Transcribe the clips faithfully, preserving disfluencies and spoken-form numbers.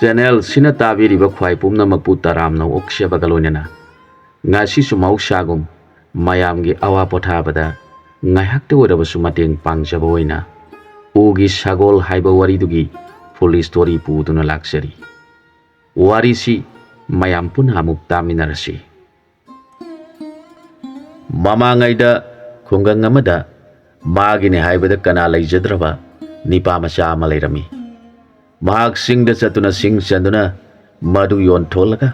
Channel ꯁꯤꯅ ꯇꯥꯕꯤꯔꯤꯕ ꯈ꯭ꯋꯥꯏ ꯄꯨꯝꯅꯃꯛꯄꯨ ꯇꯔꯥꯝꯅ ꯑꯣꯛꯆꯕꯒ ꯂꯣꯏꯅꯅ ꯉꯁꯤꯁꯨ ꯃꯍꯧꯁꯥꯒꯨꯝ ꯃꯌꯥꯝꯒꯤ ꯑꯋꯥ ꯄꯣꯊꯥꯕꯗ ꯉꯥꯏꯍꯥꯛꯇ ꯑꯣꯏꯔꯕꯁꯨ ꯃꯇꯦꯡ ꯄꯥꯡꯖꯕ ꯑꯣꯏꯅ ꯎꯒꯤ ꯁꯒꯣꯜ ꯍꯥꯏꯕ ꯋꯥꯔꯤꯗꯨꯒꯤ full story ꯄꯨꯗꯨꯅ ꯂꯥꯛꯆꯔꯤ꯫ ꯋꯥꯔꯤꯁꯤ ꯃꯌꯥꯝ ꯄꯨꯟꯅ ꯑꯃꯨꯛ ꯇꯥꯃꯤꯟꯅꯔꯁꯤ꯫ ꯃꯃꯥꯡꯉꯩꯗ ꯈꯨꯡꯒꯪ ꯑꯃꯗ ꯃꯥꯒꯤꯅꯤ ꯍꯥꯏꯕꯗ ꯀꯅꯥ ꯂꯩꯖꯗ꯭ꯔꯕ ꯅꯤꯄꯥ ꯃꯆꯥ ꯑꯃ ꯂꯩꯔꯝꯃꯤ꯫ ꯃꯍꯥꯛ ꯆꯤꯡꯗ ꯆꯠꯇꯨꯅ ꯁꯤꯡ ꯆꯟꯗꯨꯅ ꯃꯗꯨ ꯌꯣꯟꯊꯣꯛꯂꯒ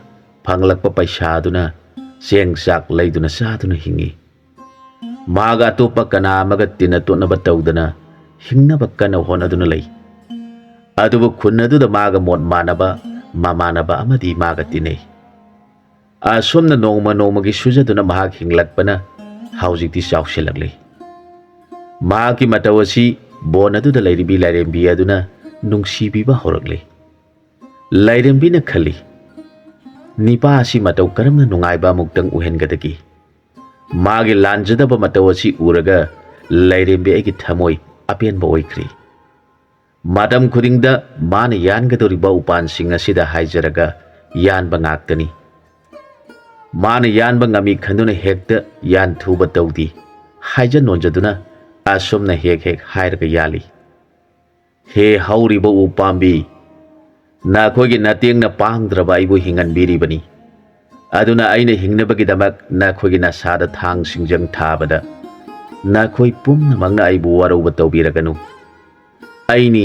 ꯐꯪꯂꯛꯄ ꯄꯩꯁꯥꯗꯨꯅ ꯆꯦꯡ ꯆꯥꯛ ꯂꯩꯗꯨꯅ ꯆꯥꯗꯨꯅ ꯍꯤꯡꯉꯤ꯫ ꯃꯍꯥꯛ ꯑꯇꯣꯞꯄ ꯀꯅꯥ ꯑꯃꯒ ꯇꯤꯟꯅ ꯇꯣꯠꯅꯕ ꯇꯧꯗꯅ ꯍꯤꯡꯅꯕ ꯀꯟꯅ ꯍꯣꯠꯅꯗꯨꯅ ꯂꯩ꯫ ꯑꯗꯨꯕꯨ ꯈꯨꯟ ꯑꯗꯨꯗ ꯃꯥꯒ ꯃꯣꯠ ꯃꯥꯟꯅꯕ ꯃꯃꯥꯟꯅꯕ ꯑꯃꯗꯤ ꯃꯥꯒ ꯇꯤꯟꯅꯩ꯫ ꯑꯁꯨꯝꯅ ꯅꯣꯡꯃ ꯅꯣꯡꯃꯒꯤ ꯁꯨꯖꯗꯨꯅ ꯃꯍꯥꯛ ꯍꯤꯡꯂꯛꯄꯅ ꯍꯧꯖꯤꯛꯇꯤ ꯆꯥꯎꯁꯤꯜꯂꯛꯂꯤ꯫ ꯃꯍꯥꯛꯀꯤ ꯃꯇꯧ ꯑꯁꯤ ꯕꯣꯟ ꯑꯗꯨꯗ ꯂꯩꯔꯤꯕꯤ ꯂꯥꯏꯔꯦꯝꯕꯤ ꯑꯗꯨꯅ ꯅꯨꯡꯁꯤꯕꯤꯕ ꯍꯧꯔꯛꯂꯤ꯫ ꯂꯥꯏꯔꯦꯝꯕꯤꯅ ꯈꯜꯂꯤ, "ꯅꯤꯄꯥ ꯑꯁꯤ ꯃꯇꯧ ꯀꯔꯝꯅ ꯅꯨꯡꯉꯥꯏꯕ ꯑꯃꯨꯛꯇꯪ ꯎꯍꯟꯒꯗꯒꯦ? ꯃꯥꯒꯤ ꯂꯥꯟꯖꯗꯕ ꯃꯇꯧ ꯑꯁꯤ ꯎꯔꯒ ꯂꯥꯏꯔꯦꯝꯕꯤ ꯑꯩꯒꯤ ꯊꯃꯣꯏ ꯑꯄꯦꯟꯕ ꯑꯣꯏꯈ꯭ꯔꯦ꯫ ꯃꯇꯝ ꯈꯨꯗꯤꯡꯗ ꯃꯥꯅ ꯌꯥꯟꯒꯗꯧꯔꯤꯕ ꯎꯄꯥꯟꯁꯤꯡ ꯑꯁꯤꯗ ꯍꯥꯏꯖꯔꯒ ꯌꯥꯟꯕ ꯉꯥꯛꯇꯅꯤ꯫ ꯃꯥꯅ ꯌꯥꯟꯕ ꯉꯝꯃꯤ ꯈꯟꯗꯨꯅ ꯍꯦꯛꯇ ꯌꯥꯟꯊꯨꯕ ꯇꯧꯗꯦ" ꯍꯥꯏꯖ ꯅꯣꯟꯖꯗꯨꯅ ꯑꯁꯨꯝꯅ ꯍꯦꯛ ꯍꯦꯛ ꯍꯥꯏꯔꯒ ꯌꯥꯜꯂꯤ꯫ "ꯍꯦ ꯍꯧꯔꯤꯕ ꯎ ꯄꯥꯝꯕꯤ, ꯅꯈꯣꯏꯒꯤ ꯅꯇꯦꯡꯅ ꯄꯥꯡꯗ꯭ꯔꯕ ꯑꯩꯕꯨ ꯍꯤꯡꯍꯟꯕꯤꯔꯤꯕꯅꯤ꯫ ꯑꯗꯨꯅ ꯑꯩꯅ ꯍꯤꯡꯅꯕꯒꯤꯗꯃꯛ ꯅꯈꯣꯏꯒꯤ ꯅꯁꯥꯗ ꯊꯥꯡ ꯁꯤꯡꯖꯪ ꯊꯥꯕꯗ ꯅꯈꯣꯏ ꯄꯨꯝꯅꯃꯛꯅ ꯑꯩꯕꯨ ꯋꯥꯔꯧꯕ ꯇꯧꯕꯤꯔꯒꯅꯨ꯫ ꯑꯩꯅꯤ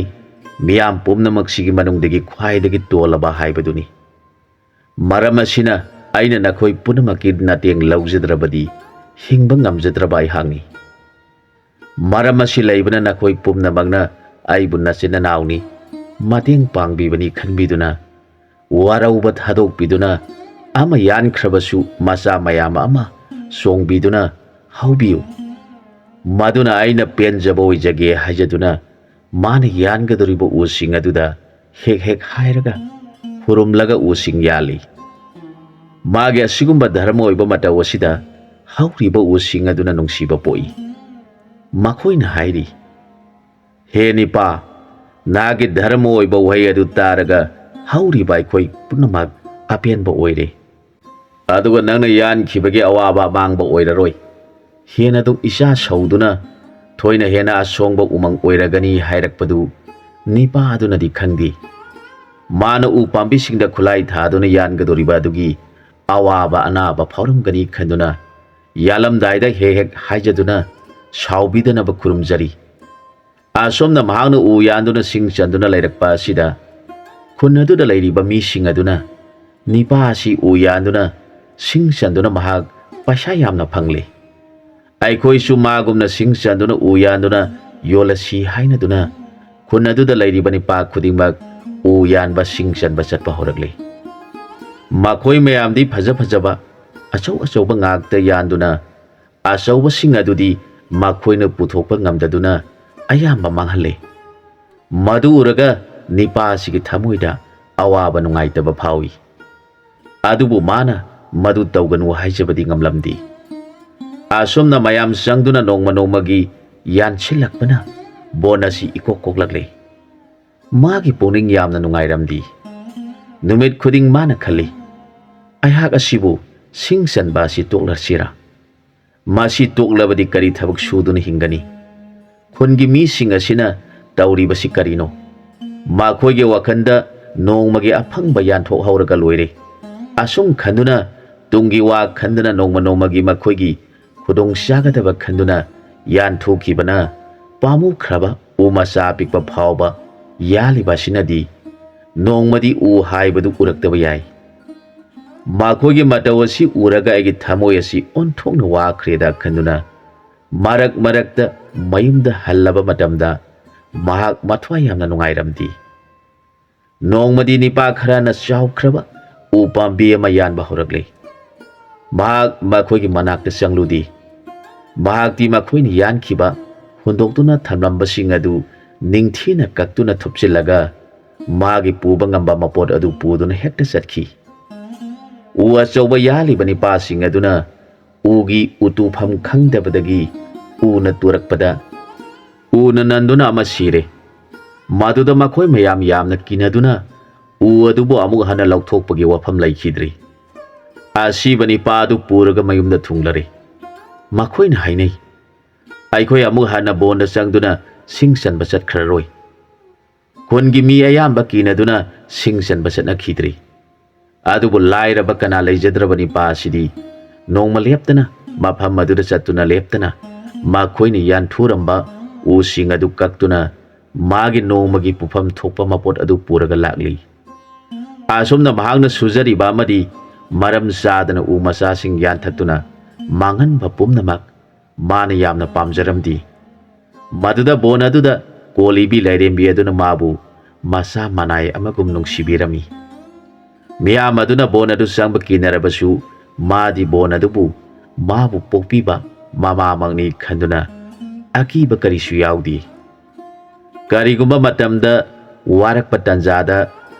ꯃꯤꯌꯥꯝ ꯄꯨꯝꯅꯃꯛꯁꯤꯒꯤ ꯃꯅꯨꯡꯗꯒꯤ ꯈ꯭ꯋꯥꯏꯗꯒꯤ ꯇꯣꯜꯂꯕ ꯍꯥꯏꯕꯗꯨꯅꯤ꯫ ꯃꯔꯝ ꯑꯁꯤꯅ ꯑꯩꯅ ꯅꯈꯣꯏ ꯄꯨꯝꯅꯃꯛꯀꯤ ꯅꯇꯦꯡ ꯂꯧꯖꯗ꯭ꯔꯕꯗꯤ ꯍꯤꯡꯕ ꯉꯝꯖꯗ꯭ꯔꯕ ꯑꯩꯍꯥꯛꯅꯤ꯫ ꯃꯔꯝ ꯑꯁꯤ ꯂꯩꯕꯅ ꯅꯈꯣꯏ ꯄꯨꯝꯅꯃꯛꯅ ꯑꯩꯕꯨ ꯅꯆꯤꯟ ꯅꯅꯥꯎꯅꯤ, ꯃꯇꯦꯡ ꯄꯥꯡꯕꯤꯕꯅꯤ ꯈꯟꯕꯤꯗꯨꯅ, ꯋꯥꯔꯧꯕ ꯊꯥꯗꯣꯛꯄꯤꯗꯨꯅ, ꯑꯃ ꯌꯥꯟꯈ꯭ꯔꯕꯁꯨ ꯃꯆꯥ ꯃꯌꯥꯝ ꯑꯃ ꯆꯣꯡꯕꯤꯗꯨꯅ ꯍꯧꯕꯤꯌꯨ꯫ ꯃꯗꯨꯅ ꯑꯩꯅ ꯄꯦꯟꯖꯕ ꯑꯣꯏꯖꯒꯦ" ꯍꯥꯏꯖꯗꯨꯅ ꯃꯥꯅ ꯌꯥꯟꯒꯗꯧꯔꯤꯕ ꯎꯁꯤꯡ ꯑꯗꯨꯗ ꯍꯦꯛ ꯍꯦꯛ ꯍꯥꯏꯔꯒ ꯈꯨꯔꯨꯝꯂꯒ ꯎꯁꯤꯡ ꯌꯥꯜꯂꯤ꯫ ꯃꯥꯒꯤ ꯑꯁꯤꯒꯨꯝꯕ ꯙꯔꯃ ꯑꯣꯏꯕ ꯃꯇꯧ ꯑꯁꯤꯗ ꯍꯧꯔꯤꯕ ꯎꯁꯤꯡ ꯑꯗꯨꯅ ꯅꯨꯡꯁꯤꯕ ꯄꯣꯛꯏ꯫ ꯃꯈꯣꯏꯅ ꯍꯥꯏꯔꯤ, "ꯍꯦ ꯅꯤꯄꯥ, ꯅꯍꯥꯛꯀꯤ ꯙꯔꯃ ꯑꯣꯏꯕ ꯋꯥꯍꯩ ꯑꯗꯨ ꯇꯥꯔꯒ ꯍꯧꯔꯤꯕ ꯑꯩꯈꯣꯏ ꯄꯨꯝꯅꯃꯛ ꯑꯄꯦꯟꯕ ꯑꯣꯏꯔꯦ꯫ ꯑꯗꯨꯒ ꯅꯪꯅ ꯌꯥꯟꯈꯤꯕꯒꯤ ꯑꯋꯥꯕ ꯑꯃꯥꯡꯕ ꯑꯣꯏꯔꯔꯣꯏ꯫ ꯍꯦꯟꯅ ꯑꯗꯨꯝ ꯏꯆꯥ ꯁꯧꯗꯨꯅ ꯊꯣꯏꯅ ꯍꯦꯟꯅ ꯑꯁꯣꯡꯕ ꯎꯃꯪ ꯑꯣꯏꯔꯒꯅꯤ ꯍꯥꯏꯔꯛꯄꯗꯨ ꯅꯤꯄꯥ ꯑꯗꯨꯅꯗꯤ ꯈꯪꯗꯦ꯫ ꯃꯥꯅ ꯎ ꯄꯥꯝꯕꯤꯁꯤꯡꯗ ꯈꯨꯠꯂꯥꯏ ꯊꯥꯗꯨꯅ ꯌꯥꯟꯒꯗꯧꯔꯤꯕ ꯑꯗꯨꯒꯤ ꯑꯋꯥꯕ ꯑꯅꯥꯕ ꯐꯥꯎꯔꯝꯒꯅꯤ ꯈꯟꯗꯨꯅ ꯌꯥꯜꯂꯝꯗꯥꯏꯗ ꯍꯦꯛ ꯍꯦꯛ ꯍꯥꯏꯖꯗꯨꯅ ꯁꯥꯎꯕꯤꯗꯅꯕ ꯈꯨꯔꯨꯝꯖꯔꯤ꯫ ꯑꯁꯣꯝꯅ ꯃꯍꯥꯛꯅ ꯎ ꯌꯥꯟꯗꯨꯅ ꯁꯤꯡ ꯆꯟꯗꯨꯅ ꯂꯩꯔꯛꯄ ꯑꯁꯤꯗ ꯈꯨꯟ ꯑꯗꯨꯗ ꯂꯩꯔꯤꯕ ꯃꯤꯁꯤꯡ ꯑꯗꯨꯅ ꯅꯤꯄꯥ ꯑꯁꯤ ꯎ ꯌꯥꯟꯗꯨꯅ ꯁꯤꯡ ꯆꯟꯗꯨꯅ ꯃꯍꯥꯛ ꯄꯩꯁꯥ ꯌꯥꯝꯅ ꯐꯪꯂꯤ꯫ ꯑꯩꯈꯣꯏꯁꯨ ꯃꯥꯒꯨꯝꯅ ꯁꯤꯡ ꯆꯟꯗꯨꯅ ꯎ ꯌꯥꯟꯗꯨꯅ ꯌꯣꯜꯂꯁꯤ ꯍꯥꯏꯅꯗꯨꯅ ꯈꯨꯟ ꯑꯗꯨꯗ ꯂꯩꯔꯤꯕ ꯅꯤꯄꯥ ꯈꯨꯗꯤꯡꯃꯛ ꯎ ꯌꯥꯟꯕ ꯁꯤꯡ ꯆꯟꯕ ꯆꯠꯄ ꯍꯧꯔꯛꯂꯤ꯫ ꯃꯈꯣꯏ ꯃꯌꯥꯝꯗꯤ ꯐꯖ ꯐꯖꯕ ꯑꯆꯧ ꯑꯆꯧꯕ ꯉꯥꯛꯇ ꯌꯥꯟꯗꯨꯅ ꯑꯆꯧꯕꯁꯤꯡ ꯑꯗꯨꯗꯤ ꯃꯈꯣꯏꯅ ꯄꯨꯊꯣꯛꯄ ꯉꯝꯗꯗꯨꯅ ꯑꯌꯥꯝꯕ ꯃꯥꯡꯍꯜꯂꯦ꯫ ꯃꯗꯨ ꯎꯔꯒ ꯅꯤꯄꯥ ꯑꯁꯤꯒꯤ ꯊꯃꯣꯏꯗ ꯑꯋꯥꯕ ꯅꯨꯡꯉꯥꯏꯇꯕ ꯐꯥꯎꯏ꯫ ꯑꯗꯨꯕꯨ ꯃꯥꯅ ꯃꯗꯨ ꯇꯧꯒꯅꯨ ꯍꯥꯏꯖꯕꯗꯤ ꯉꯝꯂꯝꯗꯦ꯫ ꯑꯁꯨꯝꯅ ꯃꯌꯥꯝ ꯆꯪꯗꯨꯅ ꯅꯣꯡꯃ ꯅꯣꯡꯃꯒꯤ ꯌꯥꯟꯁꯤꯜꯂꯛꯄꯅ ꯕꯣꯟ ꯑꯁꯤ ꯏꯀꯣꯛ ꯀꯣꯛꯂꯛꯂꯦ꯫ ꯃꯥꯒꯤ ꯄꯨꯛꯅꯤꯡ ꯌꯥꯝꯅ ꯅꯨꯡꯉꯥꯏꯔꯝꯗꯦ꯫ ꯅꯨꯃꯤꯠ ꯈꯨꯗꯤꯡ ꯃꯥꯅ ꯈꯜꯂꯤ, "ꯑꯩꯍꯥꯛ ꯑꯁꯤꯕꯨ ꯁꯤꯡ ꯆꯟꯕ ꯑꯁꯤ ꯇꯣꯛꯂꯁꯤꯔꯥ? ꯃꯁꯤ ꯇꯣꯛꯂꯕꯗꯤ ꯀꯔꯤ ꯊꯕꯛ ꯁꯨꯗꯨꯅ ꯍꯤꯡꯒꯅꯤ? ꯈꯨꯟꯒꯤ ꯃꯤꯁꯤꯡ ꯑꯁꯤꯅ ꯇꯧꯔꯤꯕꯁꯤ ꯀꯔꯤꯅꯣ?" ꯃꯈꯣꯏꯒꯤ ꯋꯥꯈꯜꯗ ꯅꯣꯡꯃꯒꯤ ꯑꯐꯪꯕ ꯌꯥꯟꯊꯣꯛꯍꯧꯔꯒ ꯂꯣꯏꯔꯦ꯫ ꯑꯁꯨꯝ ꯈꯟꯗꯨꯅ ꯇꯨꯡꯒꯤ ꯋꯥ ꯈꯟꯗꯅ ꯅꯣꯡꯃ ꯅꯣꯡꯃꯒꯤ ꯃꯈꯣꯏꯒꯤ ꯈꯨꯗꯣꯡ ꯆꯥꯒꯗꯕ ꯈꯟꯗꯨꯅ ꯌꯥꯟꯊꯣꯛꯈꯤꯕꯅ ꯄꯥꯝꯃꯨꯈ꯭ꯔꯕ ꯎ ꯃꯆꯥ ꯑꯄꯤꯛꯄ ꯐꯥꯎꯕ ꯌꯥꯜꯂꯤꯕ ꯑꯁꯤꯅꯗꯤ ꯅꯣꯡꯃꯗꯤ ꯎ ꯍꯥꯏꯕꯗꯨ ꯎꯔꯛꯇꯕ ꯌꯥꯏ꯫ ꯃꯈꯣꯏꯒꯤ ꯃꯇꯧ ꯑꯁꯤ ꯎꯔꯒ ꯑꯩꯒꯤ ꯊꯃꯣꯏ ꯑꯁꯤ ꯑꯣꯟꯊꯣꯛꯅ ꯋꯥꯈ꯭ꯔꯦꯗ ꯈꯟꯗꯨꯅ ꯃꯔꯛ ꯃꯔꯛꯇ ꯃꯌꯨꯝꯗ ꯍꯜꯂꯕ ꯃꯇꯝꯗ ꯃꯍꯥꯛ ꯃꯊ꯭ꯋꯥꯏ ꯌꯥꯝꯅ ꯅꯨꯡꯉꯥꯏꯔꯝꯗꯦ꯫ ꯅꯣꯡꯃꯗꯤ ꯅꯤꯄꯥ ꯈꯔꯅ ꯆꯥꯎꯈ꯭ꯔꯕ ꯎ ꯄꯥꯝꯕꯤ ꯑꯃ ꯌꯥꯟꯕ ꯍꯧꯔꯛꯂꯦ꯫ ꯃꯍꯥꯛ ꯃꯈꯣꯏꯒꯤ ꯃꯅꯥꯛꯇ ꯆꯪꯂꯨꯗꯦ꯫ ꯃꯍꯥꯛꯇꯤ ꯃꯈꯣꯏꯅ ꯌꯥꯟꯈꯤꯕ ꯍꯨꯟꯗꯣꯛꯇꯨꯅ ꯊꯝꯂꯝꯕꯁꯤꯡ ꯑꯗꯨ ꯅꯤꯡꯊꯤꯅ ꯀꯛꯇꯨꯅ ꯊꯨꯞꯆꯤꯜꯂꯒ ꯃꯥꯒꯤ ꯄꯨꯕ ꯉꯝꯕ ꯃꯄꯣꯠ ꯑꯗꯨ ꯄꯨꯗꯨꯅ ꯍꯦꯛꯇ ꯆꯠꯈꯤ꯫ ꯎ ꯑꯆꯧꯕ ꯌꯥꯜꯂꯤꯕ ꯅꯤꯄꯥꯁꯤꯡ ꯑꯗꯨꯅ ꯎꯒꯤ ꯎꯇꯨꯐꯝ ꯈꯪꯗꯕꯗꯒꯤ ꯎꯅ ꯇꯨꯔꯛꯄꯗ ꯎꯅ ꯅꯟꯗꯨꯅ ꯑꯃ ꯁꯤꯔꯦ꯫ ꯃꯗꯨꯗ ꯃꯈꯣꯏ ꯃꯌꯥꯝ ꯌꯥꯝꯅ ꯀꯤꯅꯗꯨꯅ ꯎ ꯑꯗꯨꯕꯨ ꯑꯃꯨꯛ ꯍꯟꯅ ꯂꯧꯊꯣꯛꯄꯒꯤ ꯋꯥꯐꯝ ꯂꯩꯈꯤꯗ꯭ꯔꯤ꯫ ꯑꯁꯤꯕ ꯅꯤꯄꯥ ꯑꯗꯨ ꯄꯨꯔꯒ ꯃꯌꯨꯝꯗ ꯊꯨꯡꯂꯔꯦ꯫ ꯃꯈꯣꯏꯅ ꯍꯥꯏꯅꯩ, "ꯑꯩꯈꯣꯏ ꯑꯃꯨꯛ ꯍꯟꯅ ꯕꯣꯟꯗ ꯆꯪꯗꯨꯅ ꯁꯤꯡ ꯆꯟꯕ ꯆꯠꯈ꯭ꯔꯔꯣꯏ"꯫ ꯈꯨꯟꯒꯤ ꯃꯤ ꯑꯌꯥꯝꯕ ꯀꯤꯅꯗꯨꯅ ꯁꯤꯡ ꯆꯟꯕ ꯆꯠꯅꯈꯤꯗ꯭ꯔꯤ꯫ ꯑꯗꯨꯕꯨ ꯂꯥꯏꯔꯕ ꯀꯅꯥ ꯂꯩꯖꯗ꯭ꯔꯕ ꯅꯤꯄꯥ ꯑꯁꯤꯗꯤ ꯅꯣꯡꯃ ꯂꯦꯞꯇꯅ ꯃꯐꯝ ꯑꯗꯨꯗ ꯆꯠꯇꯨꯅ ꯂꯦꯞꯇꯅ ꯃꯈꯣꯏꯅ ꯌꯥꯟꯊꯨꯔꯝꯕ ꯎꯁꯤꯡ ꯑꯗꯨ ꯀꯛꯇꯨꯅ ꯃꯥꯒꯤ ꯅꯣꯡꯃꯒꯤ ꯄꯨꯐꯝ ꯊꯣꯛꯄ ꯃꯄꯣꯠ ꯑꯗꯨ ꯄꯨꯔꯒ ꯂꯥꯛꯂꯤ꯫ ꯑꯁꯨꯝꯅ ꯃꯍꯥꯛꯅ ꯁꯨꯖꯔꯤꯕ ꯑꯃꯗꯤ ꯃꯔꯝ ꯆꯥꯗꯅ ꯎ ꯃꯆꯥꯁꯤꯡ ꯌꯥꯟꯊꯠꯇꯨꯅ ꯃꯥꯡꯍꯟꯕ ꯄꯨꯝꯅꯃꯛ ꯃꯥꯅ ꯌꯥꯝꯅ ꯄꯥꯝꯖꯔꯝꯗꯦ꯫ ꯃꯗꯨꯗ ꯕꯣꯟ ꯑꯗꯨꯗ ꯀꯣꯜꯂꯤꯕꯤ ꯂꯥꯏꯔꯦꯝꯕꯤ ꯑꯗꯨꯅ ꯃꯥꯕꯨ ꯃꯆꯥ ꯃꯅꯥꯏ ꯑꯃꯒꯨꯝ ꯅꯨꯡꯁꯤꯕꯤꯔꯝꯃꯤ꯫ ꯃꯤꯌꯥꯝ ꯑꯗꯨꯅ ꯕꯣꯟ ꯑꯗꯨ ꯆꯪꯕ ꯀꯤꯅꯔꯕꯁꯨ ꯃꯥꯗꯤ ꯕꯣꯟ ꯑꯗꯨꯕꯨ ꯃꯥꯕꯨ ꯄꯣꯛꯄꯤꯕ ꯃꯃꯥꯃꯛꯅꯤ ꯈꯟꯗꯨꯅ ꯑꯀꯤꯕ ꯀꯔꯤꯁꯨ ꯌꯥꯎꯗꯦ꯫ ꯀꯔꯤꯒꯨꯝꯕ ꯃꯇꯝꯗ ꯋꯥꯔꯛꯄ ꯇꯥꯟꯖꯥꯗ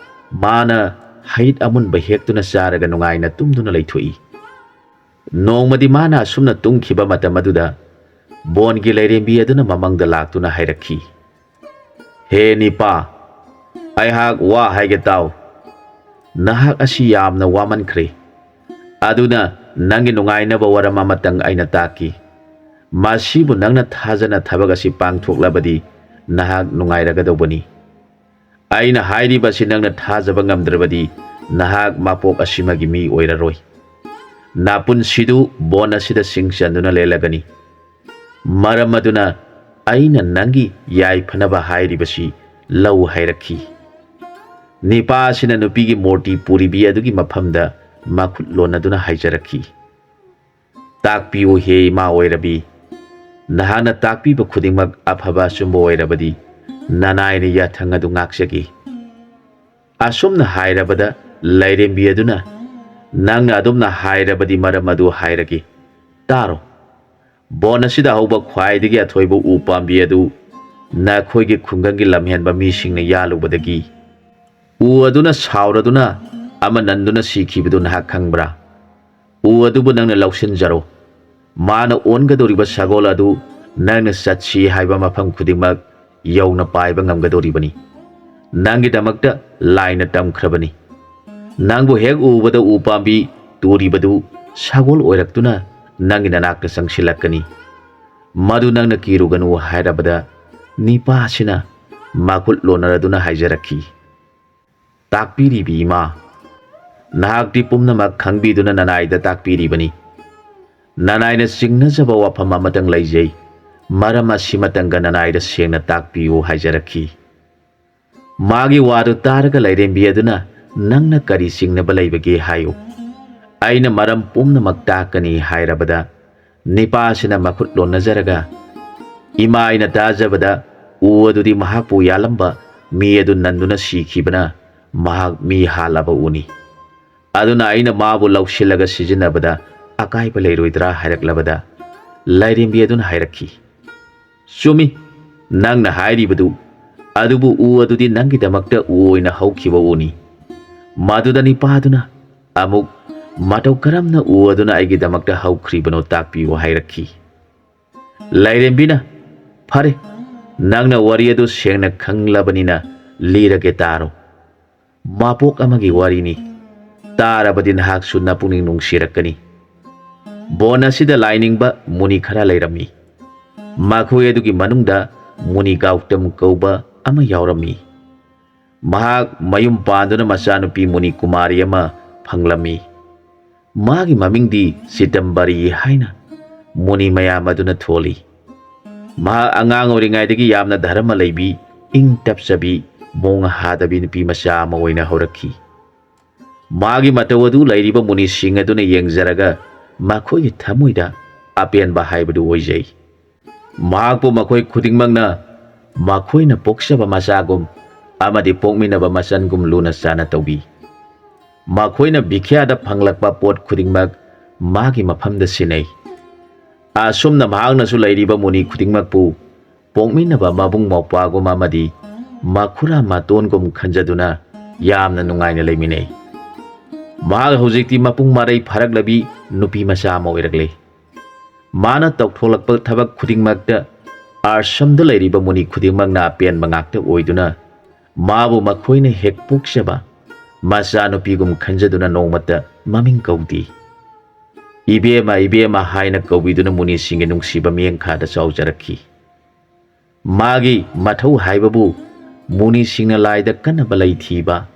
ꯃꯥꯅ ꯍꯩꯠ ꯑꯃꯨꯟꯕ ꯍꯦꯛꯇꯨꯅ ꯆꯥꯔꯒ ꯅꯨꯡꯉꯥꯏꯅ ꯇꯨꯝꯗꯨꯅ ꯂꯩꯊꯣꯛꯏ꯫ ꯅꯣꯡꯃꯗꯤ ꯃꯥꯅ ꯑꯁꯨꯝꯅ ꯇꯨꯝꯈꯤꯕ ꯃꯇꯝ ꯑꯗꯨꯗ ꯕꯣꯟꯒꯤ ꯂꯥꯏꯔꯦꯝꯕꯤ ꯑꯗꯨꯅ ꯃꯃꯪꯗ ꯂꯥꯛꯇꯨꯅ ꯍꯥꯏꯔꯛꯈꯤ, "ꯍꯦ ꯅꯤꯄꯥ, ꯑꯩꯍꯥꯛ ꯋꯥ ꯍꯥꯏꯒꯦ ꯇꯥꯎ꯫ ꯅꯍꯥꯛ ꯑꯁꯤ ꯌꯥꯝꯅ ꯋꯥꯃꯟꯈ꯭ꯔꯦ꯫ ꯑꯗꯨꯅ ꯅꯪꯒꯤ ꯅꯨꯡꯉꯥꯏꯅꯕ ꯋꯥꯔꯝ ꯑꯃꯇꯪ ꯑꯩꯅ ꯇꯥꯛꯀꯦ꯫ ꯃꯁꯤꯕꯨ ꯅꯪꯅ ꯊꯥꯖꯅ ꯊꯕꯛ ꯑꯁꯤ ꯄꯥꯡꯊꯣꯛꯂꯕꯗꯤ ꯅꯍꯥꯛ ꯅꯨꯡꯉꯥꯏꯔꯒꯗꯧꯕꯅꯤ꯫ ꯑꯩꯅ ꯍꯥꯏꯔꯤꯕꯁꯤ ꯅꯪꯅ ꯊꯥꯖꯕ ꯉꯝꯗ꯭ꯔꯕꯗꯤ ꯅꯍꯥꯛ ꯃꯄꯣꯛ ꯑꯁꯤꯃꯒꯤ ꯃꯤ ꯑꯣꯏꯔꯔꯣꯏ꯫ ꯅꯄꯨꯟꯁꯤꯗꯨ ꯕꯣꯟ ꯑꯁꯤꯗ ꯁꯤꯡ ꯆꯟꯗꯨꯅ ꯂꯦꯜꯂꯒꯅꯤ꯫ ꯃꯔꯝ ꯑꯗꯨꯅ ꯑꯩꯅ ꯅꯪꯒꯤ ꯌꯥꯏꯐꯅꯕ ꯍꯥꯏꯔꯤꯕꯁꯤ ꯂꯧ" ꯍꯥꯏꯔꯛꯈꯤ꯫ ꯅꯤꯄꯥ ꯑꯁꯤꯅ ꯅꯨꯄꯤꯒꯤ ꯃꯨꯔꯇꯤ ꯄꯨꯔꯤꯕꯤ ꯑꯗꯨꯒꯤ ꯃꯐꯝꯗ ꯃꯈꯨꯠ ꯂꯣꯟꯅꯗꯨꯅ ꯍꯥꯏꯖꯔꯛꯈꯤ, "ꯇꯥꯛꯄꯤꯌꯨ ꯍꯦ ꯏꯃꯥ ꯑꯣꯏꯔꯕꯤ, ꯅꯍꯥꯛꯅ ꯇꯥꯛꯄꯤꯕ ꯈꯨꯗꯤꯡꯃꯛ ꯑꯐꯕ ꯑꯆꯨꯝꯕ ꯑꯣꯏꯔꯕꯗꯤ ꯅꯅꯥꯏꯅ ꯌꯥꯊꯪ ꯑꯗꯨ ꯉꯥꯛꯆꯒꯦ"꯫ ꯑꯁꯨꯝꯅ ꯍꯥꯏꯔꯕꯗ ꯂꯥꯏꯔꯦꯝꯕꯤ ꯑꯗꯨꯅ, "ꯅꯪꯅ ꯑꯗꯨꯝꯅ ꯍꯥꯏꯔꯕꯗꯤ ꯃꯔꯝ ꯑꯗꯨ ꯍꯥꯏꯔꯒꯦ, ꯇꯥꯔꯣ꯫ ꯕꯣꯟ ꯑꯁꯤꯗ ꯍꯧꯕ ꯈ꯭ꯋꯥꯏꯗꯒꯤ ꯑꯊꯣꯏꯕ ꯎ ꯄꯥꯝꯕꯤ ꯑꯗꯨ ꯅꯈꯣꯏꯒꯤ ꯈꯨꯡꯒꯪꯒꯤ ꯂꯝꯍꯦꯟꯕ ꯃꯤꯁꯤꯡꯅ ꯌꯥꯜꯂꯨꯕꯗꯒꯤ ꯎ ꯑꯗꯨꯅ ꯁꯥꯎꯔꯗꯨꯅ ꯑꯃ ꯅꯟꯗꯨꯅ ꯁꯤꯈꯤꯕꯗꯨ ꯅꯍꯥꯛ ꯈꯪꯕ꯭ꯔꯥ? ꯎ ꯑꯗꯨꯕꯨ ꯅꯪꯅ ꯂꯧꯁꯤꯟꯖꯔꯣ꯫ ꯃꯥꯅ ꯑꯣꯟꯒꯗꯧꯔꯤꯕ ꯁꯒꯣꯜ ꯑꯗꯨ ꯅꯪꯅ ꯆꯠꯁꯤ ꯍꯥꯏꯕ ꯃꯐꯝ ꯈꯨꯗꯤꯡꯃꯛ ꯌꯧꯅ ꯄꯥꯏꯕ ꯉꯝꯒꯗꯧꯔꯤꯕꯅꯤ꯫ ꯅꯪꯒꯤꯗꯃꯛꯇ ꯂꯥꯏꯅ ꯇꯝꯈ꯭ꯔꯕꯅꯤ꯫ ꯅꯪꯕꯨ ꯍꯦꯛ ꯎꯕꯗ ꯎ ꯄꯥꯝꯕꯤ ꯇꯨꯔꯤꯕꯗꯨ ꯁꯒꯣꯜ ꯑꯣꯏꯔꯛꯇꯨꯅ ꯅꯪꯒꯤ ꯅꯅꯥꯛꯇ ꯆꯪꯁꯤꯜꯂꯛꯀꯅꯤ꯫ ꯃꯗꯨ ꯅꯪꯅ ꯀꯤꯔꯨꯒꯅꯨ ꯍꯥꯏꯔꯕꯗ ꯅꯤꯄꯥ ꯑꯁꯤꯅ ꯃꯈꯨꯠ ꯂꯣꯟꯅꯔꯗꯨꯅ ꯍꯥꯏꯖꯔꯛꯈꯤ, "ꯇꯥꯛꯄꯤꯔꯤꯕꯤ ꯏꯃꯥ, ꯅꯍꯥꯛꯇꯤ ꯄꯨꯝꯅꯃꯛ ꯈꯪꯕꯤꯗꯨꯅ ꯅꯅꯥꯏꯗ ꯇꯥꯛꯄꯤꯔꯤꯕꯅꯤ꯫ ꯅꯅꯥꯏꯅ ꯆꯤꯡꯅꯖꯕ ꯋꯥꯐꯝ ꯑꯃꯇꯪ ꯂꯩꯖꯩ꯫ ꯃꯔꯝ ꯑꯁꯤꯃꯇꯪꯒ ꯅꯅꯥꯏꯗ ꯁꯦꯡꯅ ꯇꯥꯛꯄꯤꯌꯨ" ꯍꯥꯏꯖꯔꯛꯈꯤ꯫ ꯃꯥꯒꯤ ꯋꯥꯗꯨ ꯇꯥꯔꯒ ꯂꯥꯏꯔꯦꯝꯕꯤ ꯑꯗꯨꯅ, "ꯅꯪꯅ ꯀꯔꯤ ꯆꯤꯡꯅꯕ ꯂꯩꯕꯒꯦ ꯍꯥꯏꯌꯨ, ꯑꯩꯅ ꯃꯔꯝ ꯄꯨꯝꯅꯃꯛ ꯇꯥꯛꯀꯅꯤ" ꯍꯥꯏꯔꯕꯗ, ꯅꯤꯄꯥꯁꯤꯅ ꯃꯈꯨꯠ ꯂꯣꯟꯅꯖꯔꯒ, "ꯏꯃꯥ, ꯑꯩꯅ ꯇꯥꯖꯕꯗ ꯎ ꯑꯗꯨꯗꯤ ꯃꯍꯥꯛꯄꯨ ꯌꯥꯜꯂꯝꯕ ꯃꯤ ꯑꯗꯨ ꯅꯟꯗꯨꯅ ꯁꯤꯈꯤꯕꯅ ꯃꯍꯥꯛ ꯃꯤ ꯍꯥꯠꯂꯕ ꯎꯅꯤ꯫ ꯑꯗꯨꯅ ꯑꯩꯅ ꯃꯥꯕꯨ ꯂꯧꯁꯤꯜꯂꯒ ꯁꯤꯖꯤꯟꯅꯕꯗ ꯑꯀꯥꯏꯕ ꯂꯩꯔꯣꯏꯗ꯭ꯔꯥ?" ꯍꯥꯏꯔꯛꯂꯕꯗ, ꯂꯥꯏꯔꯦꯝꯕꯤ ꯑꯗꯨꯅ ꯍꯥꯏꯔꯛꯈꯤ, "ꯆꯨꯝꯃꯤ, ꯅꯪꯅ ꯍꯥꯏꯔꯤꯕꯗꯨ, ꯑꯗꯨꯕꯨ ꯎ ꯑꯗꯨꯗꯤ ꯅꯪꯒꯤꯗꯃꯛꯇ ꯎ ꯑꯣꯏꯅ ꯍꯧꯈꯤꯕ ꯎꯅꯤ꯫ ꯃꯗꯨꯗ ꯅꯤꯄꯥꯗꯨꯅ ꯑꯃꯨꯛ, ꯃꯇꯧ ꯀꯔꯝꯅ ꯎ ꯑꯗꯨꯅ ꯑꯩꯒꯤꯗꯃꯛꯇ ꯍꯧꯈ꯭ꯔꯤꯕꯅꯣ ꯇꯥꯛꯄꯤꯌꯨ" ꯍꯥꯏꯔꯛꯈꯤ꯫ ꯂꯥꯏꯔꯦꯝꯕꯤꯅ, "ꯐꯔꯦ, ꯅꯪꯅ ꯋꯥꯔꯤ ꯑꯗꯨ ꯁꯦꯡꯅ ꯈꯪꯂꯕꯅꯤꯅ ꯂꯤꯔꯒꯦ ꯇꯥꯔꯣ꯫ ꯃꯄꯣꯛ ꯑꯃꯒꯤ ꯋꯥꯔꯤꯅꯤ꯫ ꯇꯥꯔꯕꯗꯤ ꯅꯍꯥꯛꯁꯨ ꯅꯄꯨꯛꯅꯤꯡ ꯅꯨꯡꯁꯤꯔꯛꯀꯅꯤ꯫ ꯕꯣꯟ ꯑꯁꯤꯗ ꯂꯥꯏꯅꯤꯡꯕ ꯃꯨꯅꯤ ꯈꯔ ꯂꯩꯔꯝꯃꯤ꯫ ꯃꯈꯣꯏ ꯑꯗꯨꯒꯤ ꯃꯅꯨꯡꯗ ꯃꯨꯅꯤ ꯒꯧꯇꯝ ꯀꯧꯕ ꯑꯃ ꯌꯥꯎꯔꯝꯃꯤ꯫ ꯃꯍꯥꯛ ꯃꯌꯨꯝ ꯄꯥꯟꯗꯨꯅ ꯃꯆꯥꯅꯨꯄꯤ ꯃꯨꯅꯤ ꯀꯨꯃꯥꯔꯤ ꯑꯃ ꯐꯪꯂꯝꯃꯤ꯫ ꯃꯥꯒꯤ ꯃꯃꯤꯡꯗꯤ ꯆꯤꯗꯝꯕꯔꯤ ꯍꯥꯏꯅ ꯃꯨꯅꯤ ꯃꯌꯥꯝ ꯑꯗꯨꯅ ꯊꯣꯜꯂꯤ꯫ ꯃꯍꯥꯛ ꯑꯉꯥꯡ ꯑꯣꯏꯔꯤꯉꯩꯗꯒꯤ ꯌꯥꯝꯅ ꯙꯔꯃ ꯂꯩꯕꯤ, ꯏꯪ ꯇꯞꯆꯕꯤ, ꯃꯣꯡ ꯍꯥꯗꯕꯤ ꯅꯨꯄꯤ ꯃꯆꯥ ꯑꯃ ꯑꯣꯏꯅ ꯍꯧꯔꯛꯈꯤ꯫ ꯃꯥꯒꯤ ꯃꯇꯧ ꯑꯗꯨ ꯂꯩꯔꯤꯕ ꯃꯨꯅꯤꯁꯤꯡ ꯑꯗꯨꯅ ꯌꯦꯡꯖꯔꯒ ꯃꯈꯣꯏꯒꯤ ꯊꯃꯣꯏꯗ ꯑꯄꯦꯟꯕ ꯍꯥꯏꯕꯗꯨ ꯑꯣꯏꯖꯩ꯫ ꯃꯍꯥꯛꯄꯨ ꯃꯈꯣꯏ ꯈꯨꯗꯤꯡꯃꯛꯅ ꯃꯈꯣꯏꯅ ꯄꯣꯛꯆꯕ ꯃꯆꯥꯒꯨꯝ ꯑꯃꯗꯤ ꯄꯣꯛꯃꯤꯟꯅꯕ ꯃꯆꯟꯒꯨꯝ ꯂꯨꯅ ꯆꯥꯟꯅ ꯇꯧꯕꯤ꯫ ꯃꯈꯣꯏꯅ ꯚꯤꯈ꯭ꯌꯥꯗ ꯐꯪꯂꯛꯄ ꯄꯣꯠ ꯈꯨꯗꯤꯡꯃꯛ ꯃꯥꯒꯤ ꯃꯐꯝꯗ ꯁꯤꯟꯅꯩ꯫ ꯑꯁꯨꯝꯅ ꯃꯍꯥꯛꯅꯁꯨ ꯂꯩꯔꯤꯕ ꯃꯨꯅꯤ ꯈꯨꯗꯤꯡꯃꯛꯄꯨ ꯄꯣꯛꯃꯤꯟꯅꯕ ꯃꯕꯨꯡ ꯃꯧꯄ꯭ꯋꯥꯒꯨꯝ ꯑꯃꯗꯤ ꯃꯈꯨꯔꯥ ꯃꯇꯣꯟꯒꯨꯝ ꯈꯟꯖꯗꯨꯅ ꯌꯥꯝꯅ ꯅꯨꯡꯉꯥꯏꯅ ꯂꯩꯃꯤꯟꯅꯩ꯫ ꯃꯍꯥꯛ ꯍꯧꯖꯤꯛꯇꯤ ꯃꯄꯨꯡ ꯃꯔꯩ ꯐꯥꯔꯛꯂꯕꯤ ꯅꯨꯄꯤ ꯃꯆꯥ ꯑꯃ ꯑꯣꯏꯔꯛꯂꯦ꯫ ꯃꯥꯅ ꯇꯧꯊꯣꯛꯂꯛꯄ ꯊꯕꯛ ꯈꯨꯗꯤꯡꯃꯛꯇ ꯑꯥꯁ꯭ꯔꯝꯗ ꯂꯩꯔꯤꯕ ꯃꯨꯅꯤ ꯈꯨꯗꯤꯡꯃꯛꯅ ꯑꯄꯦꯟꯕ ꯉꯥꯛꯇ ꯑꯣꯏꯗꯨꯅ ꯃꯥꯕꯨ ꯃꯈꯣꯏꯅ ꯍꯦꯛ ꯄꯣꯛꯆꯕ ꯃꯆꯥꯅꯨꯄꯤꯒꯨꯝ ꯈꯟꯖꯗꯨꯅ ꯅꯣꯡꯃꯇ ꯃꯃꯤꯡ ꯀꯧꯗꯦ꯫ "ꯏꯕꯦꯝꯃ, ꯏꯕꯦꯝꯃ" ꯍꯥꯏꯅ ꯀꯧꯕꯤꯗꯨꯅ ꯃꯨꯅꯤꯁꯤꯡꯒꯤ ꯅꯨꯡꯁꯤꯕ ꯃꯤꯠꯌꯦꯡꯈꯥꯗ ꯆꯥꯎꯖꯔꯛꯈꯤ꯫ ꯃꯥꯒꯤ ꯃꯊꯧ ꯍꯥꯏꯕꯕꯨ ꯃꯨꯅꯤꯁꯤꯡꯅ ꯂꯥꯏꯗ ꯀꯟꯅꯕ ꯂꯩ ꯊꯤꯕ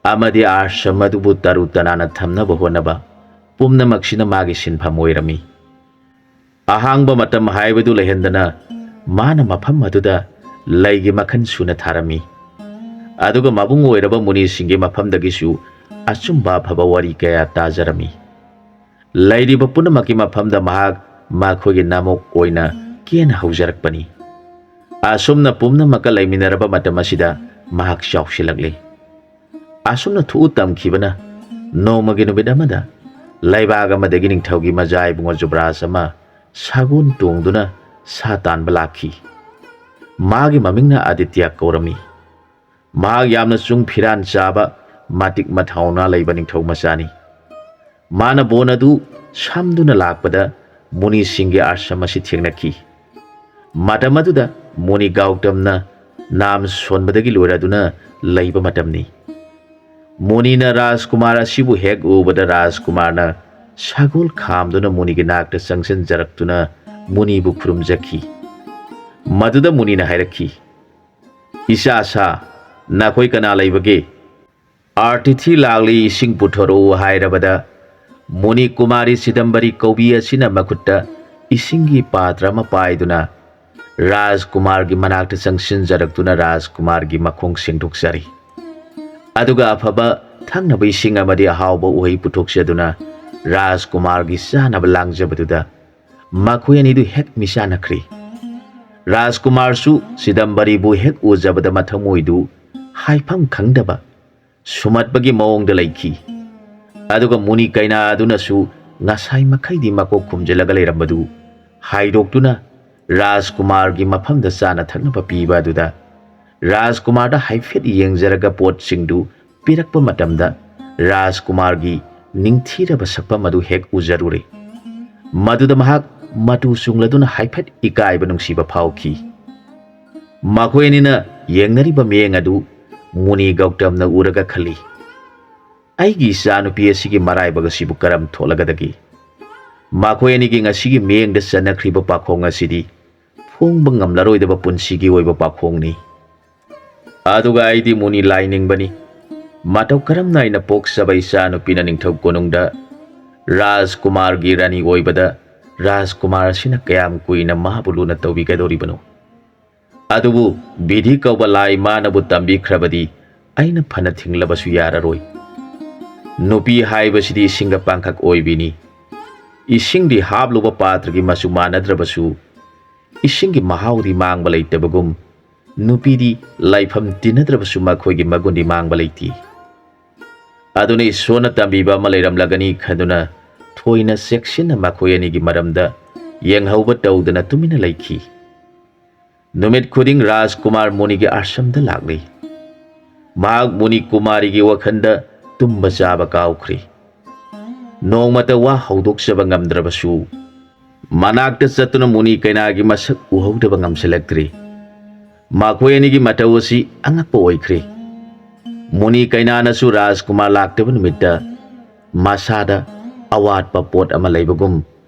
ꯑꯃꯗꯤ ꯑꯥꯁ꯭ꯔꯝ ꯑꯗꯨꯕꯨ ꯇꯔꯨ ꯇꯅꯥꯟꯅ ꯊꯝꯅꯕ ꯍꯣꯠꯅꯕ ꯄꯨꯝꯅꯃꯛꯁꯤꯅ ꯃꯥꯒꯤ ꯁꯤꯟꯐꯝ ꯑꯣꯏꯔꯝꯃꯤ꯫ ꯑꯍꯥꯡꯕ ꯃꯇꯝ ꯍꯥꯏꯕꯗꯨ ꯂꯩꯍꯟꯗꯅ ꯃꯥꯅ ꯃꯐꯝ ꯑꯗꯨꯗ ꯂꯩꯒꯤ ꯃꯈꯜ ꯁꯨꯅ ꯊꯥꯔꯝꯃꯤ꯫ ꯑꯗꯨꯒ ꯃꯕꯨꯡ ꯑꯣꯏꯔꯕ ꯃꯨꯅꯤꯁꯤꯡꯒꯤ ꯃꯐꯝꯗꯒꯤꯁꯨ ꯑꯆꯨꯝꯕ ꯑꯐꯕ ꯋꯥꯔꯤ ꯀꯌꯥ ꯇꯥꯖꯔꯝꯃꯤ꯫ ꯂꯩꯔꯤꯕ ꯄꯨꯝꯅꯃꯛꯀꯤ ꯃꯐꯝꯗ ꯃꯍꯥꯛ ꯃꯈꯣꯏꯒꯤ ꯅꯥꯃꯣꯛ ꯑꯣꯏꯅ ꯀꯦꯅ ꯍꯧꯖꯔꯛꯄꯅꯤ꯫ ꯑꯁꯨꯝꯅ ꯄꯨꯝꯅꯃꯛꯀ ꯂꯩꯃꯤꯟꯅꯔꯕ ꯃꯇꯝ ꯑꯁꯤꯗ ꯃꯍꯥꯛ ꯆꯥꯎꯁꯤꯜꯂꯛꯂꯤ꯫ ꯑꯁꯨꯝꯅ ꯊꯣꯛꯎ ꯇꯝꯈꯤꯕꯅ ꯅꯣꯡꯃꯒꯤ ꯅꯨꯃꯤꯠ ꯑꯃꯗ ꯂꯩꯕꯥꯛ ꯑꯃꯗꯒꯤ ꯅꯤꯡꯊꯧꯒꯤ ꯃꯖꯥ ꯏꯕꯨꯡꯉꯣ ꯖꯨꯕ꯭ꯔꯥꯖ ꯑꯃ ꯁꯒꯣꯜ ꯇꯣꯡꯗꯨꯅ ꯁꯥ ꯇꯥꯟꯕ ꯂꯥꯛꯈꯤ꯫ ꯃꯥꯒꯤ ꯃꯃꯤꯡꯅ ꯑꯥꯗꯤꯇ꯭ꯌ ꯀꯧꯔꯝꯃꯤ꯫ ꯃꯍꯥꯛ ꯌꯥꯝꯅ ꯆꯨꯡ ꯐꯤꯔꯥꯟ ꯆꯥꯕ, ꯃꯇꯤꯛ ꯃꯊꯧꯅꯥ ꯂꯩꯕ ꯅꯤꯡꯊꯧ ꯃꯆꯥꯅꯤ꯫ ꯃꯥꯅ ꯕꯣꯟ ꯑꯗꯨ ꯁꯝꯗꯨꯅ ꯂꯥꯛꯄꯗ ꯃꯨꯅꯤꯁꯤꯡꯒꯤ ꯑꯥꯁ꯭ꯔꯝ ꯑꯁꯤ ꯊꯦꯡꯅꯈꯤ꯫ ꯃꯇꯝ ꯑꯗꯨꯗ ꯃꯨꯅꯤ ꯒꯧꯇꯝꯅ ꯅꯥꯝ ꯁꯣꯟꯕꯗꯒꯤ ꯂꯣꯏꯔꯗꯨꯅ ꯂꯩꯕ ꯃꯇꯝꯅꯤ꯫ ꯃꯨꯅꯤꯅ ꯔꯥꯖꯀꯨꯃꯥꯔ ꯑꯁꯤꯕꯨ ꯍꯦꯛ ꯎꯕꯗ ꯔꯥꯖꯀꯨꯃꯥꯔꯅ ꯁꯒꯣꯜ ꯈꯥꯝꯗꯨꯅ ꯃꯨꯅꯤꯒꯤ ꯅꯥꯛꯇ ꯆꯪꯁꯤꯟꯖꯔꯛꯇꯨꯅ ꯃꯨꯅꯤꯕꯨ ꯈꯨꯔꯨꯝꯖꯈꯤ꯫ ꯃꯗꯨꯗ ꯃꯨꯅꯤꯅ ꯍꯥꯏꯔꯛꯈꯤ, "ꯏꯆꯥ ꯁꯥ, ꯅꯈꯣꯏ ꯀꯅꯥ ꯂꯩꯕꯒꯦ? ꯑꯥꯔꯇꯤꯊꯤ ꯂꯥꯛꯂꯤ, ꯏꯁꯤꯡ ꯄꯨꯊꯣꯔꯛꯎ" ꯍꯥꯏꯔꯕꯗ, ꯃꯨꯅꯤ ꯀꯨꯃꯥꯔꯤ ꯆꯤꯗꯝꯕꯔꯤ ꯀꯧꯕꯤ ꯑꯁꯤꯅ ꯃꯈꯨꯠꯇ ꯏꯁꯤꯡꯒꯤ ꯄꯥꯇ꯭ꯔ ꯑꯃ ꯄꯥꯏꯗꯨꯅ ꯔꯥꯖꯀꯨꯃꯥꯔꯒꯤ ꯃꯅꯥꯛꯇ ꯆꯪꯁꯤꯟꯖꯔꯛꯇꯨꯅ ꯔꯥꯖꯀꯨꯃꯥꯔꯒꯤ ꯃꯈꯣꯡ ꯁꯦꯡꯗꯣꯛꯆꯔꯤ꯫ ꯑꯗꯨꯒ ꯑꯐꯕ ꯊꯛꯅꯕ ꯏꯁꯤꯡ ꯑꯃꯗꯤ ꯑꯍꯥꯎꯕ ꯎꯍꯩ ꯄꯨꯊꯣꯛꯆꯗꯨꯅ ꯔꯥꯖꯀꯨꯃꯥꯔꯒꯤ ꯆꯥꯅꯕ ꯂꯥꯡꯖꯕꯗꯨꯗ ꯃꯈꯣꯏ ꯑꯅꯤꯗꯨ ꯍꯦꯛ ꯃꯤꯆꯥꯟꯅꯈ꯭ꯔꯤ꯫ ꯔꯥꯖꯀꯨꯃꯥꯔꯁꯨ ꯆꯤꯗꯝꯕꯔꯤꯕꯨ ꯍꯦꯛ ꯎꯖꯕꯗ ꯃꯊꯃꯣꯏꯗꯨ ꯍꯥꯏꯐꯝ ꯈꯪꯗꯕ ꯁꯨꯝꯍꯠꯄꯒꯤ ꯃꯑꯣꯡꯗ ꯂꯩꯈꯤ꯫ ꯑꯗꯨꯒ ꯃꯨꯅꯤ ꯀꯩꯅꯥ ꯑꯗꯨꯅꯁꯨ ꯉꯁꯥꯏ ꯃꯈꯩꯗꯤ ꯃꯀꯣꯛ ꯈꯨꯝꯖꯤꯜꯂꯒ ꯂꯩꯔꯝꯕꯗꯨ ꯍꯥꯏꯗꯣꯛꯇꯨꯅ ꯔꯥꯖꯀꯨꯃꯥꯔꯒꯤ ꯃꯐꯝꯗ ꯆꯥꯅ ꯊꯛꯅꯕ ꯄꯤꯕ ꯑꯗꯨꯗ ꯔꯥꯖꯀꯨꯃꯥꯔꯗ ꯍꯥꯏꯐꯦꯠ ꯌꯦꯡꯖꯔꯒ ꯄꯣꯠꯁꯤꯡꯗꯨ ꯄꯤꯔꯛꯄ ꯃꯇꯝꯗ ꯔꯥꯖꯀꯨꯃꯥꯔꯒꯤ ꯅꯤꯡꯊꯤꯔꯕ ꯁꯛꯐꯝ ꯑꯗꯨ ꯍꯦꯛ ꯎꯖꯔꯨꯔꯦ꯫ ꯃꯗꯨꯗ ꯃꯍꯥꯛ ꯃꯇꯨ ꯆꯨꯡꯂꯗꯨꯅ ꯍꯥꯏꯐꯦꯠ ꯏꯀꯥꯏꯕ ꯅꯨꯡꯁꯤꯕ ꯐꯥꯎꯈꯤ꯫ ꯃꯈꯣꯏ ꯑꯅꯤꯅ ꯌꯦꯡꯅꯔꯤꯕ ꯃꯤꯠꯌꯦꯡ ꯑꯗꯨ ꯃꯨꯅꯤ ꯒꯧꯇꯝꯅ ꯎꯔꯒ ꯈꯜꯂꯤ, "ꯑꯩꯒꯤ ꯏꯆꯥꯅꯨꯄꯤ ꯑꯁꯤꯒꯤ ꯃꯔꯥꯏꯕꯛ ꯑꯁꯤꯕꯨ ꯀꯔꯝ ꯊꯣꯛꯂꯒꯗꯒꯦ? ꯃꯈꯣꯏ ꯑꯅꯤꯒꯤ ꯉꯁꯤꯒꯤ ꯃꯤꯠꯌꯦꯡꯗ ꯆꯠꯅꯈ꯭ꯔꯤꯕ ꯄꯥꯈꯣꯡ ꯑꯁꯤꯗꯤ ꯐꯣꯡꯕ ꯉꯝꯂꯔꯣꯏꯗꯕ ꯄꯨꯟꯁꯤꯒꯤ ꯑꯣꯏꯕ ꯄꯥꯈꯣꯡꯅꯤ꯫ ꯑꯗꯨꯒ ꯑꯩꯗꯤ ꯃꯨꯅꯤ ꯂꯥꯏꯅꯤꯡꯕꯅꯤ꯫ ꯃꯇꯧ ꯀꯔꯝꯅ ꯑꯩꯅ ꯄꯣꯛꯆꯕ ꯏꯆꯥꯅꯨꯄꯤꯅ ꯅꯤꯡꯊꯧ ꯀꯣꯅꯨꯡꯗ ꯔꯥꯖꯀꯨꯃꯥꯔꯒꯤ ꯔꯥꯅꯤ ꯑꯣꯏꯕꯗ ꯔꯥꯖꯀꯨꯃꯥꯔ ꯑꯁꯤꯅ ꯀꯌꯥꯝ ꯀꯨꯏꯅ ꯃꯥꯕꯨ ꯂꯨꯅ ꯇꯧꯕꯤꯒꯗꯧꯔꯤꯕꯅꯣ? ꯑꯗꯨꯕꯨ ꯕꯤꯙꯤ ꯀꯧꯕ ꯂꯥꯏ ꯃꯥꯅꯕꯨ ꯇꯝꯕꯤꯈ꯭ꯔꯕꯗꯤ ꯑꯩꯅ ꯐꯅ ꯊꯤꯡꯂꯕꯁꯨ ꯌꯥꯔꯔꯣꯏ꯫ ꯅꯨꯄꯤ ꯍꯥꯏꯕꯁꯤꯗꯤ ꯏꯁꯤꯡꯒ ꯄꯥꯡꯈꯛ ꯑꯣꯏꯕꯤꯅꯤ꯫ ꯏꯁꯤꯡꯗꯤ ꯍꯥꯞꯂꯨꯕ ꯄꯥꯇ꯭ꯔꯒꯤ ꯃꯆꯨ ꯃꯥꯟꯅꯗ꯭ꯔꯕꯁꯨ, ꯏꯁꯤꯡꯒꯤ ꯃꯍꯥꯎꯗꯤ ꯃꯥꯡꯕ ꯂꯩꯇꯕꯒꯨꯝ, ꯅꯨꯄꯤꯗꯤ ꯂꯥꯏꯐꯝ ꯇꯤꯟꯅꯗ꯭ꯔꯕꯁꯨ ꯃꯈꯣꯏꯒꯤ ꯃꯒꯨꯟꯗꯤ ꯃꯥꯡꯕ ꯂꯩꯇꯦ꯫ ꯑꯗꯨꯅ ꯏꯁꯣꯔꯅ ꯇꯝꯕꯤꯕ ꯑꯃ ꯂꯩꯔꯝꯂꯒꯅꯤ ꯈꯟꯗꯨꯅ ꯊꯣꯏꯅ ꯆꯦꯛꯁꯤꯟꯅ ꯃꯈꯣꯏ ꯑꯅꯤꯒꯤ ꯃꯔꯝꯗ ꯌꯦꯡꯍꯧꯕ ꯇꯧꯗꯅ ꯇꯨꯃꯤꯟꯅ ꯂꯩꯈꯤ꯫ ꯅꯨꯃꯤꯠ ꯈꯨꯗꯤꯡ ꯔꯥꯖꯀꯨꯃꯥꯔ ꯃꯨꯅꯤꯒꯤ ꯑꯥꯁ꯭ꯔꯝꯗ ꯂꯥꯛꯂꯤ꯫ ꯃꯍꯥꯛ ꯃꯨꯅꯤ ꯀꯨꯃꯥꯔꯤꯒꯤ ꯋꯥꯈꯜꯗ ꯇꯨꯝꯕ ꯆꯥꯕ ꯀꯥꯎꯈ꯭ꯔꯦ꯫ ꯅꯣꯡꯃꯇ ꯋꯥ ꯍꯧꯗꯣꯛꯆꯕ ꯉꯝꯗ꯭ꯔꯕꯁꯨ, ꯃꯅꯥꯛꯇ ꯆꯠꯇꯨꯅ ꯃꯨꯅꯤ ꯀꯩꯅꯥꯒꯤ ꯃꯁꯛ ꯎꯍꯧꯗꯕ ꯉꯝꯁꯤꯜꯂꯛꯇ꯭ꯔꯦ꯫ ꯃꯈꯣꯏ ꯑꯅꯤꯒꯤ ꯃꯇꯧ ꯑꯁꯤ ꯑꯉꯛꯄ ꯑꯣꯏꯈ꯭ꯔꯦ꯫ ꯃꯨꯅꯤ ꯀꯩꯅꯥꯅꯁꯨ ꯔꯥꯖꯀꯨꯃꯥꯔ ꯂꯥꯛꯇꯕ ꯅꯨꯃꯤꯠꯇ ꯃꯁꯥꯗ ꯑꯋꯥꯠꯄ ꯄꯣꯠ ꯑꯃ ꯂꯩꯕꯒꯨꯝ,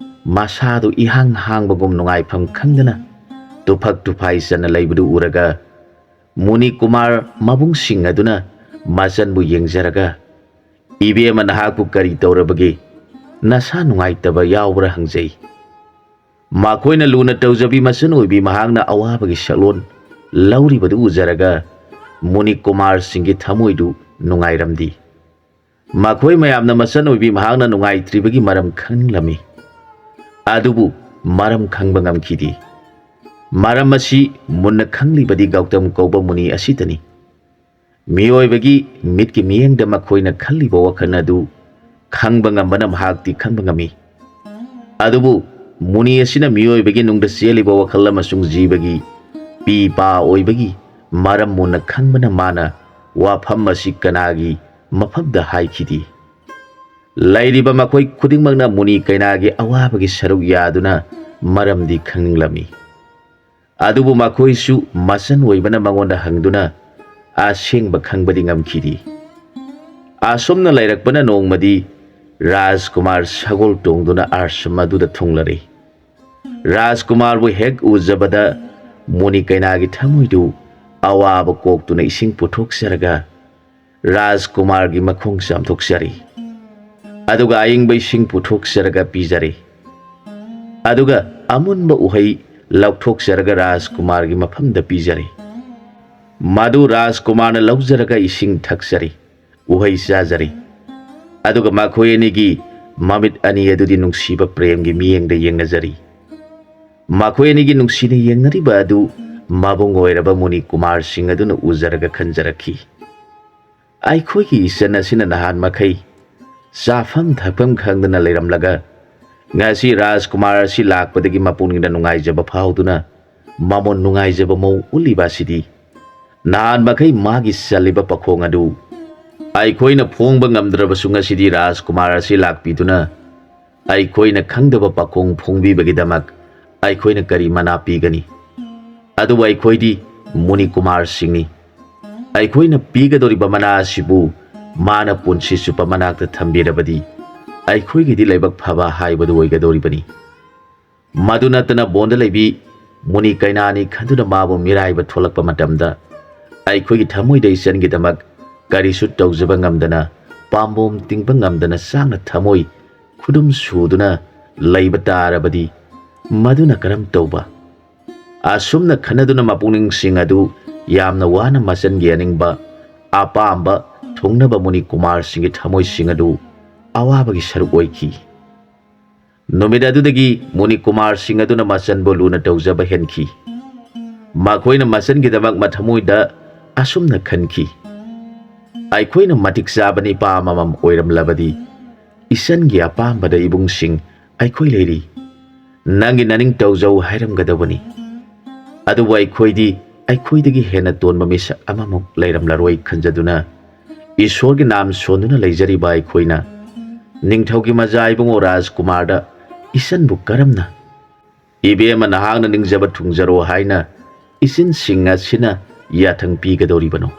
ꯃꯁꯥꯗꯨ ꯏꯍꯥꯡ ꯍꯥꯡꯕꯒꯨꯝ ꯅꯨꯡꯉꯥꯏꯐꯝ ꯈꯪꯗꯅ ꯇꯨꯐꯛ ꯇꯨꯐꯥꯏ ꯆꯟꯅ ꯂꯩꯕꯗꯨ ꯎꯔꯒ, ꯃꯨꯅꯤ ꯀꯨꯃꯥꯔ ꯃꯕꯨꯡꯁꯤꯡ ꯑꯗꯨꯅ ꯃꯆꯟꯕꯨ ꯌꯦꯡꯖꯔꯒ, "ꯏꯕꯦꯝꯃ, ꯅꯍꯥꯛꯄꯨ ꯀꯔꯤ ꯇꯧꯔꯕꯒꯦ? ꯅꯁꯥ ꯅꯨꯡꯉꯥꯏꯇꯕ ꯌꯥꯎꯕ꯭ꯔꯥ?" ꯍꯪꯖꯩ꯫ ꯃꯈꯣꯏꯅ ꯂꯨꯅ ꯇꯧꯖꯕꯤ ꯃꯆꯟ ꯑꯣꯏꯕꯤ ꯃꯍꯥꯛꯅ ꯑꯋꯥꯕꯒꯤ ꯁꯛꯂꯣꯟ ꯂꯧꯔꯤꯕꯗꯨ ꯎꯖꯔꯒ ꯃꯨꯅꯤ ꯀꯨꯃꯥꯔꯁꯤꯡꯒꯤ ꯊꯃꯣꯏꯗꯨ ꯅꯨꯡꯉꯥꯏꯔꯝꯗꯦ꯫ ꯃꯈꯣꯏ ꯃꯌꯥꯝꯅ ꯃꯆꯟ ꯑꯣꯏꯕꯤ ꯃꯍꯥꯛꯅ ꯅꯨꯡꯉꯥꯏꯇ꯭ꯔꯤꯕꯒꯤ ꯃꯔꯝ ꯈꯪꯅꯤꯡꯂꯝꯃꯤ꯫ ꯑꯗꯨꯕꯨ ꯃꯔꯝ ꯈꯪꯕ ꯉꯝꯈꯤꯗꯦ꯫ ꯃꯔꯝ ꯑꯁꯤ ꯃꯨꯟꯅ ꯈꯪꯂꯤꯕꯗꯤ ꯒꯧꯇꯝ ꯀꯧꯕ ꯃꯨꯅꯤ ꯑꯁꯤꯇꯅꯤ꯫ ꯃꯤꯑꯣꯏꯕꯒꯤ ꯃꯤꯠꯀꯤ ꯃꯤꯠꯌꯦꯡꯗ ꯃꯈꯣꯏꯅ ꯈꯜꯂꯤꯕ ꯋꯥꯈꯜ ꯑꯗꯨ ꯈꯪꯕ ꯉꯝꯕꯅ ꯃꯍꯥꯛꯇꯤ ꯈꯪꯕ ꯉꯝꯃꯤ꯫ ꯑꯗꯨꯕꯨ ꯃꯨꯅꯤ ꯑꯁꯤꯅ ꯃꯤꯑꯣꯏꯕꯒꯤ ꯅꯨꯡꯗ ꯆꯦꯜꯂꯤꯕ ꯋꯥꯈꯜ ꯑꯃꯁꯨꯡ ꯖꯤꯕꯒꯤ ꯄꯤ ꯄꯥ ꯑꯣꯏꯕꯒꯤ ꯃꯔꯝ ꯃꯨꯟꯅ ꯈꯪꯕꯅ ꯃꯥꯅ ꯋꯥꯐꯝ ꯑꯁꯤ ꯀꯅꯥꯒꯤ ꯃꯐꯝꯗ ꯍꯥꯏꯈꯤꯗꯦ꯫ ꯂꯩꯔꯤꯕ ꯃꯈꯣꯏ ꯈꯨꯗꯤꯡꯃꯛꯅ ꯃꯨꯅꯤ ꯀꯩꯅꯥꯒꯤ ꯑꯋꯥꯕꯒꯤ ꯁꯔꯨꯛ ꯌꯥꯗꯨꯅ ꯃꯔꯝꯗꯤ ꯈꯪꯅꯤꯡꯂꯝꯃꯤ꯫ ꯑꯗꯨꯕꯨ ꯃꯈꯣꯏꯁꯨ ꯃꯆꯟ ꯑꯣꯏꯕꯅ ꯃꯉꯣꯟꯗ ꯍꯪꯗꯨꯅ ꯑꯁꯦꯡꯕ ꯈꯪꯕꯗꯤ ꯉꯝꯈꯤꯗꯦ꯫ ꯑꯁꯨꯝꯅ ꯂꯩꯔꯛꯄꯅ ꯅꯣꯡꯃꯗꯤ ꯔꯥꯖꯀꯨꯃꯥꯔ ꯁꯒꯣꯜ ꯇꯣꯡꯗꯨꯅ ꯑꯥꯁ꯭ꯔꯝ ꯑꯗꯨꯗ ꯊꯨꯡꯂꯔꯦ꯫ ꯔꯥꯖꯀꯨꯃꯥꯔꯕꯨ ꯍꯦꯛ ꯎꯖꯕꯗ ꯃꯨꯅꯤ ꯀꯩꯅꯥꯒꯤ ꯊꯃꯣꯏꯗꯨ ꯑꯋꯥꯕ ꯀꯣꯛꯇꯨꯅ ꯏꯁꯤꯡ ꯄꯨꯊꯣꯛꯆꯔꯒ ꯔꯥꯖꯀꯨꯃꯥꯔꯒꯤ ꯃꯈꯣꯡ ꯆꯥꯝꯊꯣꯛꯆꯔꯤ꯫ ꯑꯗꯨꯒ ꯑꯏꯪꯕ ꯏꯁꯤꯡ ꯄꯨꯊꯣꯛꯆꯔꯒ ꯄꯤꯖꯔꯤ꯫ ꯑꯗꯨꯒ ꯑꯃꯨꯟꯕ ꯎꯍꯩ ꯂꯧꯊꯣꯛꯆꯔꯒ ꯔꯥꯖꯀꯨꯃꯥꯔꯒꯤ ꯃꯐꯝꯗ ꯄꯤꯖꯔꯤ꯫ ꯃꯗꯨ ꯔꯥꯖꯀꯨꯃꯥꯔꯅ ꯂꯧꯖꯔꯒ ꯏꯁꯤꯡ ꯊꯛꯆꯔꯤ, ꯎꯍꯩ ꯆꯥꯖꯔꯤ꯫ ꯑꯗꯨꯒ ꯃꯈꯣꯏ ꯑꯅꯤꯒꯤ ꯃꯃꯤꯠ ꯑꯅꯤ ꯑꯗꯨꯗꯤ ꯅꯨꯡꯁꯤꯕ ꯄ꯭ꯔꯦꯝꯒꯤ ꯃꯤꯠꯌꯦꯡꯗ ꯌꯦꯡꯅꯖꯔꯤ꯫ ꯃꯈꯣꯏ ꯑꯅꯤꯒꯤ ꯅꯨꯡꯁꯤꯅ ꯌꯦꯡꯅꯔꯤꯕ ꯑꯗꯨ ꯃꯕꯨꯡ ꯑꯣꯏꯔꯕ ꯃꯨꯅꯤ ꯀꯨꯃꯥꯔ ꯁꯤꯡ ꯑꯗꯨꯅ ꯎꯖꯔꯒ ꯈꯟꯖꯔꯛꯈꯤ, "ꯑꯩꯈꯣꯏꯒꯤ ꯏꯆꯟ ꯑꯁꯤꯅ ꯅꯍꯥꯟ ꯃꯈꯩ ꯆꯥꯐꯝ ꯊꯛꯐꯝ ꯈꯪꯗꯅ ꯂꯩꯔꯝꯂꯒ, ꯉꯁꯤ ꯔꯥꯖꯀꯨꯃꯥꯔ ꯑꯁꯤ ꯂꯥꯛꯄꯗꯒꯤ ꯃꯄꯨꯛꯅꯤꯡꯗ ꯅꯨꯡꯉꯥꯏꯖꯕ ꯐꯥꯎꯗꯨꯅ ꯃꯃꯣꯟ ꯅꯨꯡꯉꯥꯏꯖꯕ ꯃꯑꯣꯡ ꯎꯠꯂꯤꯕ ꯑꯁꯤꯗꯤ, ꯅꯍꯥꯟ ꯃꯈꯩ ꯃꯥꯒꯤ ꯆꯜꯂꯤꯕ ꯄꯥꯈꯣꯡ ꯑꯗꯨ ꯑꯩꯈꯣꯏꯅ ꯐꯣꯡꯕ ꯉꯝꯗ꯭ꯔꯕꯁꯨ, ꯉꯁꯤꯗꯤ ꯔꯥꯖꯀꯨꯃꯥꯔ ꯑꯁꯤ ꯂꯥꯛꯄꯤꯗꯨꯅ ꯑꯩꯈꯣꯏꯅ ꯈꯪꯗꯕ ꯄꯥꯈꯣꯡ ꯐꯣꯡꯕꯤꯕꯒꯤꯗꯃꯛ ꯑꯩꯈꯣꯏꯅ ꯀꯔꯤ ꯃꯅꯥ ꯄꯤꯒꯅꯤ? ꯑꯗꯨꯕꯨ ꯑꯩꯈꯣꯏꯗꯤ ꯃꯨꯅꯤ ꯀꯨꯃꯥꯔ ꯁꯤꯡꯅꯤ꯫ ꯑꯩꯈꯣꯏꯅ ꯄꯤꯒꯗꯧꯔꯤꯕ ꯃꯅꯥ ꯑꯁꯤꯕꯨ ꯃꯥꯅ ꯄꯨꯟꯁꯤ ꯆꯨꯞꯄ ꯃꯅꯥꯛꯇ ꯊꯝꯕꯤꯔꯕꯗꯤ, ꯑꯩꯈꯣꯏꯒꯤꯗꯤ ꯂꯥꯏꯕꯛ ꯐꯕ ꯍꯥꯏꯕꯗꯨ ꯑꯣꯏꯒꯗꯧꯔꯤꯕꯅꯤ꯫ ꯃꯗꯨ ꯅꯠꯇꯅ ꯕꯣꯟꯗ ꯂꯩꯕꯤ ꯃꯨꯅꯤ ꯀꯩꯅꯥꯅꯤ ꯈꯟꯗꯨꯅ ꯃꯥꯕꯨ ꯃꯤꯔꯥꯏꯕ ꯊꯣꯛꯂꯛꯄ ꯃꯇꯝꯗ, ꯑꯩꯈꯣꯏꯒꯤ ꯊꯃꯣꯏꯗ ꯏꯆꯟꯒꯤꯗꯃꯛ ꯀꯔꯤꯁꯨ ꯇꯧꯖꯕ ꯉꯝꯗꯅ, ꯄꯥꯝꯕꯣꯝ ꯇꯤꯡꯕ ꯉꯝꯗꯅ ꯆꯥꯛꯅ ꯊꯃꯣꯏ ꯈꯨꯗꯨꯝ ꯁꯨꯗꯨꯅ ꯂꯩꯕ ꯇꯥꯔꯕꯗꯤ, ꯃꯗꯨꯅ ꯀꯔꯝ ꯇꯧꯕ?" ꯑꯁꯨꯝꯅ ꯈꯟꯅꯗꯨꯅ ꯃꯄꯨꯛꯅꯤꯡꯁꯤꯡ ꯑꯗꯨ ꯌꯥꯝꯅ ꯋꯥꯅ ꯃꯆꯟꯒꯤ ꯑꯅꯤꯡꯕ, ꯑꯄꯥꯝꯕ ꯊꯨꯡꯅꯕ ꯃꯨꯅꯤ ꯀꯨꯃꯥꯔꯁꯤꯡꯒꯤ ꯊꯃꯣꯏꯁꯤꯡ ꯑꯗꯨ ꯑꯋꯥꯕꯒꯤ ꯁꯔꯨꯛ ꯑꯣꯏꯈꯤ꯫ ꯅꯨꯃꯤꯠ ꯑꯗꯨꯗꯒꯤ ꯃꯨꯅꯤ ꯀꯨꯃꯥꯔꯁꯤꯡ ꯑꯗꯨꯅ ꯃꯆꯟꯕꯨ ꯂꯨꯅ ꯇꯧꯖꯕ ꯍꯦꯟꯈꯤ꯫ ꯃꯈꯣꯏꯅ ꯃꯆꯟꯒꯤꯗꯃꯛ ꯃꯊꯃꯣꯏꯗ ꯑꯁꯨꯝꯅ ꯈꯟꯈꯤ, "ꯑꯩꯈꯣꯏꯅ ꯃꯇꯤꯛ ꯆꯥꯕ ꯅꯤꯄꯥ ꯑꯃꯃꯝ ꯑꯣꯏꯔꯝꯂꯕꯗꯤ, ꯏꯆꯟꯒꯤ ꯑꯄꯥꯝꯕꯗ ꯏꯕꯨꯡꯁꯤꯡ ꯑꯩꯈꯣꯏ ꯂꯩꯔꯤ꯫ ꯅꯪꯒꯤ ꯅꯅꯤꯡ ꯇꯧꯖꯧ ꯍꯥꯏꯔꯝꯒꯗꯕꯅꯤ꯫ ꯑꯗꯨꯕꯨ ꯑꯩꯈꯣꯏꯗꯤ ꯑꯩꯈꯣꯏꯗꯒꯤ ꯍꯦꯟꯅ ꯇꯣꯟꯕ ꯃꯤꯁꯛ ꯑꯃꯃꯨꯛ ꯂꯩꯔꯝꯂꯔꯣꯏ" ꯈꯟꯖꯗꯨꯅ, ꯏꯁꯣꯔꯒꯤ ꯅꯥꯝ ꯁꯣꯟꯗꯨꯅ ꯂꯩꯖꯔꯤꯕ ꯑꯩꯈꯣꯏꯅ ꯅꯤꯡꯊꯧꯒꯤ ꯃꯆꯥ ꯏꯕꯨꯡꯉꯣ ꯔꯥꯖꯀꯨꯃꯥꯔꯗ ꯏꯆꯟꯕꯨ ꯀꯔꯝꯅ "ꯏꯕꯦꯝꯃ, ꯅꯍꯥꯛꯅ ꯅꯤꯡꯖꯕ ꯊꯨꯡꯖꯔꯣ" ꯍꯥꯏꯅ ꯏꯆꯤꯟꯁꯤꯡ ꯑꯁꯤꯅ ꯌꯥꯊꯪ ꯄꯤꯒꯗꯧꯔꯤꯕꯅꯣ?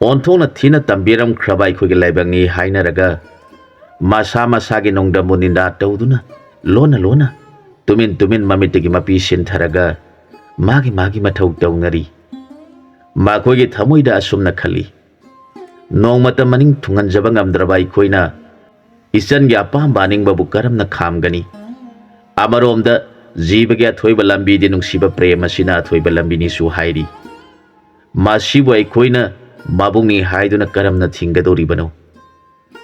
ꯑꯣꯟꯊꯣꯛꯅ ꯊꯤꯅ ꯇꯝꯕꯤꯔꯝꯈ꯭ꯔꯕ ꯑꯩꯈꯣꯏꯒꯤ ꯂꯥꯏꯕꯛꯅꯤ ꯍꯥꯏꯅꯔꯒ, ꯃꯁꯥ ꯃꯁꯥꯒꯤ ꯅꯣꯡꯗꯝꯕꯨ ꯅꯤꯟꯗꯥ ꯇꯧꯗꯨꯅ, ꯂꯣꯟꯅ ꯂꯣꯟꯅ, ꯇꯨꯃꯤꯟ ꯇꯨꯃꯤꯟ ꯃꯃꯤꯠꯇꯒꯤ ꯃꯄꯤ ꯁꯤꯟꯊꯔꯒ, ꯃꯥꯒꯤ ꯃꯥꯒꯤ ꯃꯊꯧ ꯇꯧꯅꯔꯤ꯫ ꯃꯈꯣꯏꯒꯤ ꯊꯃꯣꯏꯗ ꯑꯁꯨꯝꯅ ꯈꯜꯂꯤ, ꯅꯣꯡꯃꯇ ꯃꯅꯤꯡ ꯊꯨꯡꯍꯟꯖꯕ ꯉꯝꯗ꯭ꯔꯕ ꯑꯩꯈꯣꯏꯅ ꯏꯆꯟꯒꯤ ꯑꯄꯥꯝꯕ ꯑꯅꯤꯡꯕꯕꯨ ꯀꯔꯝꯅ ꯈꯥꯝꯒꯅꯤ? ꯑꯃꯔꯣꯝꯗ, ꯖꯤꯕꯒꯤ ꯑꯊꯣꯏꯕ ꯂꯝꯕꯤꯗꯤ ꯅꯨꯡꯁꯤꯕ ꯄ꯭ꯔꯦꯝ ꯑꯁꯤꯅ ꯑꯊꯣꯏꯕ ꯂꯝꯕꯤꯅꯤꯁꯨ ꯍꯥꯏꯔꯤ꯫ ꯃꯁꯤꯕꯨ ꯑꯩꯈꯣꯏꯅ ꯃꯕꯨꯡꯅꯤ ꯍꯥꯏꯗꯨꯅ ꯀꯔꯝꯅ ꯊꯤꯡꯒꯗꯧꯔꯤꯕꯅꯣ?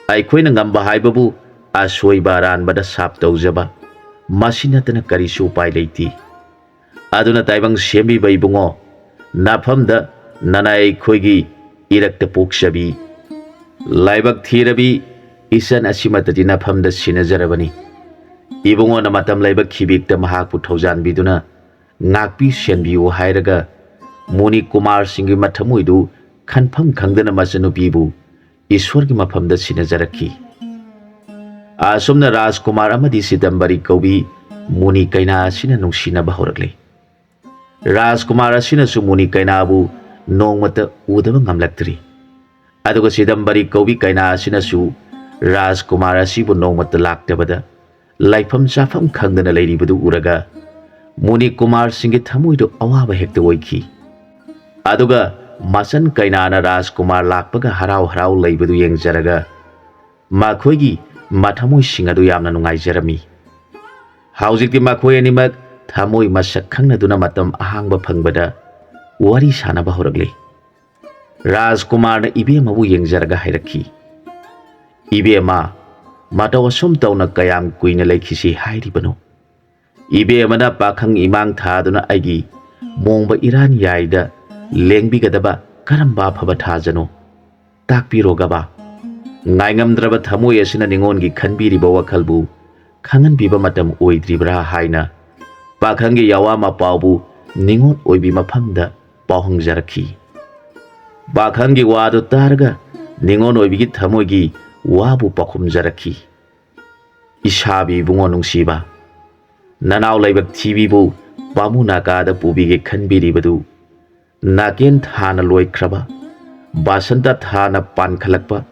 ꯑꯩꯈꯣꯏꯅ ꯉꯝꯕ ꯍꯥꯏꯕꯕꯨ ꯑꯁꯣꯏꯕ ꯑꯔꯥꯟꯕꯗ ꯁꯥꯞ ꯇꯧꯖꯕ, ꯃꯁꯤ ꯅꯠꯇꯅ ꯀꯔꯤꯁꯨ ꯎꯄꯥꯏ ꯂꯩꯇꯦ꯫ ꯑꯗꯨꯅ ꯇꯥꯏꯕꯪ ꯁꯦꯝꯕꯤꯕ ꯏꯕꯨꯡꯉꯣ, ꯅꯐꯝꯗ ꯅꯅꯥꯏ ꯑꯩꯈꯣꯏꯒꯤ ꯏꯔꯛꯇ ꯄꯣꯛꯆꯕꯤ, ꯂꯥꯏꯕꯛ ꯊꯤꯔꯕꯤ ꯏꯆꯟ ꯑꯁꯤꯃꯠꯇꯗꯤ ꯅꯐꯝꯗ ꯁꯤꯟꯅꯖꯔꯕꯅꯤ꯫ ꯏꯕꯨꯡꯉꯣꯅ ꯃꯇꯝ ꯂꯩꯕ ꯈꯤꯕꯤꯛꯇ ꯃꯍꯥꯛꯄꯨ ꯊꯧꯖꯥꯟꯕꯤꯗꯨꯅ ꯉꯥꯛꯄꯤ ꯁꯦꯟꯕꯤꯌꯨ ꯍꯥꯏꯔꯒ, ꯃꯨꯅꯤ ꯀꯨꯃꯥꯔꯁꯤꯡꯒꯤ ꯃꯊꯃꯣꯏꯗꯨ ꯈꯟꯐꯝ ꯈꯪꯗꯅ ꯃꯆꯟꯅꯨꯄꯤꯕꯨ ꯏꯁꯣꯔꯒꯤ ꯃꯐꯝꯗ ꯁꯤꯟꯅꯖꯔꯛꯈꯤ꯫ ꯑꯁꯨꯝꯅ ꯔꯥꯖꯀꯨꯃꯥꯔ ꯑꯃꯗꯤ ꯁꯤꯗꯝꯕꯔꯤ ꯀꯧꯕꯤ ꯃꯨꯅꯤ ꯀꯩꯅꯥ ꯑꯁꯤꯅ ꯅꯨꯡꯁꯤꯅꯕ ꯍꯧꯔꯛꯂꯦ꯫ ꯔꯥꯖꯀꯨꯃꯥꯔ ꯑꯁꯤꯅꯁꯨ ꯃꯨꯅꯤ ꯀꯩꯅꯥꯕꯨ ꯅꯣꯡꯃꯇ ꯎꯗꯕ ꯉꯝꯂꯛꯇ꯭ꯔꯤ꯫ ꯑꯗꯨꯒ ꯁꯤꯗꯝꯕꯔꯤ ꯀꯧꯕꯤ ꯀꯩꯅꯥ ꯑꯁꯤꯅꯁꯨ ꯔꯥꯖꯀꯨꯃꯥꯔ ꯑꯁꯤꯕꯨ ꯅꯣꯡꯃꯇ ꯂꯥꯛꯇꯕꯗ ꯂꯩꯐꯝ ꯆꯥꯐꯝ ꯈꯪꯗꯅ ꯂꯩꯔꯤꯕꯗꯨ ꯎꯔꯒ ꯃꯨꯅꯤ ꯀꯨꯃꯥꯔꯁꯤꯡꯒꯤ ꯊꯃꯣꯏꯗꯨ ꯑꯋꯥꯕ ꯍꯦꯛꯇ ꯑꯣꯏꯈꯤ꯫ ꯑꯗꯨꯒ ꯃꯆꯟ ꯀꯩꯅꯥꯅ ꯔꯥꯖꯀꯨꯃꯥꯔ ꯂꯥꯛꯄꯒ ꯍꯔꯥꯎ ꯍꯔꯥꯎ ꯂꯩꯕꯗꯨ ꯌꯦꯡꯖꯔꯒ ꯃꯈꯣꯏꯒꯤ ꯃꯊꯃꯣꯏꯁꯤꯡ ꯑꯗꯨ ꯌꯥꯝꯅ ꯅꯨꯡꯉꯥꯏꯖꯔꯝꯃꯤ꯫ ꯍꯧꯖꯤꯛꯇꯤ ꯃꯈꯣꯏ ꯑꯅꯤꯃꯛ ꯊꯃꯣꯏ ꯃꯁꯛ ꯈꯪꯅꯗꯨꯅ ꯃꯇꯝ ꯑꯍꯥꯡꯕ ꯐꯪꯕꯗ ꯋꯥꯔꯤ ꯁꯥꯅꯕ ꯍꯧꯔꯛꯂꯤ꯫ ꯔꯥꯖꯀꯨꯃꯥꯔꯅ ꯏꯕꯦꯝꯃꯕꯨ ꯌꯦꯡꯖꯔꯒ ꯍꯥꯏꯔꯛꯈꯤ, "ꯏꯕꯦꯝꯃ, ꯃꯇꯧ ꯑꯁꯨꯝ ꯇꯧꯅ ꯀꯌꯥꯝ ꯀꯨꯏꯅ ꯂꯩꯈꯤꯁꯤ ꯍꯥꯏꯔꯤꯕꯅꯣ? ꯏꯕꯦꯝꯃꯅ ꯄꯥꯈꯪ ꯏꯃꯥꯡ ꯊꯥꯗꯨꯅ ꯑꯩꯒꯤ ꯃꯣꯡꯕ ꯏꯔꯥꯟ ꯌꯥꯏꯗ ꯂꯦꯡꯕꯤꯒꯗꯕ ꯀꯔꯝꯕ ꯑꯐꯕ ꯊꯥꯖꯅꯣ? ꯇꯥꯛꯄꯤꯔꯣ ꯒꯕꯥ꯫ ꯉꯥꯏꯉꯝꯗ꯭ꯔꯕ ꯊꯃꯣꯏ ꯑꯁꯤꯅ ꯅꯤꯉꯣꯜꯒꯤ ꯈꯟꯕꯤꯔꯤꯕ ꯋꯥꯈꯜꯕꯨ ꯈꯪꯍꯟꯕꯤꯕ ꯃꯇꯝ ꯑꯣꯏꯗ꯭ꯔꯤꯕ꯭ꯔꯥ?" ꯍꯥꯏꯅ ꯄꯥꯈꯪꯒꯤ ꯌꯥꯋꯥ ꯃꯄꯥꯎꯕꯨ ꯅꯤꯉꯣꯜ ꯑꯣꯏꯕꯤ ꯃꯐꯝꯗ ꯄꯥꯎꯍꯪꯖꯔꯛꯈꯤ꯫ ꯄꯥꯈꯪꯒꯤ ꯋꯥꯗꯨ ꯇꯥꯔꯒ ꯅꯤꯉꯣꯜ ꯑꯣꯏꯕꯤꯒꯤ ꯊꯃꯣꯏꯒꯤ ꯋꯥꯕꯨ ꯄꯥꯎꯈꯨꯝꯖꯔꯛꯈꯤ꯫ "ꯏꯁꯥꯕꯤ ꯏꯕꯨꯡꯉꯣ ꯅꯨꯡꯁꯤꯕ, ꯅꯅꯥꯎ ꯂꯥꯏꯕꯛ ꯊꯤꯕꯤꯕꯨ ꯄꯥꯃꯨ ꯅꯥꯀꯥꯗ ꯄꯨꯕꯤꯒꯦ ꯈꯟꯕꯤꯔꯤꯕꯗꯨ ꯅꯥꯀꯦꯟ ꯊꯥꯅ ꯂꯣꯏꯈ꯭ꯔꯕ ꯕꯥꯁꯟꯇ ꯊꯥꯅ ꯄꯥꯟꯈꯠꯂꯛꯄ,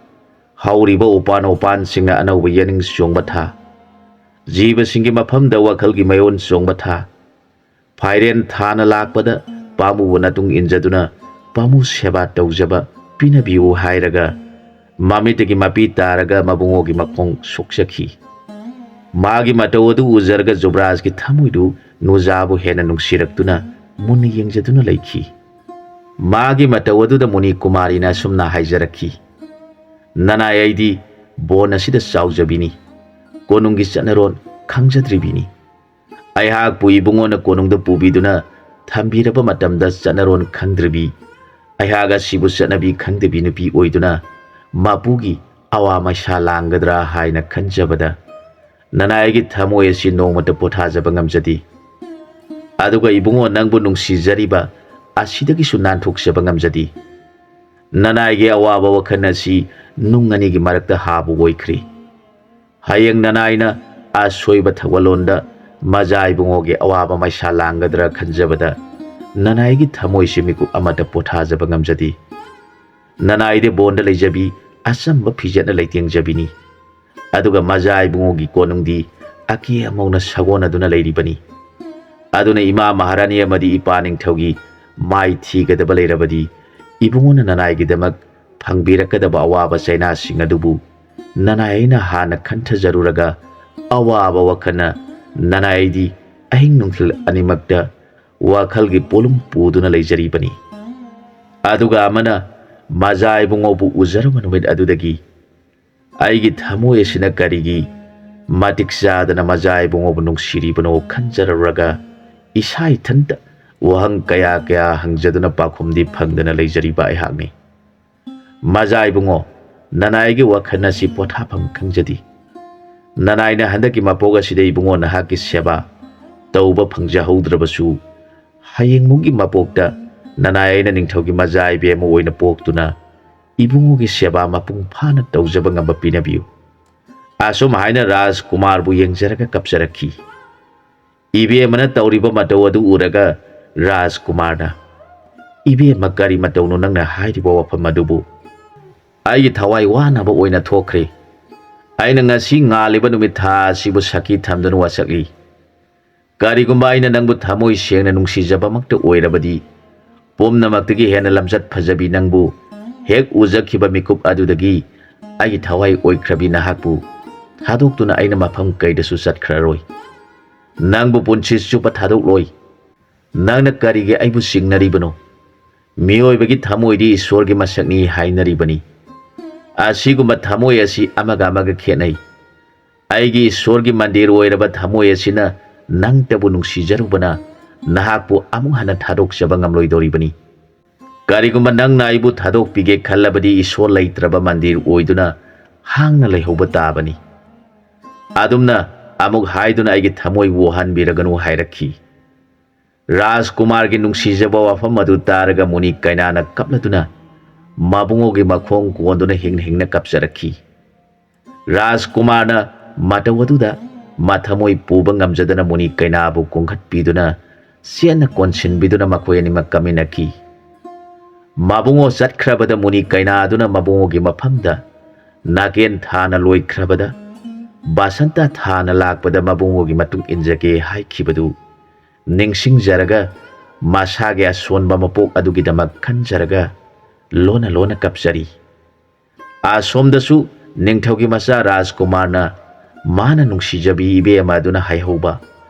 ꯍꯧꯔꯤꯕ ꯎꯄꯥꯟ ꯎꯄꯥꯟꯁꯤꯡꯅ ꯑꯅꯧꯕ ꯌꯦꯅꯤꯡ ꯆꯣꯡꯕ ꯊꯥ, ꯖꯤꯕꯁꯤꯡꯒꯤ ꯃꯐꯝꯗ ꯋꯥꯈꯜꯒꯤ ꯃꯌꯣꯟ ꯆꯣꯡꯕ ꯊꯥ, ꯐꯥꯏꯔꯦꯟ ꯊꯥꯅ ꯂꯥꯛꯄꯗ ꯄꯥꯝꯃꯨꯕ ꯅꯇꯨꯡ ꯏꯟꯖꯗꯨꯅ ꯄꯥꯝꯃꯨ ꯁꯦꯕꯥ ꯇꯧꯖꯕ ꯄꯤꯅꯕꯤꯌꯨ ꯍꯥꯏꯔꯒ ꯃꯃꯤꯠꯇꯒꯤ ꯃꯄꯤ ꯇꯥꯔꯒ ꯃꯕꯨꯡꯉꯣꯒꯤ ꯃꯈꯣꯡ ꯁꯣꯛꯆꯈꯤ꯫ ꯃꯥꯒꯤ ꯃꯇꯧ ꯑꯗꯨ ꯎꯖꯔꯒ ꯖꯨꯕ꯭ꯔꯥꯖꯀꯤ ꯊꯃꯣꯏꯗꯨ ꯅꯨꯖꯥꯕꯨ ꯍꯦꯟꯅ ꯅꯨꯡꯁꯤꯔꯛꯇꯨꯅ ꯃꯨꯟꯅ ꯌꯦꯡꯖꯗꯨꯅ ꯂꯩꯈꯤ꯫ ꯃꯥꯒꯤ ꯃꯇꯧ ꯑꯗꯨꯗ ꯃꯨꯅꯤ ꯀꯨꯃꯥꯔꯤꯅ ꯑꯁꯨꯝꯅ ꯍꯥꯏꯖꯔꯛꯈꯤ, "ꯅꯅꯥꯏ, ꯑꯩꯗꯤ ꯕꯣꯟ ꯑꯁꯤꯗ ꯆꯥꯎꯖꯕꯤꯅꯤ, ꯀꯣꯅꯨꯡꯒꯤ ꯆꯠꯅꯔꯣꯟ ꯈꯪꯖꯗ꯭ꯔꯤꯕꯤꯅꯤ꯫ ꯑꯩꯍꯥꯛꯄꯨ ꯏꯕꯨꯡꯉꯣꯅ ꯀꯣꯅꯨꯡꯗ ꯄꯨꯕꯤꯗꯨꯅ ꯊꯝꯕꯤꯔꯕ ꯃꯇꯝꯗ ꯆꯠꯅꯔꯣꯟ ꯈꯪꯗ꯭ꯔꯕꯤ, ꯑꯩꯍꯥꯛ ꯑꯁꯤꯕꯨ ꯆꯠꯅꯕꯤ ꯈꯪꯗꯕꯤ ꯅꯨꯄꯤ ꯑꯣꯏꯗꯨꯅ ꯃꯄꯨꯒꯤ ꯑꯋꯥ ꯃꯩꯁꯥ ꯂꯥꯡꯒꯗ꯭ꯔꯥ ꯍꯥꯏꯅ ꯈꯟꯖꯕꯗ ꯅꯅꯥꯏꯒꯤ ꯊꯃꯣꯏ ꯑꯁꯤ ꯅꯣꯡꯃꯇ ꯄꯣꯊꯥꯖꯕ ꯉꯝꯖꯗꯦ꯫ ꯑꯗꯨꯒ ꯏꯕꯨꯡꯉꯣ, ꯅꯪꯕꯨ ꯅꯨꯡꯁꯤꯖꯔꯤꯕ ꯑꯁꯤꯗꯒꯤꯁꯨ ꯅꯥꯟꯊꯣꯛꯆꯕ ꯉꯝꯖꯗꯦ꯫ ꯅꯅꯥꯏꯒꯤ ꯑꯋꯥꯕ ꯋꯥꯈꯜ ꯑꯁꯤ ꯅꯨꯡ ꯑꯅꯤꯒꯤ ꯃꯔꯛꯇ ꯍꯥꯕꯨ ꯑꯣꯏꯈ꯭ꯔꯦ꯫ ꯍꯌꯦꯡ ꯅꯅꯥꯏꯅ ꯑꯁꯣꯏꯕ ꯊꯧꯒꯜꯂꯣꯟꯗ ꯃꯖꯥ ꯏꯕꯨꯡꯉꯣꯒꯤ ꯑꯋꯥꯕ ꯃꯩꯁꯥ ꯂꯥꯡꯒꯗ꯭ꯔꯥ ꯈꯟꯖꯕꯗ ꯅꯅꯥꯏꯒꯤ ꯊꯃꯣꯏꯁꯤ ꯃꯤꯀꯨꯞ ꯑꯃꯠꯇ ꯄꯣꯊꯥꯖꯕ ꯉꯝꯖꯗꯦ꯫ ꯅꯅꯥꯏꯗꯤ ꯕꯣꯟꯗ ꯂꯩꯖꯕꯤ, ꯑꯆꯝꯕ ꯐꯤꯖꯦꯠꯅ ꯂꯩꯇꯦꯡꯖꯕꯤꯅꯤ꯫ ꯑꯗꯨꯒ ꯃꯖꯥ ꯏꯕꯨꯡꯉꯣꯒꯤ ꯀꯣꯅꯨꯡꯗꯤ ꯑꯀꯦ ꯑꯃꯧꯅ ꯁꯥꯒꯣꯟꯅꯗꯨꯅ ꯂꯩꯔꯤꯕꯅꯤ꯫ ꯑꯗꯨꯅ ꯏꯃꯥ ꯃꯍꯥꯔꯥꯅꯤ ꯑꯃꯗꯤ ꯏꯄꯥ ꯅꯤꯡꯊꯧꯒꯤ ꯃꯥꯏ ꯊꯤꯒꯗꯕ ꯂꯩꯔꯕꯗꯤ ꯏꯕꯨꯡꯉꯣꯅ ꯅꯅꯥꯏꯒꯤꯗꯃꯛ ꯐꯪꯕꯤꯔꯛꯀꯗꯕ ꯑꯋꯥꯕ ꯆꯩꯅꯥꯁꯤꯡ ꯑꯗꯨꯕꯨ ꯅꯅꯥꯏ ꯑꯩꯅ ꯍꯥꯟꯅ ꯈꯟꯊꯖꯔꯨꯔꯒ ꯑꯋꯥꯕ ꯋꯥꯈꯜꯅ ꯅꯅꯥꯏ ꯑꯩꯗꯤ ꯑꯍꯤꯡ ꯅꯨꯡꯊꯤꯜ ꯑꯅꯤꯃꯛꯇ ꯋꯥꯈꯜꯒꯤ ꯄꯣꯠꯂꯨꯝ ꯄꯨꯗꯨꯅ ꯂꯩꯖꯔꯤꯕꯅꯤ꯫ ꯑꯗꯨꯒ ꯑꯃꯅ ꯃꯖꯥ ꯏꯕꯨꯡꯉꯣꯕꯨ ꯎꯖꯔꯨꯕ ꯅꯨꯃꯤꯠ ꯑꯗꯨꯗꯒꯤ ꯑꯩꯒꯤ ꯊꯃꯣꯏ ꯑꯁꯤꯅ ꯀꯔꯤꯒꯤ ꯃꯇꯤꯛ ꯆꯥꯗꯅ ꯃꯖꯥ ꯏꯕꯨꯡꯉꯣꯕꯨ ꯅꯨꯡꯁꯤꯔꯤꯕꯅꯣ ꯈꯟꯖꯔꯨꯔꯒ ꯏꯁꯥ ꯏꯊꯟꯇ ꯋꯥꯍꯪ ꯀꯌꯥ ꯀꯌꯥ ꯍꯪꯖꯗꯨꯅ ꯄꯥꯎꯈꯨꯝꯗꯤ ꯐꯪꯗꯅ ꯂꯩꯖꯔꯤꯕ ꯑꯩꯍꯥꯛꯅꯤ꯫ ꯃꯖꯥ ꯏꯕꯨꯡꯉꯣ, ꯅꯅꯥꯏꯒꯤ ꯋꯥꯈꯜ ꯑꯁꯤ ꯄꯣꯊꯥꯐꯝ ꯈꯪꯖꯗꯦ꯫ ꯅꯅꯥꯏꯅ ꯍꯟꯗꯛꯀꯤ ꯃꯄꯣꯛ ꯑꯁꯤꯗ ꯏꯕꯨꯡꯉꯣ ꯅꯍꯥꯛꯀꯤ ꯁꯦꯕꯥ ꯇꯧꯕ ꯐꯪꯖꯍꯧꯗ꯭ꯔꯕꯁꯨ, ꯍꯌꯦꯡꯃꯨꯛꯀꯤ ꯃꯄꯣꯛꯇ ꯅꯅꯥꯏ ꯑꯩꯅ ꯅꯤꯡꯊꯧꯒꯤ ꯃꯖꯥ ꯏꯕꯦꯝꯃ ꯑꯣꯏꯅ ꯄꯣꯛꯇꯨꯅ ꯏꯕꯨꯡꯉꯣꯒꯤ ꯁꯦꯕꯥ ꯃꯄꯨꯡ ꯐꯥꯅ ꯇꯧꯖꯕ ꯉꯝꯕ ꯄꯤꯅꯕꯤꯌꯨ꯫ ꯑꯁꯨꯝ ꯍꯥꯏꯅ ꯔꯥꯖꯀꯨꯃꯥꯔꯕꯨ ꯌꯦꯡꯖꯔꯒ ꯀꯞꯆꯔꯛꯈꯤ꯫ ꯏꯕꯦꯝꯃꯅ ꯇꯧꯔꯤꯕ ꯃꯇꯧ ꯑꯗꯨ ꯎꯔꯒ ꯔꯥꯖꯀꯨꯃꯥꯔꯅ, "ꯏꯕꯦꯝꯃ, ꯀꯔꯤ ꯃꯇꯧꯅꯣ ꯅꯪꯅ ꯍꯥꯏꯔꯤꯕ ꯋꯥꯐꯝ ꯑꯗꯨꯕꯨ? ꯑꯩꯒꯤ ꯊꯋꯥꯏ ꯋꯥꯅꯕ ꯑꯣꯏꯅ ꯊꯣꯛꯈ꯭ꯔꯦ꯫ ꯑꯩꯅ ꯉꯁꯤ ꯉꯥꯜꯂꯤꯕ ꯅꯨꯃꯤꯠ ꯊꯥ ꯑꯁꯤꯕꯨ ꯁꯥꯈꯤ ꯊꯝꯗꯨꯅ ꯋꯥꯁꯛꯂꯤ꯫ ꯀꯔꯤꯒꯨꯝꯕ ꯑꯩꯅ ꯅꯪꯕꯨ ꯊꯃꯣꯏ ꯁꯦꯡꯅ ꯅꯨꯡꯁꯤꯖꯕꯃꯛꯇ ꯑꯣꯏꯔꯕꯗꯤ, ꯄꯨꯝꯅꯃꯛꯇꯒꯤ ꯍꯦꯟꯅ ꯂꯝꯆꯠ ꯐꯖꯕꯤ ꯅꯪꯕꯨ ꯍꯦꯛ ꯎꯖꯈꯤꯕ ꯃꯤꯀꯨꯞ ꯑꯗꯨꯗꯒꯤ ꯑꯩꯒꯤ ꯊꯋꯥꯏ ꯑꯣꯏꯈ꯭ꯔꯕꯤ ꯅꯍꯥꯛꯄꯨ ꯊꯥꯗꯣꯛꯇꯨꯅ ꯑꯩꯅ ꯃꯐꯝ ꯀꯩꯗꯁꯨ ꯆꯠꯈ꯭ꯔꯔꯣꯏ꯫ ꯅꯪꯕꯨ ꯄꯨꯟꯁꯤ ꯆꯨꯞꯄ ꯊꯥꯗꯣꯛꯂꯣꯏ꯫ ꯅꯪꯅ ꯀꯔꯤꯒꯤ ꯑꯩꯕꯨ ꯆꯤꯡꯅꯔꯤꯕꯅꯣ? ꯃꯤꯑꯣꯏꯕꯒꯤ ꯊꯃꯣꯏꯗꯤ ꯏꯁꯣꯔꯒꯤ ꯃꯁꯛꯅꯤ ꯍꯥꯏꯅꯔꯤꯕꯅꯤ꯫ ꯑꯁꯤꯒꯨꯝꯕ ꯊꯃꯣꯏ ꯑꯁꯤ ꯑꯃꯒ ꯑꯃꯒ ꯈꯦꯠꯅꯩ꯫ ꯑꯩꯒꯤ ꯏꯁꯣꯔꯒꯤ ꯃꯟꯗꯤꯔ ꯑꯣꯏꯔꯕ ꯊꯃꯣꯏ ꯑꯁꯤꯅ ꯅꯪꯇꯕꯨ ꯅꯨꯡꯁꯤꯖꯔꯨꯕꯅ ꯅꯍꯥꯛꯄꯨ ꯑꯃꯨꯛ ꯍꯟꯅ ꯊꯥꯗꯣꯛꯆꯕ ꯉꯝꯂꯣꯏꯗꯧꯔꯤꯕꯅꯤ꯫ ꯀꯔꯤꯒꯨꯝꯕ ꯅꯪꯅ ꯑꯩꯕꯨ ꯊꯥꯗꯣꯛꯄꯤꯒꯦ ꯈꯜꯂꯕꯗꯤ ꯏꯁꯣꯔ ꯂꯩꯇ꯭ꯔꯕ ꯃꯟꯗꯤꯔ ꯑꯣꯏꯗꯨꯅ ꯍꯥꯡꯅ ꯂꯩꯍꯧꯕ ꯇꯥꯕꯅꯤ꯫" ꯑꯗꯨꯝꯅ ꯑꯃꯨꯛ ꯍꯥꯏꯗꯨꯅ ꯑꯩꯒꯤ ꯊꯃꯣꯏ ꯋꯥꯍꯟꯕꯤꯔꯒꯅꯨ ꯍꯥꯏꯔꯛꯈꯤ꯫ ꯔꯥꯖꯀꯨꯃꯥꯔꯒꯤ ꯅꯨꯡꯁꯤꯖꯕ ꯋꯥꯐꯝ ꯑꯗꯨ ꯇꯥꯔꯒ ꯃꯨꯅꯤ ꯀꯩꯅꯥꯅ ꯀꯞꯂꯗꯨꯅ ꯃꯕꯨꯡꯉꯣꯒꯤ ꯃꯈꯣꯡ ꯀꯣꯟꯗꯨꯅ ꯍꯤꯡꯅ ꯍꯤꯡꯅ ꯀꯞꯆꯔꯛꯈꯤ꯫ ꯔꯥꯖꯀꯨꯃꯥꯔꯅ ꯃꯇꯧ ꯑꯗꯨꯗ ꯃꯊꯃꯣꯏ ꯄꯨꯕ ꯉꯝꯖꯗꯅ ꯃꯨꯅꯤ ꯀꯩꯅꯥꯕꯨ ꯀꯣꯟꯈꯠꯄꯤꯗꯨꯅ ꯆꯦꯠꯅ ꯀꯣꯟꯁꯤꯟꯕꯤꯗꯨꯅ ꯃꯈꯣꯏ ꯑꯅꯤꯃꯛ ꯀꯞꯃꯤꯟꯅꯈꯤ꯫ ꯃꯕꯨꯡꯉꯣ ꯆꯠꯈ꯭ꯔꯕꯗ ꯃꯨꯅꯤ ꯀꯩꯅꯥ ꯑꯗꯨꯅ ꯃꯕꯨꯡꯉꯣꯒꯤ ꯃꯐꯝꯗ ꯅꯥꯀꯦꯟ ꯊꯥꯅ ꯂꯣꯏꯈ꯭ꯔꯕꯗ ꯕꯥꯁꯟꯇ ꯊꯥꯅ ꯂꯥꯛꯄꯗ ꯃꯕꯨꯡꯉꯣꯒꯤ ꯃꯇꯨꯡ ꯏꯟꯖꯒꯦ ꯍꯥꯏꯈꯤꯕꯗꯨ ꯅꯤꯡꯁꯤꯡꯖꯔꯒ ꯃꯁꯥꯒꯤ ꯑꯁꯣꯟꯕ ꯃꯄꯣꯛ ꯑꯗꯨꯒꯤꯗꯃꯛ ꯈꯟꯖꯔꯒ ꯂꯣꯟꯅ ꯂꯣꯟꯅ ꯀꯞꯆꯔꯤ꯫ ꯑꯁꯣꯝꯗꯁꯨ ꯅꯤꯡꯊꯧꯒꯤ ꯃꯆꯥ ꯔꯥꯖꯀꯨꯃꯥꯔꯅ ꯃꯥꯅ ꯅꯨꯡꯁꯤꯖꯕꯤ ꯏꯕꯦꯝꯃ ꯑꯗꯨꯅ ꯍꯥꯏꯍꯧꯕ,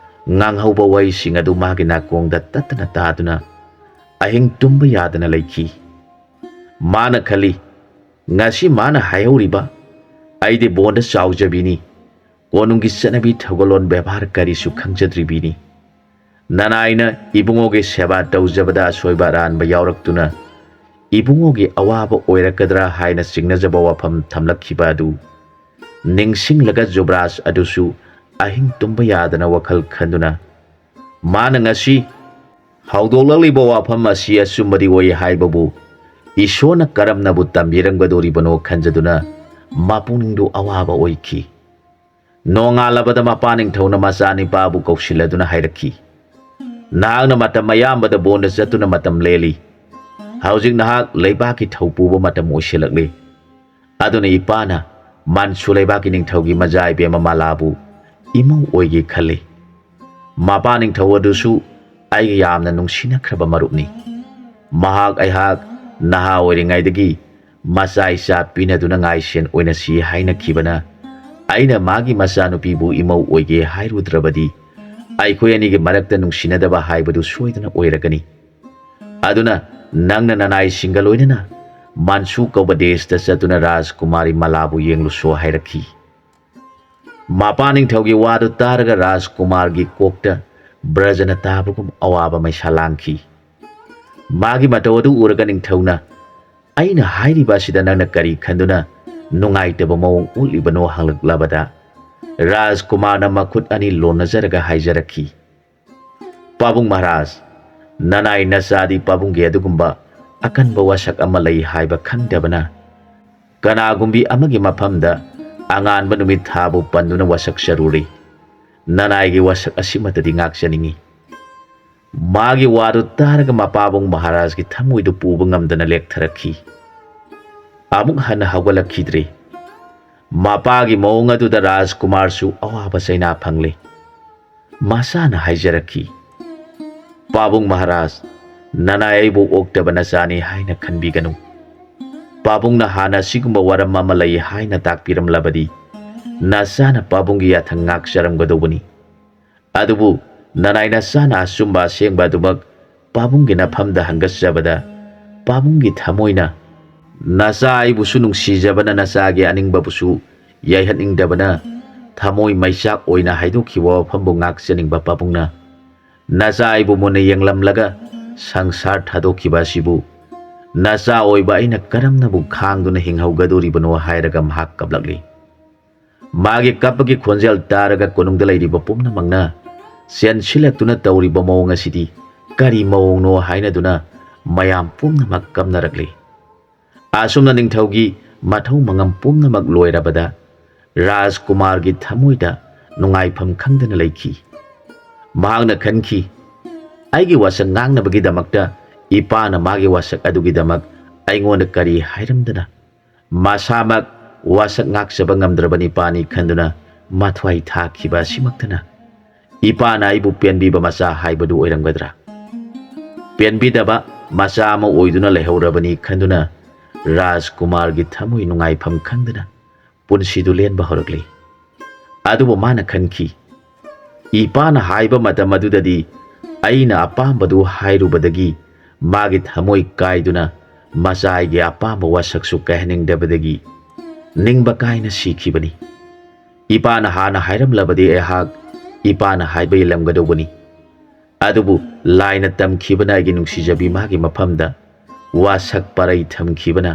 ꯉꯥꯡꯍꯧꯕ ꯋꯥꯍꯩꯁꯤꯡ ꯑꯗꯨ ꯃꯥꯒꯤ ꯅꯥꯀꯣꯡꯗ ꯇꯠꯇꯅ ꯇꯥꯗꯨꯅ ꯑꯍꯤꯡ ꯇꯨꯝꯕ ꯌꯥꯗꯅ ꯂꯩꯈꯤ꯫ ꯃꯥꯅ ꯈꯜꯂꯤ, "ꯉꯁꯤ ꯃꯥꯅ ꯍꯥꯏꯍꯧꯔꯤꯕ ꯑꯩꯗꯤ ꯕꯣꯟꯗ ꯆꯥꯎꯖꯕꯤꯅꯤ, ꯀꯣꯅꯨꯡꯒꯤ ꯆꯠꯅꯕꯤ ꯊꯧꯒꯜꯂꯣꯟ ꯕꯦꯕꯥꯔ ꯀꯔꯤꯁꯨ ꯈꯪꯖꯗ꯭ꯔꯤꯕꯤꯅꯤ꯫ ꯅꯅꯥꯏꯅ ꯏꯕꯨꯡꯉꯣꯒꯤ ꯁꯦꯕꯥ ꯇꯧꯖꯕꯗ ꯑꯁꯣꯏꯕ ꯑꯔꯥꯟꯕ ꯌꯥꯎꯔꯛꯇꯨꯅ ꯏꯕꯨꯡꯉꯣꯒꯤ ꯑꯋꯥꯕ ꯑꯣꯏꯔꯛꯀꯗ꯭ꯔꯥ ꯍꯥꯏꯅ ꯆꯤꯡꯅꯖꯕ ꯋꯥꯐꯝ ꯊꯝꯂꯛꯈꯤꯕ ꯑꯗꯨ ꯅꯤꯡꯁꯤꯡꯂꯒ ꯖꯨꯕ꯭ꯔꯥꯖ ꯑꯗꯨꯁꯨ ꯑꯍꯤꯡ ꯇꯨꯝꯕ ꯌꯥꯗꯅ ꯋꯥꯈꯜ ꯈꯟꯗꯨꯅ ꯃꯥꯅ ꯉꯁꯤ ꯍꯧꯗꯣꯛꯂꯛꯂꯤꯕ ꯋꯥꯐꯝ ꯑꯁꯤ ꯑꯆꯨꯝꯕꯗꯤ ꯑꯣꯏ ꯍꯥꯏꯕꯕꯨ ꯏꯁꯣꯔꯅ ꯀꯔꯝꯅꯕꯨ ꯇꯝꯕꯤꯔꯝꯒꯗꯧꯔꯤꯕꯅꯣ ꯈꯟꯖꯗꯨꯅ ꯃꯄꯨꯛꯅꯤꯡꯗꯨ ꯑꯋꯥꯕ ꯑꯣꯏꯈꯤ꯫" ꯅꯣꯡꯉꯥꯜꯂꯕꯗ ꯃꯄꯥ ꯅꯤꯡꯊꯧꯅ ꯃꯆꯥ ꯅꯤꯄꯥꯕꯨ ꯀꯧꯁꯤꯜꯂꯗꯨꯅ ꯍꯥꯏꯔꯛꯈꯤ, "ꯅꯍꯥꯛꯅ ꯃꯇꯝ ꯑꯌꯥꯝꯕꯗ ꯕꯣꯟꯗ ꯆꯠꯇꯨꯅ ꯃꯇꯝ ꯂꯦꯜꯂꯤ꯫ ꯍꯧꯖꯤꯛ ꯅꯍꯥꯛ ꯂꯩꯕꯥꯛꯀꯤ ꯊꯧ ꯄꯨꯕ ꯃꯇꯝ ꯑꯣꯏꯁꯤꯜꯂꯛꯂꯤ꯫ ꯑꯗꯨꯅ ꯏꯄꯥꯅ ꯃꯟꯁꯨ ꯂꯩꯕꯥꯛꯀꯤ ꯅꯤꯡꯊꯧꯒꯤ ꯃꯆꯥ ꯏꯕꯦꯝꯃ ꯃꯥꯂꯥꯕꯨ ꯏꯃꯧ ꯑꯣꯏꯒꯦ ꯈꯜꯂꯤ꯫ ꯃꯄꯥ ꯅꯤꯡꯊꯧ ꯑꯗꯨꯁꯨ ꯑꯩꯒ ꯌꯥꯝꯅ ꯅꯨꯡꯁꯤꯅꯈ꯭ꯔꯕ ꯃꯔꯨꯞꯅꯤ꯫ ꯃꯍꯥꯛ ꯑꯩꯍꯥꯛ ꯅꯍꯥ ꯑꯣꯏꯔꯤꯉꯩꯗꯒꯤ ꯃꯆꯥ ꯏꯆꯥ ꯄꯤꯅꯗꯨꯅ ꯉꯥꯏꯁꯦꯟ ꯑꯣꯏꯅꯁꯤ ꯍꯥꯏꯅꯈꯤꯕꯅ, ꯑꯩꯅ ꯃꯥꯒꯤ ꯃꯆꯥꯅꯨꯄꯤꯕꯨ ꯏꯃꯧ ꯑꯣꯏꯒꯦ ꯍꯥꯏꯔꯨꯗ꯭ꯔꯕꯗꯤ ꯑꯩꯈꯣꯏ ꯑꯅꯤꯒꯤ ꯃꯔꯛꯇ ꯅꯨꯡꯁꯤꯅꯗꯕ ꯍꯥꯏꯕꯗꯨ ꯁꯣꯏꯗꯅ ꯑꯣꯏꯔꯒꯅꯤ꯫ ꯑꯗꯨꯅ ꯅꯪꯅ ꯅꯅꯥꯏꯁꯤꯡꯒ ꯂꯣꯏꯅꯅ ꯃꯟꯁꯨ ꯀꯧꯕ ꯗꯦꯁꯇ ꯆꯠꯇꯨꯅ ꯔꯥꯖꯀꯨꯃꯥꯔꯤ ꯃꯂꯥꯕꯨ ꯌꯦꯡꯂꯨꯁꯣ ꯍꯥꯏꯔꯛꯈꯤ꯫ ꯃꯄꯥ ꯅꯤꯡꯊꯧꯒꯤ ꯋꯥꯗꯨ ꯇꯥꯔꯒ ꯔꯥꯖꯀꯨꯃꯥꯔꯒꯤ ꯀꯣꯛꯇ ꯕ꯭ꯔꯖꯅ ꯇꯥꯕꯒꯨꯝ ꯑꯋꯥꯕ ꯃꯩꯁꯥ ꯂꯥꯡꯈꯤ꯫ ꯃꯥꯒꯤ ꯃꯇꯧ ꯑꯗꯨ ꯎꯔꯒ ꯅꯤꯡꯊꯧꯅ, "ꯑꯩꯅ ꯍꯥꯏꯔꯤꯕ ꯑꯁꯤꯗ ꯅꯪꯅ ꯀꯔꯤ ꯈꯟꯗꯨꯅ ꯅꯨꯡꯉꯥꯏꯇꯕ ꯃꯑꯣꯡ ꯎꯠꯂꯤꯕꯅꯣ?" ꯍꯪꯂꯛꯂꯕꯗ, ꯔꯥꯖꯀꯨꯃꯥꯔꯅ ꯃꯈꯨꯠ ꯑꯅꯤ ꯂꯣꯟꯅꯖꯔꯒ ꯍꯥꯏꯖꯔꯛꯈꯤ, "ꯄꯥꯕꯨꯡ ꯃꯍꯥꯔꯥꯖ, ꯅꯅꯥꯏ ꯅꯆꯥꯗꯤ ꯄꯥꯕꯨꯡꯒꯤ ꯑꯗꯨꯒꯨꯝꯕ ꯑꯀꯟꯕ ꯋꯥꯁꯛ ꯑꯃ ꯂꯩ ꯍꯥꯏꯕ ꯈꯪꯗꯕꯅ, ꯀꯅꯥꯒꯨꯝꯕꯤ ꯑꯃꯒꯤ ꯃꯐꯝꯗ ꯑꯉꯥꯟꯕ ꯅꯨꯃꯤꯠ ꯊꯥꯕꯨ ꯄꯟꯗꯨꯅ ꯋꯥꯁꯛ ꯆꯔꯨꯔꯤ꯫ ꯅꯅꯥꯏꯒꯤ ꯋꯥꯁꯛ ꯑꯁꯤꯃꯠꯇꯗꯤ ꯉꯥꯛꯆꯅꯤꯡꯏ꯫" ꯃꯥꯒꯤ ꯋꯥꯗꯨ ꯇꯥꯔꯒ ꯃꯄꯥꯕꯨꯡ ꯃꯍꯥꯔꯥꯖꯀꯤ ꯊꯃꯣꯏꯗꯨ ꯄꯨꯕ ꯉꯝꯗꯅ ꯂꯦꯛꯊꯔꯛꯈꯤ꯫ ꯑꯃꯨꯛ ꯍꯟꯅ ꯍꯧꯒꯠꯂꯛꯈꯤꯗ꯭ꯔꯦ꯫ ꯃꯄꯥꯒꯤ ꯃꯑꯣꯡ ꯑꯗꯨꯗ ꯔꯥꯖꯀꯨꯃꯥꯔꯁꯨ ꯑꯋꯥꯕ ꯆꯩꯅꯥ ꯐꯪꯂꯦ꯫ ꯃꯆꯥꯅ ꯍꯥꯏꯖꯔꯛꯈꯤ, "ꯄꯥꯕꯨꯡ ꯃꯍꯥꯔꯥꯖ, ꯅꯅꯥꯏ ꯑꯩꯕꯨ ꯑꯣꯛꯇꯕ ꯅꯆꯥꯅꯤ ꯍꯥꯏꯅ ꯈꯟꯕꯤꯒꯅꯨ꯫ ꯄꯥꯕꯨꯡꯅ ꯍꯥꯟꯅ ꯑꯁꯤꯒꯨꯝꯕ ꯋꯥꯔꯝ ꯑꯃ ꯂꯩ ꯍꯥꯏꯅ ꯇꯥꯛꯄꯤꯔꯝꯂꯕꯗꯤ ꯅꯆꯥꯅ ꯄꯥꯕꯨꯡꯒꯤ ꯌꯥꯊꯪ ꯉꯥꯛꯆꯔꯝꯒꯗꯧꯕꯅꯤ꯫ ꯑꯗꯨꯕꯨ ꯅꯅꯥꯏ ꯅꯆꯥꯅ ꯑꯆꯨꯝꯕ ꯑꯁꯦꯡꯕ ꯑꯗꯨꯃꯛ ꯄꯥꯕꯨꯡꯒꯤ ꯅꯐꯝꯗ ꯍꯪꯒꯠꯆꯕꯗ, ꯄꯥꯕꯨꯡꯒꯤ ꯊꯃꯣꯏꯅ ꯅꯆꯥ ꯑꯩꯕꯨꯁꯨ ꯅꯨꯡꯁꯤꯖꯕꯅ ꯅꯆꯥꯒꯤ ꯑꯅꯤꯡꯕꯕꯨꯁꯨ ꯌꯥꯏꯍꯟꯅꯤꯡꯗꯕꯅ ꯊꯃꯣꯏ ꯃꯩꯆꯥꯛ ꯑꯣꯏꯅ ꯍꯥꯏꯗꯣꯛꯈꯤꯕ ꯋꯥꯐꯝꯕꯨ ꯉꯥꯛꯆꯅꯤꯡꯕ ꯄꯥꯕꯨꯡꯅ ꯅꯆꯥ ꯑꯩꯕꯨ ꯃꯨꯟꯅ ꯌꯦꯡꯂꯝꯂꯒ ꯁꯪꯁꯥꯔ ꯊꯥꯗꯣꯛꯈꯤꯕ ꯑꯁꯤꯕꯨ ꯅꯆꯥ ꯑꯣꯏꯕ ꯑꯩꯅ ꯀꯔꯝꯅꯕꯨ ꯈꯥꯡꯗꯨꯅ ꯍꯤꯡꯍꯧꯒꯗꯣꯔꯤꯕꯅꯣ?" ꯍꯥꯏꯔꯒ ꯃꯍꯥꯛ ꯀꯞꯂꯛꯂꯤ꯫ ꯃꯥꯒꯤ ꯀꯞꯄꯒꯤ ꯈꯣꯟꯖꯦꯜ ꯇꯥꯔꯒ ꯀꯣꯅꯨꯡꯗ ꯂꯩꯔꯤꯕ ꯄꯨꯝꯅꯃꯛꯅ ꯆꯦꯟꯁꯤꯜꯂꯛꯇꯨꯅ ꯇꯧꯔꯤꯕ ꯃꯑꯣꯡ ꯑꯁꯤꯗꯤ ꯀꯔꯤ ꯃꯑꯣꯡꯅꯣ ꯍꯥꯏꯅꯗꯨꯅ ꯃꯌꯥꯝ ꯄꯨꯝꯅꯃꯛ ꯀꯞꯅꯔꯛꯂꯤ꯫ ꯑꯁꯨꯝꯅ ꯅꯤꯡꯊꯧꯒꯤ ꯃꯊꯧ ꯃꯉꯝ ꯄꯨꯝꯅꯃꯛ ꯂꯣꯏꯔꯕꯗ ꯔꯥꯖꯀꯨꯃꯥꯔꯒꯤ ꯊꯃꯣꯏꯗ ꯅꯨꯡꯉꯥꯏꯐꯝ ꯈꯪꯗꯅ ꯂꯩꯈꯤ꯫ ꯃꯍꯥꯛꯅ ꯈꯟꯈꯤ, "ꯑꯩꯒꯤ ꯋꯥꯁꯛ ꯉꯥꯡꯅꯕꯒꯤꯗꯃꯛꯇ ꯏꯄꯥꯅ ꯃꯥꯒꯤ ꯋꯥꯁꯛ ꯑꯗꯨꯒꯤꯗꯃꯛ ꯑꯩꯉꯣꯟꯗ ꯀꯔꯤ ꯍꯥꯏꯔꯝꯗꯅ, ꯃꯁꯥꯃꯛ ꯋꯥꯁꯛ ꯉꯥꯛꯆꯕ ꯉꯝꯗ꯭ꯔꯕ ꯅꯤꯄꯥꯅꯤ ꯈꯟꯗꯨꯅ ꯃꯊ꯭ꯋꯥꯏ ꯊꯥꯈꯤꯕ ꯑꯁꯤꯃꯛꯇꯅ ꯏꯄꯥꯅ ꯑꯩꯕꯨ ꯄꯦꯟꯕꯤꯕ ꯃꯆꯥ ꯍꯥꯏꯕꯗꯨ ꯑꯣꯏꯔꯝꯒꯗ꯭ꯔꯥ? ꯄꯦꯟꯕꯤꯗꯕ ꯃꯆꯥ ꯑꯃ ꯑꯣꯏꯗꯨꯅ ꯂꯩꯍꯧꯔꯕꯅꯤ ꯈꯟꯗꯨꯅ ꯔꯥꯖꯀꯨꯃꯥꯔꯒꯤ ꯊꯃꯣꯏ ꯅꯨꯡꯉꯥꯏꯐꯝ ꯈꯪꯗꯅ ꯄꯨꯟꯁꯤꯗꯨ ꯂꯦꯟꯕ ꯍꯧꯔꯛꯂꯤ꯫ ꯑꯗꯨꯕꯨ ꯃꯥꯅ ꯈꯟꯈꯤ, ꯏꯄꯥꯅ ꯍꯥꯏꯕ ꯃꯇꯝ ꯑꯗꯨꯗꯗꯤ ꯑꯩꯅ ꯑꯄꯥꯝꯕꯗꯨ ꯍꯥꯏꯔꯨꯕꯗꯒꯤ ꯃꯥꯒꯤ ꯊꯃꯣꯏ ꯀꯥꯏꯗꯨꯅ ꯃꯆꯥ ꯑꯩꯒꯤ ꯑꯄꯥꯝꯕ ꯋꯥꯁꯛꯁꯨ ꯀꯥꯏꯍꯟꯅꯤꯡꯗꯕꯗꯒꯤ ꯅꯤꯡꯕ ꯀꯥꯏꯅ ꯁꯤꯈꯤꯕꯅꯤ꯫ ꯏꯄꯥꯅ ꯍꯥꯟꯅ ꯍꯥꯏꯔꯝꯂꯕꯗꯤ ꯑꯩꯍꯥꯛ ꯏꯄꯥꯅ ꯍꯥꯏꯕ ꯏꯜꯂꯝꯒꯗꯧꯕꯅꯤ꯫ ꯑꯗꯨꯕꯨ ꯂꯥꯏꯅ ꯇꯝꯈꯤꯕꯅ ꯑꯩꯒꯤ ꯅꯨꯡꯁꯤꯖꯕꯤ ꯃꯥꯒꯤ ꯃꯐꯝꯗ ꯋꯥꯁꯛ ꯄꯔꯩ ꯊꯝꯈꯤꯕꯅ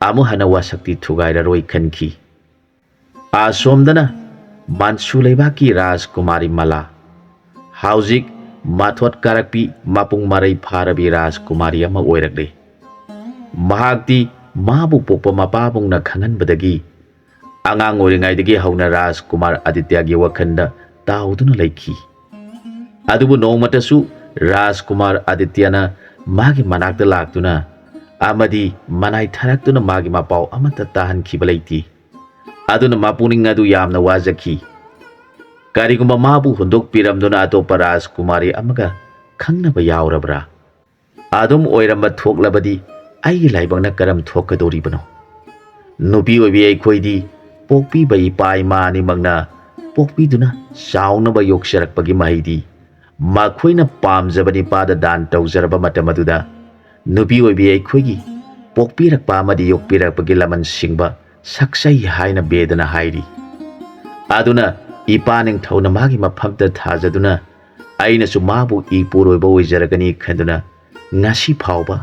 ꯑꯃꯨꯛ ꯍꯟꯅ ꯋꯥꯁꯛꯇꯤ ꯊꯨꯒꯥꯏꯔꯔꯣꯏ ꯈꯟꯈꯤ꯫ ꯑꯁꯣꯝꯗꯅ ꯃꯥꯟꯁꯨ ꯂꯩꯕꯥꯛꯀꯤ ꯔꯥꯖꯀꯨꯃꯥꯔꯤ ꯃꯂꯥ, ꯍꯧꯖꯤꯛ ꯃꯊꯣꯠ ꯀꯥꯔꯛꯄꯤ ꯃꯄꯨꯡ ꯃꯔꯩ ꯐꯥꯔꯕꯤ ꯔꯥꯖꯀꯨꯃꯥꯔꯤ ꯑꯃ ꯑꯣꯏꯔꯛꯂꯤ꯫ ꯃꯍꯥꯛꯇꯤ ꯃꯥꯕꯨ ꯄꯣꯛꯄ ꯃꯄꯥꯕꯨꯡꯅ ꯈꯪꯍꯟꯕꯗꯒꯤ ꯑꯉꯥꯡ ꯑꯣꯏꯔꯤꯉꯩꯗꯒꯤ ꯍꯧꯅ ꯔꯥꯖꯀꯨꯃꯥꯔ ꯑꯗꯤꯇ꯭ꯌꯒꯤ ꯋꯥꯈꯜꯗ ꯇꯥꯎꯗꯨꯅ ꯂꯩꯈꯤ꯫ ꯑꯗꯨꯕꯨ ꯅꯣꯡꯃꯇꯁꯨ ꯔꯥꯖꯀꯨꯃꯥꯔ ꯑꯗꯤꯇ꯭ꯌꯅ ꯃꯥꯒꯤ ꯃꯅꯥꯛꯇ ꯂꯥꯛꯇꯨꯅ ꯑꯃꯗꯤ ꯃꯅꯥꯏ ꯊꯥꯔꯛꯇꯨꯅ ꯃꯥꯒꯤ ꯃꯄꯥꯎ ꯑꯃꯠꯇ ꯇꯥꯍꯟꯈꯤꯕ ꯂꯩꯇꯦ꯫ ꯑꯗꯨꯅ ꯃꯄꯨꯛꯅꯤꯡ ꯑꯗꯨ ꯌꯥꯝꯅ ꯋꯥꯖꯈꯤ꯫ ꯀꯔꯤꯒꯨꯝꯕ ꯃꯥꯕꯨ ꯍꯨꯟꯗꯣꯛꯄꯤꯔꯝꯗꯨꯅ ꯑꯇꯣꯞꯄ ꯔꯥꯖꯀꯨꯃꯥꯔꯤ ꯑꯃꯒ ꯈꯪꯅꯕ ꯌꯥꯎꯔꯕ꯭ꯔꯥ? ꯑꯗꯨꯝ ꯑꯣꯏꯔꯝꯕ ꯊꯣꯛꯂꯕꯗꯤ ꯑꯩꯒꯤ ꯂꯥꯏꯕꯛꯅ ꯀꯔꯝ ꯊꯣꯛꯀꯗꯧꯔꯤꯕꯅꯣ? ꯅꯨꯄꯤ ꯑꯣꯏꯕꯤ ꯑꯩꯈꯣꯏꯗꯤ ꯄꯣꯛꯄꯤꯕ ꯏꯄꯥ ꯏꯃꯥ ꯑꯅꯤꯃꯛꯅ ꯄꯣꯛꯄꯤꯗꯨꯅ ꯆꯥꯎꯅꯕ ꯌꯣꯛꯆꯔꯛꯄꯒꯤ ꯃꯍꯩꯗꯤ ꯃꯈꯣꯏꯅ ꯄꯥꯝꯖꯕ ꯅꯤꯄꯥꯗ ꯗꯥꯟ ꯇꯧꯖꯔꯕ ꯃꯇꯝ ꯑꯗꯨꯗ ꯅꯨꯄꯤ ꯑꯣꯏꯕꯤ ꯑꯩꯈꯣꯏꯒꯤ ꯄꯣꯛꯄꯤꯔꯛꯄ ꯑꯃꯗꯤ ꯌꯣꯛꯄꯤꯔꯛꯄꯒꯤ ꯂꯃꯟ ꯁꯤꯡꯕ ꯁꯛꯆꯩ ꯍꯥꯏꯅ ꯕꯦꯗꯅ ꯍꯥꯏꯔꯤ꯫ ꯑꯗꯨꯅ ꯏꯄꯥ ꯅꯤꯡꯊꯧꯅ ꯃꯥꯒꯤ ꯃꯐꯝꯗ ꯊꯥꯖꯗꯨꯅ ꯑꯩꯅꯁꯨ ꯃꯥꯕꯨ ꯏꯄꯨꯔꯣꯏꯕ ꯑꯣꯏꯖꯔꯒꯅꯤ ꯈꯟꯗꯨꯅ ꯉꯁꯤ ꯐꯥꯎꯕ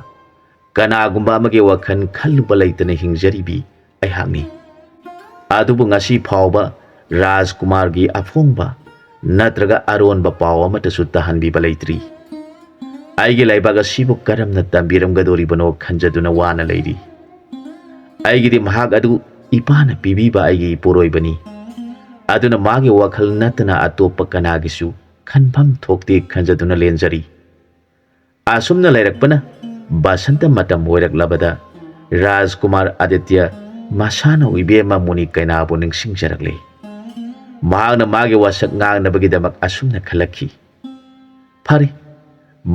ꯀꯅꯥꯒꯨꯝꯕ ꯑꯃꯒꯤ ꯋꯥꯈꯜ ꯈꯜꯂꯨꯕ ꯂꯩꯇꯅ ꯍꯤꯡꯖꯔꯤꯕꯤ ꯑꯩꯍꯥꯛꯅꯤ꯫ ꯑꯗꯨꯕꯨ ꯉꯁꯤ ꯐꯥꯎꯕ ꯔꯥꯖꯀꯨꯃꯥꯔꯒꯤ ꯑꯐꯣꯡꯕ ꯅꯠꯇ꯭ꯔꯒ ꯑꯔꯣꯟꯕ ꯄꯥꯎ ꯑꯃꯠꯇꯁꯨ ꯇꯥꯍꯟꯕꯤꯕ ꯂꯩꯇ꯭ꯔꯤ꯫ ꯑꯩꯒꯤ ꯂꯩꯕꯥꯛ ꯑꯁꯤꯕꯨ ꯀꯔꯝꯅ ꯇꯝꯕꯤꯔꯝꯒꯗꯧꯔꯤꯕꯅꯣ ꯈꯟꯖꯗꯨꯅ ꯋꯥꯅ ꯂꯩꯔꯤ꯫ ꯑꯩꯒꯤꯗꯤ ꯃꯍꯥꯛ ꯑꯗꯨ ꯏꯄꯥꯅ ꯄꯤꯕꯤꯕ ꯑꯩꯒꯤ ꯏꯄꯨꯔꯣꯏꯕꯅꯤ꯫ ꯑꯗꯨꯅ ꯃꯥꯒꯤ ꯋꯥꯈꯜ ꯅꯠꯇꯅ ꯑꯇꯣꯞꯄ ꯀꯅꯥꯒꯤꯁꯨ ꯈꯟꯐꯝ ꯊꯣꯛꯇꯦ ꯈꯟꯖꯗꯨꯅ ꯂꯦꯟꯖꯔꯤ꯫ ꯑꯁꯨꯝꯅ ꯂꯩꯔꯛꯄꯅ ꯕꯁꯟꯇ ꯃꯇꯝ ꯑꯣꯏꯔꯛꯂꯕꯗ ꯔꯥꯖꯀꯨꯃꯥꯔ ꯑꯥꯗꯤꯇ꯭ꯌ ꯃꯁꯥꯅ ꯏꯕꯦꯝꯃ ꯃꯨꯅꯤ ꯀꯩꯅꯥꯕꯨ ꯅꯤꯡꯁꯤꯡꯖꯔꯛꯂꯤ꯫ ꯃꯍꯥꯛꯅ ꯃꯥꯒꯤ ꯋꯥꯁꯛ ꯉꯥꯡꯅꯕꯒꯤꯗꯃꯛ ꯑꯁꯨꯝꯅ ꯈꯜꯂꯛꯈꯤ, "ꯐꯔꯦ,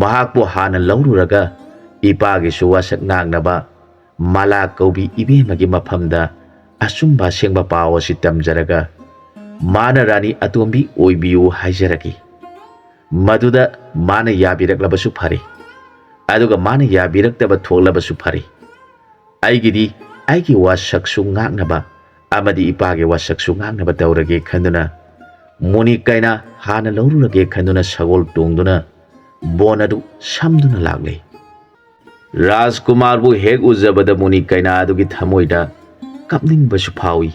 ꯃꯍꯥꯛꯄꯨ ꯍꯥꯟꯅ ꯂꯧꯔꯨꯔꯒ ꯏꯄꯥꯒꯤꯁꯨ ꯋꯥꯁꯛ ꯉꯥꯡꯅꯕ ꯃꯥꯂꯥ ꯀꯧꯕꯤ ꯏꯕꯦꯝꯃꯒꯤ ꯃꯐꯝꯗ ꯑꯆꯨꯝꯕ ꯑꯁꯦꯡꯕ ꯄꯥꯎ ꯑꯁꯤ ꯇꯝꯖꯔꯒ ꯃꯥꯅ ꯔꯥꯅꯤ ꯑꯇꯣꯝꯕꯤ ꯑꯣꯏꯕꯤꯌꯨ ꯍꯥꯏꯖꯔꯒꯦ꯫ ꯃꯗꯨꯗ ꯃꯥꯅ ꯌꯥꯕꯤꯔꯛꯂꯕꯁꯨ ꯐꯔꯦ, ꯑꯗꯨꯒ ꯃꯥꯅ ꯌꯥꯕꯤꯔꯛꯇꯕ ꯊꯣꯛꯂꯕꯁꯨ ꯐꯔꯦ꯫ ꯑꯩꯒꯤꯗꯤ ꯑꯩꯒꯤ ꯋꯥꯁꯛꯁꯨ ꯉꯥꯛꯅꯕ ꯑꯃꯗꯤ ꯏꯄꯥꯒꯤ ꯋꯥꯁꯛꯁꯨ ꯉꯥꯛꯅꯕ ꯇꯧꯔꯒꯦ" ꯈꯟꯗꯨꯅ ꯃꯨꯅꯤ ꯀꯩꯅꯥ ꯍꯥꯟꯅ ꯂꯧꯔꯨꯔꯒꯦ ꯈꯟꯗꯨꯅ ꯁꯒꯣꯜ ꯇꯣꯡꯗꯨꯅ ꯕꯣꯟ ꯑꯗꯨ ꯁꯝꯗꯨꯅ ꯂꯥꯛꯂꯦ꯫ ꯔꯥꯖꯀꯨꯃꯥꯔꯕꯨ ꯍꯦꯛ ꯎꯖꯕꯗ ꯃꯨꯅꯤ ꯀꯩꯅꯥ ꯑꯗꯨꯒꯤ ꯊꯃꯣꯏꯗ ꯀꯞꯅꯤꯡꯕꯁꯨ ꯐꯥꯎꯏ,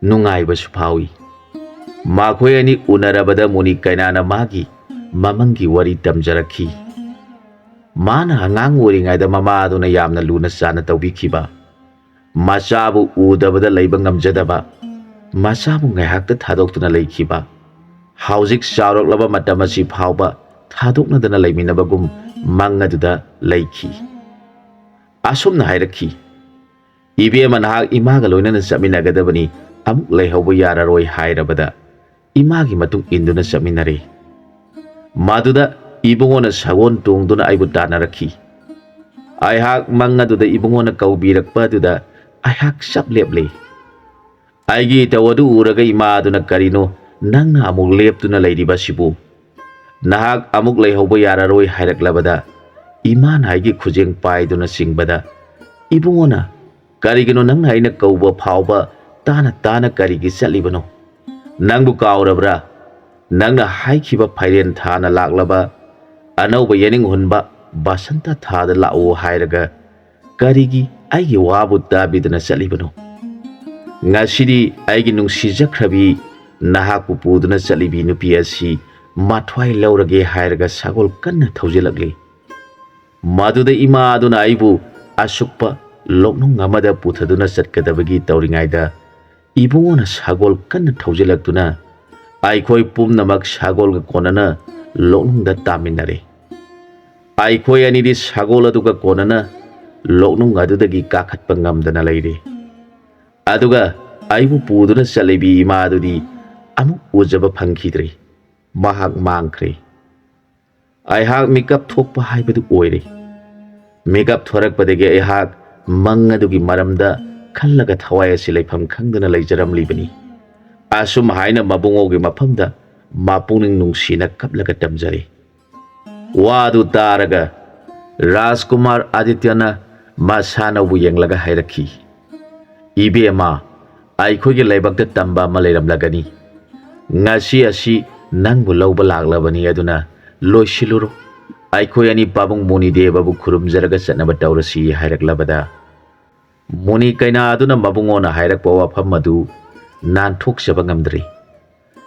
ꯅꯨꯡꯉꯥꯏꯕꯁꯨ ꯐꯥꯎꯏ꯫ ꯃꯈꯣꯏ ꯑꯅꯤ ꯎꯅꯔꯕꯗ ꯃꯨꯅꯤ ꯀꯩꯅꯥꯅ ꯃꯥꯒꯤ ꯃꯃꯪꯒꯤ ꯋꯥꯔꯤ ꯇꯝꯖꯔꯛꯈꯤ꯫ ꯃꯥꯅ ꯑꯉꯥꯡ ꯑꯣꯏꯔꯤꯉꯩꯗ ꯃꯃꯥ ꯑꯗꯨꯅ ꯌꯥꯝꯅ ꯂꯨꯅ ꯆꯥꯟꯅ ꯇꯧꯕꯤꯈꯤꯕ, ꯃꯆꯥꯕꯨ ꯎꯗꯕꯗ ꯂꯩꯕ ꯉꯝꯖꯗꯕ, ꯃꯆꯥꯕꯨ ꯉꯥꯏꯍꯥꯛꯇ ꯊꯥꯗꯣꯛꯇꯨꯅ ꯂꯩꯈꯤꯕ, ꯍꯧꯖꯤꯛ ꯆꯥꯎꯔꯛꯂꯕ ꯃꯇꯝ ꯑꯁꯤ ꯐꯥꯎꯕ ꯊꯥꯗꯣꯛꯅꯗꯅ ꯂꯩꯃꯤꯟꯅꯕꯒꯨꯝ ꯃꯪ ꯑꯗꯨꯗ ꯂꯩꯈꯤ꯫ ꯑꯁꯨꯝꯅ ꯍꯥꯏꯔꯛꯈꯤ, "ꯏꯕꯦꯝꯃ, ꯅꯍꯥꯛ ꯏꯃꯥꯒ ꯂꯣꯏꯅꯅ ꯆꯠꯃꯤꯟꯅꯒꯗꯕꯅꯤ, ꯑꯃꯨꯛ ꯂꯩꯍꯧꯕ ꯌꯥꯔꯔꯣꯏ" ꯍꯥꯏꯔꯕꯗ ꯏꯃꯥꯒꯤ ꯃꯇꯨꯡ ꯏꯟꯗꯨꯅ ꯆꯠꯃꯤꯟꯅꯔꯦ꯫ ꯃꯗꯨꯗ ꯏꯕꯨꯡꯉꯣꯅ ꯁꯒꯣꯜ ꯇꯣꯡꯗꯨꯅ ꯑꯩꯕꯨ ꯇꯥꯟꯅꯔꯛꯈꯤ꯫ ꯑꯩꯍꯥꯛ ꯃꯪ ꯑꯗꯨꯗ ꯏꯕꯨꯡꯉꯣꯅ ꯀꯧꯕꯤꯔꯛꯄ ꯑꯗꯨꯗ ꯑꯩꯍꯥꯛ ꯆꯞ ꯂꯦꯞꯂꯦ꯫ ꯑꯩꯒꯤ ꯏꯇꯧ ꯑꯗꯨ ꯎꯔꯒ ꯏꯃꯥ ꯑꯗꯨꯅ, "ꯀꯔꯤꯅꯣ ꯅꯪꯅ ꯑꯃꯨꯛ ꯂꯦꯞꯇꯨꯅ ꯂꯩꯔꯤꯕꯁꯤꯕꯨ? ꯅꯍꯥꯛ ꯑꯃꯨꯛ ꯂꯩꯍꯧꯕ ꯌꯥꯔꯔꯣꯏ" ꯍꯥꯏꯔꯛꯂꯕꯗ ꯏꯃꯥꯅ ꯑꯩꯒꯤ ꯈꯨꯖꯦꯡ ꯄꯥꯏꯗꯨꯅ ꯆꯤꯡꯕꯗ ꯏꯕꯨꯡꯉꯣꯅ, "ꯀꯔꯤꯒꯤꯅꯣ ꯅꯪꯅ ꯑꯩꯅ ꯀꯧꯕ ꯐꯥꯎꯕ ꯇꯥꯅ ꯇꯥꯅ ꯀꯔꯤꯒꯤ ꯆꯠꯂꯤꯕꯅꯣ? ꯅꯪꯕꯨ ꯀꯥꯎꯔꯕ꯭ꯔꯥ? ꯅꯪꯅ ꯍꯥꯏꯈꯤꯕ ꯐꯥꯏꯔꯦꯟ ꯊꯥꯅ ꯂꯥꯛꯂꯕ ꯑꯅꯧꯕ ꯌꯦꯅꯤꯡ ꯍꯨꯟꯕ ꯕꯁꯟꯇ ꯊꯥꯗ ꯂꯥꯛꯎ ꯍꯥꯏꯔꯒ ꯀꯔꯤꯒꯤ ꯑꯩꯒꯤ ꯋꯥꯕꯨ ꯇꯥꯕꯤꯗꯅ ꯆꯠꯂꯤꯕꯅꯣ? ꯉꯁꯤꯗꯤ ꯑꯩꯒꯤ ꯅꯨꯡꯁꯤꯖꯈ꯭ꯔꯕꯤ ꯅꯍꯥꯛꯄꯨ ꯄꯨꯗꯨꯅ ꯆꯠꯂꯤꯕꯤ ꯅꯨꯄꯤ ꯑꯁꯤ ꯃꯊ꯭ꯋꯥꯏ ꯂꯧꯔꯒꯦ" ꯍꯥꯏꯔꯒ ꯁꯒꯣꯜ ꯀꯟꯅ ꯊꯧꯖꯤꯜꯂꯛꯂꯤ꯫ ꯃꯗꯨꯗ ꯏꯃꯥ ꯑꯗꯨꯅ ꯑꯩꯕꯨ ꯑꯁꯨꯛꯄ ꯂꯣꯛꯅꯨꯡ ꯑꯃꯗ ꯄꯨꯊꯗꯨꯅ ꯆꯠꯀꯗꯕꯒꯤ ꯇꯧꯔꯤꯉꯩꯗ ꯏꯕꯨꯡꯉꯣꯅ ꯁꯒꯣꯜ ꯀꯟꯅ ꯊꯧꯖꯤꯜꯂꯛꯇꯨꯅ ꯑꯩꯈꯣꯏ ꯄꯨꯝꯅꯃꯛ ꯁꯒꯣꯜꯒ ꯀꯣꯟꯅꯅ ꯂꯣꯛꯅꯨꯡꯗ ꯇꯥꯃꯤꯟꯅꯔꯦ꯫ ꯑꯩꯈꯣꯏ ꯑꯅꯤꯗꯤ ꯁꯒꯣꯜ ꯑꯗꯨꯒ ꯀꯣꯟꯅꯅ ꯂꯣꯛꯅꯨꯡ ꯑꯗꯨꯗꯒꯤ ꯀꯥꯈꯠꯄ ꯉꯝꯗꯅ ꯂꯩꯔꯦ꯫ ꯑꯗꯨꯒ ꯑꯩꯕꯨ ꯄꯨꯗꯨꯅ ꯆꯠꯂꯤꯕꯤ ꯏꯃꯥ ꯑꯗꯨꯗꯤ ꯑꯃꯨꯛ ꯎꯖꯕ ꯐꯪꯈꯤꯗ꯭ꯔꯦ꯫ ꯃꯍꯥꯛ ꯃꯥꯡꯈ꯭ꯔꯦ꯫ ꯑꯩꯍꯥꯛ ꯃꯤꯀꯞ ꯊꯣꯛꯄ ꯍꯥꯏꯕꯗꯨ ꯑꯣꯏꯔꯦ꯫ ꯃꯤꯀꯞ ꯊꯣꯔꯛꯄꯗꯒꯤ ꯑꯩꯍꯥꯛ ꯃꯪ ꯑꯗꯨꯒꯤ ꯃꯔꯝꯗ ꯈꯜꯂꯒ ꯊꯋꯥꯏ ꯑꯁꯤ ꯂꯩꯐꯝ ꯈꯪꯗꯅ ꯂꯩꯖꯔꯝꯂꯤꯕꯅꯤ꯫ ꯑꯁꯨꯝ ꯍꯥꯏꯅ ꯃꯕꯨꯡꯉꯣꯒꯤ ꯃꯐꯝꯗ ꯃꯄꯨꯛꯅꯤꯡ ꯅꯨꯡꯁꯤꯅ ꯀꯞꯂꯒ ꯇꯝꯖꯔꯤ꯫ ꯋꯥꯗꯨ ꯇꯥꯔꯒ ꯔꯥꯖꯀꯨꯃꯥꯔ ꯑꯥꯗꯤꯇ꯭ꯌꯅ ꯃꯁꯥꯅꯧꯕꯨ ꯌꯦꯡꯂꯒ ꯍꯥꯏꯔꯛꯈꯤ, "ꯏꯕꯦꯝꯃ, ꯑꯩꯈꯣꯏꯒꯤ ꯂꯥꯏꯕꯛꯇ ꯇꯝꯕ ꯑꯃ ꯂꯩꯔꯝꯂꯒꯅꯤ꯫ ꯉꯁꯤ ꯑꯁꯤ ꯅꯪꯕꯨ ꯂꯧꯕ ꯂꯥꯛꯂꯕꯅꯤ, ꯑꯗꯨꯅ ꯂꯣꯏꯁꯤꯜꯂꯨꯔꯣ꯫ ꯑꯩꯈꯣꯏ ꯑꯅꯤ ꯄꯥꯕꯨꯡ ꯃꯨꯅꯤꯗꯦꯕꯕꯨ ꯈꯨꯔꯨꯝꯖꯔꯒ ꯆꯠꯅꯕ ꯇꯧꯔꯁꯤ" ꯍꯥꯏꯔꯛꯂꯕꯗ, ꯃꯨꯅꯤ ꯀꯩꯅꯥ ꯑꯗꯨꯅ ꯃꯕꯨꯡꯉꯣꯅ ꯍꯥꯏꯔꯛꯄ ꯋꯥꯐꯝ ꯑꯗꯨ ꯅꯥꯟꯊꯣꯛꯆꯕ ꯉꯝꯗ꯭ꯔꯤ꯫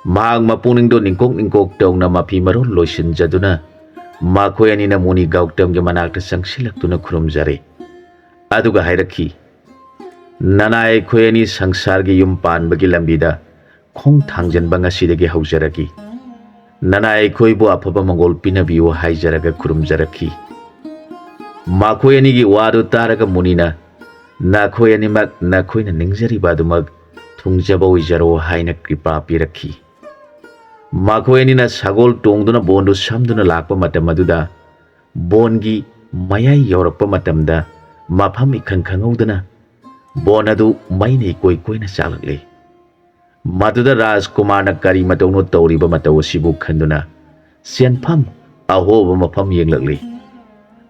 ꯃꯍꯥꯛ ꯃꯄꯨꯛꯅꯤꯡꯗꯣ ꯅꯤꯡꯀꯣꯛ ꯅꯤꯡꯀꯣꯛ ꯇꯧꯅ ꯃꯐꯤ ꯃꯔꯣꯜ ꯂꯣꯏꯁꯤꯟꯖꯗꯨꯅ ꯃꯈꯣꯏ ꯑꯅꯤꯅ ꯃꯨꯅꯤ ꯒꯧꯇꯝꯒꯤ ꯃꯅꯥꯛꯇ ꯆꯪꯁꯤꯜꯂꯛꯇꯨꯅ ꯈꯨꯔꯨꯝꯖꯔꯦ꯫ ꯑꯗꯨꯒ ꯍꯥꯏꯔꯛꯈꯤ, "ꯅꯅꯥꯏ ꯑꯩꯈꯣꯏ ꯑꯅꯤ ꯁꯪꯁꯥꯔꯒꯤ ꯌꯨꯝ ꯄꯥꯟꯕꯒꯤ ꯂꯝꯕꯤꯗ ꯈꯣꯡ ꯊꯥꯡꯖꯟꯕ ꯉꯁꯤꯗꯒꯤ ꯍꯧꯖꯔꯒꯦ꯫ ꯅꯅꯥꯏ ꯑꯩꯈꯣꯏꯕꯨ ꯑꯐꯕ ꯃꯪꯒꯣꯜ ꯄꯤꯅꯕꯤꯌꯨ" ꯍꯥꯏꯖꯔꯒ ꯈꯨꯔꯨꯝꯖꯔꯛꯈꯤ꯫ ꯃꯈꯣꯏ ꯑꯅꯤꯒꯤ ꯋꯥꯗꯨ ꯇꯥꯔꯒ ꯃꯨꯅꯤꯅ, "ꯅꯈꯣꯏ ꯑꯅꯤꯃꯛ ꯅꯈꯣꯏꯅ ꯅꯤꯡꯖꯔꯤꯕ ꯑꯗꯨꯃꯛ ꯊꯨꯡꯖꯕ ꯑꯣꯏꯖꯔꯣ" ꯍꯥꯏꯅ ꯀ꯭ꯔꯤꯄꯥ ꯄꯤꯔꯛꯈꯤ꯫ ꯃꯈꯣꯏ ꯑꯅꯤꯅ ꯁꯒꯣꯜ ꯇꯣꯡꯗꯨꯅ ꯕꯣꯟꯗꯨ ꯁꯝꯗꯨꯅ ꯂꯥꯛꯄ ꯃꯇꯝ ꯑꯗꯨꯗ, ꯕꯣꯟꯒꯤ ꯃꯌꯥꯏ ꯌꯧꯔꯛꯄ ꯃꯇꯝꯗ, ꯃꯐꯝ ꯏꯈꯪ ꯈꯪꯍꯧꯗꯅ ꯕꯣꯟ ꯑꯗꯨ ꯃꯩꯅ ꯏꯀꯣꯏ ꯀꯣꯏꯅ ꯆꯥꯛꯂꯛꯂꯦ꯫ ꯃꯗꯨꯗ ꯔꯥꯖꯀꯨꯃꯥꯔꯅ ꯀꯔꯤ ꯃꯇꯧꯅꯣ ꯇꯧꯔꯤꯕ ꯃꯇꯧ ꯑꯁꯤꯕꯨ ꯈꯟꯗꯨꯅ ꯆꯦꯟꯐꯝ ꯑꯍꯣꯕ ꯃꯐꯝ ꯌꯦꯡꯂꯛꯂꯤ꯫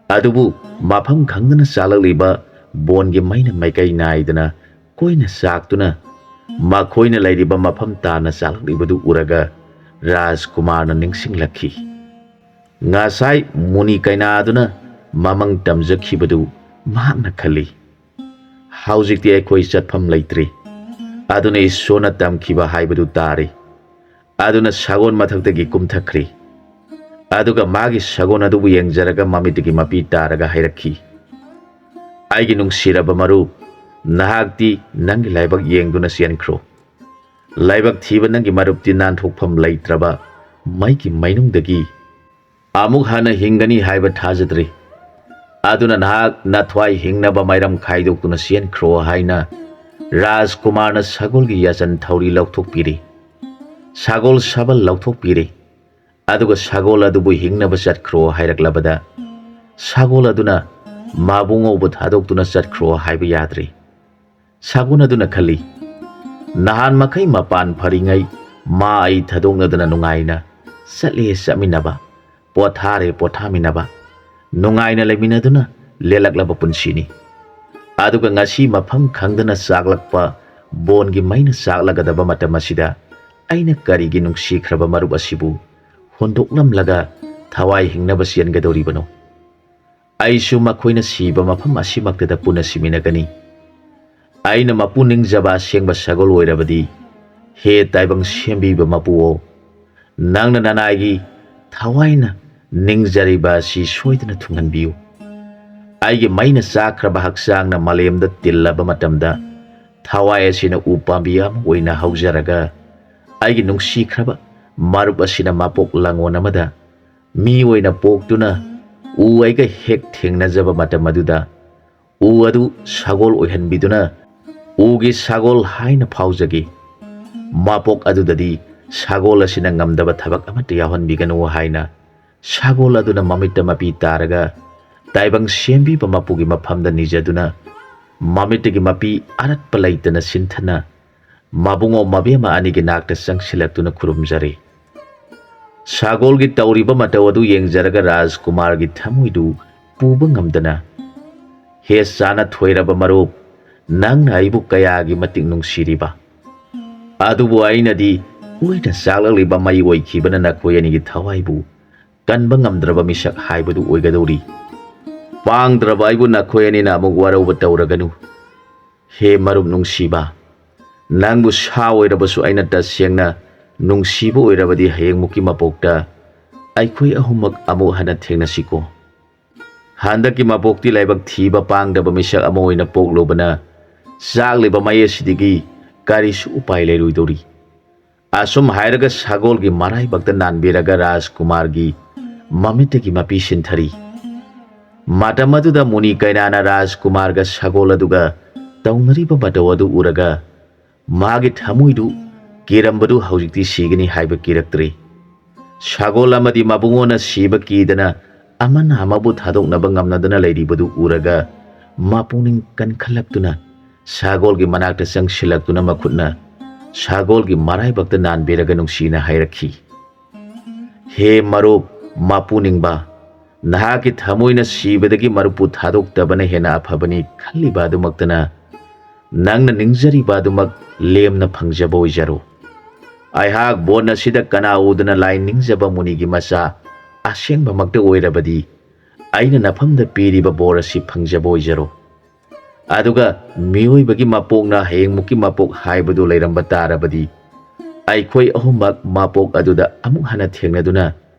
ꯑꯗꯨꯕꯨ ꯃꯐꯝ ꯈꯪꯗꯅ ꯆꯥꯛꯂꯛꯂꯤꯕ ꯕꯣꯟꯒꯤ ꯃꯩꯅ ꯃꯥꯏꯀꯩ ꯅꯥꯏꯗꯅ ꯀꯣꯏꯅ ꯆꯥꯛꯇꯨꯅ ꯃꯈꯣꯏꯅ ꯂꯩꯔꯤꯕ ꯃꯐꯝ ꯇꯥꯅ ꯆꯥꯛꯂꯛꯂꯤꯕꯗꯨ ꯎꯔꯒ ꯔꯥꯖꯀꯨꯃꯥꯔꯅ ꯅꯤꯡꯁꯤꯡꯂꯛꯈꯤ꯫ ꯉꯁꯥꯏ ꯃꯨꯅꯤ ꯀꯩꯅꯥ ꯑꯗꯨꯅ ꯃꯃꯪ ꯇꯝꯖꯈꯤꯕꯗꯨ ꯃꯍꯥꯛꯅ ꯈꯜꯂꯤ, "ꯍꯧꯖꯤꯛꯇꯤ ꯑꯩꯈꯣꯏ ꯆꯠꯐꯝ ꯂꯩꯇ꯭ꯔꯤ꯫ ꯑꯗꯨꯅ ꯏꯁꯣꯔꯅ ꯇꯝꯈꯤꯕ ꯍꯥꯏꯕꯗꯨ ꯇꯥꯔꯦ꯫" ꯑꯗꯨꯅ ꯁꯒꯣꯜ ꯃꯊꯛꯇꯒꯤ ꯀꯨꯝꯊꯈ꯭ꯔꯤ꯫ ꯑꯗꯨꯒ ꯃꯥꯒꯤ ꯁꯒꯣꯜ ꯑꯗꯨꯕꯨ ꯌꯦꯡꯖꯔꯒ ꯃꯃꯤꯠꯇꯒꯤ ꯃꯄꯤ ꯇꯥꯔꯒ ꯍꯥꯏꯔꯛꯈꯤ, "ꯑꯩꯒꯤ ꯅꯨꯡꯁꯤꯔꯕ ꯃꯔꯨꯞ, ꯅꯍꯥꯛꯇꯤ ꯅꯪꯒꯤ ꯂꯥꯏꯕꯛ ꯌꯦꯡꯗꯨꯅ ꯆꯦꯟꯈ꯭ꯔꯣ꯫ ꯂꯥꯏꯕꯛ ꯊꯤꯕ ꯅꯪꯒꯤ ꯃꯔꯨꯞꯇꯤ ꯅꯥꯟꯊꯣꯛꯐꯝ ꯂꯩꯇ꯭ꯔꯕ ꯃꯩꯒꯤ ꯃꯩꯅꯨꯡꯗꯒꯤ ꯑꯃꯨꯛ ꯍꯟꯅ ꯍꯤꯡꯒꯅꯤ ꯍꯥꯏꯕ ꯊꯥꯖꯗ꯭ꯔꯤ꯫ ꯑꯗꯨꯅ ꯅꯍꯥꯛ ꯅꯊ꯭ꯋꯥꯏ ꯍꯤꯡꯅꯕ ꯃꯥꯏꯔꯝ ꯈꯥꯏꯗꯣꯛꯇꯨꯅ ꯆꯦꯟꯈ꯭ꯔꯣ ꯍꯥꯏꯅ ꯔꯥꯖꯀꯨꯃꯥꯔꯅ ꯁꯒꯣꯜꯒꯤ ꯌꯥꯆꯟ ꯊꯧꯔꯤ ꯂꯧꯊꯣꯛꯄꯤꯔꯤ꯫ ꯁꯒꯣꯜ ꯁꯥꯕꯜ ꯂꯧꯊꯣꯛꯄꯤꯔꯤ꯫ ꯑꯗꯨꯒ ꯁꯒꯣꯜ ꯑꯗꯨꯕꯨ ꯍꯤꯡꯅꯕ ꯆꯠꯈ꯭ꯔꯣ ꯍꯥꯏꯔꯛꯂꯕꯗ ꯁꯒꯣꯜ ꯑꯗꯨꯅ ꯃꯥꯕꯨꯡꯉꯧꯕ ꯊꯥꯗꯣꯛꯇꯨꯅ ꯆꯠꯈ꯭ꯔꯣ ꯍꯥꯏꯕ ꯌꯥꯗ꯭ꯔꯤ꯫ ꯁꯒꯣꯜ ꯑꯗꯨꯅ ꯈꯜꯂꯤ, ꯅꯍꯥꯟ ꯃꯈꯩ ꯃꯄꯥꯟ ꯐꯔꯤꯉꯩ ꯃꯥ ꯑꯩ ꯊꯥꯗꯣꯛꯅꯗꯅ ꯅꯨꯡꯉꯥꯏꯅ ꯆꯠꯂꯦ ꯆꯠꯃꯤꯟꯅꯕ, ꯄꯣꯊꯥꯔꯦ ꯄꯣꯊꯥꯃꯤꯟꯅꯕ, ꯅꯨꯡꯉꯥꯏꯅ ꯂꯩꯃꯤꯟꯅꯗꯨꯅ ꯂꯦꯜꯂꯛꯂꯕ ꯄꯨꯟꯁꯤꯅꯤ꯫ ꯑꯗꯨꯒ ꯉꯁꯤ ꯃꯐꯝ ꯈꯪꯗꯅ ꯆꯥꯛꯂꯛꯄ ꯕꯣꯟꯒꯤ ꯃꯩꯅ ꯆꯥꯛꯂꯒꯗꯕ ꯃꯇꯝ ꯑꯁꯤꯗ ꯑꯩꯅ ꯀꯔꯤꯒꯤ ꯅꯨꯡꯁꯤꯈ꯭ꯔꯕ ꯃꯔꯨꯞ ꯑꯁꯤꯕꯨ ꯍꯨꯟꯗꯣꯛꯂꯝꯂꯒ ꯊꯋꯥꯏ ꯍꯤꯡꯅꯕ ꯆꯦꯟꯒꯗꯧꯔꯤꯕꯅꯣ? ꯑꯩꯁꯨ ꯃꯈꯣꯏꯅ ꯁꯤꯕ ꯃꯐꯝ ꯑꯁꯤꯃꯛꯇꯗ ꯄꯨꯟꯅ ꯁꯤꯃꯤꯟꯅꯒꯅꯤ꯫ ꯑꯩꯅ ꯃꯄꯨ ꯅꯤꯡꯖꯕ ꯑꯁꯦꯡꯕ ꯁꯒꯣꯜ ꯑꯣꯏꯔꯕꯗꯤ, ꯍꯦ ꯇꯥꯏꯕꯪ ꯁꯦꯝꯕꯤꯕ ꯃꯄꯨꯑꯣ, ꯅꯪꯅ ꯅꯅꯥꯏꯒꯤ ꯊꯋꯥꯏꯅ ꯅꯤꯡꯖꯔꯤꯕ ꯑꯁꯤ ꯁꯣꯏꯗꯅ ꯊꯨꯡꯍꯟꯕꯤꯌꯨ꯫ ꯑꯩꯒꯤ ꯃꯩꯅ ꯆꯥꯛꯈ꯭ꯔꯕ ꯍꯛꯆꯥꯡꯅ ꯃꯥꯂꯦꯝꯗ ꯇꯤꯜꯂꯕ ꯃꯇꯝꯗ, ꯊꯋꯥꯏ ꯑꯁꯤꯅ ꯎ ꯄꯥꯝꯕꯤ ꯑꯃ ꯑꯣꯏꯅ ꯍꯧꯖꯔꯒ, ꯑꯩꯒꯤ ꯅꯨꯡꯁꯤꯈ꯭ꯔꯕ ꯃꯔꯨꯞ ꯑꯁꯤꯅ ꯃꯄꯣꯛ ꯂꯥꯡꯉꯣꯟ ꯑꯃꯗ ꯃꯤ ꯑꯣꯏꯅ ꯄꯣꯛꯇꯨꯅ ꯎ ꯑꯩꯒ ꯍꯦꯛ ꯊꯦꯡꯅꯖꯕ ꯃꯇꯝ ꯑꯗꯨꯗ, ꯎ ꯑꯗꯨ ꯁꯒꯣꯜ ꯑꯣꯏꯍꯟꯕꯤꯗꯨꯅ ꯎꯒꯤ ꯁꯒꯣꯜ ꯍꯥꯏꯅ ꯐꯥꯎꯖꯈꯤ꯫ ꯃꯄꯣꯛ ꯑꯗꯨꯗꯗꯤ ꯁꯒꯣꯜ ꯑꯁꯤꯅ ꯉꯝꯗꯕ ꯊꯕꯛ ꯑꯃꯠꯇ ꯌꯥꯎꯍꯟꯕꯤꯒꯅꯨ ꯍꯥꯏꯅ ꯁꯒꯣꯜ ꯑꯗꯨꯅ ꯃꯃꯤꯠꯇ ꯃꯄꯤ ꯇꯥꯔꯒ ꯇꯥꯏꯕꯪ ꯁꯦꯝꯕꯤꯕ ꯃꯄꯨꯒꯤ ꯃꯐꯝꯗ ꯅꯤꯖꯗꯨꯅ ꯃꯃꯤꯠꯇꯒꯤ ꯃꯄꯤ ꯑꯔꯠꯄ ꯂꯩꯇꯅ ꯁꯤꯟꯊꯅ ꯃꯕꯨꯡꯉꯣ ꯃꯕꯦꯝꯃ ꯑꯅꯤꯒꯤ ꯅꯥꯛꯇ ꯆꯪꯁꯤꯜꯂꯛꯇꯨꯅ ꯈꯨꯔꯨꯝꯖꯔꯤ꯫ ꯁꯒꯣꯜꯒꯤ ꯇꯧꯔꯤꯕ ꯃꯇꯧ ꯑꯗꯨ ꯌꯦꯡꯖꯔꯒ ꯔꯥꯖꯀꯨꯃꯥꯔꯒꯤ ꯊꯃꯣꯏꯗꯨ ꯄꯨꯕ ꯉꯝꯗꯅ, "ꯍꯦ ꯆꯥꯅ ꯊꯣꯏꯔꯕ ꯃꯔꯨꯞ, ꯅꯪꯅ ꯑꯩꯕꯨ ꯀꯌꯥꯒꯤ ꯃꯇꯤꯛ ꯅꯨꯡꯁꯤꯔꯤꯕ? ꯑꯗꯨꯕꯨ ꯑꯩꯅꯗꯤ ꯎꯏꯅ ꯆꯥꯛꯂꯛꯂꯤꯕ ꯃꯩ ꯑꯣꯏꯈꯤꯕꯅ ꯅꯈꯣꯏ ꯑꯅꯤꯒꯤ ꯊꯋꯥꯏꯕꯨ ꯀꯟꯕ ꯉꯝꯗ꯭ꯔꯕ ꯃꯤꯁꯛ ꯍꯥꯏꯕꯗꯨ ꯑꯣꯏꯒꯗꯧꯔꯤ꯫ ꯄꯥꯡꯗ꯭ꯔꯕ ꯑꯩꯕꯨ ꯅꯈꯣꯏ ꯑꯅꯤꯅ ꯑꯃꯨꯛ ꯋꯥꯔꯧꯕ ꯇꯧꯔꯒꯅꯨ꯫ ꯍꯦ ꯃꯔꯨꯞ ꯅꯨꯡꯁꯤꯕ, ꯅꯪꯕꯨ ꯁꯥ ꯑꯣꯏꯔꯕꯁꯨ ꯑꯩꯅ ꯇꯁꯦꯡꯅ ꯅꯨꯡꯁꯤꯕ ꯑꯣꯏꯔꯕꯗꯤ ꯍꯌꯦꯡꯃꯨꯛꯀꯤ ꯃꯄꯣꯛꯇ ꯑꯩꯈꯣꯏ ꯑꯍꯨꯝꯃꯛ ꯑꯃꯨꯛ ꯍꯟꯅ ꯊꯦꯡꯅꯁꯤꯀꯣ꯫ ꯍꯟꯗꯛꯀꯤ ꯃꯄꯣꯛꯇꯤ ꯂꯥꯏꯕꯛ ꯊꯤꯕ ꯄꯥꯡꯗꯕ ꯃꯤꯁꯛ ꯑꯃ ꯑꯣꯏꯅ ꯄꯣꯛꯂꯨꯕꯅ ꯆꯥꯛꯂꯤꯕ ꯃꯩ ꯑꯁꯤꯗꯒꯤ ꯀꯔꯤꯁꯨ ꯎꯄꯥꯏ ꯂꯩꯔꯣꯏꯗꯧꯔꯤ꯫" ꯑꯁꯨꯝ ꯍꯥꯏꯔꯒ ꯁꯒꯣꯜꯒꯤ ꯃꯔꯥꯏꯕꯛꯇ ꯅꯥꯟꯕꯤꯔꯒ ꯔꯥꯖꯀꯨꯃꯥꯔꯒꯤ ꯃꯃꯤꯠꯇꯒꯤ ꯃꯄꯤ ꯁꯤꯟꯊꯔꯤ꯫ ꯃꯇꯝ ꯑꯗꯨꯗ ꯃꯨꯅꯤ ꯀꯩꯅꯥꯅ ꯔꯥꯖꯀꯨꯃꯥꯔꯒ ꯁꯒꯣꯜ ꯑꯗꯨꯒ ꯇꯧꯅꯔꯤꯕ ꯃꯇꯧ ꯑꯗꯨ ꯎꯔꯒ ꯃꯥꯒꯤ ꯊꯃꯣꯏꯗꯨ ꯀꯤꯔꯝꯕꯗꯨ ꯍꯧꯖꯤꯛꯇꯤ ꯁꯤꯒꯅꯤ ꯍꯥꯏꯕ ꯀꯤꯔꯛꯇ꯭ꯔꯦ꯫ ꯁꯒꯣꯜ ꯑꯃꯗꯤ ꯃꯕꯨꯡꯉꯣꯅ ꯁꯤꯕ ꯀꯤꯗꯅ ꯑꯃꯅ ꯑꯃꯕꯨ ꯊꯥꯗꯣꯛꯅꯕ ꯉꯝꯅꯗꯅ ꯂꯩꯔꯤꯕꯗꯨ ꯎꯔꯒ ꯃꯄꯨꯛꯅꯤꯡ ꯀꯟꯈꯠꯂꯛꯇꯨꯅ ꯁꯒꯣꯜꯒꯤ ꯃꯅꯥꯛꯇ ꯆꯪꯁꯤꯜꯂꯛꯇꯨꯅ ꯃꯈꯨꯠꯅ ꯁꯒꯣꯜꯒꯤ ꯃꯔꯥꯏꯕꯛꯇ ꯅꯥꯟꯕꯤꯔꯒ ꯅꯨꯡꯁꯤꯅ ꯍꯥꯏꯔꯛꯈꯤ, "ꯍꯦ ꯃꯔꯨꯞ, ꯃꯄꯨ ꯅꯤꯡꯕ, ꯅꯍꯥꯛꯀꯤ ꯊꯃꯣꯏꯅ ꯁꯤꯕꯗꯒꯤ ꯃꯔꯨꯞꯄꯨ ꯊꯥꯗꯣꯛꯇꯕꯅ ꯍꯦꯟꯅ ꯑꯐꯕꯅꯤ ꯈꯜꯂꯤꯕ ꯑꯗꯨꯃꯛꯇꯅ ꯅꯪꯅ ꯅꯤꯡꯖꯔꯤꯕ ꯑꯗꯨꯃꯛ ꯂꯦꯝꯅ ꯐꯪꯖꯕ ꯑꯣꯏꯖꯔꯣ꯫ ꯑꯩꯍꯥꯛ ꯕꯣꯟ ꯑꯁꯤꯗ ꯀꯅꯥ ꯎꯗꯅ ꯂꯥꯏ ꯅꯤꯡꯖꯕ ꯃꯨꯅꯤꯒꯤ ꯃꯆꯥ ꯑꯁꯦꯡꯕꯃꯛꯇ ꯑꯣꯏꯔꯕꯗꯤ ꯑꯩꯅ ꯅꯐꯝꯗ ꯄꯤꯔꯤꯕ ꯕꯣꯔ ꯑꯁꯤ ꯐꯪꯖꯕ ꯑꯣꯏꯖꯔꯣ꯫ ꯑꯗꯨꯒ ꯃꯤꯑꯣꯏꯕꯒꯤ ꯃꯄꯣꯛꯅ ꯍꯌꯦꯡꯃꯨꯛꯀꯤ ꯃꯄꯣꯛ ꯍꯥꯏꯕꯗꯨ ꯂꯩꯔꯝꯕ ꯇꯥꯔꯕꯗꯤ ꯑꯩꯈꯣꯏ ꯑꯍꯨꯝꯃꯛ ꯃꯄꯣꯛ ꯑꯗꯨꯗ ꯑꯃꯨꯛ ꯍꯟꯅ ꯊꯦꯡꯅꯗꯨꯅ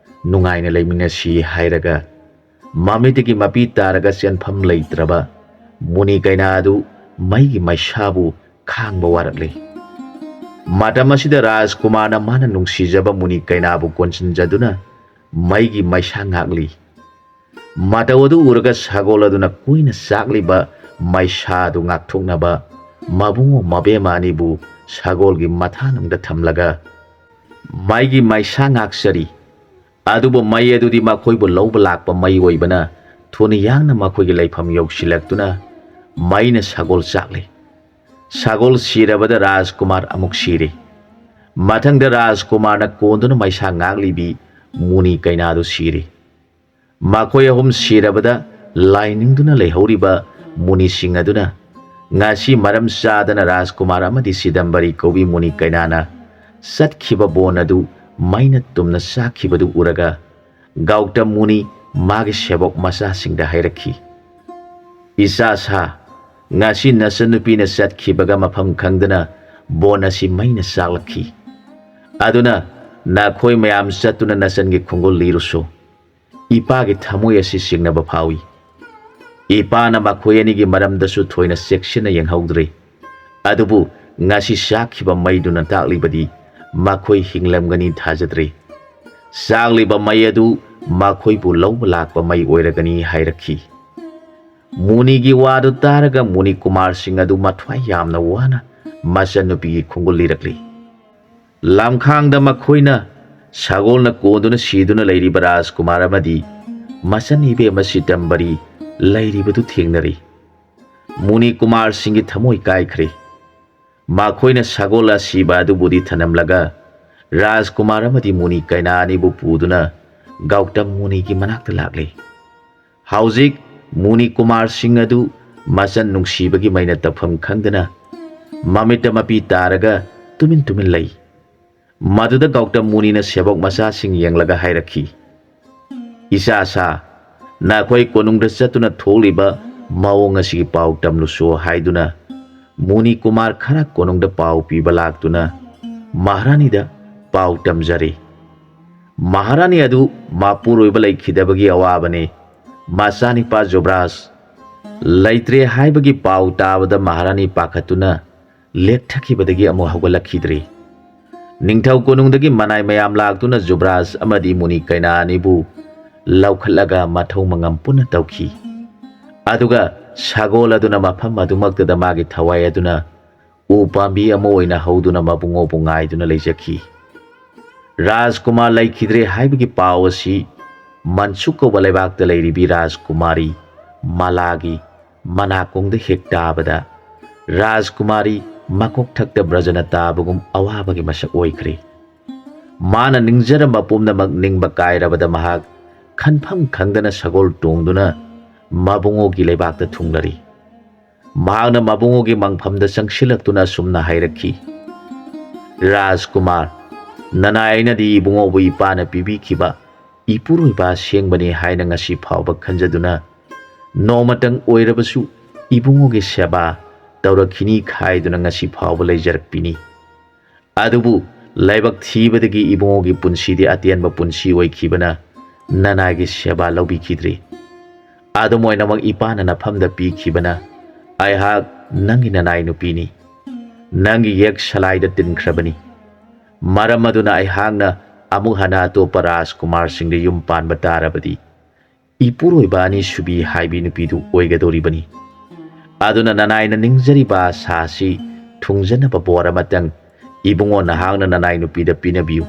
ꯅꯨꯡꯉꯥꯏꯅ ꯂꯩꯃꯤꯟꯅꯁꯤ" ꯍꯥꯏꯔꯒ ꯃꯃꯤꯠꯇꯒꯤ ꯃꯄꯤ ꯇꯥꯔꯒ ꯆꯦꯟꯐꯝ ꯂꯩꯇ꯭ꯔꯕ ꯃꯨꯅꯤ ꯀꯩꯅꯥ ꯑꯗꯨ ꯃꯩꯒꯤ ꯃꯩꯁꯥꯕꯨ ꯈꯥꯡꯕ ꯋꯥꯔꯛꯂꯦ꯫ ꯃꯇꯝ ꯑꯁꯤꯗ ꯔꯥꯖꯀꯨꯃꯥꯔꯅ ꯃꯥꯅ ꯅꯨꯡꯁꯤꯖꯕ ꯃꯨꯅꯤ ꯀꯩꯅꯥꯕꯨ ꯀꯣꯟꯁꯤꯟꯖꯗꯨꯅ ꯃꯩꯒꯤ ꯃꯩꯁꯥ ꯉꯥꯛꯂꯤ꯫ ꯃꯇꯧ ꯑꯗꯨ ꯎꯔꯒ ꯁꯒꯣꯜ ꯑꯗꯨꯅ ꯀꯨꯏꯅ ꯆꯥꯛꯂꯤꯕ ꯃꯩꯁꯥ ꯑꯗꯨ ꯉꯥꯛꯊꯣꯛꯅꯕ ꯃꯕꯨꯡꯉꯣ ꯃꯕꯦꯝꯃ ꯑꯅꯤꯕꯨ ꯁꯒꯣꯜꯒꯤ ꯃꯊꯥꯅꯨꯡꯗ ꯊꯝꯂꯒ ꯃꯩꯒꯤ ꯃꯩꯁꯥ ꯉꯥꯛꯆꯔꯤ꯫ ꯑꯗꯨꯕꯨ ꯃꯩ ꯑꯗꯨꯗꯤ ꯃꯈꯣꯏꯕꯨ ꯂꯧꯕ ꯂꯥꯛꯄ ꯃꯩ ꯑꯣꯏꯕꯅ ꯊꯨꯅ ꯌꯥꯡꯅ ꯃꯈꯣꯏꯒꯤ ꯂꯩꯐꯝ ꯌꯧꯁꯤꯜꯂꯛꯇꯨꯅ ꯃꯩꯅ ꯁꯒꯣꯜ ꯆꯥꯛꯂꯦ꯫ ꯁꯒꯣꯜ ꯁꯤꯔꯕꯗ ꯔꯥꯖꯀꯨꯃꯥꯔ ꯑꯃꯨꯛ ꯁꯤꯔꯦ꯫ ꯃꯊꯪꯗ ꯔꯥꯖꯀꯨꯃꯥꯔꯅ ꯀꯣꯟꯗꯨꯅ ꯃꯩꯁꯥ ꯉꯥꯛꯂꯤꯕꯤ ꯃꯨꯅꯤ ꯀꯩꯅꯥꯗꯨ ꯁꯤꯔꯦ꯫ ꯃꯈꯣꯏ ꯑꯍꯨꯝ ꯁꯤꯔꯕꯗ ꯂꯥꯏ ꯅꯤꯡꯗꯨꯅ ꯂꯩꯍꯧꯔꯤꯕ ꯃꯨꯅꯤꯁꯤꯡ ꯑꯗꯨꯅ ꯉꯁꯤ ꯃꯔꯝ ꯆꯥꯗꯅ ꯔꯥꯖꯀꯨꯃꯥꯔ ꯑꯃꯗꯤ ꯁꯤꯗꯝꯕꯔꯤ ꯀꯧꯕꯤ ꯃꯨꯅꯤ ꯀꯩꯅꯥꯅ ꯆꯠꯈꯤꯕ ꯕꯣꯟ ꯑꯗꯨ ꯃꯩꯅ ꯇꯨꯝꯅ ꯆꯥꯛꯈꯤꯕꯗꯨ ꯎꯔꯒ ꯒꯧꯇꯝ ꯃꯨꯅꯤ ꯃꯥꯒꯤ ꯁꯦꯕꯣꯛ ꯃꯆꯥꯁꯤꯡꯗ ꯍꯥꯏꯔꯛꯈꯤ, "ꯏꯆꯥ ꯁꯥ, ꯉꯁꯤ ꯅꯆꯟꯅꯨꯄꯤꯅ ꯆꯠꯈꯤꯕꯒ ꯃꯐꯝ ꯈꯪꯗꯅ ꯕꯣꯟ ꯑꯁꯤ ꯃꯩꯅ ꯆꯥꯛꯂꯛꯈꯤ꯫ ꯑꯗꯨꯅ ꯅꯈꯣꯏ ꯃꯌꯥꯝ ꯆꯠꯇꯨꯅ ꯅꯆꯟꯒꯤ ꯈꯣꯡꯒꯨꯜ ꯂꯤꯔꯨꯁꯨ꯫ ꯏꯄꯥꯒꯤ ꯊꯃꯣꯏ ꯑꯁꯤ ꯆꯤꯡꯅꯕ ꯐꯥꯎꯏ꯫ ꯏꯄꯥꯅ ꯃꯈꯣꯏ ꯑꯅꯤꯒꯤ ꯃꯔꯝꯗꯁꯨ ꯊꯣꯏꯅ ꯆꯦꯛꯁꯤꯟꯅ ꯌꯦꯡꯍꯧꯗ꯭ꯔꯦ꯫ ꯑꯗꯨꯕꯨ ꯉꯁꯤ ꯆꯥꯛꯈꯤꯕ ꯃꯩꯗꯨꯅ ꯇꯥꯛꯂꯤꯕꯗꯤ ꯃꯈꯣꯏ ꯍꯤꯡꯂꯝꯒꯅꯤ ꯊꯥꯖꯗ꯭ꯔꯦ꯫ ꯆꯥꯛꯂꯤꯕ ꯃꯩ ꯑꯗꯨ ꯃꯈꯣꯏꯕꯨ ꯂꯧꯕ ꯂꯥꯛꯄ ꯃꯩ ꯑꯣꯏꯔꯒꯅꯤ ꯍꯥꯏꯔꯛꯈꯤ꯫ ꯃꯨꯅꯤꯒꯤ ꯋꯥꯗꯨ ꯇꯥꯔꯒ ꯃꯨꯅꯤ ꯀꯨꯃꯥꯔ ꯁꯤꯡ ꯑꯗꯨ ꯃꯊ꯭ꯋꯥꯏ ꯌꯥꯝꯅ ꯋꯥꯅ ꯃꯆꯟꯅꯨꯄꯤꯒꯤ ꯈꯣꯡꯒꯨꯜ ꯂꯤꯔꯛꯂꯤ꯫ ꯂꯝꯈꯥꯡꯗ ꯃꯈꯣꯏꯅ ꯁꯒꯣꯜꯅ ꯀꯣꯟꯗꯨꯅ ꯁꯤꯗꯨꯅ ꯂꯩꯔꯤꯕ ꯔꯥꯖꯀꯨꯃꯥꯔ ꯑꯃꯗꯤ ꯃꯆꯟ ꯏꯕꯦꯝꯃ ꯁꯤꯇꯝꯕꯔꯤ ꯂꯩꯔꯤꯕꯗꯨ ꯊꯦꯡꯅꯔꯤ꯫ ꯃꯨꯅꯤ ꯀꯨꯃꯥꯔ ꯁꯤꯡꯒꯤ ꯊꯃꯣꯏ ꯀꯥꯏꯈ꯭ꯔꯦ꯫ ꯃꯈꯣꯏꯅ ꯁꯒꯣꯜ ꯑꯁꯤꯕ ꯑꯗꯨꯕꯨꯗꯤ ꯊꯅꯝꯂꯒ ꯔꯥꯖꯀꯨꯃꯥꯔ ꯑꯃꯗꯤ ꯃꯨꯅꯤ ꯀꯩꯅꯥ ꯑꯅꯤꯕꯨ ꯄꯨꯗꯨꯅ ꯒꯧꯇꯝ ꯃꯨꯅꯤꯒꯤ ꯃꯅꯥꯛꯇ ꯂꯥꯛꯂꯦ꯫ ꯍꯧꯖꯤꯛ ꯃꯨꯅꯤ ꯀꯨꯃꯥꯔ ꯁꯤꯡ ꯑꯗꯨ ꯃꯆꯟ ꯅꯨꯡꯁꯤꯕꯒꯤ ꯃꯩꯅ ꯇꯧꯐꯝ ꯈꯪꯗꯅ ꯃꯃꯤꯠꯇ ꯃꯄꯤ ꯇꯥꯔꯒ ꯇꯨꯃꯤꯟ ꯇꯨꯃꯤꯟ ꯂꯩ꯫ ꯃꯗꯨꯗ ꯒꯧꯇꯝ ꯃꯨꯅꯤꯅ ꯁꯦꯕꯣꯛ ꯃꯆꯥꯁꯤꯡ ꯌꯦꯡꯂꯒ ꯍꯥꯏꯔꯛꯈꯤ, "ꯏꯆꯥꯁꯥ, ꯅꯈꯣꯏ ꯀꯣꯅꯨꯡꯗ ꯆꯠꯇꯨꯅ ꯊꯣꯛꯂꯤꯕ ꯃꯑꯣꯡ ꯑꯁꯤꯒꯤ ꯄꯥꯎ ꯇꯝꯂꯨꯁꯨ" ꯍꯥꯏꯗꯨꯅ ꯃꯨꯅꯤ ꯀꯨꯃꯥꯔ ꯈꯔ ꯀꯣꯅꯨꯡꯗ ꯄꯥꯎ ꯄꯤꯕ ꯂꯥꯛꯇꯨꯅ ꯃꯍꯥꯔꯥꯅꯤꯗ ꯄꯥꯎ ꯇꯝꯖꯔꯤ꯫ ꯃꯍꯥꯔꯥꯅꯤ ꯑꯗꯨ ꯃꯄꯨꯔꯣꯏꯕ ꯂꯩꯈꯤꯗꯕꯒꯤ ꯑꯋꯥꯕꯅꯤ꯫ ꯃꯆꯥꯅꯤꯄꯥ ꯖꯨꯕ꯭ꯔꯥꯖ ꯂꯩꯇ꯭ꯔꯦ ꯍꯥꯏꯕꯒꯤ ꯄꯥꯎ ꯇꯥꯕꯗ ꯃꯍꯥꯔꯥꯅꯤ ꯄꯥꯈꯠꯇꯨꯅ ꯂꯦꯛꯊꯈꯤꯕꯗꯒꯤ ꯑꯃꯨꯛ ꯍꯧꯒꯠꯂꯛꯈꯤꯗ꯭ꯔꯤ꯫ ꯅꯤꯡꯊꯧ ꯀꯣꯅꯨꯡꯗꯒꯤ ꯃꯅꯥꯏ ꯃꯌꯥꯝ ꯂꯥꯛꯇꯨꯅ ꯖꯨꯕ꯭ꯔꯥꯖ ꯑꯃꯗꯤ ꯃꯨꯅꯤ ꯀꯩꯅꯥ ꯑꯅꯤꯕꯨ ꯂꯧꯈꯠꯂꯒ ꯃꯊꯧ ꯃꯉꯝ ꯄꯨꯟꯅ ꯇꯧꯈꯤ꯫ ꯑꯗꯨꯒ ꯁꯒꯣꯜ ꯑꯗꯨꯅ ꯃꯐꯝ ꯑꯗꯨꯃꯛꯇꯗ ꯃꯥꯒꯤ ꯊꯋꯥꯏ ꯑꯗꯨꯅ ꯎ ꯄꯥꯝꯕꯤ ꯑꯃ ꯑꯣꯏꯅ ꯍꯧꯗꯨꯅ ꯃꯕꯨꯡꯉꯣꯕꯨ ꯉꯥꯏꯗꯨꯅ ꯂꯩꯖꯈꯤ꯫ ꯔꯥꯖꯀꯨꯃꯥꯔ ꯂꯩꯈꯤꯗ꯭ꯔꯦ ꯍꯥꯏꯕꯒꯤ ꯄꯥꯎ ꯑꯁꯤ ꯃꯟꯁꯨꯛ ꯀꯧꯕ ꯂꯩꯕꯥꯛꯇ ꯂꯩꯔꯤꯕꯤ ꯔꯥꯖꯀꯨꯃꯥꯔꯤ ꯃꯥꯂꯥꯒꯤ ꯃꯅꯥꯀꯣꯡꯗ ꯍꯦꯛ ꯇꯥꯕꯗ, ꯔꯥꯖꯀꯨꯃꯥꯔꯤ ꯃꯀꯣꯛꯊꯛꯇ ꯕ꯭ꯔꯖꯅ ꯇꯥꯕꯒꯨꯝ ꯑꯋꯥꯕꯒꯤ ꯃꯁꯛ ꯑꯣꯏꯈ꯭ꯔꯦ꯫ ꯃꯥꯅ ꯅꯤꯡꯖꯔꯝꯕ ꯄꯨꯝꯅꯃꯛ ꯅꯤꯡꯕ ꯀꯥꯏꯔꯕꯗ ꯃꯍꯥꯛ ꯈꯟꯐꯝ ꯈꯪꯗꯅ ꯁꯒꯣꯜ ꯇꯣꯡꯗꯨꯅ ꯃꯕꯨꯡꯉꯣꯒꯤ ꯂꯩꯕꯥꯛꯇ ꯊꯨꯡꯂꯔꯤ꯫ ꯃꯍꯥꯛꯅ ꯃꯕꯨꯡꯉꯣꯒꯤ ꯃꯪꯐꯝꯗ ꯆꯪꯁꯤꯜꯂꯛꯇꯨꯅ ꯑꯁꯨꯝꯅ ꯍꯥꯏꯔꯛꯈꯤ, "ꯔꯥꯖꯀꯨꯃꯥꯔ, ꯅꯅꯥꯏ ꯑꯩꯅꯗꯤ ꯏꯕꯨꯡꯉꯣꯕꯨ ꯏꯄꯥꯅ ꯄꯤꯕꯤꯈꯤꯕ ꯏꯄꯨꯔꯣꯏꯕ ꯑꯁꯦꯡꯕꯅꯤ ꯍꯥꯏꯅ ꯉꯁꯤ ꯐꯥꯎꯕ ꯈꯟꯖꯗꯨꯅ, ꯅꯣꯡꯃꯇꯪ ꯑꯣꯏꯔꯕꯁꯨ ꯏꯕꯨꯡꯉꯣꯒꯤ ꯁꯦꯕꯥ ꯇꯧꯔꯛꯈꯤꯅꯤ ꯈꯥꯏꯗꯨꯅ ꯉꯁꯤ ꯐꯥꯎꯕ ꯂꯩꯖꯔꯛꯄꯤꯅꯤ꯫ ꯑꯗꯨꯕꯨ ꯂꯥꯏꯕꯛ ꯊꯤꯕꯗꯒꯤ ꯏꯕꯨꯡꯉꯣꯒꯤ ꯄꯨꯟꯁꯤꯗꯤ ꯑꯇꯦꯟꯕ ꯄꯨꯟꯁꯤ ꯑꯣꯏꯈꯤꯕꯅ ꯅꯅꯥꯏꯒꯤ ꯁꯦꯕꯥ ꯂꯧꯕꯤꯈꯤꯗ꯭ꯔꯤ꯫ ꯑꯗꯨꯝ ꯑꯣꯏꯅꯃꯛ ꯏꯄꯥꯅ ꯅꯐꯝꯗ ꯄꯤꯈꯤꯕꯅ ꯑꯩꯍꯥꯛ ꯅꯪꯒꯤ ꯅꯅꯥꯏ ꯅꯨꯄꯤꯅꯤ꯫ ꯅꯪꯒꯤ ꯌꯦꯛ ꯁꯂꯥꯏꯗ ꯇꯤꯟꯈ꯭ꯔꯕꯅꯤ꯫ ꯃꯔꯝ ꯑꯗꯨꯅ ꯑꯩꯍꯥꯛꯅ ꯑꯃꯨꯛ ꯍꯟꯅ ꯑꯇꯣꯞꯄ ꯔꯥꯖꯀꯨꯃꯥꯔꯁꯤꯡꯗ ꯌꯨꯝ ꯄꯥꯟꯕ ꯇꯥꯔꯕꯗꯤ, ꯏꯄꯨꯔꯣꯏꯕ ꯑꯅꯤꯁꯨꯕꯤ ꯍꯥꯏꯕꯤ ꯅꯨꯄꯤꯗꯨ ꯑꯣꯏꯒꯗꯧꯔꯤꯕꯅꯤ꯫ ꯑꯗꯨꯅ ꯅꯅꯥꯏꯅ ꯅꯤꯡꯖꯔꯤꯕ ꯑꯁꯥ ꯑꯁꯤ ꯊꯨꯡꯖꯅꯕ ꯕꯣꯔ ꯑꯃꯇꯪ ꯏꯕꯨꯡꯉꯣ ꯅꯍꯥꯛꯅ ꯅꯅꯥꯏ ꯅꯨꯄꯤꯗ ꯄꯤꯅꯕꯤꯌꯨ꯫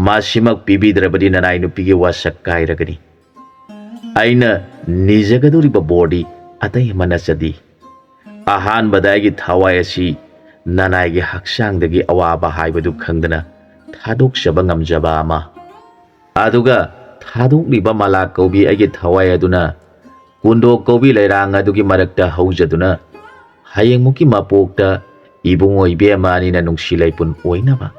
ꯃꯁꯤꯃꯛ ꯄꯤꯕꯤꯗ꯭ꯔꯕꯗꯤ ꯅꯅꯥꯏ ꯅꯨꯄꯤꯒꯤ ꯋꯥꯁꯛ ꯀꯥꯏꯔꯒꯅꯤ꯫ ꯑꯩꯅ ꯅꯤꯖꯒꯗꯧꯔꯤꯕ ꯕꯣꯔꯗꯤ ꯑꯇꯩ ꯑꯃ ꯅꯠꯆꯗꯦ꯫ ꯑꯍꯥꯟꯕꯗ ꯑꯩꯒꯤ ꯊꯋꯥꯏ ꯑꯁꯤ ꯅꯅꯥꯏꯒꯤ ꯍꯛꯆꯥꯡꯗꯒꯤ ꯑꯋꯥꯕ ꯍꯥꯏꯕꯗꯨ ꯈꯪꯗꯅ ꯊꯥꯗꯣꯛꯆꯕ ꯉꯝꯖꯕ ꯑꯃ, ꯑꯗꯨꯒ ꯊꯥꯗꯣꯛꯂꯤꯕ ꯃꯂꯥ ꯀꯧꯕꯤ ꯑꯩꯒꯤ ꯊꯋꯥꯏ ꯑꯗꯨꯅ ꯀꯨꯟꯗꯣ ꯀꯧꯕꯤ ꯂꯩꯔꯥꯡ ꯑꯗꯨꯒꯤ ꯃꯔꯛꯇ ꯍꯧꯖꯗꯨꯅ ꯍꯌꯦꯡꯃꯨꯛꯀꯤ ꯃꯄꯣꯛꯇ ꯏꯕꯨꯡꯉꯣ ꯏꯕꯦꯝꯃ ꯑꯅꯤꯅ ꯅꯨꯡꯁꯤ ꯂꯩꯄꯨꯟ ꯑꯣꯏꯅꯕ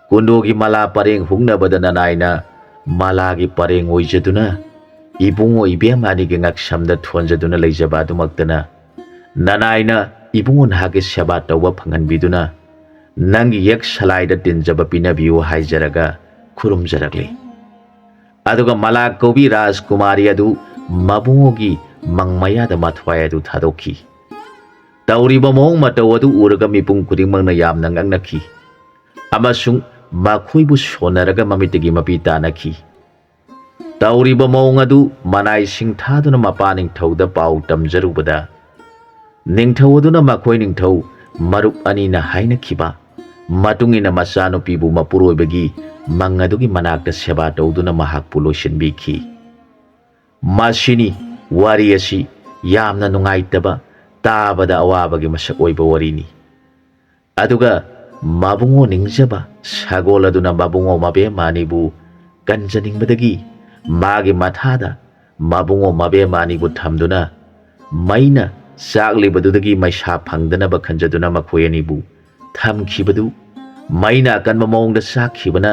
ꯀꯨꯟꯗꯣꯒꯤ ꯃꯂꯥ ꯄꯔꯦꯡ ꯍꯨꯛꯅꯕꯗ ꯅꯅꯥꯏꯅ ꯃꯂꯥꯒꯤ ꯄꯔꯦꯡ ꯑꯣꯏꯖꯗꯨꯅ ꯏꯕꯨꯡꯉꯣ ꯏꯕꯦꯝꯃ ꯑꯅꯤꯒꯤ ꯉꯛꯁꯝꯗ ꯊꯣꯟꯖꯗꯨꯅ ꯂꯩꯖꯕ ꯑꯗꯨꯃꯛꯇꯅ ꯅꯅꯥꯏꯅ ꯏꯕꯨꯡꯉꯣ ꯅꯍꯥꯛꯀꯤ ꯁꯦꯕꯥ ꯇꯧꯕ ꯐꯪꯍꯟꯕꯤꯗꯨꯅ ꯅꯪꯒꯤ ꯌꯦꯛ ꯁꯂꯥꯏꯗ ꯇꯤꯟꯖꯕ ꯄꯤꯅꯕꯤꯌꯨ ꯍꯥꯏꯖꯔꯒ ꯈꯨꯔꯨꯝꯖꯔꯛꯂꯤ꯫ ꯑꯗꯨꯒ ꯃꯂꯥꯛ ꯀꯧꯕꯤ ꯔꯥꯖꯀꯨꯃꯥꯔꯤ ꯑꯗꯨ ꯃꯕꯨꯡꯉꯣꯒꯤ ꯃꯪ ꯃꯌꯥꯗ ꯃꯊ꯭ꯋꯥꯏ ꯑꯗꯨ ꯊꯥꯗꯣꯛꯈꯤ꯫ ꯇꯧꯔꯤꯕ ꯃꯑꯣꯡ ꯃꯇꯧ ꯑꯗꯨ ꯎꯔꯒ ꯃꯤꯄꯨꯝ ꯈꯨꯗꯤꯡꯃꯛꯅ ꯌꯥꯝꯅ ꯉꯛꯅꯈꯤ ꯑꯃꯁꯨꯡ ꯃꯈꯣꯏꯕꯨ ꯁꯣꯟꯅꯔꯒ ꯃꯃꯤꯠꯇꯒꯤ ꯃꯄꯤ ꯇꯥꯅꯈꯤ꯫ ꯇꯧꯔꯤꯕ ꯃꯑꯣꯡ ꯑꯗꯨ ꯃꯅꯥꯏꯁꯤꯡ ꯊꯥꯗꯨꯅ ꯃꯄꯥ ꯅꯤꯡꯊꯧꯗ ꯄꯥꯎ ꯇꯝꯖꯔꯨꯕꯗ, ꯅꯤꯡꯊꯧ ꯑꯗꯨꯅ ꯃꯈꯣꯏ ꯅꯤꯡꯊꯧ ꯃꯔꯨꯞ ꯑꯅꯤꯅ ꯍꯥꯏꯅꯈꯤꯕ ꯃꯇꯨꯡ ꯏꯟꯅ ꯃꯆꯥꯅꯨꯄꯤꯕꯨ ꯃꯄꯨꯔꯣꯏꯕꯒꯤ ꯃꯪ ꯑꯗꯨꯒꯤ ꯃꯅꯥꯛꯇ ꯁꯦꯕꯥ ꯇꯧꯗꯨꯅ ꯃꯍꯥꯛꯄꯨ ꯂꯣꯏꯁꯤꯟꯕꯤꯈꯤ꯫ ꯃꯁꯤꯅꯤ ꯋꯥꯔꯤ ꯑꯁꯤ꯫ ꯌꯥꯝꯅ ꯅꯨꯡꯉꯥꯏꯇꯕ, ꯇꯥꯕꯗ ꯑꯋꯥꯕꯒꯤ ꯃꯁꯛ ꯑꯣꯏꯕ ꯋꯥꯔꯤꯅꯤ꯫ ꯑꯗꯨꯒ ꯃꯕꯨꯡꯉꯣ ꯅꯤꯡꯖꯕ ꯁꯒꯣꯜ ꯑꯗꯨꯅ ꯃꯕꯨꯡꯉꯣ ꯃꯕꯦꯝꯃ ꯑꯅꯤꯕꯨ ꯀꯟꯖꯅꯤꯡꯕꯗꯒꯤ ꯃꯥꯒꯤ ꯃꯊꯥꯗ ꯃꯕꯨꯡꯉꯣ ꯃꯕꯦꯝꯃ ꯑꯅꯤꯕꯨ ꯊꯝꯗꯨꯅ ꯃꯩꯅ ꯆꯥꯛꯂꯤꯕꯗꯨꯗꯒꯤ ꯃꯩꯁꯥ ꯐꯪꯗꯅꯕ ꯈꯟꯖꯗꯨꯅ ꯃꯈꯣꯏ ꯑꯅꯤꯕꯨ ꯊꯝꯈꯤꯕꯗꯨ ꯃꯩꯅ ꯑꯀꯟꯕ ꯃꯑꯣꯡꯗ ꯆꯥꯛꯈꯤꯕꯅ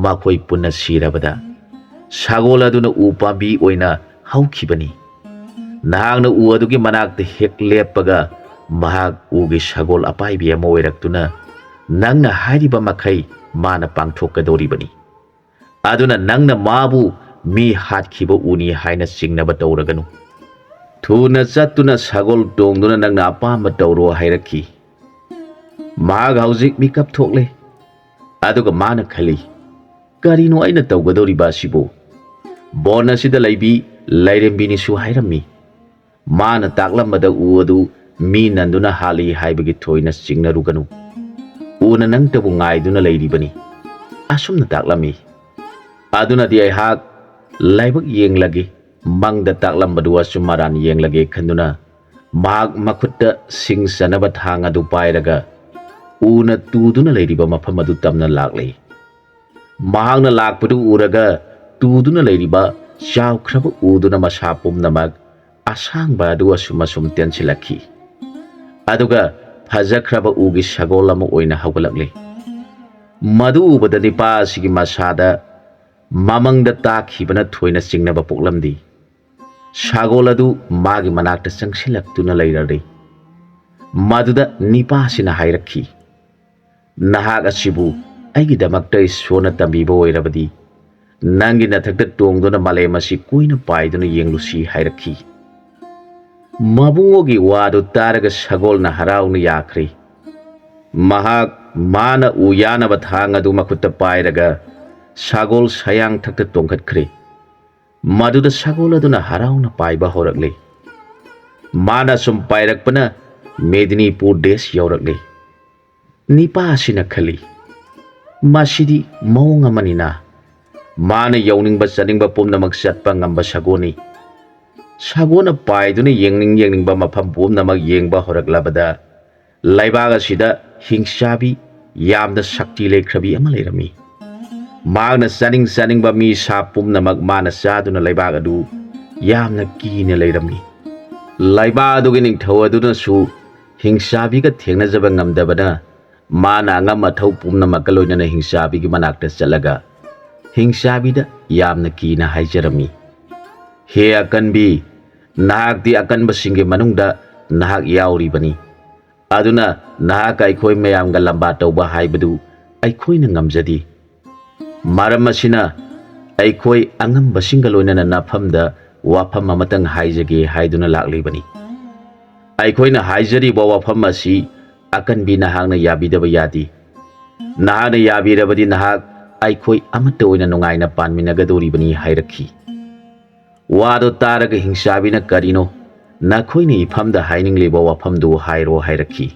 ꯃꯈꯣꯏ ꯄꯨꯟꯅ ꯁꯤꯔꯕꯗ ꯁꯒꯣꯜ ꯑꯗꯨꯅ ꯎ ꯄꯥꯝꯕꯤ ꯑꯣꯏꯅ ꯍꯧꯈꯤꯕꯅꯤ꯫ ꯅꯍꯥꯛꯅ ꯎ ꯑꯗꯨꯒꯤ ꯃꯅꯥꯛꯇ ꯍꯦꯛ ꯂꯦꯞꯄꯒ ꯃꯍꯥꯛ ꯎꯒꯤ ꯁꯒꯣꯜ ꯑꯄꯥꯏꯕꯤ ꯑꯃ ꯑꯣꯏꯔꯛꯇꯨꯅ ꯅꯪꯅ ꯍꯥꯏꯔꯤꯕ ꯃꯈꯩ ꯃꯥꯅ ꯄꯥꯡꯊꯣꯛꯀꯗꯧꯔꯤꯕꯅꯤ꯫ ꯑꯗꯨꯅ ꯅꯪꯅ ꯃꯥꯕꯨ ꯃꯤ ꯍꯥꯠꯈꯤꯕ ꯎꯅꯤ ꯍꯥꯏꯅ ꯆꯤꯡꯅꯕ ꯇꯧꯔꯒꯅꯨ꯫ ꯊꯨꯅ ꯆꯠꯇꯨꯅ ꯁꯒꯣꯜ ꯇꯣꯡꯗꯨꯅ ꯅꯪꯅ ꯑꯄꯥꯝꯕ ꯇꯧꯔꯣ ꯍꯥꯏꯔꯛꯈꯤ꯫ ꯃꯍꯥꯛ ꯍꯧꯖꯤꯛ ꯃꯤꯀꯞ ꯊꯣꯛꯂꯦ꯫ ꯑꯗꯨꯒ ꯃꯥꯅ ꯈꯜꯂꯤ, "ꯀꯔꯤꯅꯣ ꯑꯩꯅ ꯇꯧꯒꯗꯧꯔꯤꯕ ꯑꯁꯤꯕꯨ?" ꯕꯣꯟ ꯑꯁꯤꯗ ꯂꯩꯕꯤ ꯂꯥꯏꯔꯦꯝꯕꯤꯅꯤꯁꯨ ꯍꯥꯏꯔꯝꯃꯤ꯫ ꯃꯥꯅ ꯇꯥꯛꯂꯝꯕꯗ ꯎ ꯑꯗꯨ ꯃꯤ ꯅꯟꯗꯨꯅ ꯍꯥꯠꯂꯤ ꯍꯥꯏꯕꯒꯤ ꯊꯣꯏꯅ ꯆꯤꯡꯅꯔꯨꯒꯅꯨ꯫ ꯎꯅ ꯅꯪꯇꯕꯨ ꯉꯥꯏꯗꯨꯅ ꯂꯩꯔꯤꯕꯅꯤ꯫ ꯑꯁꯨꯝꯅ ꯇꯥꯛꯂꯝꯃꯤ꯫ ꯑꯗꯨꯅꯗꯤ ꯑꯩꯍꯥꯛ ꯂꯥꯏꯕꯛ ꯌꯦꯡꯂꯒꯦ, ꯃꯪꯗ ꯇꯥꯛꯂꯝꯕꯗꯨ ꯑꯆꯨꯝ ꯑꯔꯥꯟ ꯌꯦꯡꯂꯒꯦ ꯈꯟꯗꯨꯅ ꯃꯍꯥꯛ ꯃꯈꯨꯠꯇ ꯁꯤꯡ ꯆꯟꯅꯕ ꯊꯥꯡ ꯑꯗꯨ ꯄꯥꯏꯔꯒ ꯎꯅ ꯇꯨꯗꯨꯅ ꯂꯩꯔꯤꯕ ꯃꯐꯝ ꯑꯗꯨ ꯇꯝꯅ ꯂꯥꯛꯂꯦ꯫ ꯃꯍꯥꯛꯅ ꯂꯥꯛꯄꯗꯨ ꯎꯔꯒ ꯇꯨꯗꯨꯅ ꯂꯩꯔꯤꯕ ꯆꯥꯎꯈ꯭ꯔꯕ ꯎꯗꯨꯅ ꯃꯁꯥ ꯄꯨꯝꯅꯃꯛ ꯑꯁꯥꯡꯕ ꯑꯗꯨ ꯑꯁꯨꯝ ꯑꯁꯨꯝ ꯇꯦꯟꯁꯤꯜꯂꯛꯈꯤ꯫ ꯑꯗꯨꯒ ꯐꯖꯈ꯭ꯔꯕ ꯎꯒꯤ ꯁꯒꯣꯜ ꯑꯃ ꯑꯣꯏꯅ ꯍꯧꯒꯠꯂꯛꯂꯤ꯫ ꯃꯗꯨ ꯎꯕꯗ ꯅꯤꯄꯥ ꯑꯁꯤꯒꯤ ꯃꯁꯥꯗ ꯃꯃꯪꯗ ꯇꯥꯈꯤꯕꯅ ꯊꯣꯏꯅ ꯆꯤꯡꯅꯕ ꯄꯣꯛꯂꯝꯗꯦ꯫ ꯁꯒꯣꯜ ꯑꯗꯨ ꯃꯥꯒꯤ ꯃꯅꯥꯛꯇ ꯆꯪꯁꯤꯜꯂꯛꯇꯨꯅ ꯂꯩꯔꯔꯦ꯫ ꯃꯗꯨꯗ ꯅꯤꯄꯥꯁꯤꯅ ꯍꯥꯏꯔꯛꯈꯤ, "ꯅꯍꯥꯛ ꯑꯁꯤꯕꯨ ꯑꯩꯒꯤꯗꯃꯛꯇ ꯏꯁꯣꯔꯅ ꯇꯝꯕꯤꯕ ꯑꯣꯏꯔꯕꯗꯤ, ꯅꯪꯒꯤ ꯅꯊꯛꯇ ꯇꯣꯡꯗꯨꯅ ꯃꯥꯂꯦꯝ ꯑꯁꯤ ꯀꯣꯏꯅ ꯄꯥꯏꯗꯨꯅ ꯌꯦꯡꯂꯨꯁꯤ" ꯍꯥꯏꯔꯛꯈꯤ꯫ ꯃꯕꯨꯡꯉꯣꯒꯤ ꯋꯥꯗꯨ ꯇꯥꯔꯒ ꯁꯒꯣꯜꯅ ꯍꯔꯥꯎꯅ ꯌꯥꯈ꯭ꯔꯦ꯫ ꯃꯍꯥꯛ ꯃꯥꯅ ꯎ ꯌꯥꯅꯕ ꯊꯥꯡ ꯑꯗꯨ ꯃꯈꯨꯠꯇ ꯄꯥꯏꯔꯒ ꯁꯒꯣꯜ ꯁꯌꯥꯡ ꯊꯛꯇ ꯇꯣꯡꯈꯠꯈ꯭ꯔꯦ꯫ ꯃꯗꯨꯗ ꯁꯒꯣꯜ ꯑꯗꯨꯅ ꯍꯔꯥꯎꯅ ꯄꯥꯏꯕ ꯍꯧꯔꯛꯂꯦ꯫ ꯃꯥꯅ ꯁꯨꯝ ꯄꯥꯏꯔꯛꯄꯅ ꯃꯦꯗꯤꯅꯤꯄꯨꯔ ꯗꯦꯁ ꯌꯧꯔꯛꯂꯦ꯫ ꯅꯤꯄꯥ ꯑꯁꯤꯅ ꯈꯜꯂꯤ, "ꯃꯁꯤꯗꯤ ꯃꯑꯣꯡ ꯑꯃꯅꯤꯅ"꯫ ꯃꯥꯅ ꯌꯧꯅꯤꯡꯕ ꯆꯠꯅꯤꯡꯕ ꯄꯨꯝꯅꯃꯛ ꯆꯠꯄ ꯉꯝꯕ ꯁꯒꯣꯜꯅꯤ꯫ ꯁꯒꯣꯜꯅ ꯄꯥꯏꯗꯨꯅ ꯌꯦꯡꯅꯤꯡ ꯌꯦꯡꯅꯤꯡꯕ ꯃꯐꯝ ꯄꯨꯝꯅꯃꯛ ꯌꯦꯡꯕ ꯍꯧꯔꯛꯂꯕꯗ, ꯂꯩꯕꯥꯛ ꯑꯁꯤꯗ ꯍꯤꯡꯆꯥꯕꯤ ꯌꯥꯝꯅ ꯁꯛꯇꯤ ꯂꯩꯈ꯭ꯔꯕꯤ ꯑꯃ ꯂꯩꯔꯝꯃꯤ꯫ ꯃꯍꯥꯛꯅ ꯆꯥꯅꯤꯡ ꯆꯥꯅꯤꯡꯕ ꯃꯤ ꯁꯥ ꯄꯨꯝꯅꯃꯛ ꯃꯥꯅ ꯆꯥꯗꯨꯅ ꯂꯩꯕꯥꯛ ꯑꯗꯨ ꯌꯥꯝꯅ ꯀꯤꯅ ꯂꯩꯔꯝꯃꯤ꯫ ꯂꯩꯕꯥꯛ ꯑꯗꯨꯒꯤ ꯅꯤꯡꯊꯧ ꯑꯗꯨꯅꯁꯨ ꯍꯤꯡꯆꯥꯕꯤꯒ ꯊꯦꯡꯅꯖꯕ ꯉꯝꯗꯕꯅ, ꯃꯥꯅ ꯑꯉꯝ ꯑꯊꯧ ꯄꯨꯝꯅꯃꯛꯀ ꯂꯣꯏꯅꯅ ꯍꯤꯡꯆꯥꯕꯤꯒꯤ ꯃꯅꯥꯛꯇ ꯆꯠꯂꯒ ꯍꯤꯡꯆꯥꯕꯤꯗ ꯌꯥꯝꯅ ꯀꯤꯅ ꯍꯥꯏꯖꯔꯝꯃꯤ, "ꯍꯦ ꯑꯀꯟꯕꯤ, ꯅꯍꯥꯛꯇꯤ ꯑꯀꯟꯕꯁꯤꯡꯒꯤ ꯃꯅꯨꯡꯗ ꯅꯍꯥꯛ ꯌꯥꯎꯔꯤꯕꯅꯤ꯫ ꯑꯗꯨꯅ ꯅꯍꯥꯛꯀ ꯑꯩꯈꯣꯏ ꯃꯌꯥꯝꯒ ꯂꯝꯕꯥ ꯇꯧꯕ ꯍꯥꯏꯕꯗꯨ ꯑꯩꯈꯣꯏꯅ ꯉꯝꯖꯗꯦ꯫ ꯃꯔꯝ ꯑꯁꯤꯅ ꯑꯩꯈꯣꯏ ꯑꯉꯝꯕꯁꯤꯡꯒ ꯂꯣꯏꯅꯅ ꯅꯐꯝꯗ ꯋꯥꯐꯝ ꯑꯃꯇꯪ ꯍꯥꯏꯖꯒꯦ ꯍꯥꯏꯗꯨꯅ ꯂꯥꯛꯂꯤꯕꯅꯤ꯫ ꯑꯩꯈꯣꯏꯅ ꯍꯥꯏꯖꯔꯤꯕ ꯋꯥꯐꯝ ꯑꯁꯤ ꯑꯀꯟꯕꯤ ꯅꯍꯥꯛꯅ ꯌꯥꯕꯤꯗꯕ ꯌꯥꯗꯦ꯫ ꯅꯍꯥꯛꯅ ꯌꯥꯕꯤꯔꯕꯗꯤ ꯅꯍꯥꯛ ꯑꯩꯈꯣꯏ ꯑꯃꯠꯇ ꯑꯣꯏꯅ ꯅꯨꯡꯉꯥꯏꯅ ꯄꯥꯟꯃꯤꯟꯅꯒꯗꯧꯔꯤꯕꯅꯤ" ꯍꯥꯏꯔꯛꯈꯤ꯫ ꯋꯥꯗꯣ ꯇꯥꯔꯒ ꯍꯤꯡꯆꯥꯕꯤꯅ "ꯀꯔꯤꯅꯣ ꯅꯈꯣꯏꯅ ꯏꯐꯝꯗ ꯍꯥꯏꯅꯤꯡꯂꯤꯕ ꯋꯥꯐꯝꯗꯨ ꯍꯥꯏꯔꯣ" ꯍꯥꯏꯔꯛꯈꯤ꯫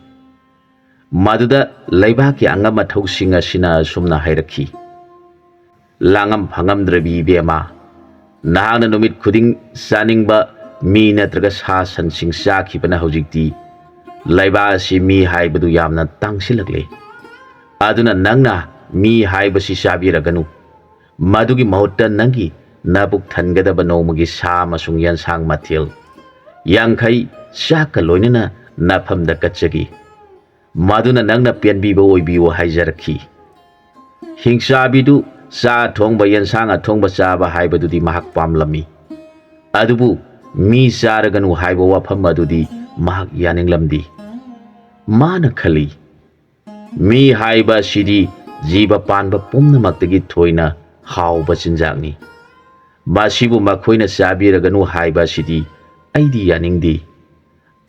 ꯃꯗꯨꯗ ꯂꯩꯕꯥꯛꯀꯤ ꯑꯉꯝ ꯑꯊꯧꯁꯤꯡ ꯑꯁꯤꯅ ꯑꯁꯨꯝꯅ ꯍꯥꯏꯔꯛꯈꯤ: "ꯂꯥꯡꯉꯝ ꯐꯪꯉꯝꯗ꯭ꯔꯕꯤ ꯏꯕꯦꯝꯃ, ꯅꯍꯥꯛꯅ ꯅꯨꯃꯤꯠ ꯈꯨꯗꯤꯡ ꯆꯥꯅꯤꯡꯕ ꯃꯤ ꯅꯠꯇ꯭ꯔꯒ ꯁꯥ ꯁꯟꯁꯤꯡ ꯆꯥꯈꯤꯕꯅ ꯍꯧꯖꯤꯛꯇꯤ ꯂꯩꯕꯥꯛ ꯑꯁꯤ ꯃꯤ ꯍꯥꯏꯕꯗꯨ ꯌꯥꯝꯅ ꯇꯥꯡꯁꯤꯜꯂꯛꯂꯦ꯫ ꯑꯗꯨꯅ ꯅꯪꯅ ꯃꯤ ꯍꯥꯏꯕꯁꯤ ꯆꯥꯕꯤꯔꯒꯅꯨ꯫ ꯃꯗꯨꯒꯤ ꯃꯍꯨꯠꯇ ꯅꯪꯒꯤ ꯅꯕꯨꯛ ꯊꯟꯒꯗꯕ ꯅꯣꯡꯃꯒꯤ ꯁꯥ ꯑꯃꯁꯨꯡ ꯌꯦꯟꯁꯥꯡ ꯃꯊꯦꯜ ꯌꯥꯡꯈꯩ ꯆꯥꯛꯀ ꯂꯣꯏꯅꯅ ꯅꯐꯝꯗ ꯀꯠꯆꯒꯦ꯫ ꯃꯗꯨꯅ ꯅꯪꯅ ꯄꯦꯟꯕꯤꯕ ꯑꯣꯏꯕꯤꯌꯨ" ꯍꯥꯏꯖꯔꯛꯈꯤ꯫ ꯍꯤꯡꯆꯥꯕꯤꯗꯨ ꯆꯥꯛ ꯑꯊꯣꯡꯕ, ꯌꯦꯟꯁꯥꯡ ꯑꯊꯣꯡꯕ ꯆꯥꯕ ꯍꯥꯏꯕꯗꯨꯗꯤ ꯃꯍꯥꯛ ꯄꯥꯝꯂꯝꯃꯤ꯫ ꯑꯗꯨꯕꯨ ꯃꯤ ꯆꯥꯔꯒꯅꯨ ꯍꯥꯏꯕ ꯋꯥꯐꯝ ꯑꯗꯨꯗꯤ ꯃꯍꯥꯛ ꯌꯥꯅꯤꯡꯂꯝꯗꯦ꯫ ꯃꯥꯅ ꯈꯜꯂꯤ, "ꯃꯤ ꯍꯥꯏꯕ ꯑꯁꯤꯗꯤ ꯖꯤꯕ ꯄꯥꯟꯕ ꯄꯨꯝꯅꯃꯛꯇꯒꯤ ꯊꯣꯏꯅ ꯍꯥꯎꯕ ꯆꯤꯟꯖꯥꯛꯅꯤ꯫ ꯃꯁꯤꯕꯨ ꯃꯈꯣꯏꯅ ꯆꯥꯕꯤꯔꯒꯅꯨ ꯍꯥꯏꯕ ꯑꯁꯤꯗꯤ ꯑꯩꯗꯤ ꯌꯥꯅꯤꯡꯗꯦ꯫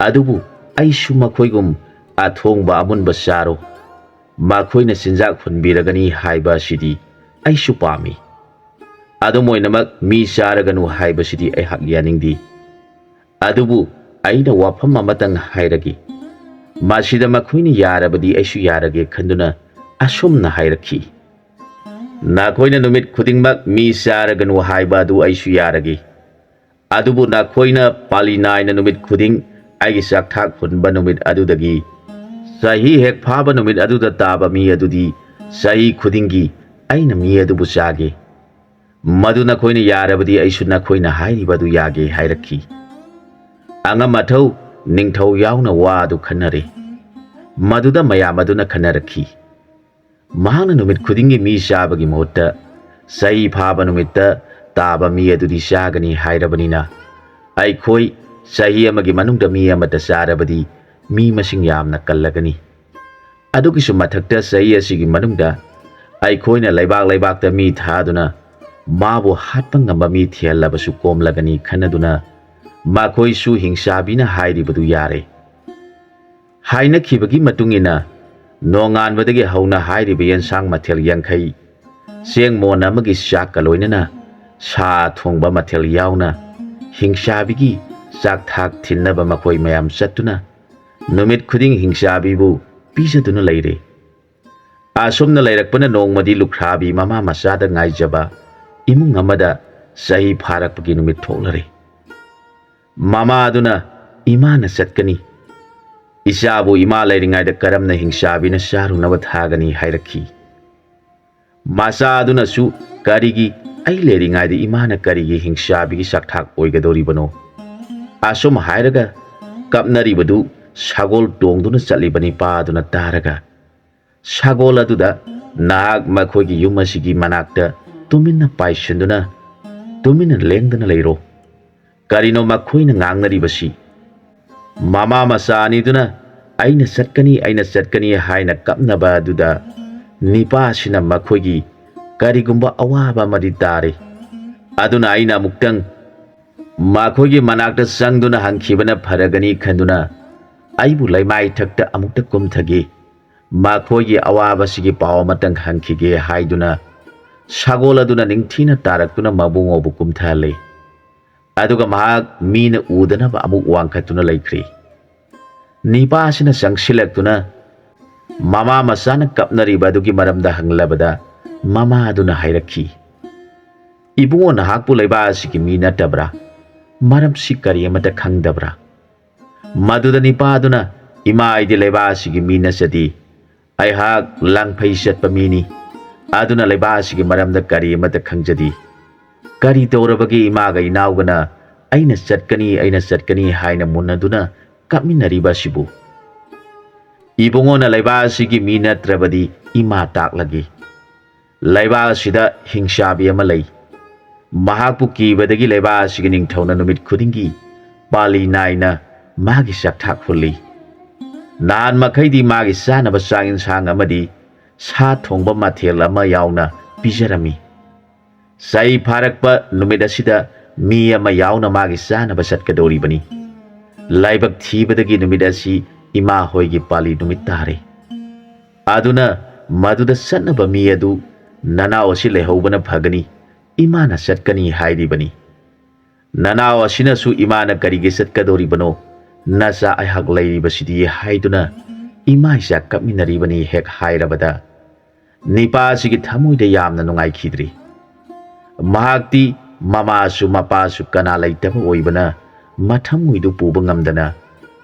ꯑꯗꯨꯕꯨ ꯑꯩꯁꯨ ꯃꯈꯣꯏꯒꯨꯝ ꯑꯊꯣꯡꯕ ꯑꯃꯨꯟꯕ ꯆꯥꯔꯣ, ꯃꯈꯣꯏꯅ ꯆꯤꯟꯖꯥꯛ ꯍꯨꯟꯕꯤꯔꯒꯅꯤ ꯍꯥꯏꯕ ꯑꯁꯤꯗꯤ ꯑꯩꯁꯨ ꯄꯥꯝꯃꯤ꯫ ꯑꯗꯨꯝ ꯑꯣꯏꯅꯃꯛ, ꯃꯤ ꯆꯥꯔꯒꯅꯨ ꯍꯥꯏꯕꯁꯤꯗꯤ ꯑꯩꯍꯥꯛ ꯌꯥꯅꯤꯡꯗꯦ꯫ ꯑꯗꯨꯕꯨ ꯑꯩꯅ ꯋꯥꯐꯝ ꯑꯃꯇꯪ ꯍꯥꯏꯔꯒꯦ꯫ ꯃꯁꯤꯗ ꯃꯈꯣꯏꯅ ꯌꯥꯔꯕꯗꯤ ꯑꯩꯁꯨ ꯌꯥꯔꯒꯦ" ꯈꯟꯗꯨꯅ ꯑꯁꯨꯝꯅ ꯍꯥꯏꯔꯛꯈꯤ: "ꯅꯈꯣꯏꯅ ꯅꯨꯃꯤꯠ ꯈꯨꯗꯤꯡꯃꯛ ꯃꯤ ꯆꯥꯔꯒꯅꯨ ꯍꯥꯏꯕ ꯑꯗꯨ ꯑꯩꯁꯨ ꯌꯥꯔꯒꯦ꯫ ꯑꯗꯨꯕꯨ ꯅꯈꯣꯏꯅ ꯄꯥꯂꯤ ꯅꯥꯏꯅ ꯅꯨꯃꯤꯠ ꯈꯨꯗꯤꯡ ꯑꯩꯒꯤ ꯆꯥꯛꯊꯥꯛ ꯍꯨꯟꯕ ꯅꯨꯃꯤꯠ ꯑꯗꯨꯗꯒꯤ ꯆꯍꯤ ꯍꯦꯛ ꯐꯥꯕ ꯅꯨꯃꯤꯠ ꯑꯗꯨꯗ ꯇꯥꯕ ꯃꯤ ꯑꯗꯨꯗꯤ ꯆꯍꯤ ꯈꯨꯗꯤꯡꯒꯤ ꯑꯩꯅ ꯃꯤ ꯑꯗꯨꯕꯨ ꯆꯥꯒꯦ꯫ ꯃꯗꯨ ꯅꯈꯣꯏꯅ ꯌꯥꯔꯕꯗꯤ ꯑꯩꯁꯨ ꯅꯈꯣꯏꯅ ꯍꯥꯏꯔꯤꯕ ꯑꯗꯨ ꯌꯥꯒꯦ" ꯍꯥꯏꯔꯛꯈꯤ꯫ ꯑꯉꯝ ꯑꯊꯧ ꯅꯤꯡꯊꯧ ꯌꯥꯎꯅ ꯋꯥ ꯑꯗꯨ ꯈꯟꯅꯔꯦ꯫ ꯃꯗꯨꯗ ꯃꯌꯥꯝ ꯑꯗꯨꯅ ꯈꯟꯅꯔꯛꯈꯤ꯫ ꯃꯍꯥꯛꯅ ꯅꯨꯃꯤꯠ ꯈꯨꯗꯤꯡꯒꯤ ꯃꯤ ꯆꯥꯕꯒꯤ ꯃꯍꯨꯠꯇ ꯆꯍꯤ ꯐꯥꯕ ꯅꯨꯃꯤꯠꯇ ꯇꯥꯕ ꯃꯤ ꯑꯗꯨꯗꯤ ꯆꯥꯒꯅꯤ ꯍꯥꯏꯔꯕꯅꯤꯅ, ꯑꯩꯈꯣꯏ ꯆꯍꯤ ꯑꯃꯒꯤ ꯃꯅꯨꯡꯗ ꯃꯤ ꯑꯃꯠꯇ ꯆꯥꯔꯕꯗꯤ ꯃꯤ ꯃꯁꯤꯡ ꯌꯥꯝꯅ ꯀꯜꯂꯒꯅꯤ꯫ ꯑꯗꯨꯒꯤꯁꯨ ꯃꯊꯛꯇ, ꯆꯍꯤ ꯑꯁꯤꯒꯤ ꯃꯅꯨꯡꯗ ꯑꯩꯈꯣꯏꯅ ꯂꯩꯕꯥꯛ ꯂꯩꯕꯥꯛꯇ ꯃꯤ ꯊꯥꯗꯨꯅ ꯃꯥꯕꯨ ꯍꯥꯠꯄ ꯉꯝꯕ ꯃꯤ ꯊꯤꯍꯜꯂꯕꯁꯨ ꯀꯣꯝꯂꯒꯅꯤ ꯈꯟꯅꯗꯨꯅ ꯃꯈꯣꯏꯁꯨ ꯍꯤꯡꯆꯥꯕꯤꯅ ꯍꯥꯏꯔꯤꯕꯗꯨ ꯌꯥꯔꯦ꯫ ꯍꯥꯏꯅꯈꯤꯕꯒꯤ ꯃꯇꯨꯡ ꯏꯟꯅ, ꯅꯣꯡꯉꯥꯟꯕꯗꯒꯤ ꯍꯧꯅ ꯍꯥꯏꯔꯤꯕ ꯌꯦꯟꯁꯥꯡ ꯃꯊꯦꯜ ꯌꯥꯡꯈꯩ ꯆꯦꯡ ꯃꯣꯟ ꯑꯃꯒꯤ ꯆꯥꯛꯀ ꯂꯣꯏꯅꯅ ꯁꯥ ꯊꯣꯡꯕ ꯃꯊꯦꯜ ꯌꯥꯎꯅ ꯍꯤꯡꯆꯥꯕꯤꯒꯤ ꯆꯥꯛ ꯊꯥꯛ ꯊꯤꯟꯅꯕ ꯃꯈꯣꯏ ꯃꯌꯥꯝ ꯆꯠꯇꯨꯅ ꯅꯨꯃꯤꯠ ꯈꯨꯗꯤꯡ ꯍꯤꯡꯆꯥꯕꯤꯕꯨ ꯄꯤꯖꯗꯨꯅ ꯂꯩꯔꯦ꯫ ꯑꯁꯨꯝꯅ ꯂꯩꯔꯛꯄꯅ ꯅꯣꯡꯃꯗꯤ ꯂꯨꯈ꯭ꯔꯥꯕꯤ ꯃꯃꯥ ꯃꯆꯥꯗ ꯉꯥꯏꯖꯕ ꯏꯃꯨꯡ ꯑꯃꯗ ꯆꯍꯤ ꯐꯥꯔꯛꯄꯒꯤ ꯅꯨꯃꯤꯠ ꯊꯣꯛꯂꯔꯦ꯫ ꯃꯃꯥ ꯑꯗꯨꯅ ꯏꯃꯥꯅ ꯆꯠꯀꯅꯤ, ꯏꯆꯥꯕꯨ ꯏꯃꯥ ꯂꯩꯔꯤꯉꯩꯗ ꯀꯔꯝꯅ ꯍꯤꯡꯆꯥꯕꯤꯅ ꯆꯥꯔꯨꯅꯕ ꯊꯥꯒꯅꯤ ꯍꯥꯏꯔꯛꯈꯤ꯫ ꯃꯆꯥ ꯑꯗꯨꯅꯁꯨ ꯀꯔꯤꯒꯤ, ꯑꯩ ꯂꯩꯔꯤꯉꯩꯗ ꯏꯃꯥꯅ ꯀꯔꯤꯒꯤ ꯍꯤꯡꯆꯥꯕꯤꯒꯤ ꯆꯥꯛꯊꯥꯛ ꯑꯣꯏꯒꯗꯧꯔꯤꯕꯅꯣ? ꯑꯁꯨꯝ ꯍꯥꯏꯔꯒ ꯀꯞꯅꯔꯤꯕꯗꯨ ꯁꯒꯣꯜ ꯇꯣꯡꯗꯨꯅ ꯆꯠꯂꯤꯕ ꯅꯤꯄꯥ ꯑꯗꯨꯅ ꯇꯥꯔꯒ ꯁꯒꯣꯜ ꯑꯗꯨꯗ ꯅꯍꯥꯛ ꯃꯈꯣꯏꯒꯤ ꯌꯨꯝ ꯑꯁꯤꯒꯤ ꯃꯅꯥꯛꯇ ꯇꯨꯃꯤꯟꯅ ꯄꯥꯏꯁꯤꯟꯗꯨꯅ ꯇꯨꯃꯤꯟꯅ ꯂꯦꯡꯗꯅ ꯂꯩꯔꯣ꯫ ꯀꯔꯤꯅꯣ ꯃꯈꯣꯏꯅ ꯉꯥꯡꯅꯔꯤꯕꯁꯤ? ꯃꯃꯥ ꯃꯆꯥ ꯑꯅꯤꯗꯨꯅ "ꯑꯩꯅ ꯆꯠꯀꯅꯤ, ꯑꯩꯅ ꯆꯠꯀꯅꯤ" ꯍꯥꯏꯅ ꯀꯞꯅꯕ ꯑꯗꯨꯗ ꯅꯤꯄꯥꯁꯤꯅ ꯃꯈꯣꯏꯒꯤ ꯀꯔꯤꯒꯨꯝꯕ ꯑꯋꯥꯕ ꯑꯃꯗꯤ ꯇꯥꯔꯦ꯫ ꯑꯗꯨꯅ ꯑꯩꯅ ꯑꯃꯨꯛꯇꯪ ꯃꯈꯣꯏꯒꯤ ꯃꯅꯥꯛꯇ ꯆꯪꯗꯨꯅ ꯍꯪꯈꯤꯕꯅ ꯐꯔꯒꯅꯤ ꯈꯟꯗꯨꯅ ꯑꯩꯕꯨ ꯂꯩꯃꯥꯏ ꯊꯛꯇ ꯑꯃꯨꯛꯇ ꯀꯨꯝꯊꯒꯦ, ꯃꯈꯣꯏꯒꯤ ꯑꯋꯥꯕꯁꯤꯒꯤ ꯄꯥꯎ ꯑꯃꯇꯪ ꯍꯪꯈꯤꯒꯦ ꯍꯥꯏꯗꯨꯅ ꯁꯒꯣꯜ ꯑꯗꯨꯅ ꯅꯤꯡꯊꯤꯅ ꯇꯥꯔꯛꯇꯨꯅ ꯃꯕꯨꯡꯉꯣꯕꯨ ꯀꯨꯝꯊꯍꯜꯂꯦ꯫ ꯑꯗꯨꯒ ꯃꯍꯥꯛ ꯃꯤꯅ ꯎꯗꯅꯕ ꯑꯃꯨꯛ ꯋꯥꯡꯈꯠꯇꯨꯅ ꯂꯩꯈ꯭ꯔꯦ꯫ ꯅꯤꯄꯥꯁꯤꯅ ꯆꯪꯁꯤꯜꯂꯛꯇꯨꯅ ꯃꯃꯥ ꯃꯆꯥꯅ ꯀꯞꯅꯔꯤꯕ ꯑꯗꯨꯒꯤ ꯃꯔꯝꯗ ꯍꯪꯂꯕꯗ ꯃꯃꯥ ꯑꯗꯨꯅ ꯍꯥꯏꯔꯛꯈꯤ, "ꯏꯕꯨꯡꯉꯣ, ꯅꯍꯥꯛꯄꯨ ꯂꯩꯕꯥꯛ ꯑꯁꯤꯒꯤ ꯃꯤ ꯅꯠꯇꯕ꯭ꯔꯥ? ꯃꯔꯝꯁꯤ ꯀꯔꯤ ꯑꯃꯠꯇ ꯈꯪꯗꯕ꯭ꯔꯥ?" ꯃꯗꯨꯗ ꯅꯤꯄꯥꯗꯨꯅ, "ꯏꯃꯥ, ꯑꯩꯗꯤ ꯂꯩꯕꯥꯛ ꯑꯁꯤꯒꯤ ꯃꯤ ꯅꯠꯆꯗꯦ꯫ ꯑꯩꯍꯥꯛ ꯂꯥꯡꯐꯩ ꯆꯠꯄ ꯃꯤꯅꯤ꯫ ꯑꯗꯨꯅ ꯂꯩꯕꯥꯛ ꯑꯁꯤꯒꯤ ꯃꯔꯝꯗ ꯀꯔꯤ ꯑꯃꯠꯇ ꯈꯪꯖꯗꯦ꯫ ꯀꯔꯤ ꯇꯧꯔꯕꯒꯦ ꯏꯃꯥꯒ ꯏꯅꯥꯎꯒꯅ ꯑꯩꯅ ꯆꯠꯀꯅꯤ, ꯑꯩꯅ ꯆꯠꯀꯅꯤ ꯍꯥꯏꯅ ꯃꯨꯟꯅꯗꯨꯅ ꯀꯞꯃꯤꯟꯅꯔꯤꯕ ꯑꯁꯤꯕꯨ? ꯏꯕꯨꯡꯉꯣꯅ ꯂꯩꯕꯥꯛ ꯑꯁꯤꯒꯤ ꯃꯤ ꯅꯠꯇ꯭ꯔꯕꯗꯤ ꯏꯃꯥ ꯇꯥꯛꯂꯒꯦ꯫ ꯂꯩꯕꯥꯛ ꯑꯁꯤꯗ ꯍꯤꯡꯆꯥꯕꯤ ꯑꯃ ꯂꯩ꯫ ꯃꯍꯥꯛꯄꯨ ꯀꯤꯕꯗꯒꯤ ꯂꯩꯕꯥꯛ ꯑꯁꯤꯒꯤ ꯅꯤꯡꯊꯧꯅ ꯅꯨꯃꯤꯠ ꯈꯨꯗꯤꯡꯒꯤ ꯄꯥꯂꯤ ꯅꯥꯏꯅ ꯃꯥꯒꯤ ꯆꯥꯛꯊꯥꯛ ꯍꯨꯜꯂꯤ꯫ ꯅꯍꯥꯟ ꯃꯈꯩꯗꯤ ꯃꯥꯒꯤ ꯆꯥꯅꯕ ꯆꯥꯛ ꯏꯟꯁꯥꯡ ꯑꯃꯗꯤ ꯁꯥ ꯊꯣꯡꯕ ꯃꯊꯦꯜ ꯑꯃ ꯌꯥꯎꯅ ꯄꯤꯖꯔꯝꯃꯤ꯫ ꯆꯍꯤ ꯐꯥꯔꯛꯄ ꯅꯨꯃꯤꯠ ꯑꯁꯤꯗ ꯃꯤ ꯑꯃ ꯌꯥꯎꯅ ꯃꯥꯒꯤ ꯆꯥꯅꯕ ꯆꯠꯀꯗꯧꯔꯤꯕꯅꯤ꯫ ꯂꯥꯏꯕꯛ ꯊꯤꯕꯗꯒꯤ ꯅꯨꯃꯤꯠ ꯑꯁꯤ ꯏꯃꯥ ꯍꯣꯏꯒꯤ ꯄꯥꯂꯤ ꯅꯨꯃꯤꯠ ꯇꯥꯔꯦ꯫ ꯑꯗꯨꯅ ꯃꯗꯨꯗ ꯆꯠꯅꯕ ꯃꯤ ꯑꯗꯨ "ꯅꯅꯥꯎ ꯑꯁꯤ ꯂꯩꯍꯧꯕꯅ ꯐꯒꯅꯤ, ꯏꯃꯥꯅ ꯆꯠꯀꯅꯤ ꯍꯥꯏꯔꯤꯕꯅꯤ꯫ ꯅꯅꯥꯎ ꯑꯁꯤꯅꯁꯨ ꯏꯃꯥꯅ ꯀꯔꯤꯒꯤ ꯆꯠꯀꯗꯧꯔꯤꯕꯅꯣ, ꯅꯆꯥ ꯑꯩꯍꯥꯛ ꯂꯩꯔꯤꯕꯁꯤꯗꯤ" ꯍꯥꯏꯗꯨꯅ ꯏꯃꯥ ꯏꯆꯥ ꯀꯞꯃꯤꯟꯅꯔꯤꯕꯅꯤ ꯍꯦꯛ ꯍꯥꯏꯔꯕꯗ, ꯅꯤꯄꯥꯁꯤꯒꯤ ꯊꯃꯣꯏꯗ ꯌꯥꯝꯅ ꯅꯨꯡꯉꯥꯏꯈꯤꯗ꯭ꯔꯤ꯫ ꯃꯍꯥꯛꯇꯤ ꯃꯃꯥꯁꯨ ꯃꯄꯥꯁꯨ ꯀꯅꯥ ꯂꯩꯇꯕ ꯑꯣꯏꯕꯅ, ꯃꯊꯃꯣꯏꯗꯨ ꯄꯨꯕ ꯉꯝꯗꯅ,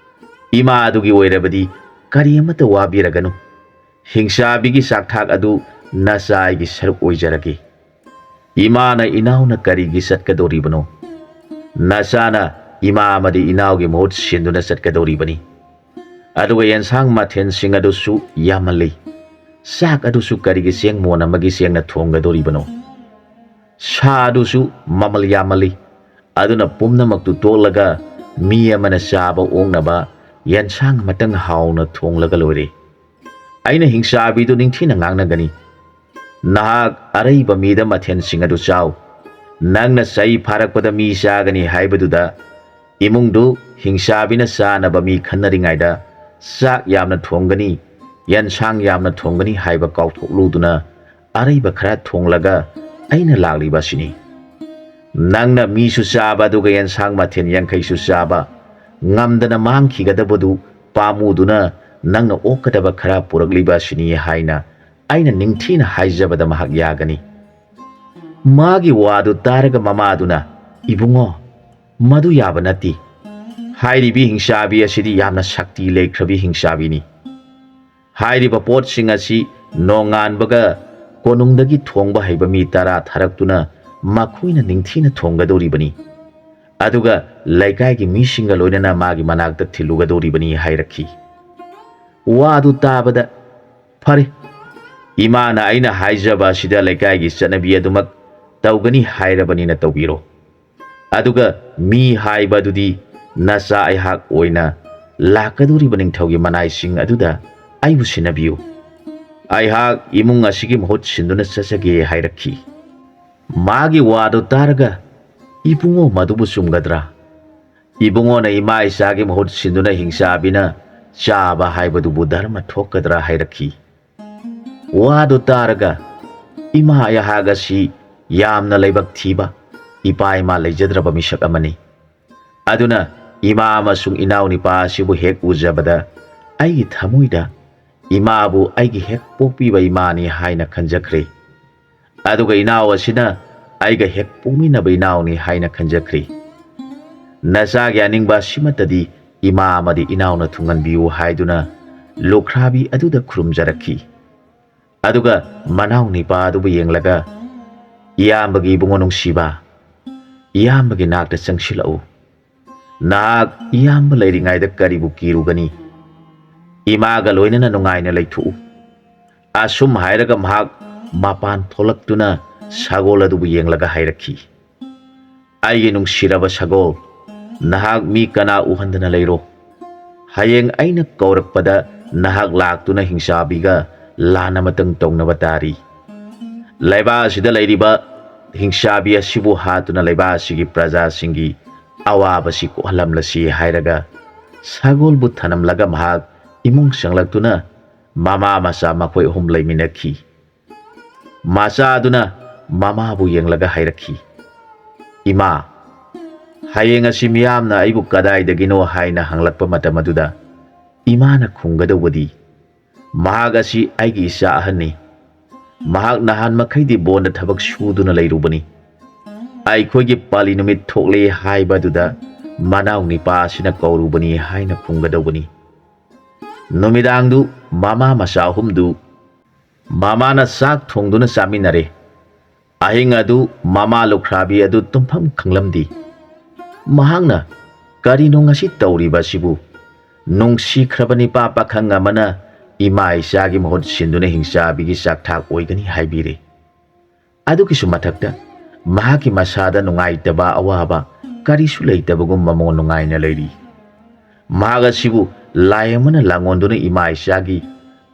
"ꯏꯃꯥ ꯑꯗꯨꯒꯤ ꯑꯣꯏꯔꯕꯗꯤ ꯀꯔꯤ ꯑꯃꯠꯇ ꯋꯥꯕꯤꯔꯒꯅꯨ꯫ ꯍꯤꯡꯆꯥꯕꯤꯒꯤ ꯆꯥꯛꯊꯥꯛ ꯑꯗꯨ ꯅꯆꯥ ꯑꯩꯒꯤ ꯁꯔꯨꯛ ꯑꯣꯏꯖꯔꯒꯦ꯫ ꯏꯃꯥꯅ ꯏꯅꯥꯎꯅ ꯀꯔꯤꯒꯤ ꯆꯠꯀꯗꯧꯔꯤꯕꯅꯣ? ꯅꯆꯥꯅ ꯏꯃꯥ ꯑꯃꯗꯤ ꯏꯅꯥꯎꯒꯤ ꯃꯍꯨꯠ ꯁꯤꯟꯗꯨꯅ ꯆꯠꯀꯗꯧꯔꯤꯕꯅꯤ꯫ ꯑꯗꯨꯒ ꯌꯦꯟꯁꯥꯡ ꯃꯊꯦꯜꯁꯤꯡ ꯑꯗꯨꯁꯨ ꯌꯥꯝꯃꯜꯂꯤ꯫ ꯆꯥꯛ ꯑꯗꯨꯁꯨ ꯀꯔꯤꯒꯤ ꯆꯦꯡ ꯃꯣꯟ ꯑꯃꯒꯤ ꯆꯦꯡꯅ ꯊꯣꯡꯒꯗꯧꯔꯤꯕꯅꯣ? ꯁꯥ ꯑꯗꯨꯁꯨ ꯃꯃꯜ ꯌꯥꯝꯃꯜꯂꯤ꯫ ꯑꯗꯨꯅ ꯄꯨꯝꯅꯃꯛꯇꯨ ꯇꯣꯛꯂꯒ ꯃꯤ ꯑꯃꯅ ꯆꯥꯕ ꯑꯣꯛꯅꯕ ꯌꯦꯟꯁꯥꯡ ꯑꯃꯇꯪ ꯍꯥꯎꯅ ꯊꯣꯡꯂꯒ ꯂꯣꯏꯔꯦ꯫ ꯑꯩꯅ ꯍꯤꯡꯆꯥꯕꯤꯗꯨ ꯅꯤꯡꯊꯤꯅ ꯉꯥꯡꯅꯒꯅꯤ꯫ ꯅꯍꯥꯛ ꯑꯔꯩꯕ ꯃꯤꯗ ꯃꯊꯦꯜꯁꯤꯡ ꯑꯗꯨ ꯆꯥꯎ꯫ ꯅꯪꯅ ꯆꯍꯤ ꯐꯥꯔꯛꯄꯗ ꯃꯤ ꯆꯥꯒꯅꯤ ꯍꯥꯏꯕꯗꯨꯗ ꯏꯃꯨꯡꯗꯨ ꯍꯤꯡꯆꯥꯕꯤꯅ ꯆꯥꯅꯕ ꯃꯤ ꯈꯟꯅꯔꯤꯉꯩꯗ ꯆꯥꯛ ꯌꯥꯝꯅ ꯊꯣꯡꯒꯅꯤ, ꯌꯦꯟꯁꯥꯡ ꯌꯥꯝꯅ ꯊꯣꯡꯒꯅꯤ ꯍꯥꯏꯕ ꯀꯥꯎꯊꯣꯛꯂꯨꯗꯨꯅ ꯑꯔꯩꯕ ꯈꯔ ꯊꯣꯡꯂꯒ ꯑꯩꯅ ꯂꯥꯛꯂꯤꯕ ꯑꯁꯤꯅꯤ꯫ ꯅꯪꯅ ꯃꯤꯁꯨ ꯆꯥꯕ ꯑꯗꯨꯒ ꯌꯦꯟꯁꯥꯡ ꯃꯊꯦꯜ ꯌꯥꯡꯈꯩꯁꯨ ꯆꯥꯕ ꯉꯝꯗꯅ ꯃꯥꯡꯈꯤꯒꯗꯕꯗꯨ ꯄꯥꯝꯃꯨꯗꯨꯅ ꯅꯪꯅ ꯑꯣꯛꯀꯗꯕ ꯈꯔ ꯄꯨꯔꯛꯂꯤꯕ ꯑꯁꯤꯅꯤ" ꯍꯥꯏꯅ ꯑꯩꯅ ꯅꯤꯡꯊꯤꯅ ꯍꯥꯏꯖꯕꯗ ꯃꯍꯥꯛ ꯌꯥꯒꯅꯤ꯫ ꯃꯥꯒꯤ ꯋꯥꯗꯨ ꯇꯥꯔꯒ ꯃꯃꯥꯗꯨꯅ, "ꯏꯕꯨꯡꯉꯣ, ꯃꯗꯨ ꯌꯥꯕ ꯅꯠꯇꯦ꯫ ꯍꯥꯏꯔꯤꯕꯤ ꯍꯤꯡꯆꯥꯕꯤ ꯑꯁꯤꯗꯤ ꯌꯥꯝꯅ ꯁꯛꯇꯤ ꯂꯩꯈ꯭ꯔꯕꯤ ꯍꯤꯡꯆꯥꯕꯤꯅꯤ꯫ ꯍꯥꯏꯔꯤꯕ ꯄꯣꯠꯁꯤꯡ ꯑꯁꯤ ꯅꯣꯡꯉꯥꯟꯕꯒ ꯀꯣꯅꯨꯡꯗꯒꯤ ꯊꯣꯡꯕ ꯍꯩꯕ ꯃꯤ ꯇꯔꯥ ꯊꯥꯔꯛꯇꯨꯅ ꯃꯈꯣꯏꯅ ꯅꯤꯡꯊꯤꯅ ꯊꯣꯡꯒꯗꯧꯔꯤꯕꯅꯤ꯫ ꯑꯗꯨꯒ ꯂꯩꯀꯥꯏꯒꯤ ꯃꯤꯁꯤꯡꯒ ꯂꯣꯏꯅꯅ ꯃꯥꯒꯤ ꯃꯅꯥꯛꯇ ꯊꯤꯜꯂꯨꯒꯗꯧꯔꯤꯕꯅꯤ" ꯍꯥꯏꯔꯛꯈꯤ꯫ ꯋꯥꯗꯨ ꯇꯥꯕꯗ, "ꯐꯔꯦ, ꯏꯃꯥꯅ ꯑꯩꯅ ꯍꯥꯏꯖꯕ ꯑꯁꯤꯗ ꯂꯩꯀꯥꯏꯒꯤ ꯆꯠꯅꯕꯤ ꯑꯗꯨꯃꯛ ꯇꯧꯒꯅꯤ ꯍꯥꯏꯔꯕꯅꯤꯅ ꯇꯧꯕꯤꯔꯣ꯫ ꯑꯗꯨꯒ ꯃꯤ ꯍꯥꯏꯕ ꯑꯗꯨꯗꯤ ꯅꯆꯥ ꯑꯩꯍꯥꯛ ꯑꯣꯏꯅ ꯂꯥꯛꯀꯗꯧꯔꯤꯕ ꯅꯤꯡꯊꯧꯒꯤ ꯃꯅꯥꯏꯁꯤꯡ ꯑꯗꯨꯗ ꯑꯩꯕꯨ ꯁꯤꯟꯅꯕꯤꯌꯨ꯫ ꯑꯩꯍꯥꯛ ꯏꯃꯨꯡ ꯑꯁꯤꯒꯤ ꯃꯍꯨꯠ ꯁꯤꯟꯗꯨꯅ ꯆꯠꯆꯒꯦ" ꯍꯥꯏꯔꯛꯈꯤ꯫ ꯃꯥꯒꯤ ꯋꯥꯗꯨ ꯇꯥꯔꯒ, "ꯏꯕꯨꯡꯉꯣ, ꯃꯗꯨꯕꯨ ꯆꯨꯝꯒꯗ꯭ꯔꯥ? ꯏꯕꯨꯡꯉꯣꯅ ꯏꯃꯥ ꯏꯆꯥꯒꯤ ꯃꯍꯨꯠ ꯁꯤꯟꯗꯨꯅ ꯍꯤꯡꯆꯥꯕꯤꯅ ꯆꯥꯕ ꯍꯥꯏꯕꯗꯨꯕꯨ ꯙꯔꯃ ꯊꯣꯛꯀꯗ꯭ꯔꯥ?" ꯍꯥꯏꯔꯛꯈꯤ꯫ ꯋꯥꯗꯨ ꯇꯥꯔꯒ, "ꯏꯃꯥ, ꯑꯩꯍꯥꯛ ꯑꯁꯤ ꯌꯥꯝꯅ ꯂꯥꯏꯕꯛ ꯊꯤꯕ, ꯏꯄꯥ ꯏꯃꯥ ꯂꯩꯖꯗ꯭ꯔꯕ ꯃꯤꯁꯛ ꯑꯃꯅꯤ꯫ ꯑꯗꯨꯅ ꯏꯃꯥ ꯑꯃꯁꯨꯡ ꯏꯅꯥꯎꯅꯤꯄꯥ ꯑꯁꯤꯕꯨ ꯍꯦꯛ ꯎꯖꯕꯗ ꯑꯩꯒꯤ ꯊꯃꯣꯏꯗ ꯏꯃꯥꯕꯨ ꯑꯩꯒꯤ ꯍꯦꯛ ꯄꯣꯛꯄꯤꯕ ꯏꯃꯥꯅꯤ ꯍꯥꯏꯅ ꯈꯟꯖꯈ꯭ꯔꯦ꯫ ꯑꯗꯨꯒ ꯏꯅꯥꯎ ꯑꯁꯤꯅ ꯑꯩꯒ ꯍꯦꯛ ꯄꯣꯛꯃꯤꯟꯅꯕ ꯏꯅꯥꯎꯅꯤ ꯍꯥꯏꯅ ꯈꯟꯖꯈ꯭ꯔꯦ꯫ ꯅꯆꯥꯒꯤ ꯑꯅꯤꯡꯕ ꯑꯁꯤꯃꯠꯇꯗꯤ ꯏꯃꯥ ꯑꯃꯗꯤ ꯏꯅꯥꯎꯅ ꯊꯨꯡꯍꯟꯕꯤꯌꯨ" ꯍꯥꯏꯗꯨꯅ ꯂꯨꯈ꯭ꯔꯥꯕꯤ ꯑꯗꯨꯗ ꯈꯨꯔꯨꯝꯖꯔꯛꯈꯤ꯫ ꯑꯗꯨꯒ ꯃꯅꯥꯎ ꯅꯤꯄꯥ ꯑꯗꯨꯕꯨ ꯌꯦꯡꯂꯒ, "ꯏꯌꯥꯝꯕꯒꯤ ꯏꯕꯨꯡꯉꯣ ꯅꯨꯡꯁꯤꯕ, ꯏꯌꯥꯝꯕꯒꯤ ꯅꯥꯛꯇ ꯆꯪꯁꯤꯜꯂꯛꯎ꯫ ꯅꯍꯥꯛ ꯏꯌꯥꯝꯕ ꯂꯩꯔꯤꯉꯩꯗ ꯀꯔꯤꯕꯨ ꯀꯤꯔꯨꯒꯅꯤ? ꯏꯃꯥꯒ ꯂꯣꯏꯅꯅ ꯅꯨꯡꯉꯥꯏꯅ ꯂꯩꯊꯣꯛꯎ"꯫ ꯑꯁꯨꯝ ꯍꯥꯏꯔꯒ ꯃꯍꯥꯛ ꯃꯄꯥꯟ ꯊꯣꯛꯂꯛꯇꯨꯅ ꯁꯒꯣꯜ ꯑꯗꯨꯕꯨ ꯌꯦꯡꯂꯒ ꯍꯥꯏꯔꯛꯈꯤ, "ꯑꯩꯒꯤ ꯅꯨꯡꯁꯤꯔꯕ ꯁꯒꯣꯜ, ꯅꯍꯥꯛ ꯃꯤ ꯀꯅꯥ ꯎꯍꯟꯗꯅ ꯂꯩꯔꯣ꯫ ꯍꯌꯦꯡ ꯑꯩꯅ ꯀꯧꯔꯛꯄꯗ ꯅꯍꯥꯛ ꯂꯥꯛꯇꯨꯅ ꯍꯤꯡꯆꯥꯕꯤꯒ ꯂꯥꯟ ꯑꯃꯇꯪ ꯇꯧꯅꯕ ꯇꯥꯔꯤ꯫ ꯂꯩꯕꯥꯛ ꯑꯁꯤꯗ ꯂꯩꯔꯤꯕ ꯍꯤꯡꯆꯥꯕꯤ ꯑꯁꯤꯕꯨ ꯍꯥꯠꯇꯨꯅ ꯂꯩꯕꯥꯛ ꯑꯁꯤꯒꯤ ꯄ꯭ꯔꯖꯥꯁꯤꯡꯒꯤ ꯑꯋꯥꯕꯁꯤ ꯀꯣꯛꯍꯜꯂꯝꯂꯁꯤ" ꯍꯥꯏꯔꯒ ꯁꯒꯣꯜꯕꯨ ꯊꯅꯝꯂꯒ ꯃꯍꯥꯛ ꯏꯃꯨꯡ ꯆꯪꯂꯛꯇꯨꯅ ꯃꯃꯥ ꯃꯆꯥ ꯃꯈꯣꯏ ꯑꯍꯨꯝ ꯂꯩꯃꯤꯟꯅꯈꯤ꯫ ꯃꯆꯥ ꯑꯗꯨꯅ ꯃꯃꯥꯕꯨ ꯌꯦꯡꯂꯒ ꯍꯥꯏꯔꯛꯈꯤ, "ꯏꯃꯥ, ꯍꯌꯦꯡ ꯑꯁꯤ ꯃꯤꯌꯥꯝꯅ ꯑꯩꯕꯨ ꯀꯗꯥꯏꯗꯒꯤꯅꯣ ꯍꯥꯏꯅ ꯍꯪꯂꯛꯄ ꯃꯇꯝ ꯑꯗꯨꯗ ꯏꯃꯥꯅ ꯈꯨꯝꯒꯗꯧꯕꯗꯤ, 'ꯃꯍꯥꯛ ꯑꯁꯤ ꯑꯩꯒꯤ ꯏꯆꯥ ꯑꯍꯟꯅꯤ꯫ ꯃꯍꯥꯛ ꯅꯍꯥꯟ ꯃꯈꯩꯗꯤ ꯕꯣꯟꯗ ꯊꯕꯛ ꯁꯨꯗꯨꯅ ꯂꯩꯔꯨꯕꯅꯤ꯫ ꯑꯩꯈꯣꯏꯒꯤ ꯄꯥꯂꯤ ꯅꯨꯃꯤꯠ ꯊꯣꯛꯂꯦ ꯍꯥꯏꯕ ꯑꯗꯨꯗ ꯃꯅꯥꯎ ꯅꯤꯄꯥ ꯑꯁꯤꯅ ꯀꯧꯔꯨꯕꯅꯤ' ꯍꯥꯏꯅ ꯈꯨꯝꯒꯗꯧꯕꯅꯤ꯫ ꯅꯨꯃꯤꯗꯥꯡꯗꯨ ꯃꯃꯥ ꯃꯆꯥ ꯑꯍꯨꯝꯗꯨ ꯃꯃꯥꯅ ꯆꯥꯛ ꯊꯣꯡꯗꯨꯅ ꯆꯥꯃꯤꯟꯅꯔꯦ꯫ ꯑꯍꯤꯡ ꯑꯗꯨ ꯃꯃꯥ ꯂꯨꯈ꯭ꯔꯥꯕꯤ ꯑꯗꯨ ꯇꯨꯝꯐꯝ ꯈꯪꯂꯝꯗꯦ꯫ ꯃꯍꯥꯛꯅ, "ꯀꯔꯤꯅꯣ ꯉꯁꯤ ꯇꯧꯔꯤꯕ ꯑꯁꯤꯕꯨ? ꯅꯨꯡꯁꯤꯈ꯭ꯔꯕ ꯅꯤꯄꯥ ꯄꯥꯈꯪ ꯑꯃꯅ ꯏꯃꯥ ꯏꯆꯥꯒꯤ ꯃꯍꯨꯠ ꯁꯤꯟꯗꯨꯅ ꯍꯤꯡꯆꯥꯕꯤꯒꯤ ꯆꯥꯛꯊꯥꯛ ꯑꯣꯏꯒꯅꯤ ꯍꯥꯏꯕꯤꯔꯦ꯫ ꯑꯗꯨꯒꯤꯁꯨ ꯃꯊꯛꯇ ꯃꯍꯥꯛꯀꯤ ꯃꯁꯥꯗ ꯅꯨꯡꯉꯥꯏꯇꯕ ꯑꯋꯥꯕ ꯀꯔꯤꯁꯨ ꯂꯩꯇꯕꯒꯨꯝ ꯃꯃꯣꯟ ꯅꯨꯡꯉꯥꯏꯅ ꯂꯩꯔꯤ꯫ ꯃꯍꯥꯛ ꯑꯁꯤꯕꯨ ꯂꯥꯏ ꯑꯃꯅ ꯂꯥꯡꯑꯣꯟꯗꯨꯅ ꯏꯃꯥ ꯏꯆꯥꯒꯤ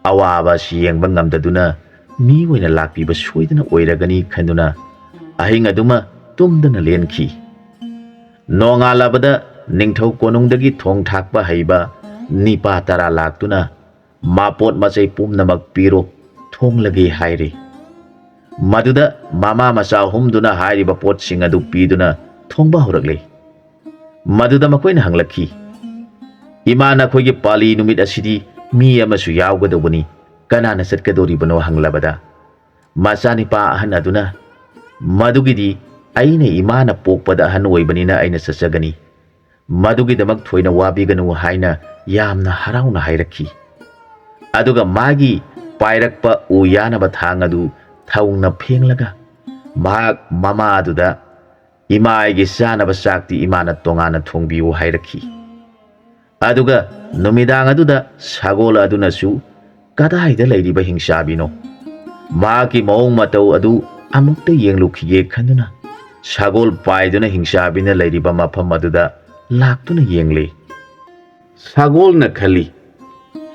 ꯑꯋꯥꯕ ꯑꯁꯤ ꯌꯦꯡꯕ ꯉꯝꯗꯗꯨꯅ ꯃꯤ ꯑꯣꯏꯅ ꯂꯥꯛꯄꯤꯕ ꯁꯣꯏꯗꯅ ꯑꯣꯏꯔꯒꯅꯤ" ꯈꯟꯗꯨꯅ ꯑꯍꯤꯡ ꯑꯗꯨꯃ ꯇꯨꯝꯗꯅ ꯂꯦꯟꯈꯤ꯫ ꯅꯣꯡꯉꯥꯜꯂꯕꯗ ꯅꯤꯡꯊꯧ ꯀꯣꯅꯨꯡꯗꯒꯤ ꯊꯣꯡ ꯊꯥꯛꯄ ꯍꯩꯕ ꯅꯤꯄꯥ ꯇꯔꯥ ꯂꯥꯛꯇꯨꯅ "ꯃꯄꯣꯠ ꯃꯆꯩ ꯄꯨꯝꯅꯃꯛ ꯄꯤꯔꯣ, ꯊꯣꯡꯂꯒꯦ" ꯍꯥꯏꯔꯦ꯫ ꯃꯗꯨꯗ ꯃꯃꯥ ꯃꯆꯥ ꯑꯍꯨꯝꯗꯨꯅ ꯍꯥꯏꯔꯤꯕ ꯄꯣꯠꯁꯤꯡ ꯑꯗꯨ ꯄꯤꯗꯨꯅ ꯊꯣꯡꯕ ꯍꯧꯔꯛꯂꯦ꯫ ꯃꯗꯨꯗ ꯃꯈꯣꯏꯅ ꯍꯪꯂꯛꯈꯤ, "ꯏꯃꯥ, ꯅꯈꯣꯏꯒꯤ ꯄꯥꯂꯤ ꯅꯨꯃꯤꯠ ꯑꯁꯤꯗꯤ ꯃꯤ ꯑꯃꯁꯨ ꯌꯥꯎꯒꯗꯧꯕꯅꯤ, ꯀꯅꯥꯅ ꯆꯠꯀꯗꯧꯔꯤꯕꯅꯣ?" ꯍꯪꯂꯕꯗ, ꯃꯆꯥꯅꯤꯄꯥ ꯑꯍꯟ ꯑꯗꯨꯅ, "ꯃꯗꯨꯒꯤꯗꯤ ꯑꯩꯅ ꯏꯃꯥꯅ ꯄꯣꯛꯄꯗ ꯑꯍꯟ ꯑꯣꯏꯕꯅꯤꯅ ꯑꯩꯅ ꯆꯠꯆꯒꯅꯤ, ꯃꯗꯨꯒꯤꯗꯃꯛ ꯊꯣꯏꯅ ꯋꯥꯕꯤꯒꯅꯨ" ꯍꯥꯏꯅ ꯌꯥꯝꯅ ꯍꯔꯥꯎꯅ ꯍꯥꯏꯔꯛꯈꯤ꯫ ꯑꯗꯨꯒ ꯃꯥꯒꯤ ꯄꯥꯏꯔꯛꯄ ꯎ ꯌꯥꯅꯕ ꯊꯥꯡ ꯑꯗꯨ ꯊꯧꯅ ꯐꯦꯡꯂꯒ ꯃꯍꯥꯛ ꯃꯃꯥ ꯑꯗꯨꯗ, "ꯏꯃꯥ, ꯑꯩꯒꯤ ꯆꯥꯅꯕ ꯆꯥꯛꯇꯤ ꯏꯃꯥꯅ ꯇꯣꯉꯥꯟꯅ ꯊꯣꯡꯕꯤꯌꯨ" ꯍꯥꯏꯔꯛꯈꯤ꯫ ꯑꯗꯨꯒ ꯅꯨꯃꯤꯗꯥꯡ ꯑꯗꯨꯗ ꯁꯒꯣꯜ ꯑꯗꯨꯅꯁꯨ ꯀꯗꯥꯏꯗ ꯂꯩꯔꯤꯕ ꯍꯤꯡꯆꯥꯕꯤꯅꯣ? ꯃꯍꯥꯛꯀꯤ ꯃꯑꯣꯡ ꯃꯇꯧ ꯑꯗꯨ ꯑꯃꯨꯛꯇ ꯌꯦꯡꯂꯨꯈꯤꯒꯦ ꯈꯟꯗꯨꯅ ꯁꯒꯣꯜ ꯄꯥꯏꯗꯨꯅ ꯍꯤꯡꯆꯥꯕꯤꯅ ꯂꯩꯔꯤꯕ ꯃꯐꯝ ꯑꯗꯨꯗ ꯂꯥꯛꯇꯨꯅ ꯌꯦꯡꯂꯤ꯫ ꯁꯒꯣꯜꯅ ꯈꯜꯂꯤ,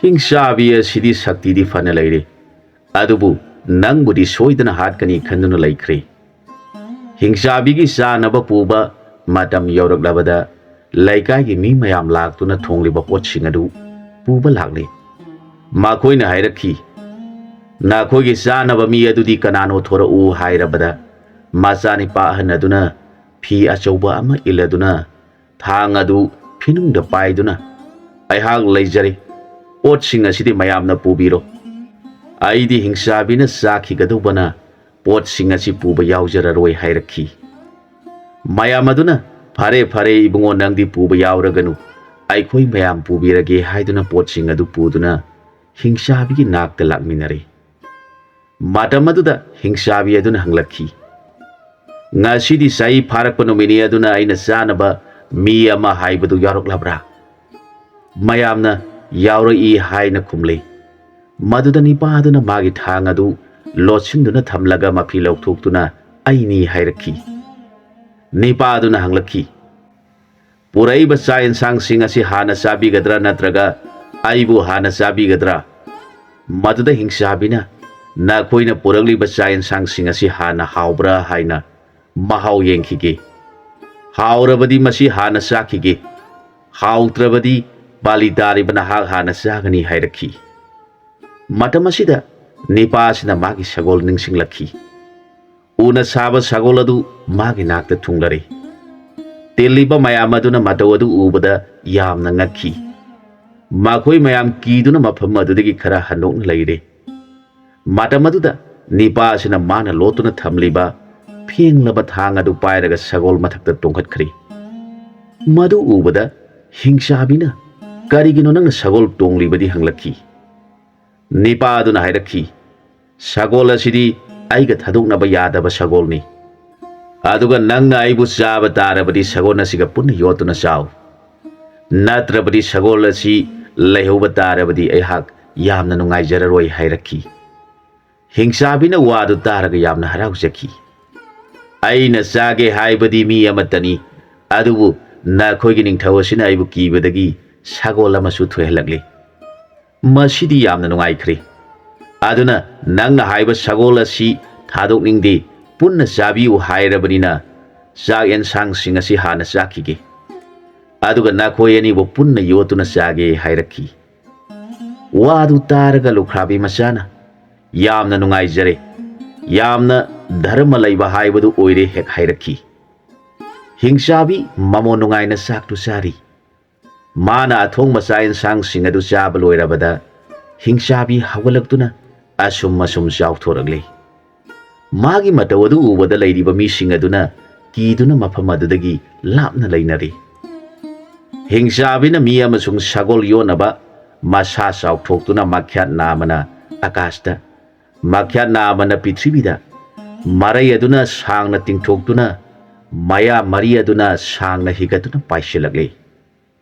"ꯍꯤꯡꯆꯥꯕꯤ ꯑꯁꯤꯗꯤ ꯁꯛꯇꯤꯗꯤ ꯐꯅ ꯂꯩꯔꯦ, ꯑꯗꯨꯕꯨ ꯅꯪꯕꯨꯗꯤ ꯁꯣꯏꯗꯅ ꯍꯥꯠꯀꯅꯤ" ꯈꯟꯗꯨꯅ ꯂꯩꯈ꯭ꯔꯦ꯫ ꯍꯤꯡꯆꯥꯕꯤꯒꯤ ꯆꯥꯅꯕ ꯄꯨꯕ ꯃꯇꯝ ꯌꯧꯔꯛꯂꯕꯗ ꯂꯩꯀꯥꯏꯒꯤ ꯃꯤ ꯃꯌꯥꯝ ꯂꯥꯛꯇꯨꯅ ꯊꯣꯡꯂꯤꯕ ꯄꯣꯠꯁꯤꯡ ꯑꯗꯨ ꯄꯨꯕ ꯂꯥꯛꯂꯦ꯫ ꯃꯈꯣꯏꯅ ꯍꯥꯏꯔꯛꯈꯤ, "ꯅꯈꯣꯏꯒꯤ ꯆꯥꯅꯕ ꯃꯤ ꯑꯗꯨꯗꯤ ꯀꯅꯥꯅꯣ? ꯊꯣꯔꯛꯎ" ꯍꯥꯏꯔꯕꯗ ꯃꯆꯥꯅꯤꯄꯥ ꯑꯍꯟ ꯑꯗꯨꯅ ꯐꯤ ꯑꯆꯧꯕ ꯑꯃ ꯏꯜꯂꯗꯨꯅ ꯊꯥꯡ ꯑꯗꯨ ꯐꯤꯅꯨꯡꯗ ꯄꯥꯏꯗꯨꯅ, "ꯑꯩꯍꯥꯛ ꯂꯩꯖꯔꯦ, ꯄꯣꯠꯁꯤꯡ ꯑꯁꯤꯗꯤ ꯃꯌꯥꯝꯅ ꯄꯨꯕꯤꯔꯣ꯫ ꯑꯩꯗꯤ ꯍꯤꯡꯆꯥꯕꯤꯅ ꯆꯥꯈꯤꯒꯗꯧꯕꯅ ꯄꯣꯠꯁꯤꯡ ꯑꯁꯤ ꯄꯨꯕ ꯌꯥꯎꯖꯔꯔꯣꯏ" ꯍꯥꯏꯔꯛꯈꯤ꯫ ꯃꯌꯥꯝ ꯑꯗꯨꯅ, "ꯐꯔꯦ, ꯐꯔꯦ ꯏꯕꯨꯡꯉꯣ, ꯅꯪꯗꯤ ꯄꯨꯕ ꯌꯥꯎꯔꯒꯅꯨ, ꯑꯩꯈꯣꯏ ꯃꯌꯥꯝ ꯄꯨꯕꯤꯔꯒꯦ" ꯍꯥꯏꯗꯨꯅ ꯄꯣꯠꯁꯤꯡ ꯑꯗꯨ ꯄꯨꯗꯨꯅ ꯍꯤꯡꯆꯥꯕꯤꯒꯤ ꯅꯥꯛꯇ ꯂꯥꯛꯃꯤꯟꯅꯔꯦ꯫ ꯃꯇꯝ ꯑꯗꯨꯗ ꯍꯤꯡꯆꯥꯕꯤ ꯑꯗꯨꯅ ꯍꯪꯂꯛꯈꯤ, "ꯉꯁꯤꯗꯤ ꯆꯍꯤ ꯐꯥꯔꯛꯄ ꯅꯨꯃꯤꯠꯅꯤ, ꯑꯗꯨꯅ ꯑꯩꯅ ꯆꯥꯅꯕ ꯃꯤ ꯑꯃ ꯍꯥꯏꯕꯗꯨ ꯌꯥꯎꯔꯛꯂꯕ꯭ꯔꯥ?" ꯃꯌꯥꯝꯅ "ꯌꯥꯎꯔꯛꯏ" ꯍꯥꯏꯅ ꯈꯨꯝꯂꯦ꯫ ꯃꯗꯨꯗ ꯅꯤꯄꯥ ꯑꯗꯨꯅ ꯃꯥꯒꯤ ꯊꯥꯡ ꯑꯗꯨ ꯂꯣꯠꯁꯤꯟꯗꯨꯅ ꯊꯝꯂꯒ ꯃꯐꯤ ꯂꯧꯊꯣꯛꯇꯨꯅ "ꯑꯩꯅꯤ" ꯍꯥꯏꯔꯛꯈꯤ꯫ ꯅꯤꯄꯥ ꯑꯗꯨꯅ ꯍꯪꯂꯛꯈꯤ, "ꯄꯨꯔꯛꯏꯕ ꯆꯥꯛ ꯌꯦꯟꯁꯥꯡꯁꯤꯡ ꯑꯁꯤ ꯍꯥꯟꯅ ꯆꯥꯕꯤꯒꯗ꯭ꯔꯥ, ꯅꯠꯇ꯭ꯔꯒ ꯑꯩꯕꯨ ꯍꯥꯟꯅ ꯆꯥꯕꯤꯒꯗ꯭ꯔꯥ?" ꯃꯗꯨꯗ ꯍꯤꯡꯆꯥꯕꯤꯅ, "ꯅꯈꯣꯏꯅ ꯄꯨꯔꯛꯂꯤꯕ ꯆꯥꯛ ꯌꯦꯟꯁꯥꯡꯁꯤꯡ ꯑꯁꯤ ꯍꯥꯟꯅ ꯍꯥꯎꯕ꯭ꯔꯥ ꯍꯥꯏꯅ ꯃꯍꯥꯎ ꯌꯦꯡꯈꯤꯒꯦ꯫ ꯍꯥꯎꯔꯕꯗꯤ ꯃꯁꯤ ꯍꯥꯟꯅ ꯆꯥꯈꯤꯒꯦ, ꯍꯥꯎꯇ꯭ꯔꯕꯗꯤ ꯄꯥꯂꯤ ꯇꯥꯔꯤꯕ ꯅꯍꯥꯛ ꯍꯥꯟꯅ ꯆꯥꯒꯅꯤ" ꯍꯥꯏꯔꯛꯈꯤ꯫ ꯃꯇꯝ ꯑꯁꯤꯗ ꯅꯤꯄꯥ ꯑꯁꯤꯅ ꯃꯥꯒꯤ ꯁꯒꯣꯜ ꯅꯤꯡꯁꯤꯡꯂꯛꯈꯤ꯫ ꯎꯅ ꯁꯥꯕ ꯁꯒꯣꯜ ꯑꯗꯨ ꯃꯥꯒꯤ ꯅꯥꯛꯇ ꯊꯨꯡꯂꯔꯦ꯫ ꯇꯤꯜꯂꯤꯕ ꯃꯌꯥꯝ ꯑꯗꯨꯅ ꯃꯇꯧ ꯑꯗꯨ ꯎꯕꯗ ꯌꯥꯝꯅ ꯉꯛꯈꯤ꯫ ꯃꯈꯣꯏ ꯃꯌꯥꯝ ꯀꯤꯗꯨꯅ ꯃꯐꯝ ꯑꯗꯨꯗꯒꯤ ꯈꯔ ꯍꯟꯗꯣꯛꯅ ꯂꯩꯔꯦ꯫ ꯃꯇꯝ ꯑꯗꯨꯗ ꯅꯤꯄꯥ ꯑꯁꯤꯅ ꯃꯥꯅ ꯂꯣꯠꯇꯨꯅ ꯊꯝꯂꯤꯕ ꯐꯦꯡꯂꯕ ꯊꯥꯡ ꯑꯗꯨ ꯄꯥꯏꯔꯒ ꯁꯒꯣꯜ ꯃꯊꯛꯇ ꯇꯣꯡꯈꯠꯈ꯭ꯔꯦ꯫ ꯃꯗꯨ ꯎꯕꯗ ꯍꯤꯡꯆꯥꯕꯤꯅ, "ꯀꯔꯤꯒꯤꯅꯣ ꯅꯪꯅ ꯁꯒꯣꯜ ꯇꯣꯡꯂꯤꯕꯗꯤ?" ꯍꯪꯂꯛꯈꯤ꯫ ꯅꯤꯄꯥ ꯑꯗꯨꯅ ꯍꯥꯏꯔꯛꯈꯤ, "ꯁꯒꯣꯜ ꯑꯁꯤꯗꯤ ꯑꯩꯒ ꯊꯥꯗꯣꯛꯅꯕ ꯌꯥꯗꯕ ꯁꯒꯣꯜꯅꯤ꯫ ꯑꯗꯨꯒ ꯅꯪꯅ ꯑꯩꯕꯨ ꯆꯥꯕ ꯇꯥꯔꯕꯗꯤ ꯁꯒꯣꯜ ꯑꯁꯤꯒ ꯄꯨꯟꯅ ꯌꯣꯠꯇꯨꯅ ꯆꯥꯎ꯫ ꯅꯠꯇ꯭ꯔꯕꯗꯤ ꯁꯒꯣꯜ ꯑꯁꯤ ꯂꯩꯍꯧꯕ ꯇꯥꯔꯕꯗꯤ ꯑꯩꯍꯥꯛ ꯌꯥꯝꯅ ꯅꯨꯡꯉꯥꯏꯖꯔꯔꯣꯏ" ꯍꯥꯏꯔꯛꯈꯤ꯫ ꯍꯤꯡꯆꯥꯕꯤꯅ ꯋꯥꯗꯨ ꯇꯥꯔꯒ ꯌꯥꯝꯅ ꯍꯔꯥꯎꯖꯈꯤ꯫ "ꯑꯩꯅ ꯆꯥꯒꯦ ꯍꯥꯏꯕꯗꯤ ꯃꯤ ꯑꯃꯠꯇꯅꯤ, ꯑꯗꯨꯕꯨ ꯅꯈꯣꯏꯒꯤ ꯅꯤꯡꯊꯧ ꯑꯁꯤꯅ ꯑꯩꯕꯨ ꯀꯤꯕꯗꯒꯤ ꯁꯒꯣꯜ ꯑꯃꯁꯨ ꯊꯣꯏꯍꯜꯂꯛꯂꯤ꯫ ꯃꯁꯤꯗꯤ ꯌꯥꯝꯅ ꯅꯨꯡꯉꯥꯏꯈ꯭ꯔꯦ꯫ ꯑꯗꯨꯅ ꯅꯪꯅ ꯍꯥꯏꯕ ꯁꯒꯣꯜ ꯑꯁꯤ ꯊꯥꯗꯣꯛꯅꯤꯡꯗꯦ, ꯄꯨꯟꯅ ꯆꯥꯕꯤꯌꯨ ꯍꯥꯏꯔꯕꯅꯤꯅ ꯆꯥꯛ ꯌꯦꯟꯁꯥꯡꯁꯤꯡ ꯑꯁꯤ ꯍꯥꯟꯅ ꯆꯥꯈꯤꯒꯦ꯫ ꯑꯗꯨꯒ ꯅꯈꯣꯏ ꯑꯅꯤꯕꯨ ꯄꯨꯟꯅ ꯌꯣꯠꯇꯨꯅ ꯆꯥꯒꯦ" ꯍꯥꯏꯔꯛꯈꯤ꯫ ꯋꯥꯗꯨ ꯇꯥꯔꯒ ꯂꯨꯈ꯭ꯔꯥꯕꯤ ꯃꯆꯥꯅ, "ꯌꯥꯝꯅ ꯅꯨꯡꯉꯥꯏꯖꯔꯦ, ꯌꯥꯝꯅ ꯙꯔꯃ ꯂꯩꯕ ꯍꯥꯏꯕꯗꯨ ꯑꯣꯏꯔꯦ" ꯍꯦꯛ ꯍꯥꯏꯔꯛꯈꯤ꯫ ꯍꯤꯡꯆꯥꯕꯤ ꯃꯃꯣꯟ ꯅꯨꯡꯉꯥꯏꯅ ꯆꯥꯛꯇꯨ ꯆꯥꯔꯤ꯫ ꯃꯥꯅ ꯑꯊꯣꯡꯕ ꯆꯥꯛ ꯌꯦꯟꯁꯥꯡꯁꯤꯡ ꯑꯗꯨ ꯆꯥꯕ ꯂꯣꯏꯔꯕꯗ ꯍꯤꯡꯆꯥꯕꯤ ꯍꯧꯒꯠꯂꯛꯇꯨꯅ ꯑꯁꯨꯝ ꯑꯁꯨꯝ ꯆꯥꯎꯊꯣꯔꯛꯂꯦ꯫ ꯃꯥꯒꯤ ꯃꯇꯧ ꯑꯗꯨ ꯎꯕꯗ ꯂꯩꯔꯤꯕ ꯃꯤꯁꯤꯡ ꯑꯗꯨꯅ ꯀꯤꯗꯨꯅ ꯃꯐꯝ ꯑꯗꯨꯗꯒꯤ ꯂꯥꯞꯅ ꯂꯩꯅꯔꯤ꯫ ꯍꯤꯡꯆꯥꯕꯤꯅ ꯃꯤ ꯑꯃꯁꯨꯡ ꯁꯒꯣꯜ ꯌꯣꯟꯅꯕ ꯃꯁꯥ ꯆꯥꯎꯊꯣꯛꯇꯨꯅ ꯃꯈ꯭ꯌꯥꯠ ꯅꯥꯝꯃꯅ ꯑꯀꯥꯁꯇ, ꯃꯈ꯭ꯌꯥꯠ ꯅꯥꯝꯃꯅ ꯄ꯭ꯔꯤꯊꯤꯕꯤꯗ, ꯃꯔꯩ ꯑꯗꯨꯅ ꯁꯥꯡꯅ ꯇꯤꯡꯊꯣꯛꯇꯨꯅ ꯃꯌꯥ ꯃꯔꯤ ꯑꯗꯨꯅ ꯁꯥꯡꯅ ꯍꯤꯒꯠꯇꯨꯅ ꯄꯥꯏꯁꯤꯜꯂꯛꯂꯤ꯫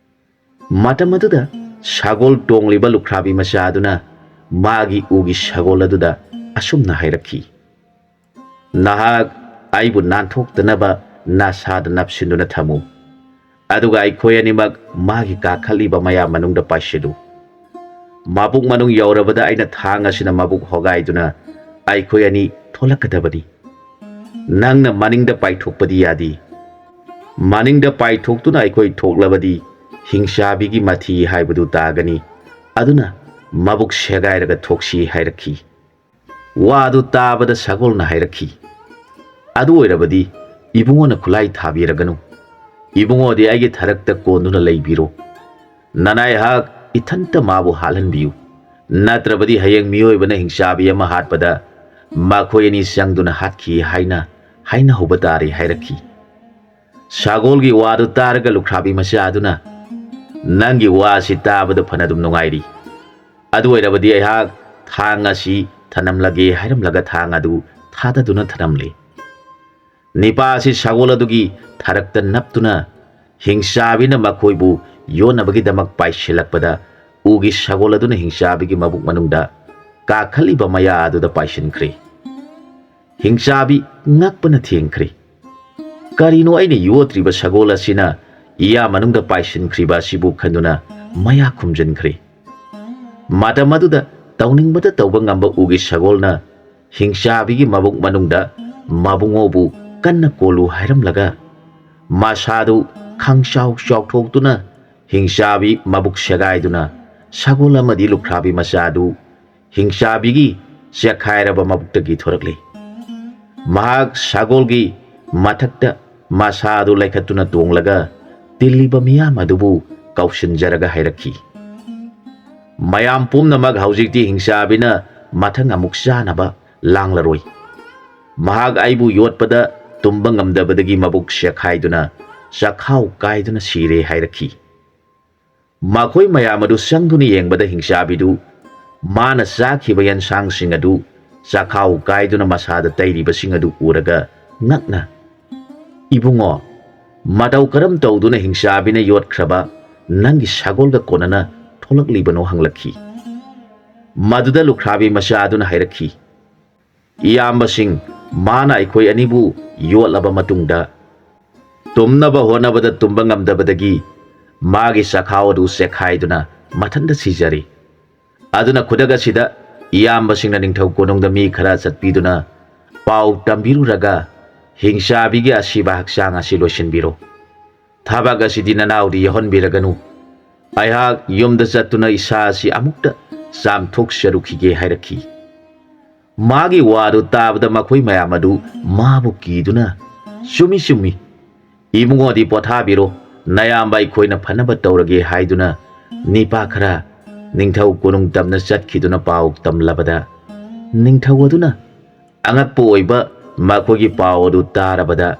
ꯃꯇꯝ ꯑꯗꯨꯗ ꯁꯒꯣꯜ ꯇꯣꯡꯂꯤꯕ ꯂꯨꯈ꯭ꯔꯥꯕꯤ ꯃꯆꯥ ꯑꯗꯨꯅ ꯃꯥꯒꯤ ꯎꯒꯤ ꯁꯒꯣꯜ ꯑꯗꯨꯗ ꯑꯁꯨꯝꯅ ꯍꯥꯏꯔꯛꯈꯤ, "ꯅꯍꯥꯛ ꯑꯩꯕꯨ ꯅꯥꯟꯊꯣꯛꯇꯅꯕ ꯅꯁꯥꯗ ꯅꯞꯁꯤꯟꯗꯨꯅ ꯊꯝꯃꯨ, ꯑꯗꯨꯒ ꯑꯩꯈꯣꯏ ꯑꯅꯤꯃꯛ ꯃꯥꯒꯤ ꯀꯥꯈꯠꯂꯤꯕ ꯃꯌꯥꯝ ꯃꯅꯨꯡꯗ ꯄꯥꯏꯁꯤꯜꯂꯨ꯫ ꯃꯕꯨꯛ ꯃꯅꯨꯡ ꯌꯧꯔꯕꯗ ꯑꯩꯅ ꯊꯥꯡ ꯑꯁꯤꯅ ꯃꯕꯨꯛ ꯍꯣꯒꯥꯏꯗꯨꯅ ꯑꯩꯈꯣꯏ ꯑꯅꯤ ꯊꯣꯛꯂꯛꯀꯗꯕꯅꯤ꯫ ꯅꯪꯅ ꯃꯅꯤꯡꯗ ꯄꯥꯏꯊꯣꯛꯄꯗꯤ ꯌꯥꯗꯦ꯫ ꯃꯅꯤꯡꯗ ꯄꯥꯏꯊꯣꯛꯇꯨꯅ ꯑꯩꯈꯣꯏ ꯊꯣꯛꯂꯕꯗꯤ ꯍꯤꯡꯆꯥꯕꯤꯒꯤ ꯃꯊꯤ ꯍꯥꯏꯕꯗꯨ ꯇꯥꯒꯅꯤ꯫ ꯑꯗꯨꯅ ꯃꯕꯨꯛ ꯁꯦꯒꯥꯏꯔꯒ ꯊꯣꯛꯁꯤ" ꯍꯥꯏꯔꯛꯈꯤ꯫ ꯋꯥꯗꯨ ꯇꯥꯕꯗ ꯁꯒꯣꯜꯅ ꯍꯥꯏꯔꯛꯈꯤ, ꯑꯗꯨ ꯑꯣꯏꯔꯕꯗꯤ ꯏꯕꯨꯡꯉꯣꯅ ꯈꯨꯠꯂꯥꯏ ꯊꯥꯕꯤꯔꯒꯅꯨ꯫ ꯏꯕꯨꯡꯉꯣꯗꯤ ꯑꯩꯒꯤ ꯊꯔꯛꯇ ꯀꯣꯟꯗꯨꯅ ꯂꯩꯕꯤꯔꯣ꯫ ꯅꯅꯥꯏꯍꯥꯛ ꯏꯊꯟꯇ ꯃꯥꯕꯨ ꯍꯥꯠꯍꯟꯕꯤꯌꯨ꯫ ꯅꯠꯇ꯭ꯔꯕꯗꯤ ꯍꯌꯦꯡ ꯃꯤꯑꯣꯏꯕꯅ ꯍꯤꯡꯆꯥꯕꯤ ꯑꯃ ꯍꯥꯠꯄꯗ ꯃꯈꯣꯏ ꯑꯅꯤ ꯆꯪꯗꯨꯅ ꯍꯥꯠꯈꯤ ꯍꯥꯏꯅ ꯍꯥꯏꯅꯍꯧꯕ ꯇꯥꯔꯦ ꯍꯥꯏꯔꯛꯈꯤ꯫ ꯁꯒꯣꯜꯒꯤ ꯋꯥꯗꯨ ꯇꯥꯔꯒ ꯂꯨꯈ꯭ꯔꯥꯕꯤ ꯃꯆꯥ ꯑꯗꯨꯅ, "ꯅꯪꯒꯤ ꯋꯥ ꯑꯁꯤ ꯇꯥꯕꯗ ꯐꯅꯗꯨꯝ ꯅꯨꯡꯉꯥꯏꯔꯤ꯫ ꯑꯗꯨ ꯑꯣꯏꯔꯕꯗꯤ ꯑꯩꯍꯥꯛ ꯊꯥꯡ ꯑꯁꯤ ꯊꯅꯝꯂꯒꯦ" ꯍꯥꯏꯔꯝꯂꯒ ꯊꯥꯡ ꯑꯗꯨ ꯊꯥꯗꯗꯨꯅ ꯊꯅꯝꯂꯦ꯫ ꯅꯤꯄꯥ ꯑꯁꯤ ꯁꯒꯣꯜ ꯑꯗꯨꯒꯤ ꯊꯔꯛꯇ ꯅꯞꯇꯨꯅ ꯍꯤꯡꯆꯥꯕꯤꯅ ꯃꯈꯣꯏꯕꯨ ꯌꯣꯟꯅꯕꯒꯤꯗꯃꯛ ꯄꯥꯏꯁꯤꯜꯂꯛꯄꯗ ꯎꯒꯤ ꯁꯒꯣꯜ ꯑꯗꯨꯅ ꯍꯤꯡꯆꯥꯕꯤꯒꯤ ꯃꯕꯨꯛ ꯃꯅꯨꯡꯗ ꯀꯥꯈꯠꯂꯤꯕ ꯃꯌꯥ ꯑꯗꯨꯗ ꯄꯥꯏꯁꯤꯟꯈ꯭ꯔꯦ꯫ ꯍꯤꯡꯆꯥꯕꯤ ꯉꯛꯄꯅ ꯊꯦꯡꯈ꯭ꯔꯦ꯫ ꯀꯔꯤꯅꯣ ꯑꯩꯅ ꯌꯣꯠꯇ꯭ꯔꯤꯕ ꯁꯒꯣꯜ ꯑꯁꯤꯅ ꯏꯌꯥ ꯃꯅꯨꯡꯗ ꯄꯥꯏꯁꯤꯟꯈ꯭ꯔꯤꯕ ꯑꯁꯤꯕꯨ ꯈꯟꯗꯨꯅ ꯃꯌꯥ ꯈꯨꯝꯖꯤꯟꯈ꯭ꯔꯦ꯫ ꯃꯇꯝ ꯑꯗꯨꯗ ꯇꯧꯅꯤꯡꯕꯇ ꯇꯧꯕ ꯉꯝꯕ ꯎꯒꯤ ꯁꯒꯣꯜꯅ ꯍꯤꯡꯆꯥꯕꯤꯒꯤ ꯃꯕꯨꯛ ꯃꯅꯨꯡꯗ ꯃꯕꯨꯡꯉꯣꯕꯨ ꯀꯟꯅ ꯀꯣꯜꯂꯨ ꯍꯥꯏꯔꯝꯂꯒ ꯃꯁꯥꯗꯨ ꯈꯪꯆꯥꯎ ꯆꯥꯎꯊꯣꯛꯇꯨꯅ ꯍꯤꯡꯆꯥꯕꯤ ꯃꯕꯨꯛ ꯁꯦꯒꯥꯏꯗꯨꯅ ꯁꯒꯣꯜ ꯑꯃꯗꯤ ꯂꯨꯈ꯭ꯔꯥꯕꯤ ꯃꯆꯥꯗꯨ ꯍꯤꯡꯆꯥꯕꯤꯒꯤ ꯆꯦꯛꯈꯥꯏꯔꯕ ꯃꯕꯨꯛꯇꯒꯤ ꯊꯣꯔꯛꯂꯤ꯫ ꯃꯍꯥꯛ ꯁꯒꯣꯜꯒꯤ ꯃꯊꯛꯇ ꯃꯁꯥꯗꯨ ꯂꯩꯈꯠꯇꯨꯅ ꯇꯣꯡꯂꯒ ꯇꯤꯜꯂꯤꯕ ꯃꯤꯌꯥꯝ ꯑꯗꯨꯕꯨ ꯀꯧꯁꯤꯟꯖꯔꯒ ꯍꯥꯏꯔꯛꯈꯤ, "ꯃꯌꯥꯝ ꯄꯨꯝꯅꯃꯛ ꯍꯧꯖꯤꯛꯇꯤ ꯍꯤꯡꯆꯥꯕꯤꯅ ꯃꯊꯪ ꯑꯃꯨꯛ ꯆꯥꯅꯕ ꯂꯥꯡꯂꯔꯣꯏ꯫ ꯃꯍꯥꯛ ꯑꯩꯕꯨ ꯌꯣꯠꯄꯗ ꯇꯨꯝꯕ ꯉꯝꯗꯕꯗꯒꯤ ꯃꯕꯨꯛ ꯆꯦꯛꯈꯥꯏꯗꯨꯅ ꯆꯈꯥꯎ ꯀꯥꯏꯗꯨꯅ ꯁꯤꯔꯦ" ꯍꯥꯏꯔꯛꯈꯤ꯫ ꯃꯈꯣꯏ ꯃꯌꯥꯝ ꯑꯗꯨ ꯆꯪꯗꯨꯅ ꯌꯦꯡꯕꯗ ꯍꯤꯡꯆꯥꯕꯤꯗꯨ ꯃꯥꯅ ꯆꯥꯈꯤꯕ ꯌꯦꯟꯁꯥꯡꯁꯤꯡ ꯑꯗꯨ ꯆꯈꯥꯎ ꯀꯥꯏꯗꯨꯅ ꯃꯁꯥꯗ ꯇꯩꯔꯤꯕꯁꯤꯡ ꯑꯗꯨ ꯎꯔꯒ ꯉꯛꯅ, "ꯏꯕꯨꯡꯉꯣ, ꯃꯇꯧ ꯀꯔꯝ ꯇꯧꯗꯨꯅ ꯍꯤꯡꯆꯥꯕꯤꯅ ꯌꯣꯠꯈ꯭ꯔꯕ ꯅꯪꯒꯤ ꯁꯒꯣꯜꯒ ꯀꯣꯟꯅꯅ ꯊꯣꯛꯂꯛꯂꯤꯕꯅꯣ?" ꯍꯪꯂꯛꯈꯤ꯫ ꯃꯗꯨꯗ ꯂꯨꯈ꯭ꯔꯥꯕꯤ ꯃꯆꯥ ꯑꯗꯨꯅ ꯍꯥꯏꯔꯛꯈꯤ, "ꯏꯌꯥꯝꯕꯁꯤꯡ, ꯃꯥꯅ ꯑꯩꯈꯣꯏ ꯑꯅꯤꯕꯨ ꯌꯣꯠꯂꯕ ꯃꯇꯨꯡꯗ ꯇꯨꯝꯅꯕ ꯍꯣꯠꯅꯕꯗ ꯇꯨꯝꯕ ꯉꯝꯗꯕꯗꯒꯤ ꯃꯥꯒꯤ ꯆꯈꯥꯎ ꯑꯗꯨ ꯆꯦꯛꯈꯥꯏꯗꯨꯅ ꯃꯊꯟꯇ ꯁꯤꯖꯔꯦ꯫ ꯑꯗꯨꯅ ꯈꯨꯗꯛ ꯑꯁꯤꯗ ꯏꯌꯥꯝꯕꯁꯤꯡꯅ ꯅꯤꯡꯊꯧ ꯀꯣꯅꯨꯡꯗ ꯃꯤ ꯈꯔ ꯆꯠꯄꯤꯗꯨꯅ ꯄꯥꯎ ꯇꯝꯕꯤꯔꯨꯔꯒ ꯍꯤꯡꯆꯥꯕꯤꯒꯤ ꯑꯁꯤꯕ ꯍꯛꯆꯥꯡ ꯑꯁꯤ ꯂꯣꯏꯁꯤꯟꯕꯤꯔꯣ꯫ ꯊꯕꯛ ꯑꯁꯤꯗꯤ ꯅꯅꯥꯎꯗꯤ ꯌꯥꯎꯍꯟꯕꯤꯔꯒꯅꯨ꯫ ꯑꯩꯍꯥꯛ ꯌꯨꯝꯗ ꯆꯠꯇꯨꯅ ꯏꯁꯥ ꯑꯁꯤ ꯑꯃꯨꯛꯇ ꯆꯥꯝꯊꯣꯛꯆꯔꯨꯈꯤꯒꯦ" ꯍꯥꯏꯔꯛꯈꯤ꯫ ꯃꯥꯒꯤ ꯋꯥꯗꯨ ꯇꯥꯕꯗ ꯃꯈꯣꯏ ꯃꯌꯥꯝ ꯑꯗꯨ ꯃꯥꯕꯨ ꯀꯤꯗꯨꯅ, "ꯆꯨꯝꯃꯤ, ꯆꯨꯝꯃꯤ, ꯏꯕꯨꯡꯉꯣꯗꯤ ꯄꯣꯊꯥꯕꯤꯔꯣ, ꯅꯌꯥꯝꯕ ꯑꯩꯈꯣꯏꯅ ꯐꯅꯕ ꯇꯧꯔꯒꯦ" ꯍꯥꯏꯗꯨꯅ ꯅꯤꯄꯥ ꯈꯔ ꯅꯤꯡꯊꯧ ꯀꯣꯅꯨꯡ ꯇꯝꯅ ꯆꯠꯈꯤꯗꯨꯅ ꯄꯥꯎ ꯇꯝꯂꯕꯗ, ꯅꯤꯡꯊꯧ ꯑꯗꯨꯅ ꯑꯉꯛꯄ ꯑꯣꯏꯕ ꯃꯈꯣꯏꯒꯤ ꯄꯥꯎ ꯑꯗꯨ ꯇꯥꯔꯕꯗ,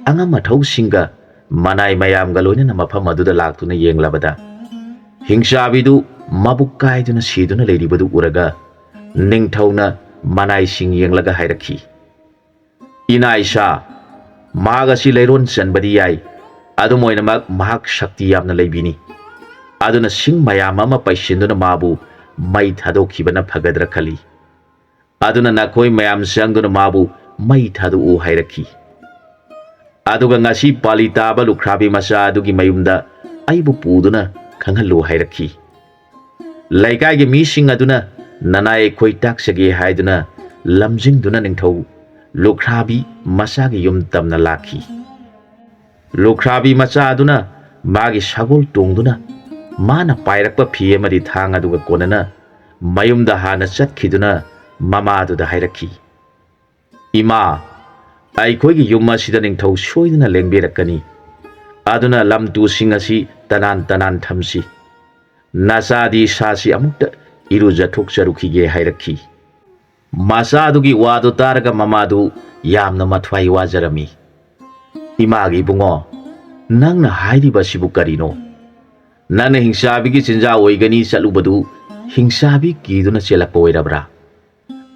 ꯑꯉꯝ ꯑꯊꯧꯁꯤꯡꯒ ꯃꯅꯥꯏ ꯃꯌꯥꯝꯒ ꯂꯣꯏꯅꯅ ꯃꯐꯝ ꯑꯗꯨꯗ ꯂꯥꯛꯇꯨꯅ ꯌꯦꯡꯂꯕꯗ, ꯍꯤꯡꯆꯥꯕꯤꯗꯨ ꯃꯕꯨꯛ ꯀꯥꯏꯗꯨꯅ ꯁꯤꯗꯨꯅ ꯂꯩꯔꯤꯕꯗꯨ ꯎꯔꯒ, ꯅꯤꯡꯊꯧꯅ ꯃꯅꯥꯏꯁꯤꯡ ꯌꯦꯡꯂꯒ ꯍꯥꯏꯔꯛꯈꯤ, "ꯏꯅꯥ ꯏꯁꯥ, ꯃꯍꯥꯛ ꯑꯁꯤ ꯂꯩꯔꯣꯟ ꯆꯟꯕꯗꯤ ꯌꯥꯏ, ꯑꯗꯨꯝ ꯑꯣꯏꯅꯃꯛ ꯃꯍꯥꯛ ꯁꯛꯇꯤ ꯌꯥꯝꯅ ꯂꯩꯕꯤꯅꯤ꯫ ꯑꯗꯨꯅ ꯁꯤꯡ ꯃꯌꯥꯝ ꯑꯃ ꯄꯩꯁꯤꯟꯗꯨꯅ ꯃꯥꯕꯨ ꯃꯩ ꯊꯥꯗꯣꯛꯈꯤꯕꯅ ꯐꯒꯗ꯭ꯔꯥ ꯈꯜꯂꯤ꯫ ꯑꯗꯨꯅ ꯅꯈꯣꯏ ꯃꯌꯥꯝ ꯆꯪꯗꯨꯅ ꯃꯥꯕꯨ ꯃꯩ ꯊꯥꯗꯣꯛꯎ" ꯍꯥꯏꯔꯛꯈꯤ꯫ ꯑꯗꯨꯒ ꯉꯁꯤ ꯄꯥꯂꯤ ꯇꯥꯕ ꯂꯨꯈ꯭ꯔꯥꯕꯤ ꯃꯆꯥ ꯑꯗꯨꯒꯤ ꯃꯌꯨꯝꯗ ꯑꯩꯕꯨ ꯄꯨꯗꯨꯅ ꯈꯪꯍꯜꯂꯨ ꯍꯥꯏꯔꯛꯈꯤ꯫ ꯂꯩꯀꯥꯏꯒꯤ ꯃꯤꯁꯤꯡ ꯑꯗꯨꯅ ꯅꯅꯥꯏ ꯑꯩꯈꯣꯏ ꯇꯥꯛꯆꯒꯦ ꯍꯥꯏꯗꯨꯅ ꯂꯝꯖꯤꯡꯗꯨꯅ ꯅꯤꯡꯊꯧ ꯂꯨꯈ꯭ꯔꯥꯕꯤ ꯃꯆꯥꯒꯤ ꯌꯨꯝ ꯇꯝꯅ ꯂꯥꯛꯈꯤ꯫ ꯂꯨꯈ꯭ꯔꯥꯕꯤ ꯃꯆꯥ ꯑꯗꯨꯅ ꯃꯥꯒꯤ ꯁꯒꯣꯜ ꯇꯣꯡꯗꯨꯅ ꯃꯥꯅ ꯄꯥꯏꯔꯛꯄ ꯐꯤ ꯑꯃꯗꯤ ꯊꯥꯡ ꯑꯗꯨꯒ ꯀꯣꯟꯅꯅ ꯃꯌꯨꯝꯗ ꯍꯥꯟꯅ ꯆꯠꯈꯤꯗꯨꯅ ꯃꯃꯥꯗꯨꯗ ꯍꯥꯏꯔꯛꯈꯤ, "ꯏꯃꯥ, ꯑꯩꯈꯣꯏꯒꯤ ꯌꯨꯝ ꯑꯁꯤꯗ ꯅꯤꯡꯊꯧ ꯁꯣꯏꯗꯅ ꯂꯦꯡꯕꯤꯔꯛꯀꯅꯤ꯫ ꯑꯗꯨꯅ ꯂꯝ ꯇꯨꯁꯤꯡ ꯑꯁꯤ ꯇꯅꯥꯟ ꯇꯅꯥꯟ ꯊꯝꯁꯤ꯫ ꯅꯆꯥꯗꯤ ꯏꯁꯥꯁꯤ ꯑꯃꯨꯛꯇ ꯏꯔꯨꯖꯊꯣꯛꯆꯔꯨꯈꯤꯒꯦ" ꯍꯥꯏꯔꯛꯈꯤ꯫ ꯃꯆꯥꯗꯨꯒꯤ ꯋꯥꯗꯨ ꯇꯥꯔꯒ ꯃꯃꯥꯗꯨ ꯌꯥꯝꯅ ꯃꯊ꯭ꯋꯥꯏ ꯋꯥꯖꯔꯝꯃꯤ꯫ "ꯏꯃꯥꯒꯤ ꯏꯕꯨꯡꯉꯣ, ꯅꯪꯅ ꯍꯥꯏꯔꯤꯕ ꯑꯁꯤꯕꯨ ꯀꯔꯤꯅꯣ? ꯅꯪꯅ ꯍꯤꯡꯆꯥꯕꯤꯒꯤ ꯆꯤꯟꯖꯥꯛ ꯑꯣꯏꯒꯅꯤ ꯆꯠꯂꯨꯕꯗꯨ ꯍꯤꯡꯆꯥꯕꯤ ꯀꯤꯗꯨꯅ ꯆꯦꯜꯂꯛꯄ ꯑꯣꯏꯔꯕ꯭ꯔꯥ?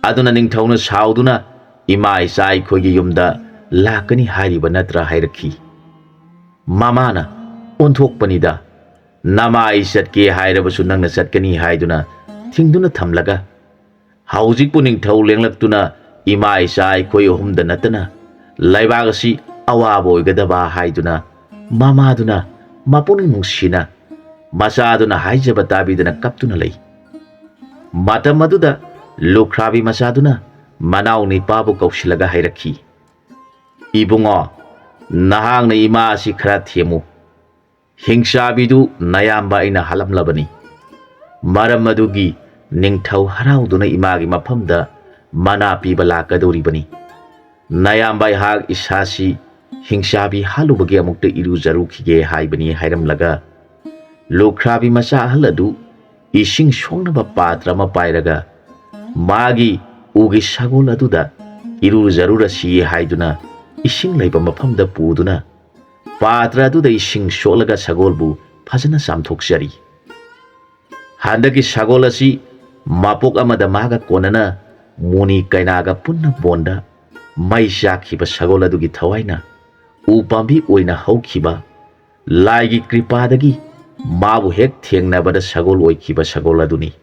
ꯑꯗꯨꯅ ꯅꯤꯡꯊꯧꯅ ꯁꯥꯎꯗꯨꯅ ꯏꯃꯥ ꯏꯆꯥ ꯑꯩꯈꯣꯏꯒꯤ ꯌꯨꯝꯗ ꯂꯥꯛꯀꯅꯤ ꯍꯥꯏꯔꯤꯕ ꯅꯠꯇ꯭ꯔꯥ?" ꯍꯥꯏꯔꯛꯈꯤ꯫ ꯃꯃꯥꯅ ꯑꯣꯟꯊꯣꯛꯄꯅꯤꯗ, "ꯅꯃꯥ ꯑꯩ ꯆꯠꯀꯦ ꯍꯥꯏꯔꯕꯁꯨ ꯅꯪꯅ ꯆꯠꯀꯅꯤ ꯍꯥꯏꯗꯨꯅ ꯊꯤꯡꯗꯨꯅ ꯊꯝꯂꯒ, ꯍꯧꯖꯤꯛꯄꯨ ꯅꯤꯡꯊꯧ ꯂꯦꯡꯂꯛꯇꯨꯅ ꯏꯃꯥ ꯏꯆꯥ ꯑꯩꯈꯣꯏ ꯑꯍꯨꯝꯗ ꯅꯠꯇꯅ ꯂꯩꯕꯥꯛ ꯑꯁꯤ ꯑꯋꯥꯕ ꯑꯣꯏꯒꯗꯕ" ꯍꯥꯏꯗꯨꯅ ꯃꯃꯥꯗꯨꯅ ꯃꯄꯨꯛꯅꯤꯡ ꯅꯨꯡꯁꯤꯅ ꯃꯆꯥꯗꯨꯅ ꯍꯥꯏꯖꯕ ꯇꯥꯕꯤꯗꯅ ꯀꯞꯇꯨꯅ ꯂꯩ꯫ ꯃꯇꯝ ꯑꯗꯨꯗ ꯂꯨꯈ꯭ꯔꯥꯕꯤ ꯃꯆꯥꯗꯨꯅ ꯃꯅꯥꯎ ꯅꯤꯄꯥꯕꯨ ꯀꯧꯁꯤꯜꯂꯒ ꯍꯥꯏꯔꯛꯈꯤ, "ꯏꯕꯨꯡꯉꯣ, ꯅꯍꯥꯛꯅ ꯏꯃꯥ ꯑꯁꯤ ꯈꯔ ꯊꯦꯝꯃꯨ꯫ ꯍꯤꯡꯆꯥꯕꯤꯗꯨ ꯅꯌꯥꯝꯕ ꯑꯩꯅ ꯍꯥꯠꯂꯝꯂꯕꯅꯤ꯫ ꯃꯔꯝ ꯑꯗꯨꯒꯤ ꯅꯤꯡꯊꯧ ꯍꯔꯥꯎꯗꯨꯅ ꯏꯃꯥꯒꯤ ꯃꯐꯝꯗ ꯃꯅꯥ ꯄꯤꯕ ꯂꯥꯛꯀꯗꯧꯔꯤꯕꯅꯤ꯫ ꯅꯌꯥꯝꯕ ꯑꯩꯍꯥꯛ ꯏꯁꯥꯁꯤ ꯍꯤꯡꯆꯥꯕꯤ ꯍꯥꯠꯂꯨꯕꯒꯤ ꯑꯃꯨꯛꯇ ꯏꯔꯨꯖꯔꯨꯈꯤꯒꯦ ꯍꯥꯏꯕꯅꯤ ꯍꯥꯏꯔꯝꯂꯒ, ꯂꯨꯈ꯭ꯔꯥꯕꯤ ꯃꯆꯥ ꯑꯍꯜ ꯑꯗꯨ ꯏꯁꯤꯡ ꯁꯣꯛꯅꯕ ꯄꯥꯇ꯭ꯔ ꯑꯃ ꯄꯥꯏꯔꯒ ꯃꯥꯒꯤ ꯎꯒꯤ ꯁꯒꯣꯜ ꯑꯗꯨꯗ ꯏꯔꯨꯖꯔꯨꯔꯁꯤ ꯍꯥꯏꯗꯨꯅ ꯏꯁꯤꯡ ꯂꯩꯕ ꯃꯐꯝꯗ ꯄꯨꯗꯨꯅ ꯄꯥꯇ꯭ꯔ ꯑꯗꯨꯗ ꯏꯁꯤꯡ ꯁꯣꯛꯂꯒ ꯁꯒꯣꯜꯕꯨ ꯐꯖꯅ ꯆꯥꯝꯊꯣꯛꯆꯔꯤ꯫ ꯍꯟꯗꯛꯀꯤ ꯁꯒꯣꯜ ꯑꯁꯤ ꯃꯄꯣꯛ ꯑꯃꯗ ꯃꯥꯒ ꯀꯣꯟꯅꯅ ꯃꯨꯅꯤ ꯀꯩꯅꯥꯒ ꯄꯨꯟꯅ ꯕꯣꯟꯗ ꯃꯩ ꯆꯥꯛꯈꯤꯕ ꯁꯒꯣꯜ ꯑꯗꯨꯒꯤ ꯊꯋꯥꯏꯅ ꯎ ꯄꯥꯝꯕꯤ ꯑꯣꯏꯅ ꯍꯧꯈꯤꯕ, ꯂꯥꯏꯒꯤ ꯀ꯭ꯔꯤꯄꯥꯗꯒꯤ ꯃꯥꯕꯨ ꯍꯦꯛ ꯊꯦꯡꯅꯕꯗ ꯁꯒꯣꯜ ꯑꯣꯏꯈꯤꯕ ꯁꯒꯣꯜ ꯑꯗꯨꯅꯤ꯫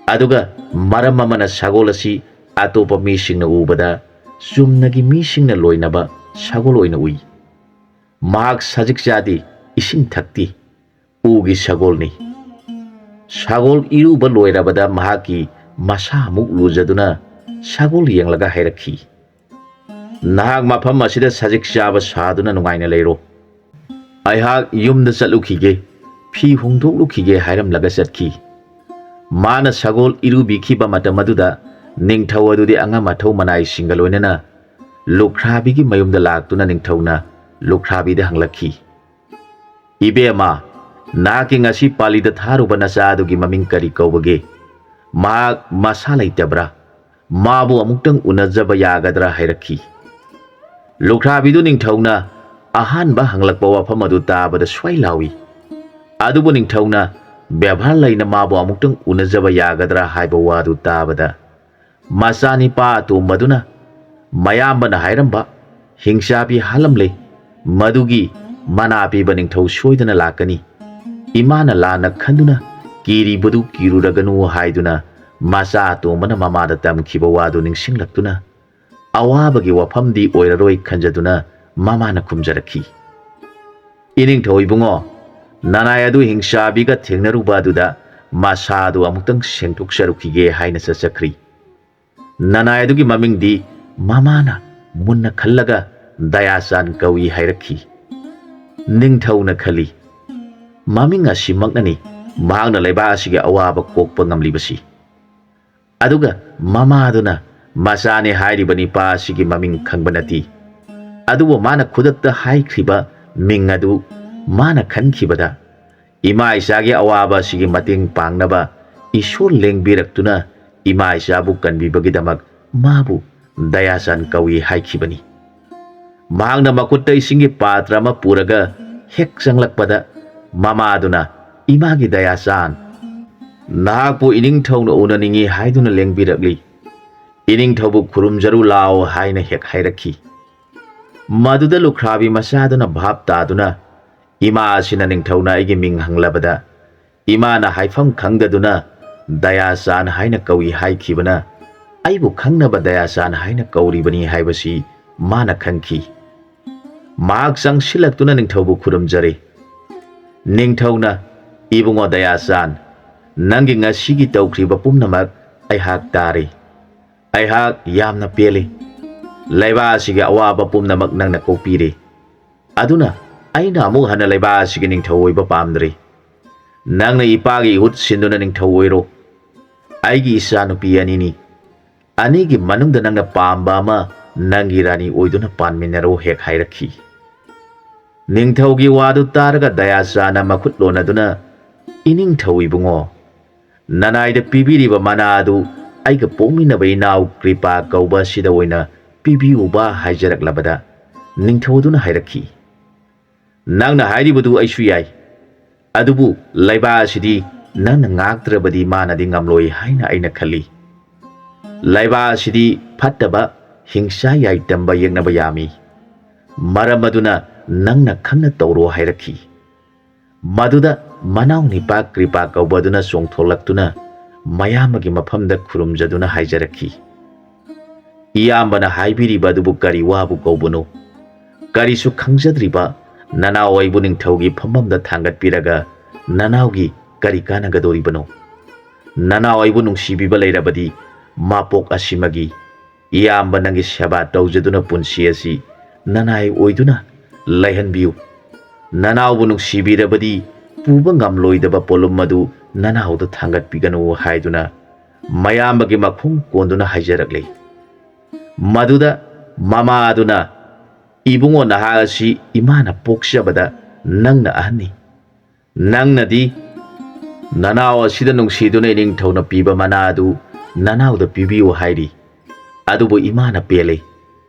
ꯑꯗꯨꯒ ꯃꯔꯝ ꯑꯃꯅ ꯁꯒꯣꯜ ꯑꯁꯤ ꯑꯇꯣꯞꯄ ꯃꯤꯁꯤꯡꯅ ꯎꯕꯗ ꯆꯨꯝꯅꯒꯤ ꯃꯤꯁꯤꯡꯅ ꯂꯣꯏꯅꯕ ꯁꯒꯣꯜ ꯑꯣꯏꯅ ꯎꯏ꯫ ꯃꯍꯥꯛ ꯁꯖꯤꯛ ꯆꯥꯗꯦ, ꯏꯁꯤꯡ ꯊꯛꯇꯦ, ꯎꯒꯤ ꯁꯒꯣꯜꯅꯤ꯫ ꯁꯒꯣꯜ ꯏꯔꯨꯕ ꯂꯣꯏꯔꯕꯗ ꯃꯍꯥꯛꯀꯤ ꯃꯁꯥ ꯑꯃꯨꯛ ꯂꯨꯖꯗꯨꯅ ꯁꯒꯣꯜ ꯌꯦꯡꯂꯒ ꯍꯥꯏꯔꯛꯈꯤ, "ꯅꯍꯥꯛ ꯃꯐꯝ ꯑꯁꯤꯗ ꯁꯖꯤꯛ ꯆꯥꯕ ꯁꯥꯗꯨꯅ ꯅꯨꯡꯉꯥꯏꯅ ꯂꯩꯔꯣ꯫ ꯑꯩꯍꯥꯛ ꯌꯨꯝꯗ ꯆꯠꯂꯨꯈꯤꯒꯦ, ꯐꯤ ꯍꯣꯡꯗꯣꯛꯂꯨꯈꯤꯒꯦ" ꯍꯥꯏꯔꯝꯂꯒ ꯆꯠꯈꯤ꯫ ꯃꯥꯅ ꯁꯒꯣꯜ ꯏꯔꯨꯕꯤꯈꯤꯕ ꯃꯇꯝ ꯑꯗꯨꯗ ꯅꯤꯡꯊꯧ ꯑꯗꯨꯗꯤ ꯑꯉꯝ ꯑꯊꯧ ꯃꯅꯥꯏꯁꯤꯡꯒ ꯂꯣꯏꯅꯅ ꯂꯨꯈ꯭ꯔꯥꯕꯤꯒꯤ ꯃꯌꯨꯝꯗ ꯂꯥꯛꯇꯨꯅ ꯅꯤꯡꯊꯧꯅ ꯂꯨꯈ꯭ꯔꯥꯕꯤꯗ ꯍꯪꯂꯛꯈꯤ, "ꯏꯕꯦꯝꯃ, ꯅꯍꯥꯛꯀꯤ ꯉꯁꯤ ꯄꯥꯂꯤꯗ ꯊꯥꯔꯨꯕ ꯅꯆꯥ ꯑꯗꯨꯒꯤ ꯃꯃꯤꯡ ꯀꯔꯤ ꯀꯧꯕꯒꯦ? ꯃꯍꯥꯛ ꯃꯁꯥ ꯂꯩꯇꯕ꯭ꯔꯥ? ꯃꯥꯕꯨ ꯑꯃꯨꯛꯇꯪ ꯎꯅꯖꯕ ꯌꯥꯒꯗ꯭ꯔꯥ?" ꯍꯥꯏꯔꯛꯈꯤ꯫ ꯂꯨꯈ꯭ꯔꯥꯕꯤꯗꯨ ꯅꯤꯡꯊꯧꯅ ꯑꯍꯥꯟꯕ ꯍꯪꯂꯛꯄ ꯋꯥꯐꯝ ꯑꯗꯨ ꯇꯥꯕꯗ ꯁ꯭ꯋꯥꯏ ꯂꯥꯎꯏ꯫ ꯑꯗꯨꯕꯨ ꯅꯤꯡꯊꯧꯅ ꯕꯦꯕꯥꯔ ꯂꯩꯅ ꯃꯥꯕꯨ ꯑꯃꯨꯛꯇꯪ ꯎꯅꯖꯕ ꯌꯥꯒꯗ꯭ꯔꯥ ꯍꯥꯏꯕ ꯋꯥꯗꯨ ꯇꯥꯕꯗ, ꯃꯆꯥꯅꯤꯄꯥ ꯑꯇꯣꯝꯕꯗꯨꯅ ꯃꯌꯥꯝꯕꯅ ꯍꯥꯏꯔꯝꯕ ꯍꯤꯡꯆꯥꯕꯤ ꯍꯥꯠꯂꯝꯂꯦ, ꯃꯗꯨꯒꯤ ꯃꯅꯥ ꯄꯤꯕ ꯅꯤꯡꯊꯧ ꯁꯣꯏꯗꯅ ꯂꯥꯛꯀꯅꯤ꯫ ꯏꯃꯥꯅ ꯂꯥꯟꯅ ꯈꯟꯗꯨꯅ ꯀꯤꯔꯤꯕꯗꯨ ꯀꯤꯔꯨꯔꯒꯅꯨ ꯍꯥꯏꯗꯨꯅ ꯃꯆꯥ ꯑꯇꯣꯝꯕꯅ ꯃꯃꯥꯗ ꯇꯝꯈꯤꯕ ꯋꯥꯗꯨ ꯅꯤꯡꯁꯤꯡꯂꯛꯇꯨꯅ, ꯑꯋꯥꯕꯒꯤ ꯋꯥꯐꯝꯗꯤ ꯑꯣꯏꯔꯔꯣꯏ ꯈꯟꯖꯗꯨꯅ ꯃꯃꯥꯅ ꯈꯨꯝꯖꯔꯛꯈꯤ, "ꯏꯅꯤꯡꯊꯧ ꯏꯕꯨꯡꯉꯣ, ꯅꯅꯥꯏ ꯑꯗꯨ ꯍꯤꯡꯆꯥꯕꯤꯒ ꯊꯦꯡꯅꯔꯨꯕ ꯑꯗꯨꯗ ꯃꯁꯥ ꯑꯗꯨ ꯑꯃꯨꯛꯇꯪ ꯁꯦꯡꯗꯣꯛꯆꯔꯨꯈꯤꯒꯦ" ꯍꯥꯏꯅ ꯆꯠꯆꯈ꯭ꯔꯤ꯫ ꯅꯅꯥꯏ ꯑꯗꯨꯒꯤ ꯃꯃꯤꯡꯗꯤ ꯃꯃꯥꯅ ꯃꯨꯟꯅ ꯈꯜꯂꯒ ꯗꯌꯥꯆꯥꯟ ꯀꯧꯏ ꯍꯥꯏꯔꯛꯈꯤ꯫ ꯅꯤꯡꯊꯧꯅ ꯈꯜꯂꯤ, ꯃꯃꯤꯡ ꯑꯁꯤꯃꯛꯅꯅꯤ ꯃꯍꯥꯛꯅ ꯂꯩꯕꯥꯛ ꯑꯁꯤꯒꯤ ꯑꯋꯥꯕ ꯀꯣꯛꯄ ꯉꯝꯂꯤꯕꯁꯤ꯫ ꯑꯗꯨꯒ ꯃꯃꯥꯗꯨꯅ ꯃꯆꯥꯅꯤ ꯍꯥꯏꯔꯤꯕ ꯅꯤꯄꯥ ꯑꯁꯤꯒꯤ ꯃꯃꯤꯡ ꯈꯪꯕ ꯅꯠꯇꯦ꯫ ꯑꯗꯨꯕꯨ ꯃꯥꯅ ꯈꯨꯗꯛꯇ ꯍꯥꯏꯈ꯭ꯔꯤꯕ ꯃꯤꯡ ꯑꯗꯨ ꯃꯥꯅ ꯈꯟꯈꯤꯕꯗ, ꯏꯃꯥ ꯏꯆꯥꯒꯤ ꯑꯋꯥꯕ ꯑꯁꯤꯒꯤ ꯃꯇꯦꯡ ꯄꯥꯡꯅꯕ ꯏꯁꯣꯔ ꯂꯦꯡꯕꯤꯔꯛꯇꯨꯅ ꯏꯃꯥ ꯏꯆꯥꯕꯨ ꯀꯟꯕꯤꯕꯒꯤꯗꯃꯛ ꯃꯥꯕꯨ ꯗꯌꯥꯆꯥꯟ ꯀꯧꯏ ꯍꯥꯏꯈꯤꯕꯅꯤ꯫ ꯃꯍꯥꯛꯅ ꯃꯈꯨꯠꯇ ꯏꯁꯤꯡꯒꯤ ꯄꯥꯇ꯭ꯔ ꯑꯃ ꯄꯨꯔꯒ ꯍꯦꯛ ꯆꯪꯂꯛꯄꯗ, ꯃꯃꯥꯗꯨꯅ, "ꯏꯃꯥꯒꯤ ꯗꯌꯥꯆꯥꯟ, ꯅꯍꯥꯛꯄꯨ ꯏꯅꯤꯡꯊꯧꯅ ꯎꯅꯅꯤꯡꯏ ꯍꯥꯏꯗꯨꯅ ꯂꯦꯡꯕꯤꯔꯛꯂꯤ꯫ ꯏꯅꯤꯡꯊꯧꯕꯨ ꯈꯨꯔꯨꯝꯖꯔꯨ ꯂꯥꯎ" ꯍꯥꯏꯅ ꯍꯦꯛ ꯍꯥꯏꯔꯛꯈꯤ꯫ ꯃꯗꯨꯗ ꯂꯨꯈ꯭ꯔꯥꯕꯤ ꯃꯆꯥꯗꯨꯅ ꯚꯥꯞ ꯇꯥꯗꯨꯅ, "ꯏꯃꯥ ꯑꯁꯤꯅ ꯅꯤꯡꯊꯧꯅ ꯑꯩꯒꯤ ꯃꯤꯡ ꯍꯪꯂꯕꯗ, ꯏꯃꯥꯅ ꯍꯥꯏꯐꯝ ꯈꯪꯗꯗꯨꯅ ꯗꯌꯥꯆꯥꯟ ꯍꯥꯏꯅ ꯀꯧꯏ ꯍꯥꯏꯈꯤꯕꯅ, ꯑꯩꯕꯨ ꯈꯪꯅꯕ ꯗꯌꯥꯆꯥꯟ ꯍꯥꯏꯅ ꯀꯧꯔꯤꯕꯅꯤ" ꯍꯥꯏꯕꯁꯤ ꯃꯥꯅ ꯈꯪꯈꯤ꯫ ꯃꯍꯥꯛ ꯆꯪꯁꯤꯜꯂꯛꯇꯨꯅ ꯅꯤꯡꯊꯧꯕꯨ ꯈꯨꯔꯨꯝꯖꯔꯦ꯫ ꯅꯤꯡꯊꯧꯅ, "ꯏꯕꯨꯡꯉꯣ ꯗꯌꯥꯆꯥꯟ, ꯅꯪꯒꯤ ꯉꯁꯤꯒꯤ ꯇꯧꯈ꯭ꯔꯤꯕ ꯄꯨꯝꯅꯃꯛ ꯑꯩꯍꯥꯛ ꯇꯥꯔꯦ꯫ ꯑꯩꯍꯥꯛ ꯌꯥꯝꯅ ꯄꯦꯜꯂꯤ꯫ ꯂꯩꯕꯥꯛ ꯑꯁꯤꯒꯤ ꯑꯋꯥꯕ ꯄꯨꯝꯅꯃꯛ ꯅꯪꯅ ꯀꯣꯛꯄꯤꯔꯦ꯫ ꯑꯗꯨꯅ ꯑꯩꯅ ꯑꯃꯨꯛ ꯍꯟꯅ ꯂꯩꯕꯥꯛ ꯑꯁꯤꯒꯤ ꯅꯤꯡꯊꯧ ꯑꯣꯏꯕ ꯄꯥꯝꯗ꯭ꯔꯦ꯫ ꯅꯪꯅ ꯏꯄꯥꯒꯤ ꯏꯍꯨꯠ ꯁꯤꯟꯗꯨꯅ ꯅꯤꯡꯊꯧ ꯑꯣꯏꯔꯣ꯫ ꯑꯩꯒꯤ ꯏꯆꯥꯅꯨꯄꯤ ꯑꯅꯤꯅꯤ꯫ ꯑꯅꯤꯒꯤ ꯃꯅꯨꯡꯗ ꯅꯪꯅ ꯄꯥꯝꯕ ꯑꯃ ꯅꯪꯒꯤ ꯔꯥꯅꯤ ꯑꯣꯏꯗꯨꯅ ꯄꯥꯟꯃꯤꯟꯅꯔꯣ" ꯍꯦꯛ ꯍꯥꯏꯔꯛꯈꯤ꯫ ꯅꯤꯡꯊꯧꯒꯤ ꯋꯥꯗꯨ ꯇꯥꯔꯒ ꯗꯌꯥꯆꯥꯟꯅ ꯃꯈꯨꯠ ꯂꯣꯟꯅꯗꯨꯅ, "ꯏꯅꯤꯡꯊꯧ ꯏꯕꯨꯡꯉꯣ, ꯅꯅꯥꯏꯗ ꯄꯤꯕꯤꯔꯤꯕ ꯃꯅꯥ ꯑꯗꯨ ꯑꯩꯒ ꯄꯣꯛꯃꯤꯟꯅꯕ ꯏꯅꯥꯎ ꯀ꯭ꯔꯤꯄꯥ ꯀꯧꯕ ꯑꯁꯤꯗ ꯑꯣꯏꯅ ꯄꯤꯕꯤꯌꯨꯕ" ꯍꯥꯏꯖꯔꯛꯂꯕꯗ, ꯅꯤꯡꯊꯧꯗꯨꯅ ꯍꯥꯏꯔꯛꯈꯤ, "ꯅꯪꯅ ꯍꯥꯏꯔꯤꯕꯗꯨ ꯑꯩꯁꯨ ꯌꯥꯏ꯫ ꯑꯗꯨꯕꯨ ꯂꯩꯕꯥꯛ ꯑꯁꯤꯗꯤ ꯅꯪꯅ ꯉꯥꯛꯇ꯭ꯔꯕꯗꯤ ꯃꯥꯅꯗꯤ ꯉꯝꯂꯣꯏ ꯍꯥꯏꯅ ꯑꯩꯅ ꯈꯜꯂꯤ꯫ ꯂꯩꯕꯥꯛ ꯑꯁꯤꯗꯤ ꯐꯠꯇꯕ, ꯍꯤꯡꯁꯥ ꯌꯥꯏ ꯇꯝꯕ ꯌꯦꯛꯅꯕ ꯌꯥꯝꯃꯤ꯫ ꯃꯔꯝ ꯑꯗꯨꯅ ꯅꯪꯅ ꯈꯪꯅ ꯇꯧꯔꯣ" ꯍꯥꯏꯔꯛꯈꯤ꯫ ꯃꯗꯨꯗ ꯃꯅꯥꯎ ꯅꯤꯄꯥ ꯀ꯭ꯔꯤꯄꯥ ꯀꯧꯕ ꯑꯗꯨꯅ ꯆꯣꯡꯊꯣꯛꯂꯛꯇꯨꯅ ꯃꯌꯥꯝꯕꯒꯤ ꯃꯐꯝꯗ ꯈꯨꯔꯨꯝꯖꯗꯨꯅ ꯍꯥꯏꯖꯔꯛꯈꯤ, "ꯏꯌꯥꯝꯕꯅ ꯍꯥꯏꯕꯤꯔꯤꯕ ꯑꯗꯨꯕꯨ ꯀꯔꯤ ꯋꯥꯕꯨ ꯀꯧꯕꯅꯣ? ꯀꯔꯤꯁꯨ ꯈꯪꯖꯗ꯭ꯔꯤꯕ ꯅꯅꯥꯎ ꯑꯩꯕꯨ ꯅꯤꯡꯊꯧꯒꯤ ꯐꯝꯐꯝꯗ ꯊꯥꯡꯒꯠꯄꯤꯔꯒ ꯅꯅꯥꯎꯒꯤ ꯀꯔꯤ ꯀꯥꯟꯅꯒꯗꯧꯔꯤꯕꯅꯣ? ꯅꯅꯥꯎ ꯑꯩꯕꯨ ꯅꯨꯡꯁꯤꯕꯤꯕ ꯂꯩꯔꯕꯗꯤ ꯃꯄꯣꯛ ꯑꯁꯤꯃꯒꯤ ꯏꯌꯥꯝꯕ ꯅꯪꯒꯤ ꯁꯦꯕꯥ ꯇꯧꯖꯗꯨꯅ ꯄꯨꯟꯁꯤ ꯑꯁꯤ ꯅꯅꯥꯏ ꯑꯣꯏꯗꯨꯅ ꯂꯩꯍꯟꯕꯤꯌꯨ꯫ ꯅꯅꯥꯎꯕꯨ ꯅꯨꯡꯁꯤꯕꯤꯔꯕꯗꯤ ꯄꯨꯕ ꯉꯝꯂꯣꯏꯗꯕ ꯄꯣꯠꯂꯨꯝ ꯑꯗꯨ ꯅꯅꯥꯎꯗ ꯊꯥꯡꯒꯠꯄꯤꯒꯅꯨ" ꯍꯥꯏꯗꯨꯅ ꯃꯌꯥꯝꯕꯒꯤ ꯃꯈꯣꯡ ꯀꯣꯟꯗꯨꯅ ꯍꯥꯏꯖꯔꯛꯂꯤ꯫ ꯃꯗꯨꯗ ꯃꯃꯥ ꯑꯗꯨꯅ, "ꯏꯕꯨꯡꯉꯣ, ꯅꯍꯥꯛ ꯑꯁꯤ ꯏꯃꯥꯅ ꯄꯣꯛꯆꯕꯗ ꯅꯪꯅ ꯑꯍꯟꯅꯤ꯫ ꯅꯪꯅꯗꯤ ꯅꯅꯥꯎ ꯑꯁꯤꯗ ꯅꯨꯡꯁꯤꯗꯨꯅ ꯏꯅꯤꯡꯊꯧꯅ ꯄꯤꯕ ꯃꯅꯥ ꯑꯗꯨ ꯅꯅꯥꯎꯗ ꯄꯤꯕꯤꯌꯨ ꯍꯥꯏꯔꯤ꯫ ꯑꯗꯨꯕꯨ ꯏꯃꯥꯅ ꯄꯦꯜꯂꯤ꯫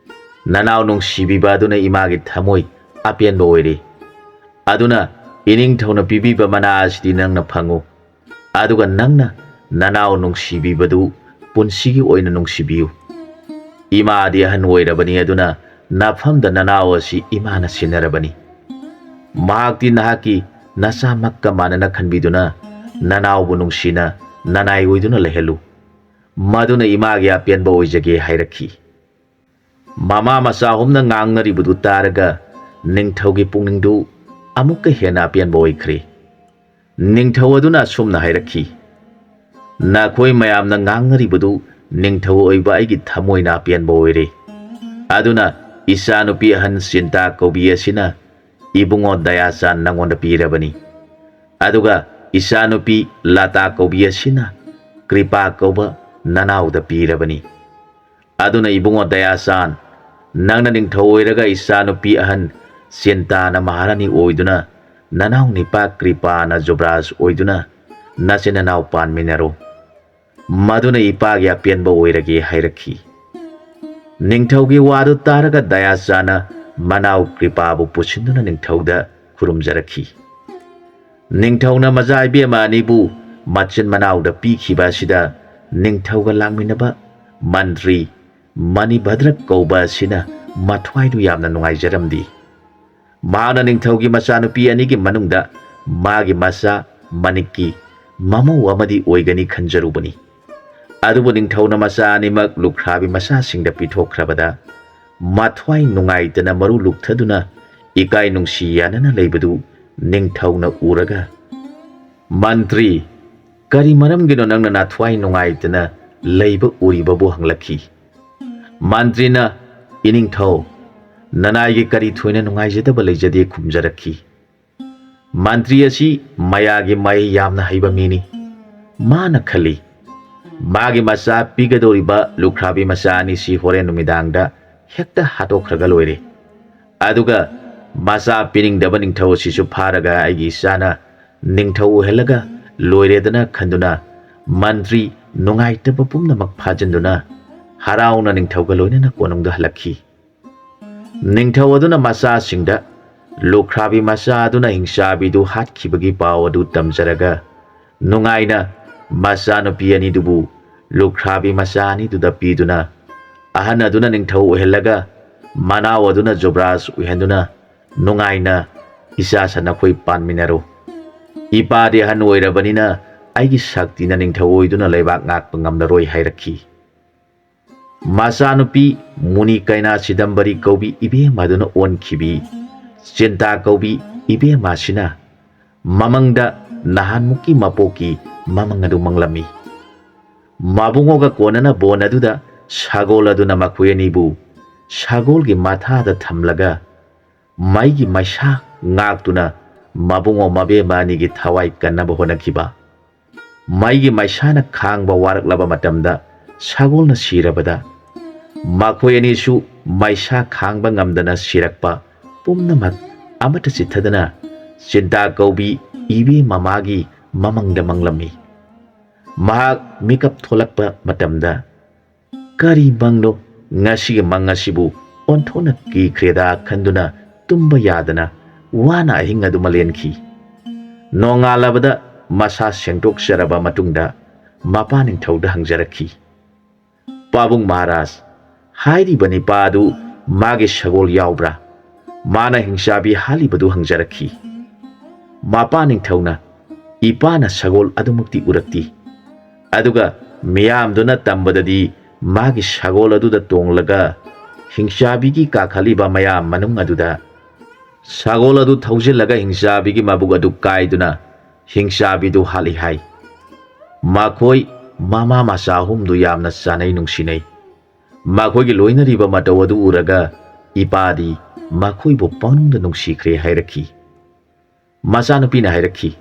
ꯅꯅꯥꯎ ꯅꯨꯡꯁꯤꯕꯤꯕ ꯑꯗꯨꯅ ꯏꯃꯥꯒꯤ ꯊꯃꯣꯏ ꯑꯄꯦꯟꯕ ꯑꯣꯏꯔꯦ꯫ ꯑꯗꯨꯅ ꯏꯅꯤꯡꯊꯧꯅ ꯄꯤꯕꯤꯕ ꯃꯅꯥ ꯑꯁꯤꯗꯤ ꯅꯪꯅ ꯐꯪꯉꯨ꯫ ꯑꯗꯨꯒ ꯅꯪꯅ ꯅꯅꯥꯎ ꯅꯨꯡꯁꯤꯕꯤꯕꯗꯨ ꯄꯨꯟꯁꯤꯒꯤ ꯑꯣꯏꯅ ꯅꯨꯡꯁꯤꯕꯤꯌꯨ꯫ ꯏꯃꯥꯗꯤ ꯑꯍꯟ ꯑꯣꯏꯔꯕꯅꯤ, ꯑꯗꯨꯅ ꯅꯐꯝꯗ ꯅꯅꯥꯎ ꯑꯁꯤ ꯏꯃꯥꯅ ꯁꯤꯟꯅꯔꯕꯅꯤ꯫ ꯃꯍꯥꯛꯇꯤ ꯅꯍꯥꯛꯀꯤ ꯅꯆꯥꯃꯛꯀ ꯃꯥꯟꯅꯅ ꯈꯟꯕꯤꯗꯨꯅ ꯅꯅꯥꯎꯕꯨ ꯅꯨꯡꯁꯤꯅ ꯅꯅꯥꯏ ꯑꯣꯏꯗꯨꯅ ꯂꯩꯍꯜꯂꯨ꯫ ꯃꯗꯨꯅ ꯏꯃꯥꯒꯤ ꯑꯄꯦꯟꯕ ꯑꯣꯏꯖꯒꯦ" ꯍꯥꯏꯔꯛꯈꯤ꯫ ꯃꯃꯥ ꯃꯆꯥ ꯑꯍꯨꯝꯅ ꯉꯥꯡꯅꯔꯤꯕꯗꯨ ꯇꯥꯔꯒ ꯅꯤꯡꯊꯧꯒꯤ ꯄꯨꯛꯅꯤꯡꯗꯨ ꯑꯃꯨꯛꯀ ꯍꯦꯟꯅ ꯑꯄꯦꯟꯕ ꯑꯣꯏꯈ꯭ꯔꯦ꯫ ꯅꯤꯡꯊꯧ ꯑꯗꯨꯅ ꯑꯁꯨꯝꯅ ꯍꯥꯏꯔꯛꯈꯤ, "ꯅꯈꯣꯏ ꯃꯌꯥꯝꯅ ꯉꯥꯡꯅꯔꯤꯕꯗꯨ ꯅꯤꯡꯊꯧ ꯑꯣꯏꯕ ꯑꯩꯒꯤ ꯊꯃꯣꯏꯅ ꯑꯄꯦꯟꯕ ꯑꯣꯏꯔꯦ꯫ ꯑꯗꯨꯅ ꯏꯆꯥꯅꯨꯄꯤ ꯑꯍꯟ ꯆꯤꯟꯇꯥ ꯀꯧꯕꯤ ꯑꯁꯤꯅ ꯏꯕꯨꯡꯉꯣ ꯗꯌꯥꯆꯥꯟ ꯅꯉꯣꯟꯗ ꯄꯤꯔꯕꯅꯤ꯫ ꯑꯗꯨꯒ ꯏꯆꯥꯅꯨꯄꯤ ꯂꯇꯥ ꯀꯧꯕꯤ ꯑꯁꯤꯅ ꯀ꯭ꯔꯤꯄꯥ ꯀꯧꯕ ꯅꯅꯥꯎꯗ ꯄꯤꯔꯕꯅꯤ꯫ ꯑꯗꯨꯅ ꯏꯕꯨꯡꯉꯣ ꯗꯌꯥꯆꯥꯟ, ꯅꯪꯅ ꯅꯤꯡꯊꯧ ꯑꯣꯏꯔꯒ ꯏꯆꯥꯅꯨꯄꯤ ꯑꯍꯟ ꯆꯤꯟꯇꯥꯅ ꯃꯍꯥꯔꯥꯅꯤ ꯑꯣꯏꯗꯨꯅ, ꯅꯅꯥꯎ ꯅꯤꯄꯥ ꯀ꯭ꯔꯤꯄꯥꯅ ꯖꯨꯕ꯭ꯔꯥꯖ ꯑꯣꯏꯗꯨꯅ ꯅꯆꯤꯟ ꯅꯅꯥꯎ ꯄꯥꯟꯃꯤꯟꯅꯔꯣ꯫" ꯃꯗꯨꯅ ꯏꯄꯥꯒꯤ ꯑꯄꯦꯟꯕ ꯑꯣꯏꯔꯒꯦ ꯍꯥꯏꯔꯛꯈꯤ꯫ ꯅꯤꯡꯊꯧꯒꯤ ꯋꯥꯗꯨ ꯇꯥꯔꯒ ꯗꯌꯥꯆꯥꯟꯅ ꯃꯅꯥꯎ ꯀ꯭ꯔꯤꯄꯥꯕꯨ ꯄꯨꯁꯤꯟꯗꯨꯅ ꯅꯤꯡꯊꯧꯗ ꯈꯨꯔꯨꯝꯖꯔꯛꯈꯤ꯫ ꯅꯤꯡꯊꯧꯅ ꯃꯆꯥ ꯏꯕꯦꯝꯃ ꯑꯅꯤꯕꯨ ꯃꯆꯤꯟ ꯃꯅꯥꯎꯗ ꯄꯤꯈꯤꯕ ꯑꯁꯤꯗ ꯅꯤꯡꯊꯧꯒ ꯂꯥꯛꯃꯤꯟꯅꯕ ꯃꯟꯇ꯭ꯔꯤ ꯃꯅꯤꯚꯗ꯭ꯔ ꯀꯧꯕ ꯑꯁꯤꯅ ꯃꯊ꯭ꯋꯥꯏꯗꯨ ꯌꯥꯝꯅ ꯅꯨꯡꯉꯥꯏꯖꯔꯝꯗꯦ꯫ ꯃꯍꯥꯛꯅ ꯅꯤꯡꯊꯧꯒꯤ ꯃꯆꯥꯅꯨꯄꯤ ꯑꯅꯤꯒꯤ ꯃꯅꯨꯡꯗ ꯃꯥꯒꯤ ꯃꯆꯥ ꯃꯅꯤꯛꯀꯤ ꯃꯃꯧ ꯑꯃꯗꯤ ꯑꯣꯏꯒꯅꯤ ꯈꯟꯖꯔꯨꯕꯅꯤ꯫ ꯑꯗꯨꯕꯨ ꯅꯤꯡꯊꯧꯅ ꯃꯆꯥ ꯑꯅꯤꯃꯛ ꯂꯨꯈ꯭ꯔꯥꯕꯤ ꯃꯆꯥꯁꯤꯡꯗ ꯄꯤꯊꯣꯛꯈ꯭ꯔꯕꯗ, ꯃꯊ꯭ꯋꯥꯏ ꯅꯨꯡꯉꯥꯏꯇꯅ ꯃꯔꯨ ꯂꯨꯛꯊꯗꯨꯅ ꯏꯀꯥꯏ ꯅꯨꯡꯁꯤ ꯌꯥꯅꯅ ꯂꯩꯕꯗꯨ ꯅꯤꯡꯊꯧꯅ ꯎꯔꯒ, "ꯃꯟꯇ꯭ꯔꯤ, ꯀꯔꯤ ꯃꯔꯝꯒꯤꯅꯣ ꯅꯪꯅ ꯅꯊ꯭ꯋꯥꯏ ꯅꯨꯡꯉꯥꯏꯇꯅ ꯂꯩꯕ ꯎꯔꯤꯕꯕꯨ?" ꯍꯪꯂꯛꯈꯤ꯫ ꯃꯟꯇ꯭ꯔꯤꯅ, "ꯏꯅꯤꯡꯊꯧ, ꯅꯅꯥꯏꯒꯤ ꯀꯔꯤ ꯊꯣꯏꯅ ꯅꯨꯡꯉꯥꯏꯖꯗꯕ ꯂꯩꯖꯗꯦ" ꯈꯨꯝꯖꯔꯛꯈꯤ꯫ ꯃꯟꯇ꯭ꯔꯤ ꯑꯁꯤ ꯃꯌꯥꯒꯤ ꯃꯍꯩ ꯌꯥꯝꯅ ꯍꯩꯕ ꯃꯤꯅꯤ꯫ ꯃꯥꯅ ꯈꯜꯂꯤ, ꯃꯥꯒꯤ ꯃꯆꯥ ꯄꯤꯒꯗꯧꯔꯤꯕ ꯂꯨꯈ꯭ꯔꯥꯕꯤ ꯃꯆꯥ ꯑꯅꯤꯁꯤ ꯍꯣꯔꯦꯟ ꯅꯨꯃꯤꯗꯥꯡꯗ ꯍꯦꯛꯇ ꯍꯥꯠꯇꯣꯛꯈ꯭ꯔꯒ ꯂꯣꯏꯔꯦ꯫ ꯑꯗꯨꯒ ꯃꯆꯥ ꯄꯤꯅꯤꯡꯗꯕ ꯅꯤꯡꯊꯧ ꯑꯁꯤꯁꯨ ꯐꯥꯔꯒ ꯑꯩꯒꯤ ꯏꯆꯥꯅ ꯅꯤꯡꯊꯧ ꯑꯣꯏꯍꯜꯂꯒ ꯂꯣꯏꯔꯦꯗꯅ ꯈꯟꯗꯨꯅ ꯃꯟꯇ꯭ꯔꯤ ꯅꯨꯡꯉꯥꯏꯇꯕ ꯄꯨꯝꯅꯃꯛ ꯐꯥꯖꯤꯟꯗꯨꯅ ꯍꯔꯥꯎꯅ ꯅꯤꯡꯊꯧꯒ ꯂꯣꯏꯅꯅ ꯀꯣꯅꯨꯡꯗ ꯍꯜꯂꯛꯈꯤ꯫ ꯅꯤꯡꯊꯧ ꯑꯗꯨꯅ ꯃꯆꯥꯁꯤꯡꯗ ꯂꯨꯈ꯭ꯔꯥꯕꯤ ꯃꯆꯥ ꯑꯗꯨꯅ ꯍꯤꯡꯆꯥꯕꯤꯗꯨ ꯍꯥꯠꯈꯤꯕꯒꯤ ꯄꯥꯎ ꯑꯗꯨ ꯇꯝꯖꯔꯒ ꯅꯨꯡꯉꯥꯏꯅ ꯃꯆꯥꯅꯨꯄꯤ ꯑꯅꯤꯗꯨꯕꯨ ꯂꯨꯈ꯭ꯔꯥꯕꯤ ꯃꯆꯥ ꯑꯅꯤꯗꯨꯗ ꯄꯤꯗꯨꯅ ꯑꯍꯟ ꯑꯗꯨꯅ ꯅꯤꯡꯊꯧ ꯑꯣꯏꯍꯜꯂꯒ ꯃꯅꯥꯎ ꯑꯗꯨꯅ ꯖꯨꯕ꯭ꯔꯥꯖ ꯑꯣꯏꯍꯟꯗꯨꯅ ꯅꯨꯡꯉꯥꯏꯅ ꯏꯆꯥ ꯁꯟ ꯅꯈꯣꯏ ꯄꯥꯟꯃꯤꯟꯅꯔꯣ꯫ ꯏꯄꯥꯗꯤ ꯑꯍꯟ ꯑꯣꯏꯔꯕꯅꯤꯅ ꯑꯩꯒꯤ ꯁꯛꯇꯤꯅ ꯅꯤꯡꯊꯧ ꯑꯣꯏꯗꯨꯅ ꯂꯩꯕꯥꯛ ꯉꯥꯛꯄ ꯉꯝꯂꯔꯣꯏ ꯍꯥꯏꯔꯛꯈꯤ꯫ ꯃꯆꯥꯅꯨꯄꯤ ꯃꯨꯅꯤ ꯀꯩꯅꯥ ꯆꯤꯗꯝꯕꯔꯤ ꯀꯧꯕꯤ ꯏꯕꯦꯝꯃ ꯑꯗꯨꯅ ꯑꯣꯟꯈꯤꯕꯤ ꯆꯤꯟꯇꯥ ꯀꯧꯕꯤ ꯏꯕꯦꯝꯃ ꯑꯁꯤꯅ ꯃꯃꯪꯗ ꯅꯍꯥꯟꯃꯨꯛꯀꯤ ꯃꯄꯣꯛꯀꯤ ꯃꯃꯪ ꯑꯗꯨ ꯃꯪꯂꯝꯃꯤ꯫ ꯃꯕꯨꯡꯉꯣꯒ ꯀꯣꯟꯅꯅ ꯕꯣꯟ ꯑꯗꯨꯗ ꯁꯒꯣꯜ ꯑꯗꯨꯅ ꯃꯈꯣꯏ ꯑꯅꯤꯕꯨ ꯁꯒꯣꯜꯒꯤ ꯃꯊꯥꯗ ꯊꯝꯂꯒ ꯃꯩꯒꯤ ꯃꯩꯁꯥ ꯉꯥꯛꯇꯨꯅ ꯃꯕꯨꯡꯉꯣ ꯃꯕꯦꯝꯃ ꯑꯅꯤꯒꯤ ꯊꯋꯥꯏ ꯀꯟꯅꯕ ꯍꯣꯠꯅꯈꯤꯕ꯫ ꯃꯩꯒꯤ ꯃꯩꯁꯥꯅ ꯈꯥꯡꯕ ꯋꯥꯔꯛꯂꯕ ꯃꯇꯝꯗ ꯁꯒꯣꯜꯅ ꯁꯤꯔꯕꯗ ꯃꯈꯣꯏ ꯑꯅꯤꯁꯨ ꯃꯩꯁꯥ ꯈꯥꯡꯕ ꯉꯝꯗꯅ ꯁꯤꯔꯛꯄ ꯄꯨꯝꯅꯃꯛ ꯑꯃꯠꯇ ꯆꯤꯠꯊꯗꯅ ꯆꯤꯟꯇꯥ ꯀꯧꯕꯤ ꯏꯕꯦꯝꯃ ꯃꯥꯒꯤ ꯃꯃꯪꯗ ꯃꯪꯂꯝꯃꯤ꯫ ꯃꯍꯥꯛ ꯃꯤꯀꯞ ꯊꯣꯛꯂꯛꯄ ꯃꯇꯝꯗ ꯀꯔꯤ ꯃꯪꯅꯣ? ꯉꯁꯤꯒꯤ ꯃꯪ ꯑꯁꯤꯕꯨ ꯑꯣꯟꯊꯣꯛꯅ ꯀꯤꯈ꯭ꯔꯦꯗ ꯈꯟꯗꯨꯅ ꯇꯨꯝꯕ ꯌꯥꯗꯅ ꯋꯥꯅ ꯑꯍꯤꯡ ꯑꯗꯨꯃ ꯂꯦꯟꯈꯤ꯫ ꯅꯣꯡꯉꯥꯜꯂꯕꯗ ꯃꯁꯥ ꯁꯦꯡꯗꯣꯛꯆꯔꯕ ꯃꯇꯨꯡꯗ ꯃꯄꯥ ꯅꯤꯡꯊꯧꯗ ꯍꯪꯖꯔꯛꯈꯤ, "ꯄꯥꯕꯨꯡ ꯃꯍꯥꯔꯥꯖ, ꯍꯥꯏꯔꯤꯕ ꯅꯤꯄꯥ ꯑꯗꯨ ꯃꯥꯒꯤ ꯁꯒꯣꯜ ꯌꯥꯎꯕ꯭ꯔꯥ? ꯃꯥꯅ ꯍꯤꯡꯆꯥꯕꯤ ꯍꯥꯠꯂꯤꯕꯗꯨ?" ꯍꯪꯖꯔꯛꯈꯤ꯫ ꯃꯄꯥ ꯅꯤꯡꯊꯧꯅ, "ꯏꯄꯥꯅ ꯁꯒꯣꯜ ꯑꯗꯨꯃꯛꯇꯤ ꯎꯔꯛꯇꯦ꯫ ꯑꯗꯨꯒ ꯃꯤꯌꯥꯝꯗꯨꯅ ꯇꯝꯕꯗꯗꯤ ꯃꯥꯒꯤ ꯁꯒꯣꯜ ꯑꯗꯨꯗ ꯇꯣꯡꯂꯒ ꯍꯤꯡꯆꯥꯕꯤꯒꯤ ꯀꯥꯈꯠꯂꯤꯕ ꯃꯌꯥꯝ ꯃꯅꯨꯡ ꯑꯗꯨꯗ ꯁꯒꯣꯜ ꯑꯗꯨ ꯊꯧꯖꯤꯜꯂꯒ ꯍꯤꯡꯆꯥꯕꯤꯒꯤ ꯃꯕꯨꯛ ꯑꯗꯨ ꯀꯥꯏꯗꯨꯅ ꯍꯤꯡꯆꯥꯕꯤꯗꯨ ꯍꯥꯠꯂꯤ ꯍꯥꯏ꯫ ꯃꯈꯣꯏ ꯃꯃꯥ ꯃꯆꯥ ꯑꯍꯨꯝꯗꯨ ꯌꯥꯝꯅ ꯆꯥꯅꯩ ꯅꯨꯡꯁꯤꯅꯩ꯫ ꯃꯈꯣꯏꯒꯤ ꯂꯣꯏꯅꯔꯤꯕ ꯃꯇꯧ ꯑꯗꯨ ꯎꯔꯒ ꯏꯄꯥꯗꯤ ꯃꯈꯣꯏꯕꯨ ꯄꯪꯅꯨꯡꯗ ꯅꯨꯡꯁꯤꯈ꯭ꯔꯦ" ꯍꯥꯏꯔꯛꯈꯤ꯫ ꯃꯆꯥꯅꯨꯄꯤꯅ ꯍꯥꯏꯔꯛꯈꯤ,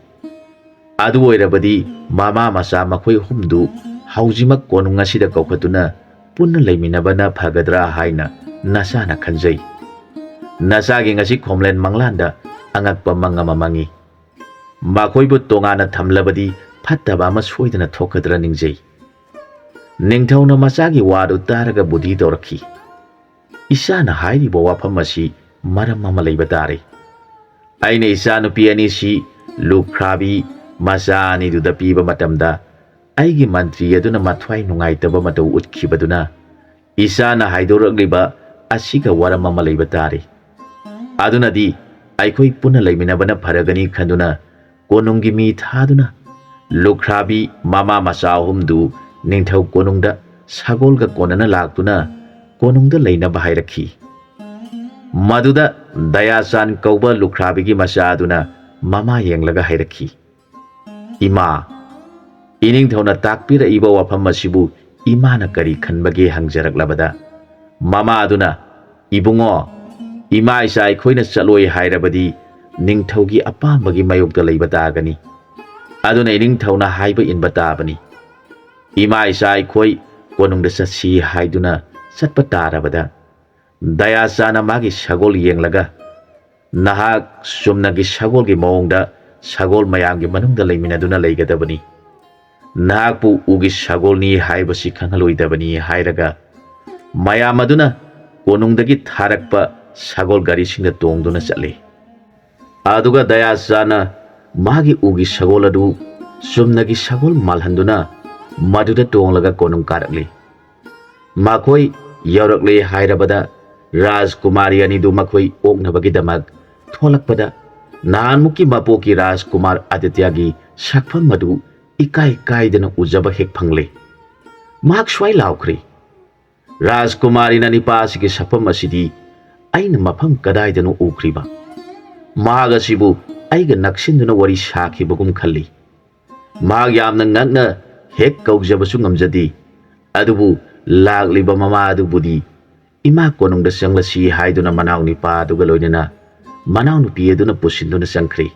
"ꯑꯗꯨ ꯑꯣꯏꯔꯕꯗꯤ ꯃꯃꯥ ꯃꯆꯥ ꯃꯈꯣꯏ ꯑꯍꯨꯝꯗꯨ ꯍꯧꯖꯤꯛꯃꯛ ꯀꯣꯅꯨꯡ ꯑꯁꯤꯗ ꯀꯧꯈꯠꯇꯨꯅ ꯄꯨꯟꯅ ꯂꯩꯃꯤꯟꯅꯕꯅ ꯐꯒꯗ꯭ꯔꯥ ꯍꯥꯏꯅ ꯅꯆꯥꯅ ꯈꯟꯖꯩ꯫ ꯅꯆꯥꯒꯤ ꯉꯁꯤ ꯈꯣꯝꯂꯦꯟ ꯃꯪꯂꯥꯟꯗ ꯑꯉꯛꯄ ꯃꯪ ꯑꯃ ꯃꯪꯉꯤ꯫ ꯃꯈꯣꯏꯕꯨ ꯇꯣꯉꯥꯟꯅ ꯊꯝꯂꯕꯗꯤ ꯐꯠꯇꯕ ꯑꯃ ꯁꯣꯏꯗꯅ ꯊꯣꯛꯀꯗ꯭ꯔꯥ ꯅꯤꯡꯖꯩ꯫ ꯅꯤꯡꯊꯧꯅ ꯃꯆꯥꯒꯤ ꯋꯥꯗꯨ ꯇꯥꯔꯒ ꯕꯨꯙꯤ ꯇꯧꯔꯛꯈꯤ꯫ "ꯏꯆꯥꯅ ꯍꯥꯏꯔꯤꯕ ꯋꯥꯐꯝ ꯑꯁꯤ ꯃꯔꯝ ꯑꯃ ꯂꯩꯕ ꯇꯥꯔꯦ꯫ ꯑꯩꯅ ꯏꯆꯥꯅꯨꯄꯤ ꯑꯅꯤꯁꯤ ꯂꯨꯈ꯭ꯔꯥꯕꯤ ꯃꯆꯥ ꯑꯅꯤꯗꯨꯗ ꯄꯤꯕ ꯃꯇꯝꯗ ꯑꯩꯒꯤ ꯃꯟꯇ꯭ꯔꯤ ꯑꯗꯨꯅ ꯃꯊ꯭ꯋꯥꯏ ꯅꯨꯡꯉꯥꯏꯇꯕ ꯃꯇꯧ ꯎꯠꯈꯤꯕꯗꯨꯅ ꯏꯆꯥꯅ ꯍꯥꯏꯗꯣꯔꯛꯂꯤꯕ ꯑꯁꯤꯒ ꯋꯥꯔꯝ ꯑꯃ ꯂꯩꯕ ꯇꯥꯔꯦ꯫ ꯑꯗꯨꯅꯗꯤ ꯑꯩꯈꯣꯏ ꯄꯨꯟꯅ ꯂꯩꯃꯤꯟꯅꯕꯅ ꯐꯔꯒꯅꯤ ꯈꯟꯗꯨꯅ ꯀꯣꯅꯨꯡꯒꯤ ꯃꯤ ꯊꯥꯗꯨꯅ ꯂꯨꯈ꯭ꯔꯥꯕꯤ ꯃꯃꯥ ꯃꯆꯥ ꯑꯍꯨꯝꯗꯨ ꯅꯤꯡꯊꯧ ꯀꯣꯅꯨꯡꯗ ꯁꯒꯣꯜꯒ ꯀꯣꯟꯅꯅ ꯂꯥꯛꯇꯨꯅ ꯀꯣꯅꯨꯡꯗ ꯂꯩꯅꯕ ꯍꯥꯏꯔꯛꯈꯤ꯫ ꯃꯗꯨꯗ ꯗꯌꯥꯆꯥꯟ ꯀꯧꯕ ꯂꯨꯈ꯭ꯔꯥꯕꯤꯒꯤ ꯃꯆꯥ ꯑꯗꯨꯅ ꯃꯃꯥ ꯌꯦꯡꯂꯒ ꯍꯥꯏꯔꯛꯈꯤ, "ꯏꯃꯥ, ꯏꯅꯤꯡꯊꯧꯅ ꯇꯥꯛꯄꯤꯔꯛꯏꯕ ꯋꯥꯐꯝ ꯑꯁꯤꯕꯨ ꯏꯃꯥꯅ ꯀꯔꯤ ꯈꯟꯕꯒꯦ?" ꯍꯪꯖꯔꯛꯂꯕꯗ ꯃꯃꯥ ꯑꯗꯨꯅ, "ꯏꯕꯨꯡꯉꯣ, ꯏꯃꯥ ꯏꯆꯥ ꯑꯩꯈꯣꯏꯅ ꯆꯠꯂꯣꯏ ꯍꯥꯏꯔꯕꯗꯤ ꯅꯤꯡꯊꯧꯒꯤ ꯑꯄꯥꯝꯕꯒꯤ ꯃꯥꯌꯣꯛꯇ ꯂꯩꯕ ꯇꯥꯒꯅꯤ꯫ ꯑꯗꯨꯅ ꯏꯅꯤꯡꯊꯧꯅ ꯍꯥꯏꯕ ꯏꯟꯕ ꯇꯥꯕꯅꯤ꯫ ꯏꯃꯥ ꯏꯆꯥ ꯑꯩꯈꯣꯏ ꯀꯣꯅꯨꯡꯗ ꯆꯠꯁꯤ ꯍꯥꯏꯗꯨꯅ ꯆꯠꯄ ꯇꯥꯔꯕꯗ ꯗꯌꯥꯆꯥꯟꯅ ꯃꯥꯒꯤ ꯁꯒꯣꯜ ꯌꯦꯡꯂꯒ, 'ꯅꯍꯥꯛ ꯆꯨꯝꯅꯒꯤ ꯁꯒꯣꯜꯒꯤ ꯃꯑꯣꯡꯗ ꯁꯒꯣꯜ ꯃꯌꯥꯝꯒꯤ ꯃꯅꯨꯡꯗ ꯂꯩꯃꯤꯟꯅꯗꯨꯅ ꯂꯩꯒꯗꯕꯅꯤ꯫ ꯅꯍꯥꯛꯄꯨ ꯎꯒꯤ ꯁꯒꯣꯜꯅꯤ ꯍꯥꯏꯕꯁꯤ ꯈꯪꯍꯜꯂꯣꯏꯗꯕꯅꯤ' ꯍꯥꯏꯔꯒ ꯃꯌꯥꯝ ꯑꯗꯨꯅ ꯀꯣꯅꯨꯡꯗꯒꯤ ꯊꯥꯔꯛꯄ ꯁꯒꯣꯜ ꯒꯥꯔꯤꯁꯤꯡꯗ ꯇꯣꯡꯗꯨꯅ ꯆꯠꯂꯤ꯫ ꯑꯗꯨꯒ ꯗꯌꯥꯆꯥꯟꯅ ꯃꯥꯒꯤ ꯎꯒꯤ ꯁꯒꯣꯜ ꯑꯗꯨ ꯆꯨꯝꯅꯒꯤ ꯁꯒꯣꯜ ꯃꯥꯜꯍꯟꯗꯨꯅ ꯃꯗꯨꯗ ꯇꯣꯡꯂꯒ ꯀꯣꯅꯨꯡ ꯀꯥꯔꯛꯂꯤ꯫ ꯃꯈꯣꯏ ꯌꯧꯔꯛꯂꯦ ꯍꯥꯏꯔꯕꯗ ꯔꯥꯖꯀꯨꯃꯥꯔꯤ ꯑꯅꯤꯗꯨ ꯃꯈꯣꯏ ꯑꯣꯛꯅꯕꯒꯤꯗꯃꯛ ꯊꯣꯛꯂꯛꯄꯗ ꯅꯍꯥꯟꯃꯨꯛꯀꯤ ꯃꯄꯣꯛꯀꯤ ꯔꯥꯖꯀꯨꯃꯥꯔ ꯑꯗꯤꯇ꯭ꯌꯒꯤ ꯁꯛꯐꯝ ꯑꯗꯨ ꯏꯀꯥꯏ ꯀꯥꯏꯗꯅ ꯎꯖꯕ ꯍꯦꯛ ꯐꯪꯂꯦ꯫ ꯃꯍꯥꯛ ꯁ꯭ꯋꯥꯏ ꯂꯥꯎꯈ꯭ꯔꯦ, "ꯔꯥꯖꯀꯨꯃꯥꯔꯤꯅ ꯅꯤꯄꯥ ꯑꯁꯤꯒꯤ ꯁꯛꯐꯝ ꯑꯁꯤꯗꯤ ꯑꯩꯅ ꯃꯐꯝ ꯀꯗꯥꯏꯗꯅꯣ ꯎꯈ꯭ꯔꯤꯕ? ꯃꯍꯥꯛ ꯑꯁꯤꯕꯨ ꯑꯩꯒ ꯅꯛꯁꯤꯟꯗꯨꯅ ꯋꯥꯔꯤ ꯁꯥꯈꯤꯕꯒꯨꯝ ꯈꯜꯂꯤ꯫ ꯃꯍꯥꯛ ꯌꯥꯝꯅ ꯉꯛꯅ ꯍꯦꯛ ꯀꯧꯖꯕꯁꯨ ꯉꯝꯖꯗꯦ꯫ ꯑꯗꯨꯕꯨ ꯂꯥꯛꯂꯤꯕ ꯃꯃꯥ ꯑꯗꯨꯕꯨꯗꯤ ꯏꯃꯥ ꯀꯣꯅꯨꯡꯗ ꯆꯪꯂꯁꯤ ꯍꯥꯏꯗꯨꯅ ꯃꯅꯥꯎ ꯅꯤꯄꯥ ꯑꯗꯨꯒ ꯂꯣꯏꯅꯅ ꯃꯅꯥꯎꯅꯨꯄꯤ ꯑꯗꯨꯅ ꯄꯨꯁꯤꯟꯗꯨꯅ ꯆꯪꯈ꯭ꯔꯦ꯫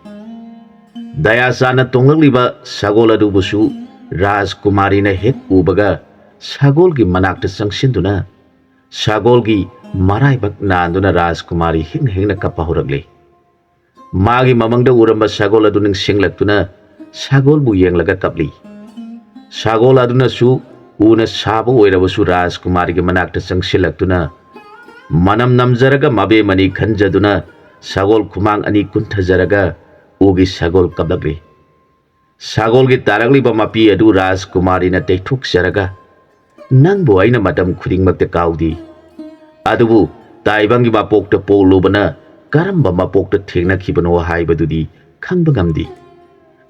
ꯗꯌꯥꯆꯥꯟꯅ ꯇꯣꯡꯂꯛꯂꯤꯕ ꯁꯒꯣꯜ ꯑꯗꯨꯕꯨꯁꯨ ꯔꯥꯖꯀꯨꯃꯥꯔꯤꯅ ꯍꯦꯛ ꯎꯕꯒ ꯁꯒꯣꯜꯒꯤ ꯃꯅꯥꯛꯇ ꯆꯪꯁꯤꯟꯗꯨꯅ ꯁꯒꯣꯜꯒꯤ ꯃꯔꯥꯏꯕꯛ ꯅꯥꯟꯗꯨꯅ ꯔꯥꯖꯀꯨꯃꯥꯔꯤ ꯍꯤꯡ ꯍꯤꯡꯅ ꯀꯞꯄ ꯍꯧꯔꯛꯂꯦ꯫ ꯃꯥꯒꯤ ꯃꯃꯪꯗ ꯎꯔꯝꯕ ꯁꯒꯣꯜ ꯑꯗꯨ ꯅꯤꯡꯁꯤꯡꯂꯛꯇꯨꯅ ꯁꯒꯣꯜꯕꯨ ꯌꯦꯡꯂꯒ ꯀꯞꯂꯤ꯫ ꯁꯒꯣꯜ ꯑꯗꯨꯅꯁꯨ ꯎꯅ ꯁꯥꯕ ꯑꯣꯏꯔꯕꯁꯨ ꯔꯥꯖꯀꯨꯃꯥꯔꯤꯒꯤ ꯃꯅꯥꯛꯇ ꯆꯪꯁꯤꯜꯂꯛꯇꯨꯅ ꯃꯅꯝ ꯅꯝꯖꯔꯒ ꯃꯕꯦꯝꯃꯅꯤ ꯈꯟꯖꯗꯨꯅ ꯁꯒꯣꯜ ꯈꯨꯃꯥꯡ ꯑꯅꯤ ꯀꯨꯟꯊꯖꯔꯒ ꯎꯒꯤ ꯁꯒꯣꯜ ꯀꯞꯂꯛꯂꯤ꯫ ꯁꯒꯣꯜꯒꯤ ꯇꯥꯔꯛꯂꯤꯕ ꯃꯄꯤ ꯑꯗꯨ ꯔꯥꯖꯀꯨꯃꯥꯔꯤꯅ ꯇꯩꯊꯣꯛꯆꯔꯒ, "ꯅꯪꯕꯨ ꯑꯩꯅ ꯃꯇꯝ ꯈꯨꯗꯤꯡꯃꯛꯇ ꯀꯥꯎꯗꯦ, ꯑꯗꯨꯕꯨ ꯇꯥꯏꯕꯪꯒꯤ ꯃꯄꯣꯛꯇ ꯄꯣꯛꯂꯨꯕꯅ ꯀꯔꯝꯕ ꯃꯄꯣꯛꯇ ꯊꯦꯡꯅꯈꯤꯕꯅꯣ ꯍꯥꯏꯕꯗꯨꯗꯤ ꯈꯪꯕ ꯉꯝꯗꯦ꯫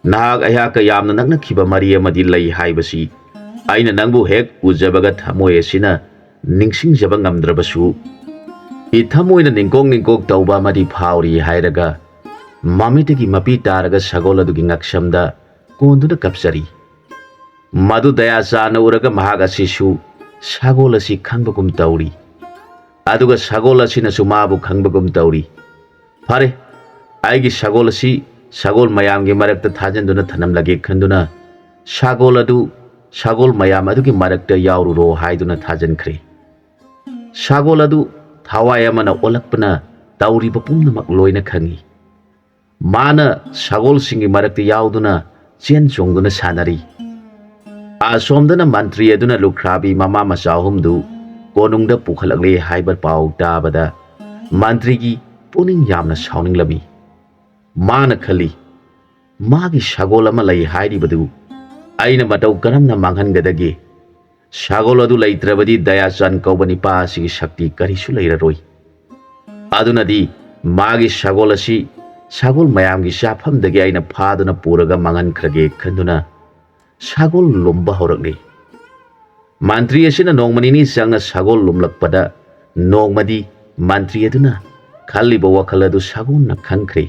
ꯅꯍꯥꯛ ꯑꯩꯍꯥꯛꯀ ꯌꯥꯝꯅ ꯅꯛꯅꯈꯤꯕ ꯃꯔꯤ ꯑꯃꯗꯤ ꯂꯩ ꯍꯥꯏꯕꯁꯤ ꯑꯩꯅ ꯅꯪꯕꯨ ꯍꯦꯛ ꯎꯖꯕꯒ ꯊꯃꯣꯏ ꯑꯁꯤꯅ ꯅꯤꯡꯁꯤꯡꯖꯕ ꯉꯝꯗ꯭ꯔꯕꯁꯨ, ꯏꯊꯃꯣꯏꯅ ꯅꯤꯡꯀꯣꯛ ꯅꯤꯡꯀꯣꯛ ꯇꯧꯕ ꯑꯃꯗꯤ ꯐꯥꯎꯔꯤ" ꯍꯥꯏꯔꯒ ꯃꯃꯤꯠꯇꯒꯤ ꯃꯄꯤ ꯇꯥꯔꯒ ꯁꯒꯣꯜ ꯑꯗꯨꯒꯤ ꯉꯛꯁꯝꯗ ꯀꯣꯟꯗꯨꯅ ꯀꯞꯆꯔꯤ꯫ ꯃꯗꯨ ꯗꯌꯥꯆꯥꯟꯅ ꯎꯔꯒ ꯃꯍꯥꯛ ꯑꯁꯤꯁꯨ ꯁꯒꯣꯜ ꯑꯁꯤ ꯈꯪꯕꯒꯨꯝ ꯇꯧꯔꯤ, ꯑꯗꯨꯒ ꯁꯒꯣꯜ ꯑꯁꯤꯅꯁꯨ ꯃꯥꯕꯨ ꯈꯪꯕꯒꯨꯝ ꯇꯧꯔꯤ꯫ "ꯐꯔꯦ, ꯑꯩꯒꯤ ꯁꯒꯣꯜ ꯑꯁꯤ ꯁꯒꯣꯜ ꯃꯌꯥꯝꯒꯤ ꯃꯔꯛꯇ ꯊꯥꯖꯤꯟꯗꯨꯅ ꯊꯅꯝꯂꯒꯦ" ꯈꯟꯗꯨꯅ ꯁꯒꯣꯜ ꯑꯗꯨ ꯁꯒꯣꯜ ꯃꯌꯥꯝ ꯑꯗꯨꯒꯤ ꯃꯔꯛꯇ ꯌꯥꯎꯔꯨꯔꯣ ꯍꯥꯏꯗꯨꯅ ꯊꯥꯖꯤꯟꯈ꯭ꯔꯦ꯫ ꯁꯒꯣꯜ ꯑꯗꯨ ꯊꯋꯥꯏ ꯑꯃꯅ ꯑꯣꯜꯂꯛꯄꯅ ꯇꯧꯔꯤꯕ ꯄꯨꯝꯅꯃꯛ ꯂꯣꯏꯅ ꯈꯪꯏ꯫ ꯃꯥꯅ ꯁꯒꯣꯜꯁꯤꯡꯒꯤ ꯃꯔꯛꯇ ꯌꯥꯎꯗꯨꯅ ꯆꯦꯟ ꯆꯣꯡꯗꯨꯅ ꯁꯥꯟꯅꯔꯤ꯫ ꯑꯁꯣꯝꯗꯅ ꯃꯟꯇ꯭ꯔꯤ ꯑꯗꯨꯅ ꯂꯨꯈ꯭ꯔꯥꯕꯤ ꯃꯃꯥ ꯃꯆꯥ ꯑꯍꯨꯝꯗꯨ ꯀꯣꯅꯨꯡꯗ ꯄꯨꯈꯠꯂꯛꯂꯦ ꯍꯥꯏꯕ ꯄꯥꯎ ꯇꯥꯕꯗ ꯃꯟꯇ꯭ꯔꯤꯒꯤ ꯄꯨꯛꯅꯤꯡ ꯌꯥꯝꯅ ꯁꯥꯎꯅꯤꯡꯂꯝꯃꯤ꯫ ꯃꯥꯅ ꯈꯜꯂꯤ, "ꯃꯥꯒꯤ ꯁꯒꯣꯜ ꯑꯃ ꯂꯩ ꯍꯥꯏꯔꯤꯕꯗꯨ ꯑꯩꯅ ꯃꯇꯧ ꯀꯔꯝꯅ ꯃꯥꯡꯍꯟꯒꯗꯒꯦ? ꯁꯒꯣꯜ ꯑꯗꯨ ꯂꯩꯇ꯭ꯔꯕꯗꯤ ꯗꯌꯥꯆꯥꯟ ꯀꯧꯕ ꯅꯤꯄꯥ ꯑꯁꯤꯒꯤ ꯁꯛꯇꯤ ꯀꯔꯤꯁꯨ ꯂꯩꯔꯔꯣꯏ꯫ ꯑꯗꯨꯅꯗꯤ ꯃꯥꯒꯤ ꯁꯒꯣꯜ ꯑꯁꯤ ꯁꯒꯣꯜ ꯃꯌꯥꯝꯒꯤ ꯆꯥꯐꯝꯗꯒꯤ ꯑꯩꯅ ꯐꯥꯗꯨꯅ ꯄꯨꯔꯒ ꯃꯥꯡꯍꯟꯈ꯭ꯔꯒꯦ" ꯈꯟꯗꯨꯅ ꯁꯒꯣꯜ ꯂꯨꯝꯕ ꯍꯧꯔꯛꯂꯤ꯫ ꯃꯟꯇ꯭ꯔꯤ ꯑꯁꯤꯅ ꯅꯣꯡꯃ ꯅꯤꯅꯤ ꯆꯪꯅ ꯁꯒꯣꯜ ꯂꯨꯝꯂꯛꯄꯗ ꯅꯣꯡꯃꯗꯤ ꯃꯟꯇ꯭ꯔꯤ ꯑꯗꯨꯅ ꯈꯜꯂꯤꯕ ꯋꯥꯈꯜ ꯑꯗꯨ ꯁꯒꯣꯜꯅ ꯈꯪꯈ꯭ꯔꯦ꯫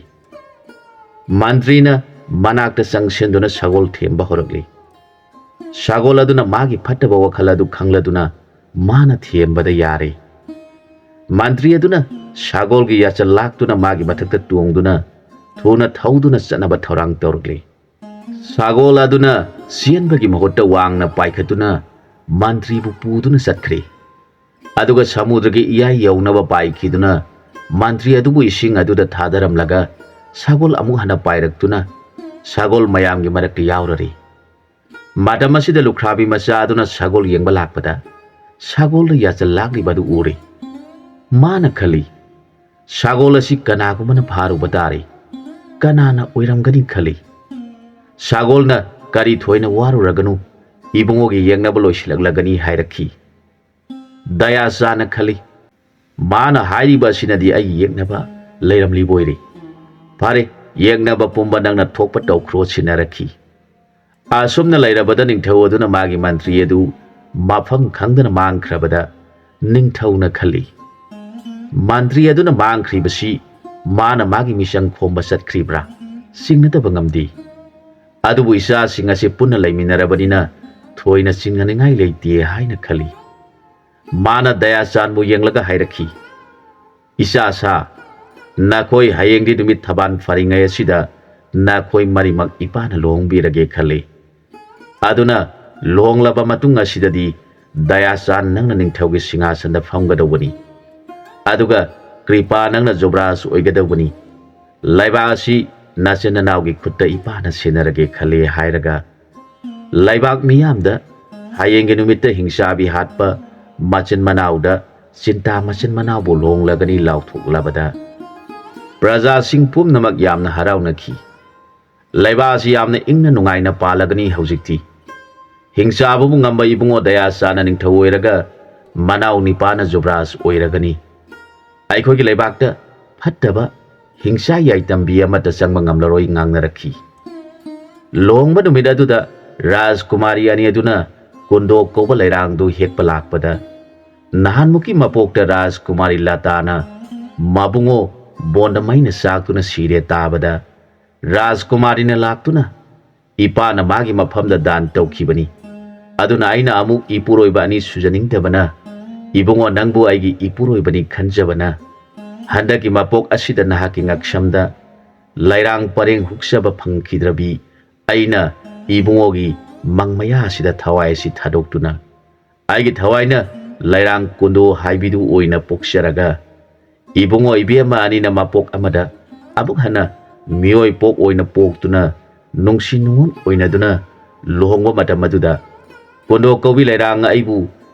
ꯃꯟꯇ꯭ꯔꯤꯅ ꯃꯅꯥꯛꯇ ꯆꯪꯁꯤꯟꯗꯨꯅ ꯁꯒꯣꯜ ꯊꯦꯝꯕ ꯍꯧꯔꯛꯂꯤ꯫ ꯁꯒꯣꯜ ꯑꯗꯨꯅ ꯃꯥꯒꯤ ꯐꯠꯇꯕ ꯋꯥꯈꯜ ꯑꯗꯨ ꯈꯪꯂꯗꯨꯅ ꯃꯥꯅ ꯊꯦꯝꯕꯗ ꯌꯥꯔꯦ꯫ ꯃꯟꯇ꯭ꯔꯤ ꯑꯗꯨꯅ ꯁꯒꯣꯜꯒꯤ ꯌꯥꯆꯜ ꯂꯥꯛꯇꯨꯅ ꯃꯥꯒꯤ ꯃꯊꯛꯇ ꯇꯣꯡꯗꯨꯅ ꯊꯨꯅ ꯊꯧꯗꯨꯅ ꯆꯠꯅꯕ ꯊꯧꯔꯥꯡ ꯇꯧꯔꯛꯂꯤ꯫ ꯁꯥꯒꯣꯜ ꯑꯗꯨꯅ ꯆꯦꯟꯕꯒꯤ ꯃꯍꯨꯠꯇ ꯋꯥꯡꯅ ꯄꯥꯏꯈꯠꯇꯨꯅ ꯃꯟꯇ꯭ꯔꯤꯕꯨ ꯄꯨꯗꯨꯅ ꯆꯠꯈ꯭ꯔꯦ꯫ ꯑꯗꯨꯒ ꯁꯃꯨꯗ꯭ꯔꯒꯤ ꯏꯌꯥꯏ ꯌꯧꯅꯕ ꯄꯥꯏꯈꯤꯗꯨꯅ ꯃꯟꯇ꯭ꯔꯤ ꯑꯗꯨꯕꯨ ꯏꯁꯤꯡ ꯑꯗꯨꯗ ꯊꯥꯗꯔꯝꯂꯒ ꯁꯒꯣꯜ ꯑꯃꯨꯛ ꯍꯟꯅ ꯄꯥꯏꯔꯛꯇꯨꯅ ꯁꯒꯣꯜ ꯃꯌꯥꯝꯒꯤ ꯃꯔꯛꯇ ꯌꯥꯎꯔꯔꯦ꯫ ꯃꯇꯝ ꯑꯁꯤꯗ ꯂꯨꯈ꯭ꯔꯥꯕꯤ ꯃꯆꯥ ꯑꯗꯨꯅ ꯁꯒꯣꯜ ꯌꯦꯡꯕ ꯂꯥꯛꯄꯗ ꯁꯒꯣꯜꯗ ꯌꯥꯆꯜ ꯂꯥꯛꯂꯤꯕ ꯑꯗꯨ ꯎꯔꯦ꯫ ꯃꯥꯅ ꯈꯜꯂꯤ, "ꯁꯒꯣꯜ ꯑꯁꯤ ꯀꯅꯥꯒꯨꯝꯕꯅ ꯐꯥꯔꯨꯕ ꯇꯥꯔꯦ꯫ ꯀꯅꯥꯅ ꯑꯣꯏꯔꯝꯒꯅꯤ?" ꯈꯜꯂꯤ꯫ ꯁꯒꯣꯜꯅ, "ꯀꯔꯤ ꯊꯣꯏꯅ ꯋꯥꯔꯨꯔꯒꯅꯨ, ꯏꯕꯨꯡꯉꯣꯒꯤ ꯌꯦꯛꯅꯕ ꯂꯣꯏꯁꯤꯜꯂꯛꯂꯒꯅꯤ" ꯍꯥꯏꯔꯛꯈꯤ꯫ ꯗꯌꯥꯆꯥꯟꯅ ꯈꯜꯂꯤ, "ꯃꯥꯅ ꯍꯥꯏꯔꯤꯕ ꯑꯁꯤꯅꯗꯤ ꯑꯩꯒꯤ ꯌꯦꯛꯅꯕ ꯂꯩꯔꯝꯂꯤꯕꯣꯏꯔꯦ꯫ ꯐꯔꯦ, ꯌꯦꯛꯅꯕ ꯄꯨꯝꯕ ꯅꯪꯅ ꯊꯣꯛꯄ ꯇꯧꯈ꯭ꯔꯣ" ꯁꯤꯟꯅꯔꯛꯈꯤ꯫ ꯑꯁꯨꯝꯅ ꯂꯩꯔꯕꯗ ꯅꯤꯡꯊꯧ ꯑꯗꯨꯅ ꯃꯥꯒꯤ ꯃꯟꯇ꯭ꯔꯤ ꯑꯗꯨ ꯃꯐꯝ ꯈꯪꯗꯅ ꯃꯥꯡꯈ꯭ꯔꯕꯗ ꯅꯤꯡꯊꯧꯅ ꯈꯜꯂꯤ, "ꯃꯟꯇ꯭ꯔꯤ ꯑꯗꯨꯅ ꯃꯥꯡꯈ꯭ꯔꯤꯕꯁꯤ ꯃꯥꯅ ꯃꯥꯒꯤ ꯃꯤꯆꯪ ꯈꯣꯝꯕ ꯆꯠꯈ꯭ꯔꯤꯕ꯭ꯔꯥ? ꯆꯤꯡꯅꯗꯕ ꯉꯝꯗꯦ꯫ ꯑꯗꯨꯕꯨ ꯏꯆꯥꯁꯤꯡ ꯑꯁꯤ ꯄꯨꯟꯅ ꯂꯩꯃꯤꯟꯅꯔꯕꯅꯤꯅ ꯊꯣꯏꯅ ꯆꯤꯡꯅꯅꯤꯡꯉꯥꯏ ꯂꯩꯇꯦ" ꯍꯥꯏꯅ ꯈꯜꯂꯤ꯫ ꯃꯥꯅ ꯗꯌꯥꯆꯥꯟꯕꯨ ꯌꯦꯡꯂꯒ ꯍꯥꯏꯔꯛꯈꯤ, "ꯏꯆꯥ ꯁꯥ, ꯅꯈꯣꯏ ꯍꯌꯦꯡꯗꯤ ꯅꯨꯃꯤꯠ ꯊꯕꯥꯟ ꯐꯔꯤꯉꯩ ꯑꯁꯤꯗ ꯅꯈꯣꯏ ꯃꯔꯤꯃꯛ ꯏꯄꯥꯅ ꯂꯨꯍꯣꯡꯕꯤꯔꯒꯦ ꯈꯜꯂꯤ꯫ ꯑꯗꯨꯅ ꯂꯨꯍꯣꯡꯂꯕ ꯃꯇꯨꯡ ꯑꯁꯤꯗꯗꯤ ꯗꯌꯥꯆꯥꯟ ꯅꯪꯅ ꯅꯤꯡꯊꯧꯒꯤ ꯁꯤꯡꯍꯥꯁꯟꯗ ꯐꯝꯒꯗꯧꯕꯅꯤ꯫ ꯑꯗꯨꯒ ꯀ꯭ꯔꯤꯄꯥ ꯅꯪꯅ ꯖꯨꯕꯔꯥꯖ ꯑꯣꯏꯒꯗꯧꯕꯅꯤ꯫ ꯂꯩꯕꯥꯛ ꯑꯁꯤ ꯅꯆꯤꯟ ꯅꯅꯥꯎꯒꯤ ꯈꯨꯠꯇ ꯏꯄꯥꯅ ꯁꯤꯟꯅꯔꯒꯦ ꯈꯜꯂꯤ" ꯍꯥꯏꯔꯒ ꯂꯩꯕꯥꯛ ꯃꯤꯌꯥꯝꯗ ꯍꯌꯦꯡꯒꯤ ꯅꯨꯃꯤꯠꯇ ꯍꯤꯡꯆꯥꯕꯤ ꯍꯥꯠꯄ ꯃꯆꯤꯟ ꯃꯅꯥꯎꯗ ꯆꯤꯟꯇꯥ ꯃꯆꯤꯟ ꯃꯅꯥꯎꯕꯨ ꯂꯨꯍꯣꯡꯂꯒꯅꯤ ꯂꯥꯎꯊꯣꯛꯂꯕꯗ ꯄ꯭ꯔꯖꯥꯁꯤꯡ ꯄꯨꯝꯅꯃꯛ ꯌꯥꯝꯅ ꯍꯔꯥꯎꯅꯈꯤ꯫ ꯂꯩꯕꯥꯛ ꯑꯁꯤ ꯌꯥꯝꯅ ꯏꯪꯅ ꯅꯨꯡꯉꯥꯏꯅ ꯄꯥꯜꯂꯒꯅꯤ ꯍꯧꯖꯤꯛꯇꯤ꯫ ꯍꯤꯡꯆꯥꯕꯕꯨ ꯉꯝꯕ ꯏꯕꯨꯡꯉꯣ ꯗꯌꯥꯆꯥꯟꯅ ꯅꯤꯡꯊꯧ ꯑꯣꯏꯔꯒ ꯃꯅꯥꯎ ꯅꯤꯄꯥꯅ ꯖꯨꯕꯔꯥꯖ ꯑꯣꯏꯔꯒꯅꯤ꯫ ꯑꯩꯈꯣꯏꯒꯤ ꯂꯩꯕꯥꯛꯇ ꯐꯠꯇꯕ ꯍꯤꯡꯆꯥ ꯌꯥꯏꯇꯝꯕꯤ ꯑꯃꯠꯇ ꯆꯪꯕ ꯉꯝꯂꯔꯣꯏ ꯉꯥꯡꯅꯔꯛꯈꯤ꯫ ꯂꯨꯍꯣꯡꯕ ꯅꯨꯃꯤꯠ ꯑꯗꯨꯗ ꯔꯥꯖꯀꯨꯃꯥꯔꯤ ꯑꯅꯤ ꯑꯗꯨꯅ ꯀꯨꯟꯗꯣꯛ ꯀꯧꯕ ꯂꯩꯔꯥꯡꯗꯨ ꯍꯦꯛꯄ ꯂꯥꯛꯄꯗ ꯅꯍꯥꯟꯃꯨꯛꯀꯤ ꯃꯄꯣꯛꯇ ꯔꯥꯖꯀꯨꯃꯥꯔꯤ ꯂꯇꯥꯅ ꯃꯕꯨꯡꯉꯣ ꯕꯣꯟꯗ ꯃꯩꯅ ꯆꯥꯛꯇꯨꯅ ꯁꯤꯔꯦ ꯇꯥꯕꯗ ꯔꯥꯖꯀꯨꯃꯥꯔꯤꯅ ꯂꯥꯛꯇꯨꯅ, "ꯏꯄꯥꯅ ꯃꯥꯒꯤ ꯃꯐꯝꯗ ꯗꯥꯟ ꯇꯧꯈꯤꯕꯅꯤ꯫ ꯑꯗꯨꯅ ꯑꯩꯅ ꯑꯃꯨꯛ ꯏꯄꯨꯔꯣꯏꯕ ꯑꯅꯤ ꯁꯨꯖꯅꯤꯡꯗꯕꯅ, ꯏꯕꯨꯡꯉꯣ ꯅꯪꯕꯨ ꯑꯩꯒꯤ ꯏꯄꯨꯔꯣꯏꯕꯅꯤ ꯈꯟꯖꯕꯅ, ꯍꯟꯗꯛꯀꯤ ꯃꯄꯣꯛ ꯑꯁꯤꯗ ꯅꯍꯥꯛꯀꯤ ꯉꯛꯁꯝꯗ ꯂꯩꯔꯥꯡ ꯄꯔꯦꯡ ꯍꯨꯛꯆꯕ ꯐꯪꯈꯤꯗ꯭ꯔꯕꯤ ꯑꯩꯅ ꯏꯕꯨꯡꯉꯣꯒꯤ ꯃꯪ ꯃꯌꯥꯁꯤꯗ ꯊꯋꯥꯏ ꯑꯁꯤ ꯊꯥꯗꯣꯛꯇꯨꯅ ꯑꯩꯒꯤ ꯊꯋꯥꯏꯅ ꯂꯩꯔꯥꯡ ꯀꯨꯟꯗꯣ ꯍꯥꯏꯕꯤꯗꯨ ꯑꯣꯏꯅ ꯄꯣꯛꯆꯔꯒ, ꯏꯕꯨꯡꯉꯣ ꯏꯕꯦꯝꯃ ꯑꯅꯤꯅ ꯃꯄꯣꯛ ꯑꯃꯗ ꯑꯃꯨꯛ ꯍꯟꯅ ꯃꯤꯑꯣꯏ ꯄꯣꯛ ꯑꯣꯏꯅ ꯄꯣꯛꯇꯨꯅ, ꯅꯨꯡꯁꯤ ꯅꯨꯡꯉꯣꯟ ꯑꯣꯏꯅꯗꯨꯅ ꯂꯨꯍꯣꯡꯕ ꯃꯇꯝ ꯑꯗꯨꯗ, ꯀꯨꯟꯗꯣ ꯀꯧꯕꯤ ꯂꯩꯔꯥꯡ ꯑꯩꯕꯨ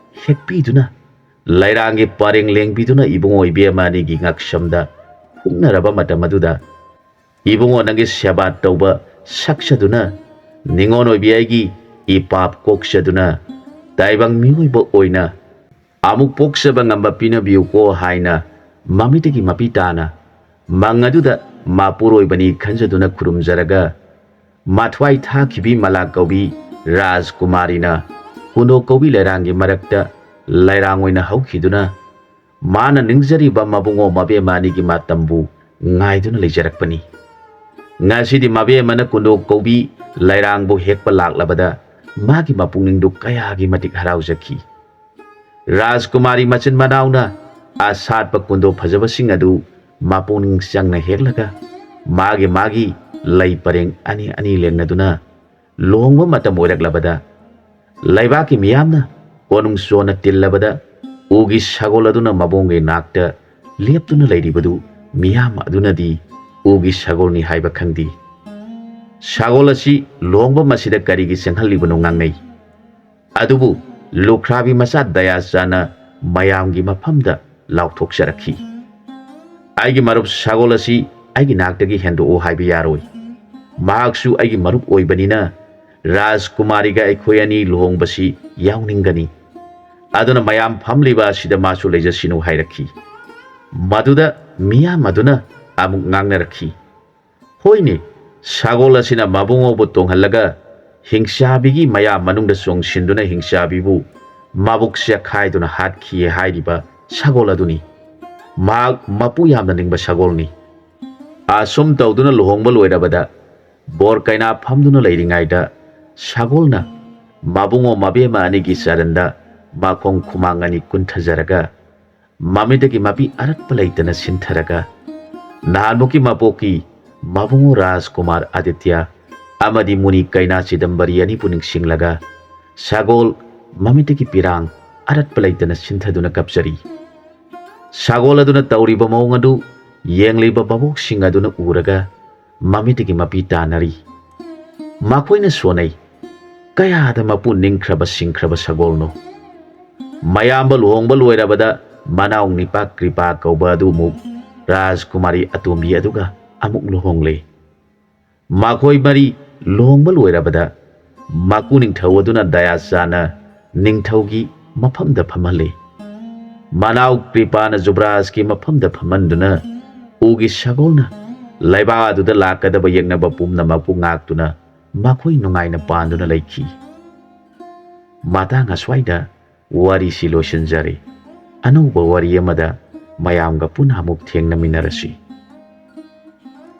ꯍꯦꯛꯄꯤꯗꯨꯅ, ꯂꯩꯔꯥꯡꯒꯤ ꯄꯔꯦꯡ ꯂꯦꯡꯕꯤꯗꯨꯅ ꯏꯕꯨꯡꯉꯣ ꯏꯕꯦꯝꯃ ꯑꯅꯤꯒꯤ ꯉꯛꯁꯝꯗ ꯍꯨꯛꯅꯔꯕ ꯃꯇꯝ ꯑꯗꯨꯗ, ꯏꯕꯨꯡꯉꯣ ꯅꯪꯒꯤ ꯁꯦꯕꯥ ꯇꯧꯕ ꯁꯛꯆꯗꯨꯅ, ꯅꯤꯉꯣꯜ ꯑꯣꯏꯕꯤ ꯑꯩꯒꯤ ꯏꯄꯥꯞ ꯀꯣꯛꯆꯗꯨꯅ, ꯇꯥꯏꯕꯪ ꯃꯤꯑꯣꯏꯕ ꯑꯣꯏꯅ ꯑꯃꯨꯛ ꯄꯣꯛꯆꯕ ꯉꯝꯕ ꯄꯤꯅꯕꯤꯌꯨꯀꯣ ꯍꯥꯏꯅ ꯃꯃꯤꯠꯇꯒꯤ ꯃꯄꯤ ꯇꯥꯅ ꯃꯪ ꯑꯗꯨꯗ ꯃꯄꯨꯔꯣꯏꯕꯅꯤ ꯈꯟꯖꯗꯨꯅ ꯈꯨꯔꯨꯝꯖꯔꯒ, ꯃꯊ꯭ꯋꯥꯏ ꯊꯥꯈꯤꯕꯤ ꯃꯂꯥ ꯀꯧꯕꯤ ꯔꯥꯖꯀꯨꯃꯥꯔꯤꯅ ꯀꯨꯟꯗꯣ ꯀꯧꯕꯤ ꯂꯩꯔꯥꯡꯒꯤ ꯃꯔꯛꯇ ꯂꯩꯔꯥꯡ ꯑꯣꯏꯅ ꯍꯧꯈꯤꯗꯨꯅ, ꯃꯥꯅ ꯅꯤꯡꯖꯔꯤꯕ ꯃꯕꯨꯡꯉꯣ ꯃꯕꯦꯝꯃ ꯑꯅꯤꯒꯤ ꯃꯇꯝꯕꯨ ꯉꯥꯏꯗꯨꯅ ꯂꯩꯖꯔꯛꯄꯅꯤ꯫ ꯉꯁꯤꯗꯤ ꯃꯕꯦꯝꯃꯅ ꯀꯨꯟꯗꯣ ꯀꯧꯕꯤ ꯂꯩꯔꯥꯡꯕꯨ ꯍꯦꯛꯄ ꯂꯥꯛꯂꯕꯗ ꯃꯥꯒꯤ ꯃꯄꯨꯛꯅꯤꯡꯗꯨ ꯀꯌꯥꯒꯤ ꯃꯇꯤꯛ ꯍꯔꯥꯎꯖꯈꯤ꯫ ꯔꯥꯖꯀꯨꯃꯥꯔꯤ ꯃꯆꯤꯟ ꯃꯅꯥꯎꯅ ꯑꯁꯥꯠꯄ ꯀꯨꯟꯗꯣ ꯐꯖꯕꯁꯤꯡ ꯑꯗꯨ ꯃꯄꯨꯛꯅꯤꯡ ꯆꯪꯅ ꯍꯦꯛꯂꯒ, ꯃꯥꯒꯤ ꯃꯥꯒꯤ ꯂꯩ ꯄꯔꯦꯡ ꯑꯅꯤ ꯑꯅꯤ ꯂꯦꯡꯅꯗꯨꯅ ꯂꯨꯍꯣꯡꯕ ꯃꯇꯝ ꯑꯣꯏꯔꯛꯂꯕꯗ, ꯂꯩꯕꯥꯛꯀꯤ ꯃꯤꯌꯥꯝꯅ ꯀꯣꯅꯨꯡ ꯆꯣꯟꯅ ꯇꯤꯜꯂꯕꯗ, ꯎꯒꯤ ꯁꯒꯣꯜ ꯑꯗꯨꯅ ꯃꯕꯨꯡꯒꯤ ꯅꯥꯛꯇ ꯂꯦꯞꯇꯨꯅ ꯂꯩꯔꯤꯕꯗꯨ ꯃꯤꯌꯥꯝ ꯑꯗꯨꯅꯗꯤ ꯎꯒꯤ ꯁꯒꯣꯜꯅꯤ ꯍꯥꯏꯕ ꯈꯪꯗꯦ꯫ ꯁꯒꯣꯜ ꯑꯁꯤ ꯂꯨꯍꯣꯡꯕ ꯑꯁꯤꯗ ꯀꯔꯤꯒꯤ ꯆꯪꯍꯜꯂꯤꯕꯅꯣ ꯉꯥꯡꯅꯩ꯫ ꯑꯗꯨꯕꯨ ꯂꯨꯈ꯭ꯔꯥꯕꯤ ꯃꯆꯥ ꯗꯌꯥꯆꯥꯅ ꯃꯌꯥꯝꯒꯤ ꯃꯐꯝꯗ ꯂꯥꯎꯊꯣꯛꯆꯔꯛꯈꯤ, "ꯑꯩꯒꯤ ꯃꯔꯨꯞ ꯁꯒꯣꯜ ꯑꯁꯤ ꯑꯩꯒꯤ ꯅꯥꯛꯇꯒꯤ ꯍꯦꯟꯗꯣꯛꯎ ꯍꯥꯏꯕ ꯌꯥꯔꯣꯏ꯫ ꯃꯍꯥꯛꯁꯨ ꯑꯩꯒꯤ ꯃꯔꯨꯞ ꯑꯣꯏꯕꯅꯤꯅ ꯔꯥꯖꯀꯨꯃꯥꯔꯤꯒ ꯑꯩꯈꯣꯏ ꯑꯅꯤ ꯂꯨꯍꯣꯡꯕꯁꯤ ꯌꯥꯎꯅꯤꯡꯒꯅꯤ꯫ ꯑꯗꯨꯅ ꯃꯌꯥꯝ ꯐꯝꯂꯤꯕ ꯑꯁꯤꯗ ꯃꯥꯁꯨ ꯂꯩꯖꯁꯤꯅꯨ" ꯍꯥꯏꯔꯛꯈꯤ꯫ ꯃꯗꯨꯗ ꯃꯤꯌꯥꯝ ꯑꯗꯨꯅ ꯑꯃꯨꯛ ꯉꯥꯡꯅꯔꯛꯈꯤ, "ꯍꯣꯏꯅꯦ, ꯁꯒꯣꯜ ꯑꯁꯤꯅ ꯃꯕꯨꯡꯉꯣꯕꯨ ꯇꯣꯡꯍꯜꯂꯒ ꯍꯤꯡꯆꯥꯕꯤꯒꯤ ꯃꯌꯥ ꯃꯅꯨꯡꯗ ꯆꯣꯡꯁꯤꯟꯗꯨꯅ ꯍꯤꯡꯆꯥꯕꯤꯕꯨ ꯃꯕꯨꯛ ꯆꯦꯛꯈꯥꯏꯗꯨꯅ ꯍꯥꯠꯈꯤꯌꯦ ꯍꯥꯏꯔꯤꯕ ꯁꯒꯣꯜ ꯑꯗꯨꯅꯤ꯫ ꯃꯍꯥꯛ ꯃꯄꯨ ꯌꯥꯝꯅ ꯅꯤꯡꯕ ꯁꯒꯣꯜꯅꯤ"꯫ ꯑꯁꯨꯝ ꯇꯧꯗꯨꯅ ꯂꯨꯍꯣꯡꯕ ꯂꯣꯏꯔꯕꯗ, ꯕꯣꯔ ꯀꯩꯅꯥ ꯐꯝꯗꯨꯅ ꯂꯩꯔꯤꯉꯩꯗ ꯁꯒꯣꯜꯅ ꯃꯕꯨꯡꯉꯣ ꯃꯕꯦꯝꯃ ꯑꯅꯤꯒꯤ ꯆꯔꯟꯗ ꯃꯈꯣꯡ ꯈꯨꯃꯥꯡ ꯑꯅꯤ ꯀꯨꯟꯊꯖꯔꯒ, ꯃꯃꯤꯠꯇꯒꯤ ꯃꯄꯤ ꯑꯔꯛꯄ ꯂꯩꯇꯅ ꯁꯤꯟꯊꯔꯒ, "ꯅꯍꯥꯟꯃꯨꯛꯀꯤ ꯃꯄꯣꯛꯀꯤ ꯃꯕꯨꯡꯉꯣ ꯔꯥꯖꯀꯨꯃꯥꯔ ꯑꯗꯤꯇ꯭ꯌ, ꯑꯃꯗꯤ ꯃꯨꯅꯤ ꯀꯩꯅꯥ ꯆꯤꯗꯝꯕꯔꯤ ꯑꯅꯤꯕꯨ ꯅꯤꯡꯁꯤꯡꯂꯒ ꯁꯒꯣꯜ ꯃꯃꯤꯠꯇꯒꯤ ꯄꯤꯔꯥꯡ ꯑꯔꯠꯄ ꯂꯩꯇꯅ ꯁꯤꯟꯊꯗꯨꯅ ꯀꯞꯆꯔꯤ꯫ ꯁꯒꯣꯜ ꯑꯗꯨꯅ ꯇꯧꯔꯤꯕ ꯃꯑꯣꯡ ꯑꯗꯨ ꯌꯦꯡꯂꯤꯕ ꯚꯥꯕꯣꯛꯁꯤꯡ ꯑꯗꯨꯅ ꯎꯔꯒ ꯃꯃꯤꯠꯇꯒꯤ ꯃꯄꯤ ꯇꯥꯅꯔꯤ꯫ ꯃꯈꯣꯏꯅ ꯁꯣꯟꯅꯩ, "ꯀꯌꯥꯗ ꯃꯄꯨ ꯅꯤꯡꯈ꯭ꯔꯕ ꯁꯤꯡꯈ꯭ꯔꯕ ꯁꯒꯣꯜꯅꯣ!" ꯃꯌꯥꯝꯕ ꯂꯨꯍꯣꯡꯕ ꯂꯣꯏꯔꯕꯗ ꯃꯅꯥꯎ ꯅꯤꯄꯥ ꯀ꯭ꯔꯤꯄꯥ ꯀꯧꯕ ꯑꯗꯨ ꯑꯃꯨꯛ ꯔꯥꯖꯀꯨꯃꯥꯔꯤ ꯑꯇꯣꯝꯕꯤ ꯑꯗꯨꯒ ꯑꯃꯨꯛ ꯂꯨꯍꯣꯡꯂꯦ꯫ ꯃꯈꯣꯏ ꯃꯔꯤ ꯂꯨꯍꯣꯡꯕ ꯂꯣꯏꯔꯕꯗ ꯃꯀꯨ ꯅꯤꯡꯊꯧ ꯑꯗꯨꯅ ꯗꯌꯥꯆꯥꯅ ꯅꯤꯡꯊꯧꯒꯤ ꯃꯐꯝꯗ ꯐꯝꯍꯜꯂꯤ꯫ ꯃꯅꯥꯎ ꯀ꯭ꯔꯤꯄꯥꯅ ꯖꯨꯕ꯭ꯔꯥꯖꯀꯤ ꯃꯐꯝꯗ ꯐꯝꯍꯟꯗꯨꯅ ꯎꯒꯤ ꯁꯒꯣꯜꯅ ꯂꯩꯕꯥꯛ ꯑꯗꯨꯗ ꯂꯥꯛꯀꯗꯕ ꯌꯦꯛꯅꯕ ꯄꯨꯝꯅꯃꯛꯄꯨ ꯉꯥꯛꯇꯨꯅ ꯃꯈꯣꯏ ꯅꯨꯡꯉꯥꯏꯅ ꯄꯥꯟꯗꯨꯅ ꯂꯩꯈꯤ꯫ ꯃꯇꯥꯡ ꯑꯁ꯭ꯋꯥꯏꯗ ꯋꯥꯔꯤꯁꯤ ꯂꯣꯏꯁꯤꯟꯖꯔꯦ꯫ ꯑꯅꯧꯕ ꯋꯥꯔꯤ ꯑꯃꯗ ꯃꯌꯥꯝꯒ ꯄꯨꯟꯅ ꯑꯃꯨꯛ ꯊꯦꯡꯅꯃꯤꯟꯅꯔꯁꯤ꯫